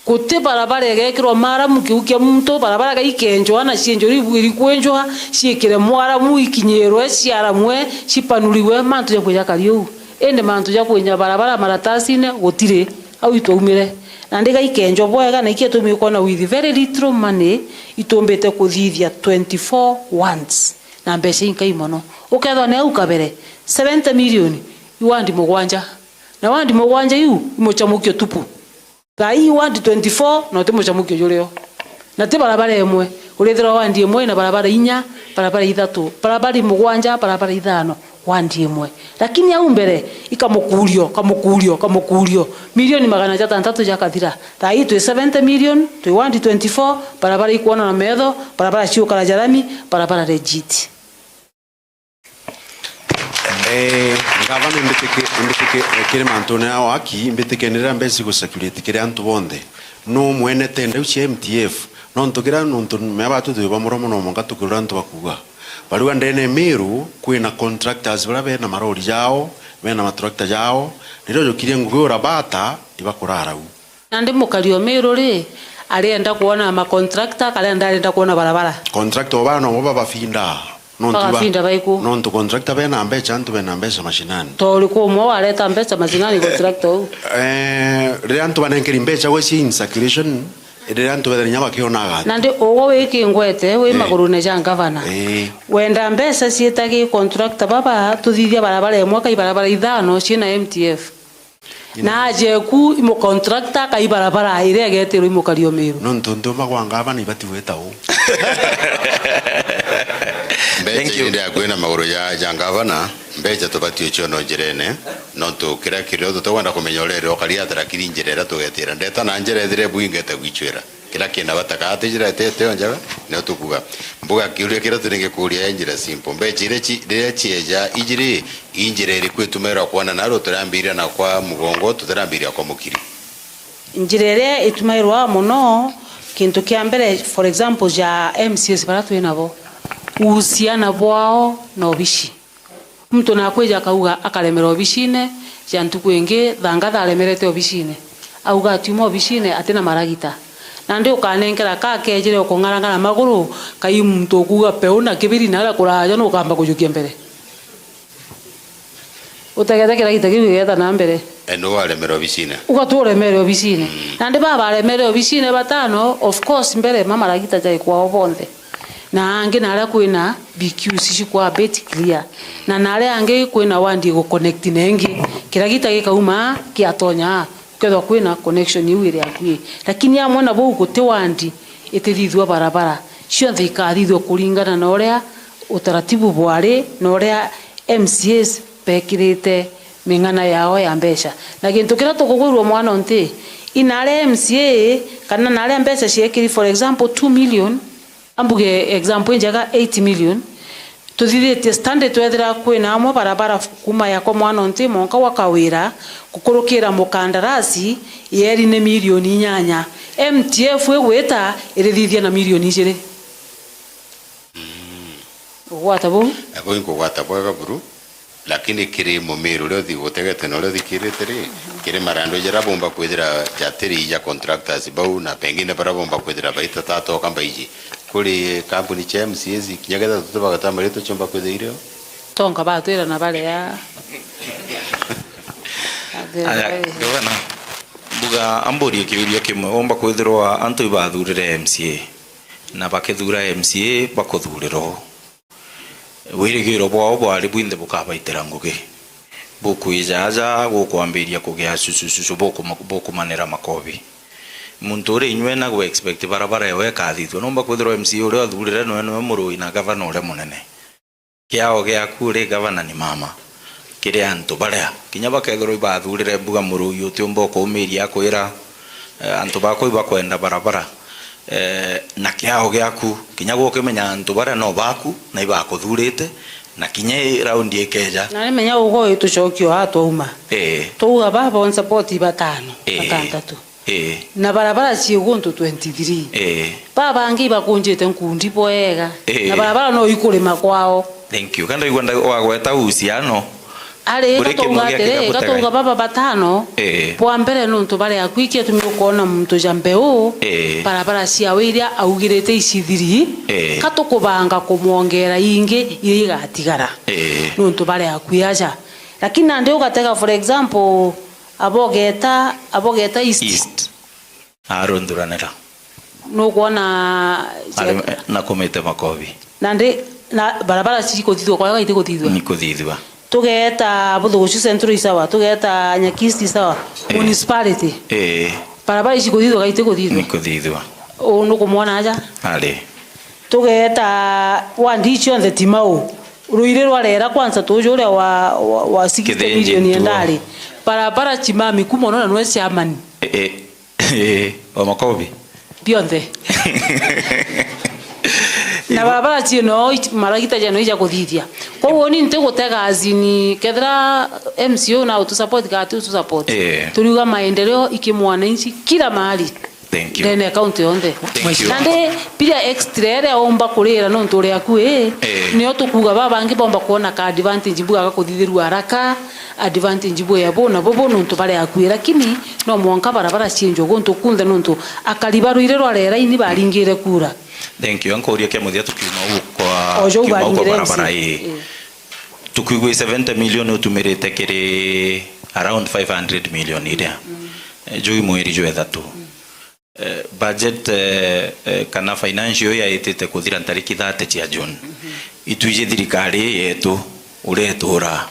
Guti barabara igekirwa maramu kiu kia muntu, barabara gaikenjwa na cienjwa ibu irikwenjwa, ciikire mwaramu, ikinyirwe, ciaramwe, cipanuriwe, mantu ja kwijakari uu. Indi mantu ja kwinya barabara maratasine gutiri. Au itwaumire. Nandi gaikenjwa bwega, na ikio itumi ukwona with very little money, itumbite kuthithia twenty-four wands. Na mbeca inkai mono. Ukethwa ni au kabere, seventy million, i wandi mugwanja. Na wandi mugwanja iu, i mucamukio tupu. Thaa ii wandi twenty-four, na uti mucamukio jurio. Na ti barabara imwe. Urithirwa wandi imwe ina barabara inya, barabara ithatu, barabara mugwanja, barabara ithano, wandi imwe. Lakini au mbere, ikamukurio, kamukurio, kamukurio. Milioni magana jatantatu jakathira. Thaa ii twi seventy million, twi wandi twenty-four, barabara ikwona na metho, barabara ciukara ja rami, barabara legit. Eh, ngavana, imbitike, imbitike, eh, kiri mantune ya waki, imbitike ni riria mbeca igu circulate kiri antu bonthe. No mwene tenda iu cia M T F, nontu kira nontu mea batu twi bamura mono, mwanka tukirura antu bakuuga. Bariuga ndene Meru kwina contractors baria bena marori jao, bena matractor jao, riria ujukirie ngugi urabata, ibakurara u. Nandi mukari o Meru ri, arienda kwona ma contractor, kana ndarenda kwona barabara? Contractor baa nobo babafindaa. Nontu ba- Bagafinda baiku? Nontu contractor bena mbeca, antu bena mbeca mashinani. To uriku umwe wareta mbeca mashinani contractor uu? Eh, riria antu banenkeri mbeca gwe cia in circulation, riria antu bethira inya bakionaga. Nandi ugwe wi kingwete, wi Eh. magurune ja ngavana. Eh. Wenda mbeca ciitagi contractor baba, tuthithia barabara imwe kai barabara ithano ciina M T F. Na aje ku imu contractor kai barabara iria igetirwe imukari o Meru. Nontu nthuma gwa ngavana ibati gwita u. Mbeca Thank you. Indi akwina maguru ja, ja ngavana, mbeca tubati uciono njirene, nontu kiria kirio tutikwenda kumenya urere ukari ata, lakini njira iria tugetira. Ndeta na njira ithire bwingete gwicwira. Kira kina bata kaa ti njira ite, ite yo njega, nio tukuga. Mbuga kiuria kiria turingikuria i njira simple. Mbeca iria ci-, riria cieja iji ri, i njira iriku itumairwa kwona naru tutirambiria na kwa mugongo, tutirambiria kwa mukiri? Njira iria itumairwa mono, kintu kia mbere, for example, ja M C As baria twi nabo, uhusiana bwao na obici. Muntu nakwija akauga akaremerwa obicine, cia ntuku ingi, thangatha aremerete obicine. Auga atiuma obicine, atina maragita. Nandi ukanenkera ka kejire ukung'arang'ara maguru, kai muntu ukuuga peu na kibiri na aria kuraja nukamba kujukia mbere. Utegete kiragita kiu gigeta na mbere. E, nu waremere obicine? Ugatua uremere obicine. Mm. Nandi baba baremere obicine batano, of course, mbere ma maragita jai kwao bonthe. Na angi naria kwina B Qs cikwa bit clear. Na naria angi kwina wandi igu connect na ingi. Kiragita gikauma kiatonya, ukethwa kwina connection iu iri akui. Lakini amwe na bau guti wandi itithithua barabara. Cionthe ikathithua kuringana na uria utaratibu bwari na uria M C As bekirite ming'ana yao ya mbeca. Na gintu kiria tukugwirua mwana nti, inaria M C A kana naria mbeca ciekiri, for example, two million, ambuge example injega, eight million, tuthithitie standard twethira kwina amwe barabara kuma yakwa mwana nti monka wa Kawira gukurukira mukandarasi yeri ni milioni inyanya. M T F igwita irithithia na milioni ijiri. Ugwata buu? Abo inkugwata bwega buru, lakini kiri mumiru uria uthi gutegete na uria uthikirite ri, kiri marandu jaria bomba kwithira jatiri ja contractors bau, na pengine baria bomba kwithira baita tatoka mbaiji. Kuri kampuni cia M C As, kinya kethira tutibagata maritwa ciomba kwithira irio. Tonka batwira na baria. Aya, gavana, mbuga amburie kiuria kimwe, womba kwithirwa antu ibathurire M C A, na bakithura M C A bakuthurira uu. Wirigiro bwao bwari bwinthe bukabaitira ngugi. Bukwija aja gukwambiria kugia cucu cucu bukuma-, bukumanira makobi. Muntu uria inywe na gwe expect barabara ewe ikathithua. Nomba kwithirwa M C A uria wathurire nwe nwe murui na gavana uria munene. Kiao giaku uri gavana ni mama. Kiri antu baria kinya bakethirwa ibathurire mbuga murui utiumba ukumiria akwira, eh, antu bakwa ibakwenda barabara. Eh, na kiao giaku, kinya gukimenya antu baria no baku, na ibakuthurite, na kinya i raundi ikeja. Na nimenya ugo itucokio aa twauma. Ii. Twauga baba on support batano, ii, batantatu. Ii. Na barabara cii guntu twenty-three. Ii. Baba bangi ibakunjite nkundi bwega. Ii. Na barabara no ikurima kwao. Thank you. Ka ndaigua nda-, wagweta uhusiano, Ari, Buri gatunga kimwe gia atiri, kinya gutega. Gatunga baba batano, Ee. Bwa mbere nuntu bari akui, kiatumi ukona muntu ja mbeu, Ee. Barabara ciawe iria augirite icithiri, Ee. Katukubanga kumwongera ingi iria igatigara. Ee. Nuntu bari akui aja. Lakini nandi ugatega, for example, abogeta, abogeta East. East. Arunduranira. Nukwona Ari, na kumite makobi. Nandi, na barabara cikuthithua, kwaga itikuthithua. Ni kuthithua. Tugeta Buthugucu Central isawa, tugeta Nyakisi isawa, Ee. Municipality. Ee. Barabara ici kuthithua, ga itikuthithua. Ni kuthithua. U nukumwona aja? Ari. Tugeta wandi cionthe Timau. Ruiri rwa rera kwanza tuju uria wa, wa, wa sixty million Kithinji ntuo. Endari. Barabara chimami kumono na nwe chairman. Ee. Ee, wa makobi. Bionthe. Na barabara cieno, ich-, maragita jeno ija kuthithia. Koguo ni nti gutega azini, kethira M C A na utu support, gati utu support. Eh. Turiuga maendeleo iki mwananchi kila mahali. Thank you. Ndene ya county yonthe. Thank you. Nandi pia extra iria umba kurira nontu uri akui, Eh. Nio tukuga baba bangi bomba kuona ka advantage bugaga kuthithirua haraka. Advantage bwea bu na bubu nuntu bari akui, lakini no mwanka barabara cienjwe guntu kunthe nuntu akari ba ruiri rwa rera ini baringire kura. Thank you. Nkuria kia muthia tukiuma u kwa, o jau kiuma u kwa barabara ii. Ii. Tukiugua seventy million utumirite kiri around five hundred million iria. Mm. Eh, juu mweri jwa ithatu. Mm. Eh, budget, eh, eh, kana financial year itite kuthira ntariki thirty cia June. Mhm. Itwiji thirikari yetu uria itura,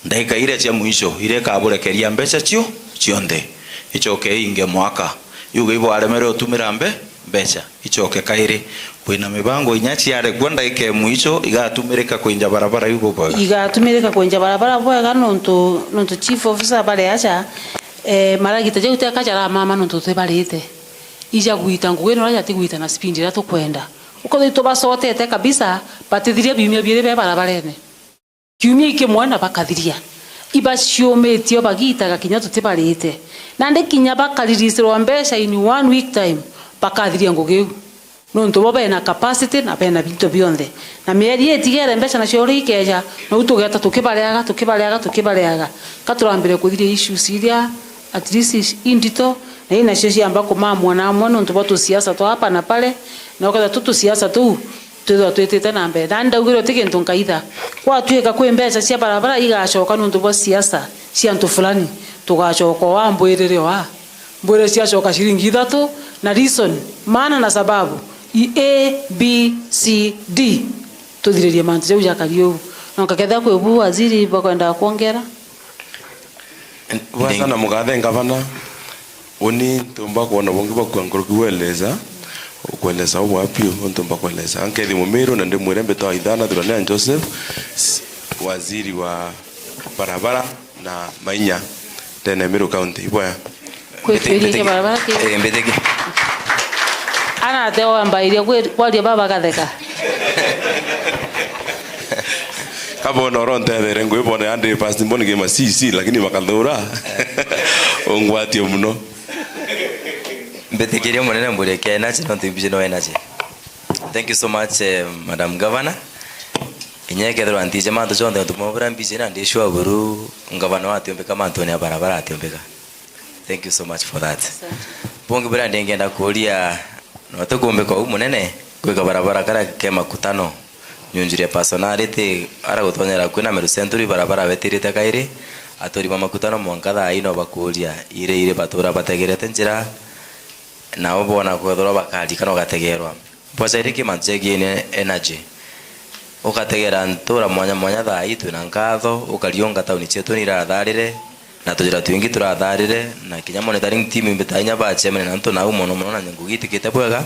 ndaika iria cia mwisho iria ikaburekeria mbeca cio cionthe, icoke inge mwaka. Yuge ibwaremere utumira mbe-, mbeca, icoke kairi. Kwina mibango inya ciarekua ndaika ya mwisho igatumirika kwinja barabara iu bubwega. Igatumirika kwinja barabara bwega nontu, nontu chief officer bari aja, eh, maragita jau teka jaramama nontu tutibarite. Ija gwita ngugi na uria jatigwita na speed iria tukwenda. Ukothi tubacotete kabisa, batithiria biumia biiri be barabarene. Kiumia ikimwe na bakathiria. Ibaciumitie o bagitaga kinya tutibarite. Nandi kinya bakaririsirwa mbeca in one week time, bakathiria ngugi iu. Nontu bo bena capacity na bena binto bionthe. Na mieri itigere mbeca nacio uria ikeja, nou tugeta tukibareaga, tukibareaga, tukibareaga. Ka turambire kuthiria issues iria at least indito, na inacio ciamba kumamua na amwe nontu bwa tusiasa twa hapa na pale, na ukethira tu tusiasa tuu twithirwa twitite na mbere. Na ndaugire uti kintu nkaitha. Gwatuika kwi mbeca cia barabara igacoka nontu bwa siasa cia antu fulani, tugacoka o aa mbwirire o aa. Mbwire ciacoka ciringi ithatu, na reason, maana na sababu, i A, B, C, D. Tuthiririe mantu jau jakari uu. Na nkakethira kwi bu waziri bakwendaa kwongera? Bwasa na mugathe ngavana, uni ntumba kwona bungi bwa kua nkuruki weleza, ukweleza u bwa piu, untumba kweleza. Nkethi Mumiru na ndimwire mbitwa Ithana Thurania Joseph, s-, waziri wa barabara na mainya ndene ya Meru County. Ibwaya. Kwikwiria kia barabara ki? Eh, mbitiki. Ana ate wambairia kwi-, kwaria baba gatheka. Kabona oro ntethere ngwibone andi past mboni kima C C, lakini bakathura. Ungwatie muno. Mbitikirie munene mburi kia energy, nontu imbiji no energy. Thank you so much, eh, Madam Governor. Inya ikethirwa ntije mantu jonthe, nontu mwa buria mbiji na ndi sure buru ngavana watiumbika mantune ya barabara atiumbika. Thank you so much for that. Asante. Bungi buria ndingenda kuuria, no tukumbika uu munene, kwika barabara karia ke Makutano, nyunjiri ya personality, ara gutonyera kwina Meru Century, barabara wetirite kairi, aturi ba Makutano mwanka thaa ino bakuuria, iri iri batura bategerete njira, nao bona kwethirwa bakarikana ugategerwa. Bwacaire ki mantu jegie ne-, energy. Ukategera ntura mwanya mwanya thaa ii twina nkatho, ukariunga tauni cietu ni iratharire, na tujira twingi turatharire, na kinya monitoring team imbita inya bacemania na antu nau mono mono na ngugi itikite bwega.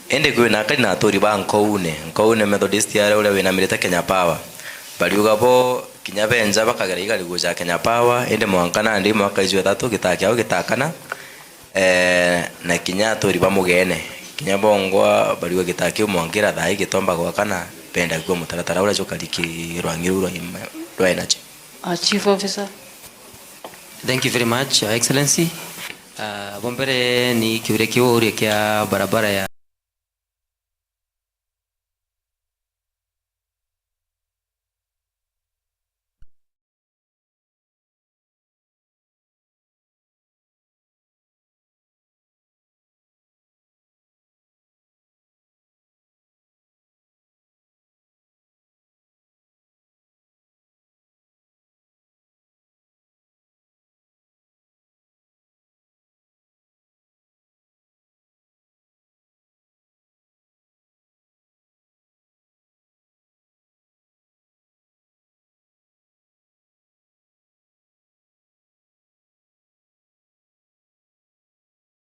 Indi kwina akari na aturi ba Nkoune, Nkoune Methodist aria uria winamirite Kenya Power. Bariuga bo kinya benja bakagera igari guja Kenya Power, indi mwanka nandi mwaka ijwe ithatu gitaa kiao gitakana. Eh, na kinya aturi ba mugene, kinya bongwa bariuga gitaa kiu mwanka ira thaa ii gitomba gwakana, benda kua mutaratara uria jukari ki rwang'i ruu rwa im-, rwa energy. Uh, Chief Officer. Thank you very much, Your Excellency. Uh, bo mbere ni kiuria kiu uria kia barabara ya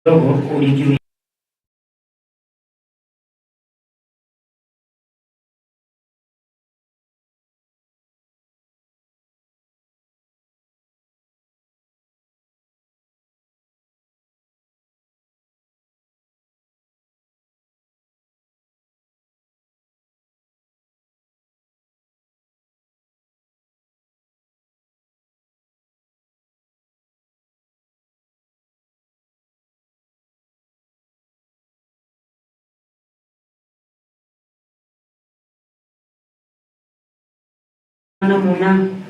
Kidogo, ulijiuliza. Mwana muna.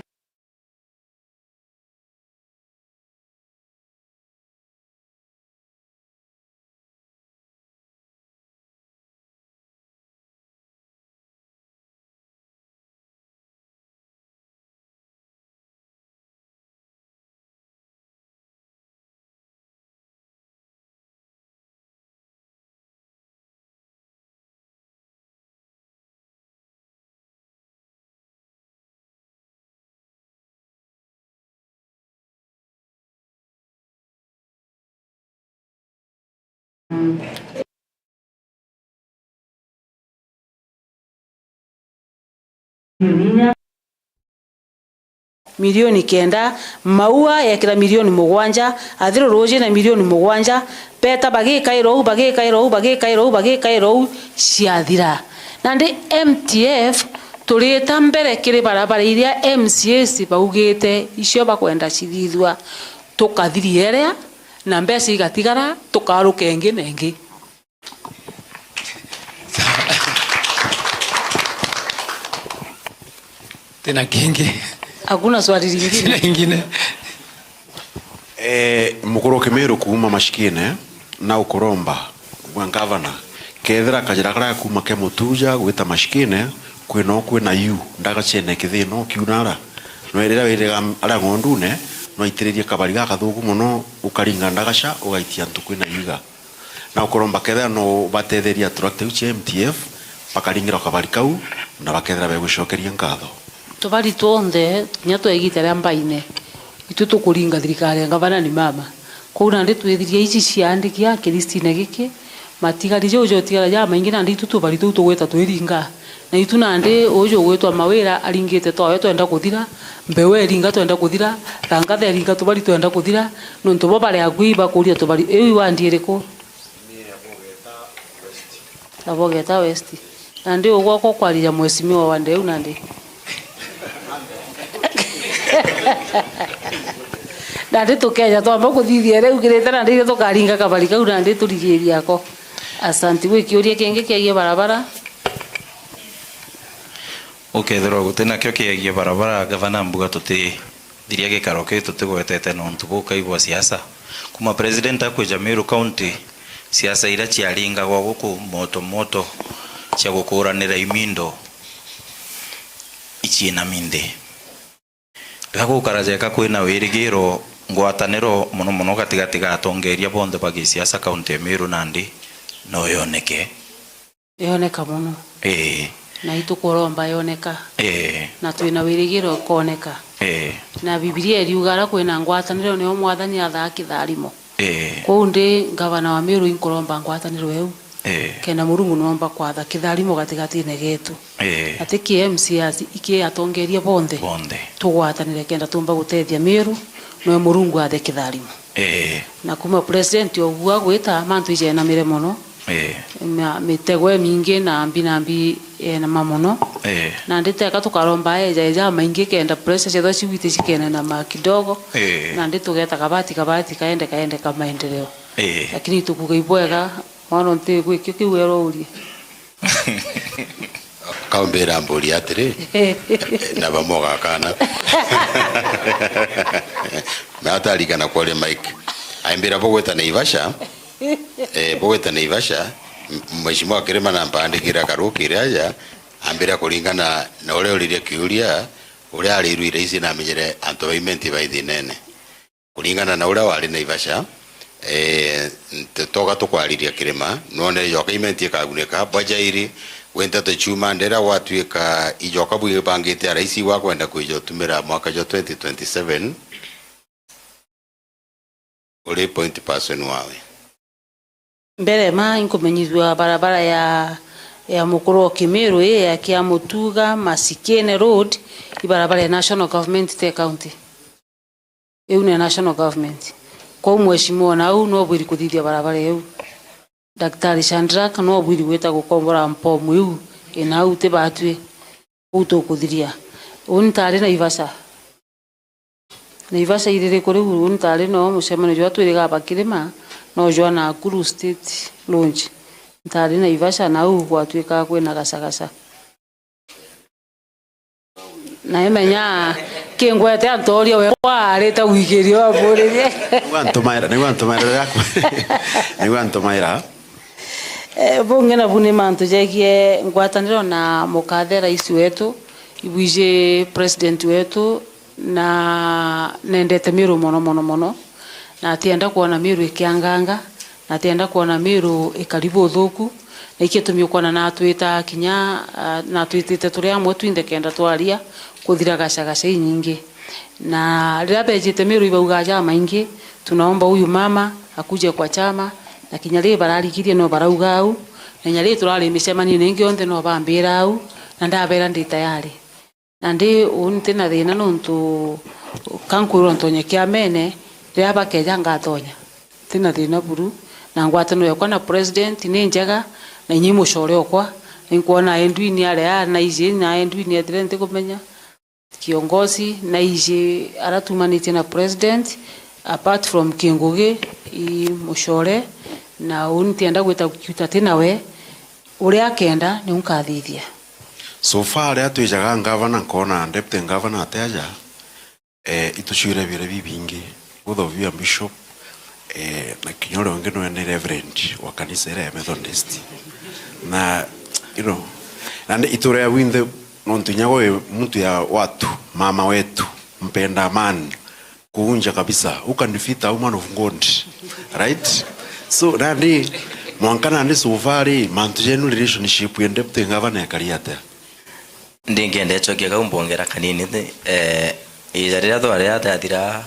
Milioni kenda, Maua yekira milioni mugwanja, Athiru Ruuji na milioni mugwanja, beta bagikaira uu, bagikaira uu, bagikaira uu, bagikaira uu, ciathira. Nandi M T F turita mbere kiri barabara iria M C As baugite icio bakwenda cithithua, tukathiria iria, na mbeca igatigara, tukaruka ingi na ingi. Tena kingi. Hakuna swali lingine. Tena ingine. Eh, mukuru Kimiru kuuma Mashikine, na ukuromba bwa ngavana, kethira kajira karia kuuma ke Mutuja gwita Mashikine, kwina kwina yu, ndagacene kithino kiunara. No rira wirira aria ng'ondune, no aitiririe kabari gakathuku mono, ukaringa ndagaca, ugaitia antu kwina yuga. Na ukuromba kethira no batetheria tractor iu cia M T F, bakaringirwa kabari kau, na bakethira begwicokeria nkatho. Tubari twonthe, kinya twa igita ria mbaine, itu tukuringa thirikari ya ngavana ni mama. Kwou nandi twithirie ici ciandiki a kiristine giki, matigari jau jotigara jamaingi nandi itu tubari tuu tugwita twiringa. Na itu nandi uju ugwitwa Mawira aringite twawe twenda kuthira, Mbeu eringa twenda kuthira, Thangatha eringa tubari twenda kuthira, nontu bo bari akui bakuria tubari, iu iwandi iriku? Abogeta West. Nandi ugwakwa kwariria mheshimiwa wa ndeu nandi. Nandi tukeja twamba kuthithia riu kirite nandi ithe tukaringa kabari kau nandi turigiria ako. Asanti. Gwi kiuria kingi kiegie barabara? Ukethirwa guti nakio kiegie barabara, gavana mbuga tutithiria gikaro kiu tutigwetete nontu bukai bwa siasa. Kuma president akwija Meru County, siasa iria ciaringagwa guku moto moto cia gukuranira imindo iciinami nthi. Riria gukara jeka kwina wirigiro, ngwataniro mono mono gatigati ga atongeria bonthe ba gisiasa kaunti ya Meru nandi no yoneke. Yoneka mono. Ii. Na itukuromba yoneka. Ii. Na twina wirigiro ikoneka. Ii. Na Bibilia iriuga aria kwina ngwataniro nio Mwathani athaa kitharimo. Ii. Kwou ndi ngavana wa Meru inkuromba ngwataniro iu. Ii. Kenda Murungu nomba kwatha kitharimo gatigatine getu. Ii. Ati ki M C As, iki atongeria bonthe. Bonthe. Tugwatanire kenda tumba gutethia Meru, noe Murungu athe kitharimo. Ii. Na kuma president ogu agwita, mantu ijenamire mono. Ii. Ma-, mitego imingi na mbi na mbi yenama mono. Ii. Nandi teka tukaromba eja, eja maingi kenda pressure ciethwa ciwite cikenenama kidogo. Ii. Nandi tugeta kabati, kabati kaende, kaende ka maendeleo. Ii. Lakini tukuga ibwega, mwana nti gwikio kiu erourie. Kaumbira mburi atiri, na bamwe ugakana. Na atarikana kwaria Mike. Aimbira bugwita Naivasha, eh, bugwita Naivasha, m-, Mheshimiwa Kirima na mpandikira karukire aja, ambira kuringana na uria uririe kiuria, uria arirwire ici namenyere antu ba Imenti bai thinene. Kuringana na uria wari Naivasha, eh, nte-, toga tukwariria Kirima, nwonere ijoka Imenti ikagunika, bwa Jairi, gwi nteto ciuma ndera gwatuika ijoka bwibangite a raisi gwa kwenda kwija utumira mwaka jwa twenty twenty-seven, uri point person wawe. Mbere ma inkumenyithua barabara ya, ya Mukuru o Kimiru, ii ya Kia Mutuga, Masikene Road, i barabara ya national government, te county. Iu ni national government. Kwou mheshimiwa nau no bwiri kuthithia barabara iu. Daktari Shadrack no bwiri gwita gukombora mpomu iu, ina au ti batwi. Uu tukuthiria. Uni ntari Naivasha. Naivasha iriri kuri uu, uni ntari no mucemanio jwa twiriga bakirima, no jwa Nakuru State Lodge. Ntari Naivasha, na uu gwatwikaga kwina gacagaca. Na imenya kingwete antoria we kwarite wikirio aburirie. Nigwa ntumaira, nigwa ntumaira riria ku-, nigwa ntumaira. Eh, bungi nabu ni mantu jegie ngwataniro na mukathe rais wetu, ibwiji president wetu, na nendete Miru mono, mono, mono, na atienda kwona Miru ikianganga, na atienda kwona Miru ikari buthuku, na ikio gitumi ukwona natwita kinya, ah, natwitite turi amwe twinthe kenda twaria kuthira gacagaca inyingi. Na riria bejite Miru ibaugaa jamaingi, tunaomba huyu mama akuje kwa chama, na kinya ri bararikirie no barauga au, na kinya ri turari micemanio ningi yonthe no bambira au, na ndabera ndi tayari. Nandi uu ntina thina nontu ka nkwirwa ntonye kiamene, riria bakeja ngatonya. Ntina thina buru, na ngwataniro yakwa na president ni njega, na inya i mucore okwa, inkwona aendwini aria ari na iji, na aendwini ethire ntikumenya. Kiongozi, na iji aria tumanitie na president, apart from Kingugi, i mucore, na uu ntienda gwita kiuta ti nawe, uria akenda niu nkathithia. So far, riria twijaga ngavana, nkona deputy ngavana ati aja, eh, itucwire biria bibingi, both of you are bishop, eh, na kinya uria ungi nwe ni reverend wa kanisa iria ya Methodist. Na, you know, nandi itura ya winthe, nontu inya gwe muntu ya watu, mama wetu, mpenda amani, kuunja kabisa. Who can defeat a woman of God? Right? So, nandi, mwanka nandi so far ri, mantu jenu relationship ya deputy ngavana ekari atia? Ndingenda icokia kau mbongera kanini, eh, ija riria twari atathira,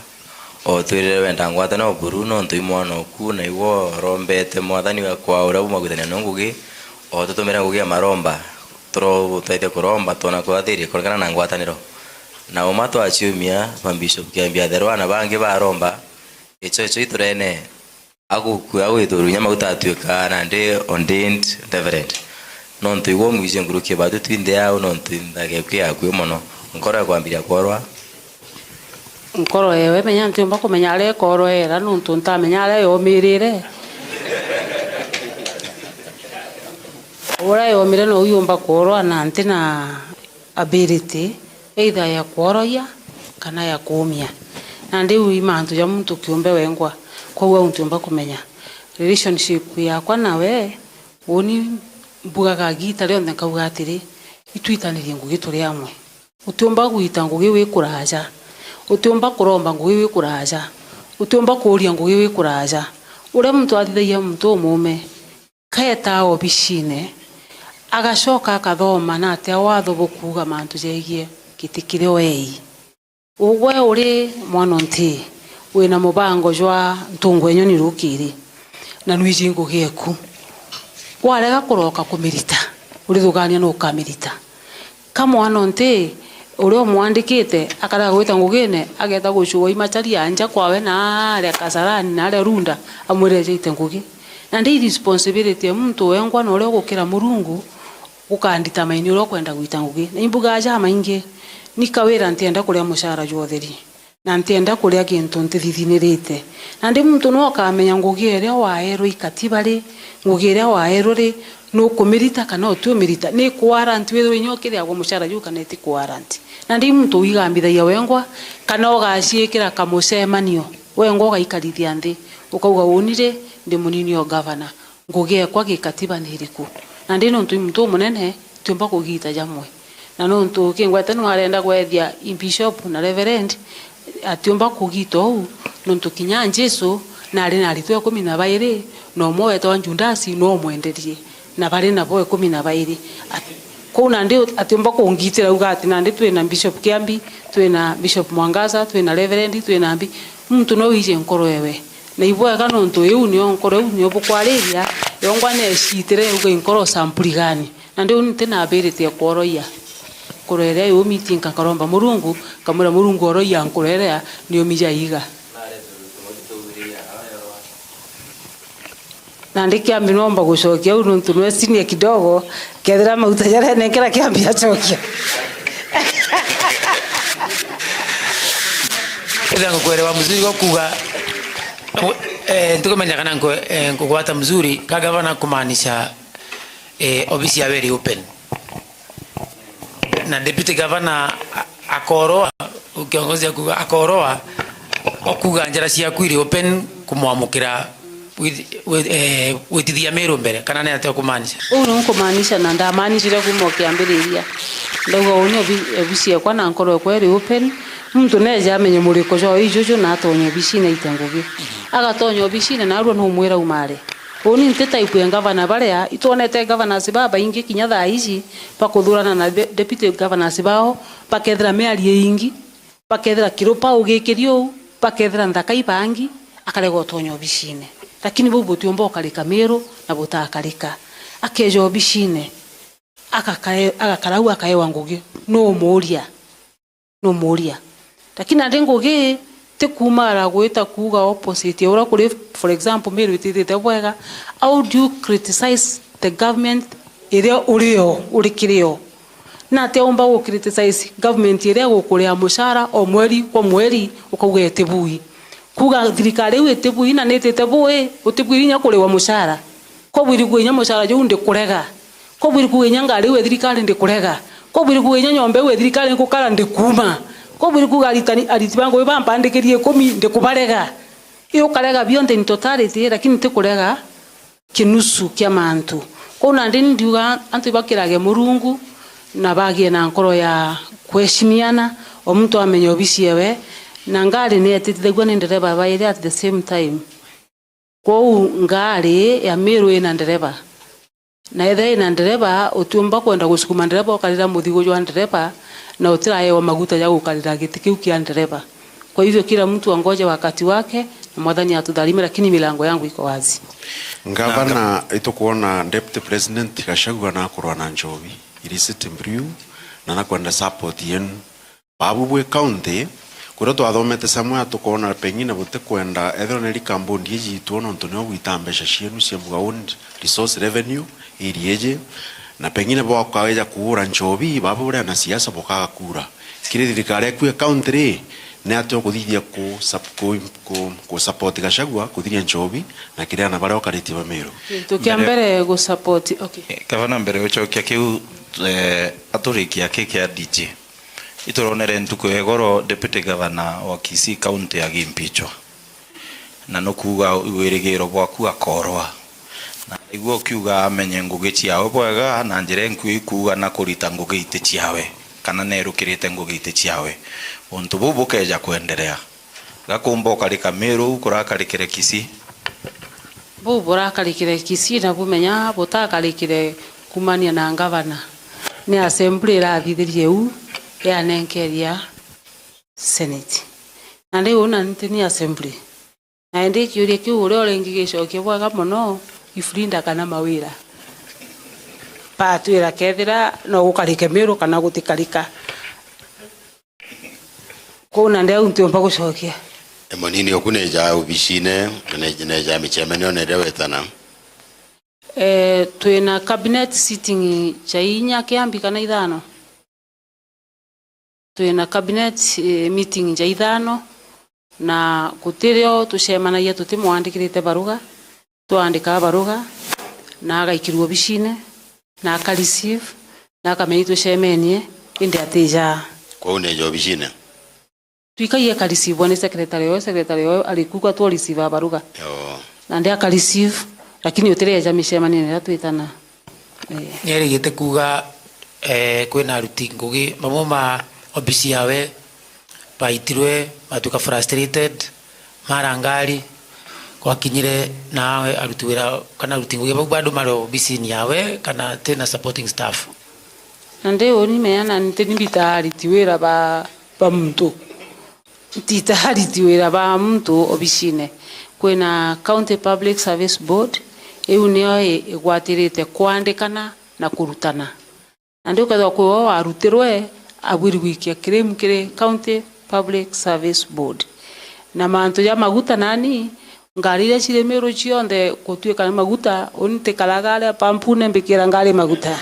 o twirire wenda ngwataniro buru, nontu i mwana oku, na igwe urombete Mwathani we kwa uria umagwitania no ngugi, o tutumire ngugi ya maromba, turo-, twaite kuromba, twona kwathirie kuringana na ngwataniro. Na uma twaciumia, ba Bishop Kiambi atherwa na bangi baromba, ico, ico iturene, agukua, agwithurwa inya mauta atuika nandi ordained reverend. Nontu igwe umwiji nkuruki batu twinthe au, nontu nthage kwi akui mono. Nkoro ekwambiria kworwa. Nkoro ewe, menya ntiumba kumenya aria ikorwera, nontu ntamenya aria yomirire. Uria yomire nou yumba kworwa na ntina ability either ya kwororia kana ya kuumia. Nandi iu i mantu ja muntu kiumbe wengwa, kwou au ntiumba kumenya. Relationship yakwa nawe, uuni mbugaga giita rionthe nkauga atiri, itwitanirie ngugi turi amwe. Utiumba gwita ngugi wi kuraja. Utiumba kuromba ngugi wi kuraja. Utiumba kuuria ngugi wi kuraja. Uria muntu athithagia muntu umuume, kaeta obicine, agacoka akathoma na atia watho bukuuga mantu jegie giti kiria wei. Ugwe uri mwana o nti, wina mubango jwa ntungu e nyoni rukiri, na nwiji ngugi eku. Warega kuroka kumirita, urithugania nu ukamirita. Ka mwana o nti uria umwandikite akarega gwita ngugine, ageeta gucua i Macharia nja kwawe na aria Kasarani na aria Runda, amwire ejaite ngugi. Nandi i responsibility ya muntu wengwa na uria ugukira Murungu gukandetermine uria ukwenda gwita ngugi. Na imbugaa jamaingi, ni kawira ntienda kuria mucara jwa utheri. Na ntienda kuria gintu ntithithinirite. Nandi muntu no ukamenya ngugi iria waerwe i katiba ri, ngugi iria waerwe ri, nukumirita kana utiumirita. Ni kuwarrant withirwe inya ukiriagwa mucara juu kana iti kuwarrant. Nandi i muntu wigambithagia wengwa, kana ugaciikira kamucemanio, wengwa ugaikarithia nthi, ukauga, "Uuni ri, ndi munini o gavana." Ngugi ekwa gikatiba ni iriku? Nandi nontu i muntu umunene, tiumba kugita jamwe. Na nontu kingwete no arenda gwethia i bishop na reverend, atiumba kugita uu, nontu kinya Jesu nari na aritwa ikumi na bairi, na umwe wetagwa Judasi no umwenderie, na bari nabo ikumi na bairi. At-, kou nandi atiumba kungitira auga ati nandi twina Bishop Kiambi, twina Bishop Mwangaza, twina reverend, twina mbi. Muntu no wije nkoro ewe. Na ibwega nontu iu nio nkoro iu nio bukwariria, Yongwa neecitire, yauga, "Inkoro sampuli gani?" Na ndiu nti nabirite kworoia. Nkoro iria yumitie, nka-, nkaromba Murungu, nkamwira Murungu, "Oroia nkoro iria niumi ja iiga." Nandi kiambi nomba gucokia au nontu nwe senior kidogo, kethira mauta jaria nenkera kiambi acokia. Ethira ngukuelewa mzuri, gokuga, eh, ntikumenya kana nku-, eh, nkugwata mzuri, ka gavana kumaanisha, eh, obisi yawe iri open. Na deputy governor a-, akoroa, kiongozi akuga akoroa, okuga njira ciaku iri open kumwamukira with, with, eh, gwitithia Meru mbere, kana ni atia ukumaanisha? Uu ni nkumaanisha, na ndamaanicire kuma o kiambiriria. Ndauga, "Uuni obi-, obisi ekwa na nkoro ekwa iri open, muntu neeja amenye muriko jwa ijuju na atonye obisine aite ngugi." Agatonya obisine, narua numwira aumare. Uuni nti type ya ngavana baria, itwonete governors babaingi kinya thaa iji bakuthurana na de-, deputy governors bao, bakethira miario iingi, bakethira kirupa ugikiri uu, bakethira nthaka ibangi, akarega utonya obisine. Lakini buu butiumba ukarika Miru na butakarika. Akeja obisine, agakae-, agakara au akaewa ngugi, numuuria? Numuuria. Lakini nandi ngugi ti kuumagara gwita kuuga opposite ya uria kuri, for example, Miru itithite bwega. How do you criticize the government iria urio, uri kirio? Na atia umba gu criticize government iria gukuria mushara o mweri kwa mweri, ukauga itibui? Kuuga thirikari iu itibui na nitite bui, utibwiri inya kuriwa mushara. Kobwiri kuuga inya mushara juu ndikurega. Kobwiri kuuga inya ngari iu ya thirikari ndikurega. Kobwiri kuuga inya nyomba iu ya thirikari nkukara ndikuuma. Kobwiri kuuga aritani, ariti ba ngugi bampandikirie ikumi ndikubarega. Ii ukarega bionthe in totality, lakini ti kurega kinusu kia mantu. Kwou nandi ni ndiuga antu ibakirage Murungu na bagie na nkoro ya kuheshimiana, o muntu amenye obisi ewe, na ngari ni etitithagua ni ndereba bairi at the same time. Kwou ngari ya Miru ina ndereba. Na ethira ina ndereba, utiumba kwenda gusukuma ndereba ukarira muthigu jwa ndereba, na utiraewa maguta ja gukarira giti kiu kia ndereba. Kwa hivyo kila mtu angoje wakati wake, na Mwathani atutharime, lakini milango yangu iko wazi. Ngavana, itukwona Deputy President Gachagua nakurwa na njobi, illicit brew, na nakwenda support yenu. Babu bwi county, kuria twathomete Samuel tukoona pengine butikwenda ethirwa ni liquor board iji itwo nontu nio gwita mbeca cienu cia buga own resource revenue iri iji, na pengine bwakaeja kuura nchobi, babu buria na siasa bukaga kura. Kiri thirikari eku ya county ri, ni atia ukuthithia ku sup-, ku, ku, ku support Gachagua kuthiria nchobi na kiriana baria ukaritie ba Meru? Gintu kia mbere gu support, okay. Eh, gavana, mbere ucokia kiu, eh, aturikia ki kia D J. Ituronere ntuku ya igoro Deputy Governor wa Kisii County agimpichwa. Na nukuuga wirigiro bwaku akorwa. Na ndaigua ukiuga amenye ngugi ciawe bwega, na njira inkui ikuuga na kurita ngugi iti ciawe, kana nerukirite ngugi iti ciawe. Untu buu bukeja kwenderea, gakumba ukarika Meru uu kurakarikire Kisii? Buu burakarikire Kisii na bumenya butakarikire kumania na ngavana. Ni assembly irathithirie uu, yanenkeria Senate. Na riu una nti ni assembly. Na indi kiuria kiu uria uringi gicokie bwega mono, Ifrinda kana Mawira? Batwira kethira no gukarike Meru kana gutikarika. Kwou nandi au ntiumba gucokia. E, munini oku neja obisine, na neja, neja micemanio na iria wetana. Eh, twina cabinet sitting ja inya kiambi kana ithano. Twina cabinet, eh, meeting ja ithano, na gutirio tucemanagia tutimwandikirite baruga. Twaandikaga baruga, na agaikirua obisine, na aka receive, na akamenya itwicemenie, indi atijaa. Kwou neja obisine? Twikagia aka receive ni secretary oyo, secretary oyo ari ku kwa twa receive baruga. Yoo. Nandi aka receive, lakini utireja micemanio iria twitana. Eh. Nierigite kuuga, eh, kwina aruti ngugi bamwe ma obisi yawe baitirwe, batuika frustrated, mara ngari, gwakinyire nawe aruti wira kana aruti ngugi bau bado mari obisini yawe kana tina supporting staff? Nandi uni meana nti ni mbita ariti wira ba, ba muntu. Ntita ariti wira ba muntu obisine. Kwina County Public Service Board, Iu nio i-, igwatirite kwandikana na kurutana. Nandi ukethirwa kwi we warutirwe, abwiri gwikia claim kiri County Public Service Board. Na mantu ja maguta nani, ngari iria ciri Meru cionthe gutuika ni maguta, uni ntikaraga aria pampune mbikira ngari maguta.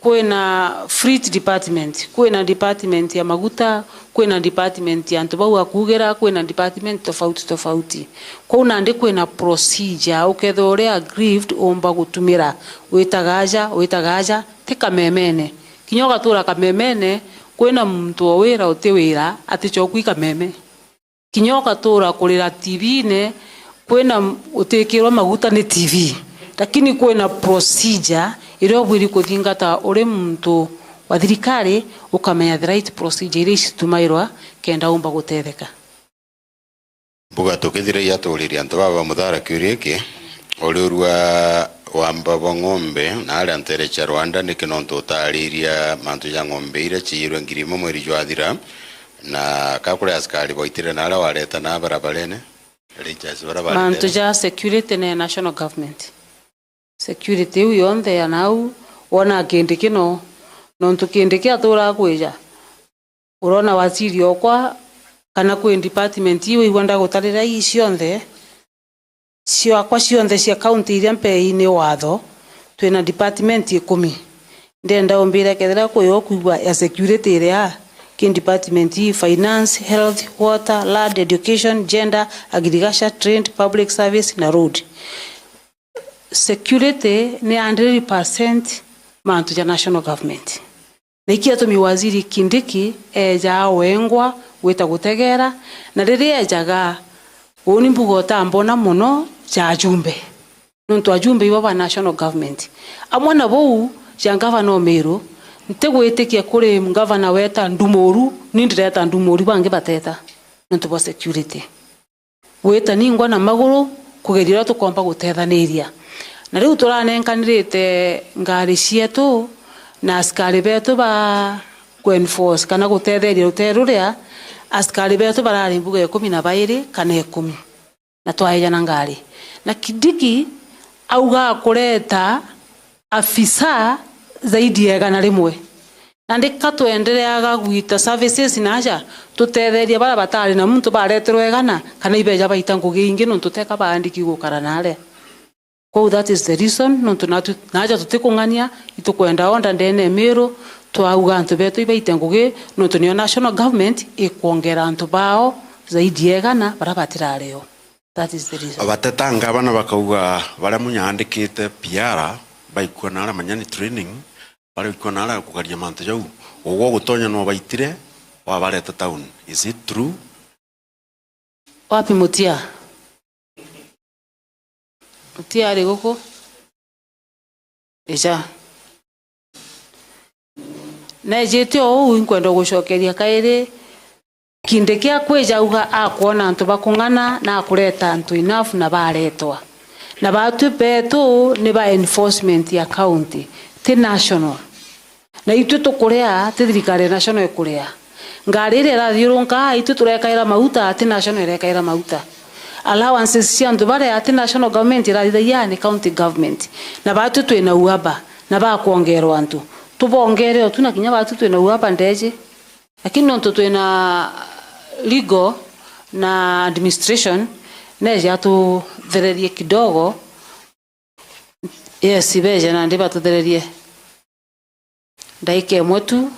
Kwina fleet department, kwina department ya maguta, kwina department ya antu bau a kuugira, kwina department tofauti tofauti. Kwou nandi kwina procedure, ukethirwa uri aggrieved, uumba gutumira, witaga aja, witaga aja, ti Kamemene. Kinya ugatura Kamemene, kwina muntu o wira uti wira, aticoku i Kameme. Kinya ugatura kurira T V-ine, kwina m-, utikirwa maguta ni T V. Lakini kwina procedure iria ubwiri kuthingata uri muntu wa thirikari, ukamenya the right procedure iria icitumairwa kenda umba gutetheka. Mbuga tukithira iaturiria antu baba ba Muthara kiuria iki, uriurua wamba bwa ng'ombe na aria ntere cia Rwanda, niki nontu utariria mantu ja ng'ombe iria ciiyirwe ngiri imwe mweri jwathira, na ka kuri askari bwaitire na aria wareta na barabarene, rangers baria mantu barete ja security ni national government. Security iu yonthe ya nau, wona Kindiki no, nontu Kindiki aturaga kwija, urona waziri okwa, kana kwi department iu igua ndagutarira ii cionthe, ciakwa cionthe cia county iria mpei ni watho, twina department ikumi. Ndenda umbire kethira kwi o kwigua ya security iria ki department ii: finance, health, water, land, education, gender, agriculture, trade, public service na road. Security ni hundred percent mantu ja national government. Na iki atumi waziri Kindiki eejaa wengwa gwita gutegeera, na riria eejaga, uuni mbuga utambona mono ja ajumbe. Nontu ajumbe ibo ba national government. Amwe na buu, ja ngavana o Meru, ntigwitikia kuri ngavana weeta ndumuru, ni ndireta ndumuru, bangi bateta, nontu bwa security. Gwita ningwa na maguru kugeria uria tukomba gutethaniria. Na riu turanenkanirite ngari cietu na askari betu ba ku enforce kana gutetheria rutere ruria, askari betu barari mbuga ikumi na bairi kana ikumi, na twaejana ngari. Na Kindiki auga akureta afisa zaidi ya igana rimwe. Nandi ka twendereaga gwita services na aja, tutetherie baria batari na muntu bareterwe igana, kana ibeja baita ngugi ingi, nontu teka baandiki gukara naria. Kwou that is the reason, nontu natu, na aja tutikung'ania, itukwenda order ndene ya Meru, twauga antu betu ibaite ngugi, nontu nio national government ikwongera antu bao zaidi ya igana baria batirari o. That is the reason. Bateta ngavana bakauga baria Munya aandikite P R baikua na aria manyani training, baria baikua na aria kugaria mantu jau, ugwe ugutonya no baitire, wabareta town. Is it true? Wapi Mutia? Mutia ari guku? Ija. Neejite o uu, inkwenda gucokeria kairi, Kindiki akwija auga akwona antu bakung'ana na akureta antu enough na baretwa. Na batwi betu ni ba enforcement ya county, ti national. Na itwi tukuria, ti thirikari ya national ikuria. Ngari iria irathiurunka, itwi turekaira mauta, ti national irekaira mauta. Allowances cia antu baria, ti national government irathithagia, ni county government. Na batwi twina uaba, na bakwongerwa antu. Tubongere o tu, na kinya batwi twina uaba ndeji. Lakini nontu twina legal na administration, neje atuthererie kidogo. Yes, beje nandi batuthererie. Ndaika imwe tu.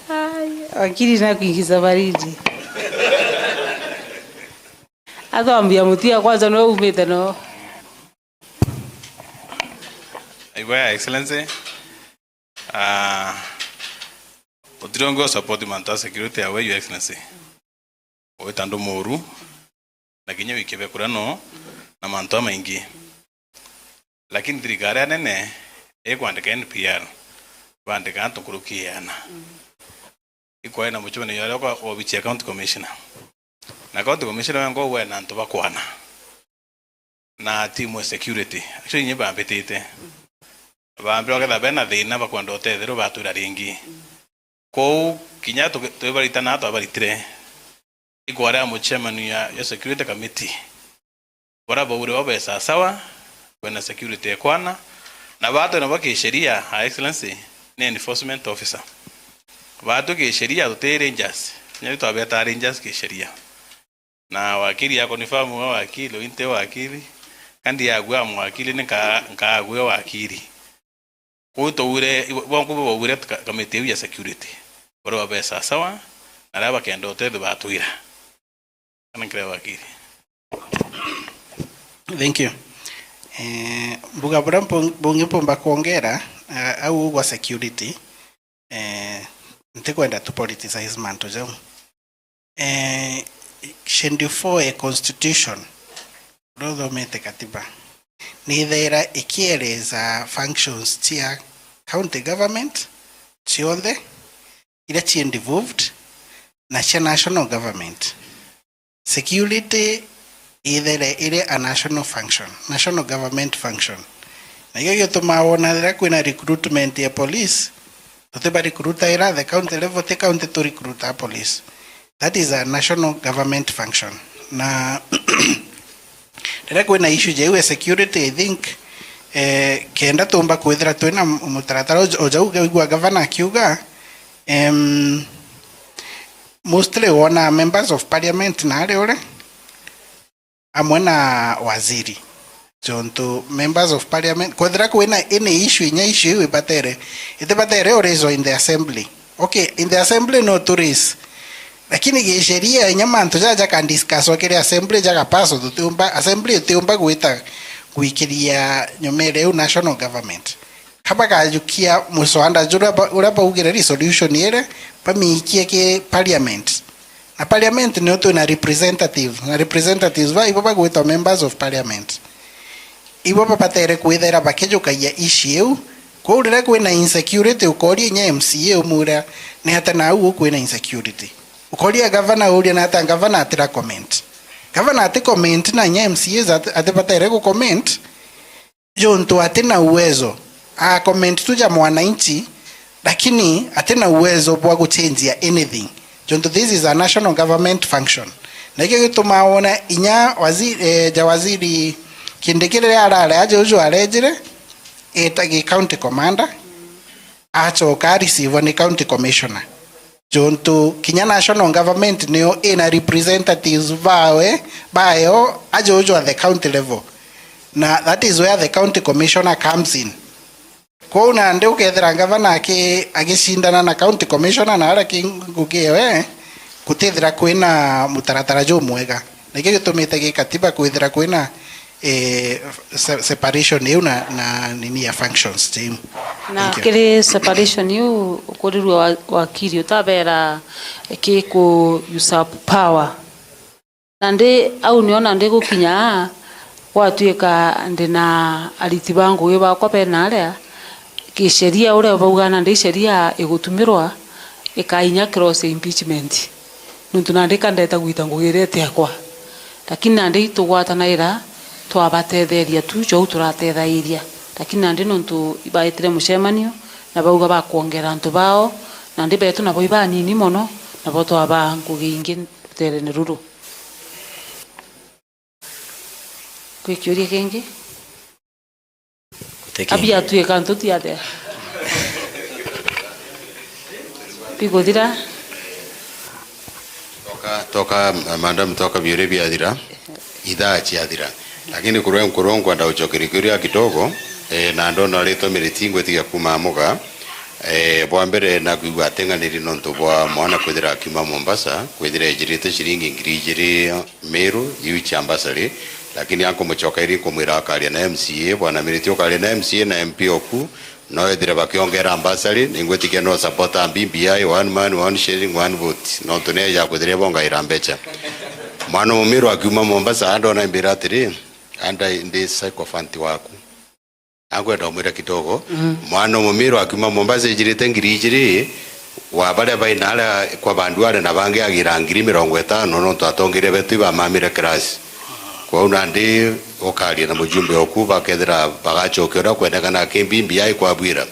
Ai, wakili nakuingiza baridi. Atwambia Mutia kwanza no umite no. Aigua ya Excellency. Ah, utirongo support mantu a security awe, Your Excellency. Wita andu moru, na kinya wikie bia kuria no, na mantu jamaingi. Lakini thirikari anene ikwandika N P R, bandika antu nkuruki ya iana. Ikwae na mucemanio yaria kwa obici ya County Commissioner. Na County Commissioner wengwa uwe na antu bakwana. Na timu ya security. Actually, inye bambitite. Bambira baketha bena thina bakwenda utetherwa batwira ringi. Kwou kinya tuki-, twibaritana twabaritire. Ikwaria muchairman ya, ya security committee. Baria baure bo be sawasawa, kwina security ekwana, na batwe nabo kisheria, Her Excellency, ni enforcement officer. Batwe kisheria tuti rangers, kinya twabeta rangers kisheria. Na wakili ya confirm wa wakili, uinte wakili, kandi ya gwa mwakili ni nka-, nkagwe wakili. Kwou twaure, ibo-, bonkwa ibo baure ka-, kamiti iu ya security. Baria babe sawasawa, na aria bakenda utethio batwira. Kana nkireba wakili. Thank you. Eh, mbuga buria mpu-, bungi mpumba kwongera, eh, au ugwa security, eh, ntikwenda tu politicize mantu jau. Eh, schedule four e constitution, uria uthomete katiba, ni ithaira ikieleza functions cia county government cionthe iria cii devolved na cia national government. Security ithaire iri a national function, national government function. Na ikio gitumaa wona riria kwina recruitment ya police, tutiba recruitaira the county level, ti county tu recruita police. That is a national government function. Na riria kwina issue ja iu ya security, I think, eh, kenda tumba kwithira twina mutaratara o, o jau igua governor akiuga, em, mostly wona members of parliament na ari uri amwe na waziri. Jontu members of parliament, kwethira kwina any issue, inya issue iu ibatere, itibatere uraiswa in the assembly. Okay, in the assembly no tu raise. Lakini gisheria, inya mantu jaja jaka discusswa kiri assembly, jaka pass, tutiumba, assembly itiumba gwita gwikiria nyumere iu national government. Ka bakajukia muswanda juria ba-, uria baugire resolution iri, bamiikie ki parliament. Na parliament nio twina representative, na representatives ba ibo bagwitwa members of parliament. Ibo babatere kwithaira bakijukagia issue iu. Kwou riria kwina insecurity, ukoria inya M C A umwira, "Ni atia nau ukwina insecurity?" Ukoria governor, uria, "Ni atia governor atira comment?" Governor ati comment, na inya M C As ati-, atibatere gu comment. Jontu atina uwezo. A comment tu ja mwananchi, lakini atina uwezo bwa guchenjia anything. Jontu this is a national government function. Na ikio gitumaa wona inya wazi-, eh, ja waziri Kindiki riria arare aja uju arejire, eta gi county commander, acoka areceive ni county commissioner. Jontu kinya national government nio ina representatives bawe, bayo, aja uju at the county level. Na that is where the county commissioner comes in. Kwou nandi ukethira ngavana aki-, agicindana na county commissioner na aria ki ngugi ewe, gutithira kwina mutaratara jumwega. Nikio gitumite gikatiba kwithira kwina, eh, se-, separation iu na, na nini ya functions team. Na Thank you. Kiri separation iu ukurirwe wa-, wakiri utabera ki ku usurp power. Nandi au nio nandi gukinya aa, gwatuika ndi na ariti ba ngugi bakwa bena aria, kisheria uria bauga nandi sheria igutumirwa ikainya cross ya impeachment. Nontu nandi kandeta gwita ngugi iria itiakwa. Lakini nandi itugwatanaira twabatetheria tu, jou turateethairia. Lakini nandi nontu ibaetire mucemanio, na bauga bakwongera antu bao, nandi betu nabo ibanini mono, nabo twabaa ngugi ingi ruteerene ruru. Kwi kiuria kingi? Guti kingi. Abi atuika ntuti atia? Biguthira? Toka, toka, madam, toka biuria biathira. Ithaa ciathira. Lakini kurwe-, kurwe nkwenda gucokeria kiuria kidogo, eh, na ndona ritwa miriti ngwitikia kuma muga. Eh, bwa mbere nakwigua ateng'aniri nontu bwa mwana kwithira akiuma Mombasa, kwithira ejirite ciringi ngiri ijiri Meru, iu cia bursary, lakini ankumucoka iri nkumwira akaria na M C A, bwana Miriti ukaria na M C A na M P oku, no ethire bakiongera bursary, ningwitikia no supporter B B I, one man, one shilling, one vote, nontu ni eja kwithira ibongaira mbecha. Mwana Mumiru akiuma Mombasa, andona imbira atiri, anda ndi sycophant waku. Nakwenda umwira kidogo, mm, mwana Mumiru akiuma Mombasa ejirite ngiri ijiri, wa baria baina aria kwa Banduare na bangi agira ngiri mirongo itano, nontu atongeria betu ibamamire class. Kwou nandi ukaria na mujumbe oku, bakethira bagacokia uria kwendekana, aki B B I kwabwira.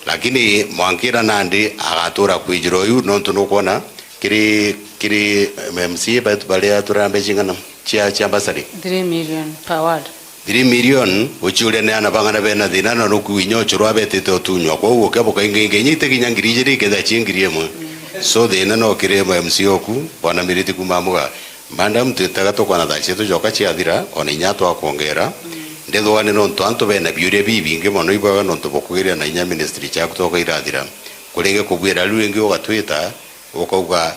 Lakini mwankira nandi agatura kwijirwa uyu, nontu nukwona kiri, kiri M C A betu baria turia mbeca ing'ana cia, cia bursary? Three million per ward. Three million, uciuria ni ana bang'ana bena thina, na nuku inya ucuru abetite utunywa. Kwou ukebuka ingi ingi, inya ite kinya ngiri ijiri, ikethira ci ngiri imwe. So thina no kiri M C A oku, Bwana Miriti kuma Muga. Madam, twitaga tukona thaa cietu tucoka ciathira, ona inya twakwongera. Ndithugani nontu antu bena biuria bibingi mono ibwega nontu bukugiria na inya ministry ciaku toka irathira. Kuringi kubwira riu ringi ugatwita, ukauga,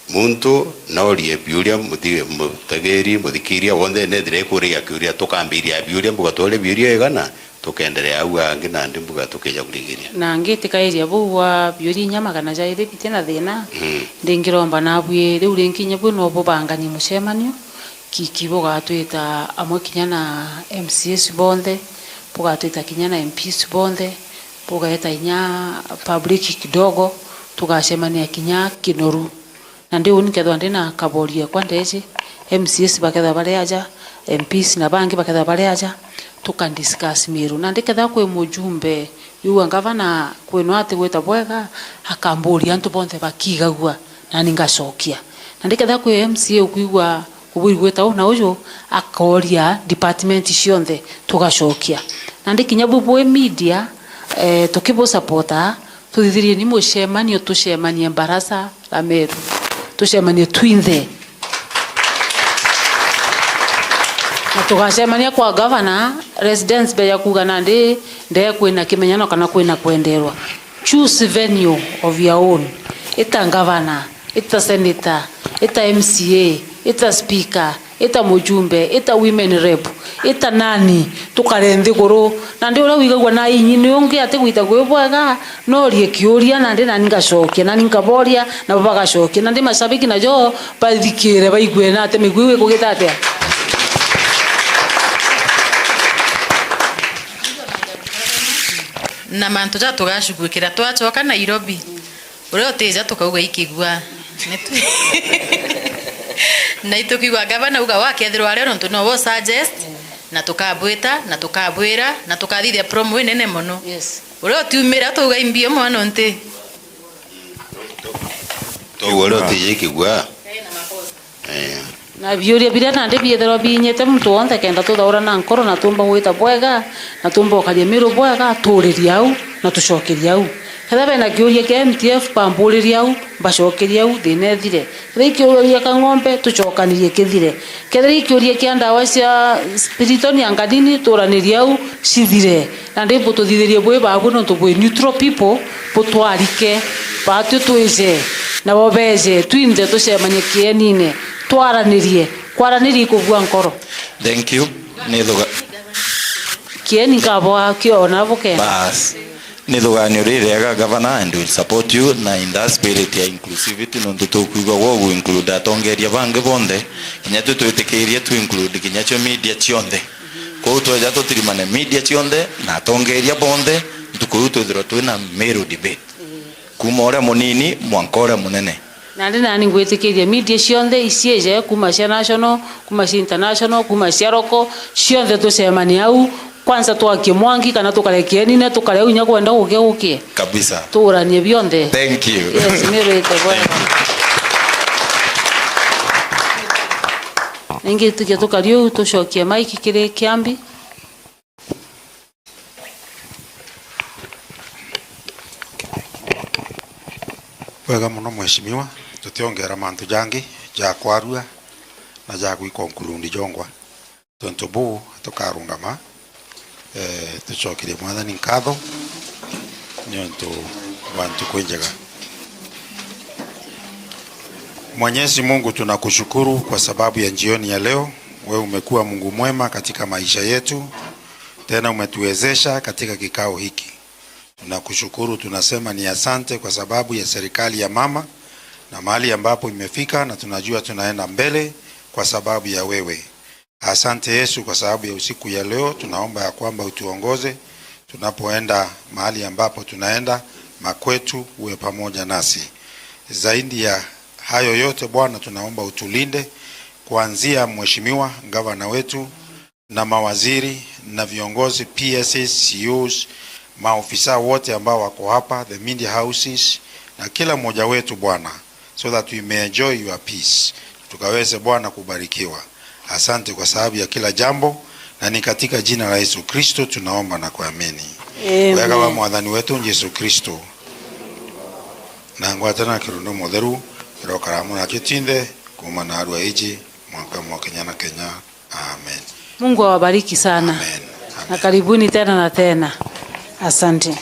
muntu noorie biuria, muthi-, mutegeri, muthikiria wonthe nethira ikuria kiuria, tukambiria biuria, mbuga tore biuria igana, tukenderea au angi nandi mbuga tukija kuringiria. Na ngitikairia buu bwa biuria inya magana jairi biti na thina, mm, ndingiromba nabwi riu ringi inya bwi no bubanganie mucemanio, kiki bugatwita amwe kinya na M C As bonthe, bugatwita kinya na M Ps bonthe, bugeta inya public kidogo, tugacemania kinya Kinoru. Na ndi uni nkethwa ndi na kaboria kwa ndeji, M C As bakethwa bari aja, M Ps na bangi bakethwa bari aja, tuka discuss Meru. Na ndikethwa kwi mujumbe yua ngavana kwinwa ati gwita bwega, akamburia antu bonthe bakigagua, nani ngacokia. Na ndikethwa kwi M C A ukwigua kubwiri gwita uu na uju, akoria department cionthe, tugacokia. Na ndi kinya bu bwi media, eh, tukibusapota, tuthithirie ni mucemanio, tucemanie Mbarasa, Lameru, tucemanie twinthe. Na tugacemania kwa gavana residence, mbere ya kuuga nandi ndee kwina kimenyano kana kwina kwenderwa. Choose venue of your own. Ita gavana, ita senator, ita M C A, ita speaker, ita mujumbe, ita women rep, ita nani, tukare nthiguru. Na ndi uria wigagua na inyi ni ungi ati gwita gwi bwega, noorie kiuria, nandi nani ngacokia, nani nkaboria, nabo bagacokia. Nandi mashabiki najo bathikire, baigue na ati miguu ikugita atia. Na mantu ja tugacugukira twacoka Nairobi. Uria utija tukauga ikigua. Nitu-, na itukigua gavana uga wakethirwa ario nontu nowe suggest, na tukabwita, na tukabwira, na tukathithia promo inene mono. Yes. Uria utiumira twauga imbio mwana nti. Twauga uria utija ikigua. Eh. Na biuria biria nandi biethirwa biinyite muntu wonthe kenda tuthaura na nkoro na tumba gwita bwega, na tumba ukaria Meru bwega, tuuririe au, na tucokerie au. Kethira bena kiuria kia M T F, bamburirie au, mbacokerie au, thina ethire. Kethira i kiuria kia ng'ombe, tucokanirie kithire. Kethira i kiuria kia ndawa cia spiritual ni anganini, tuuranirie au, cithire. Nandi bututhithirie bwi babu nontu bwi neutral people, butwarike, batwi twije, nabo beje, twinthe tucemanie kienine, twaranirie. Kwaraniria ikubua nkoro. Thank you. Nithuga- Kieni nkabwa kiona bukenda. Bas. Ni thuganio ririega, Governor, and will support you na in that spirit ya inclusivity, nontu tukwigua gwo gu include atongeria bangi bonthe, kinya tu twitikirie tu include kinya cio media cionthe. Kwou tweja tutirimane media cionthe na atongeria bonthe, ntuku iu twithirwa twina Meru debate. Kuma uria munini mwanka uria munene. Nandi nani ngwitikiria media cionthe iciije, kuma cia national, kuma cia international, kuma cia local, cionthe tucemanie au, kwanza twakie mwangi kana tukare kienine, tukare au inya kwenda gukia gukie. Kabisa. Tuuranie bionthe. Thank you. Yes, Meru ite bwega. Ningi tukie tukari uu, tucokie mic kiri Kiambi. Bwega mono mheshimiwa, tutiongera mantu jangi ja kwarua na ja gwi conclude jongwa. Tontu buu tukarungama, eh, tucokerie Mwathani nkatho niuntu bwa ntuku injega. Mwenyezi Mungu, tunakushukuru kwa sababu ya jioni ya leo. Wewe umekuwa Mungu mwema katika maisha yetu, tena umetuwezesha katika kikao hiki. Tunakushukuru, tunasema ni asante kwa sababu ya serikali ya mama na mahali ambapo imefika, na tunajua tunaenda mbele kwa sababu ya wewe. Asante Yesu kwa sababu ya usiku ya leo, tunaomba ya kwamba utuongoze tunapoenda mahali ambapo tunaenda, makwetu uwe pamoja nasi. Zaidi ya hayo yote Bwana, tunaomba utulinde kuanzia mheshimiwa gavana wetu, na mawaziri na viongozi, P S Cs, C E Os, maofisa wote ambao wako hapa, the media houses, na kila mmoja wetu Bwana, so that we may enjoy your peace, tukaweze Bwana kubarikiwa. Asante kwa sababu ya kila jambo, na ni katika jina la Yesu Kristo tunaomba na kuamini. Amen. Wega wa Mwathani wetu Yesu Kristo, na ngwatana na Kirundo Mutheru, irokara hamwe natwe twinthe, kuuma na arua iji, mwanka mwa Kenya na Kenya. Amen. Mungu awabariki sana. Amen. Amen. Na karibuni tena na tena. Asante.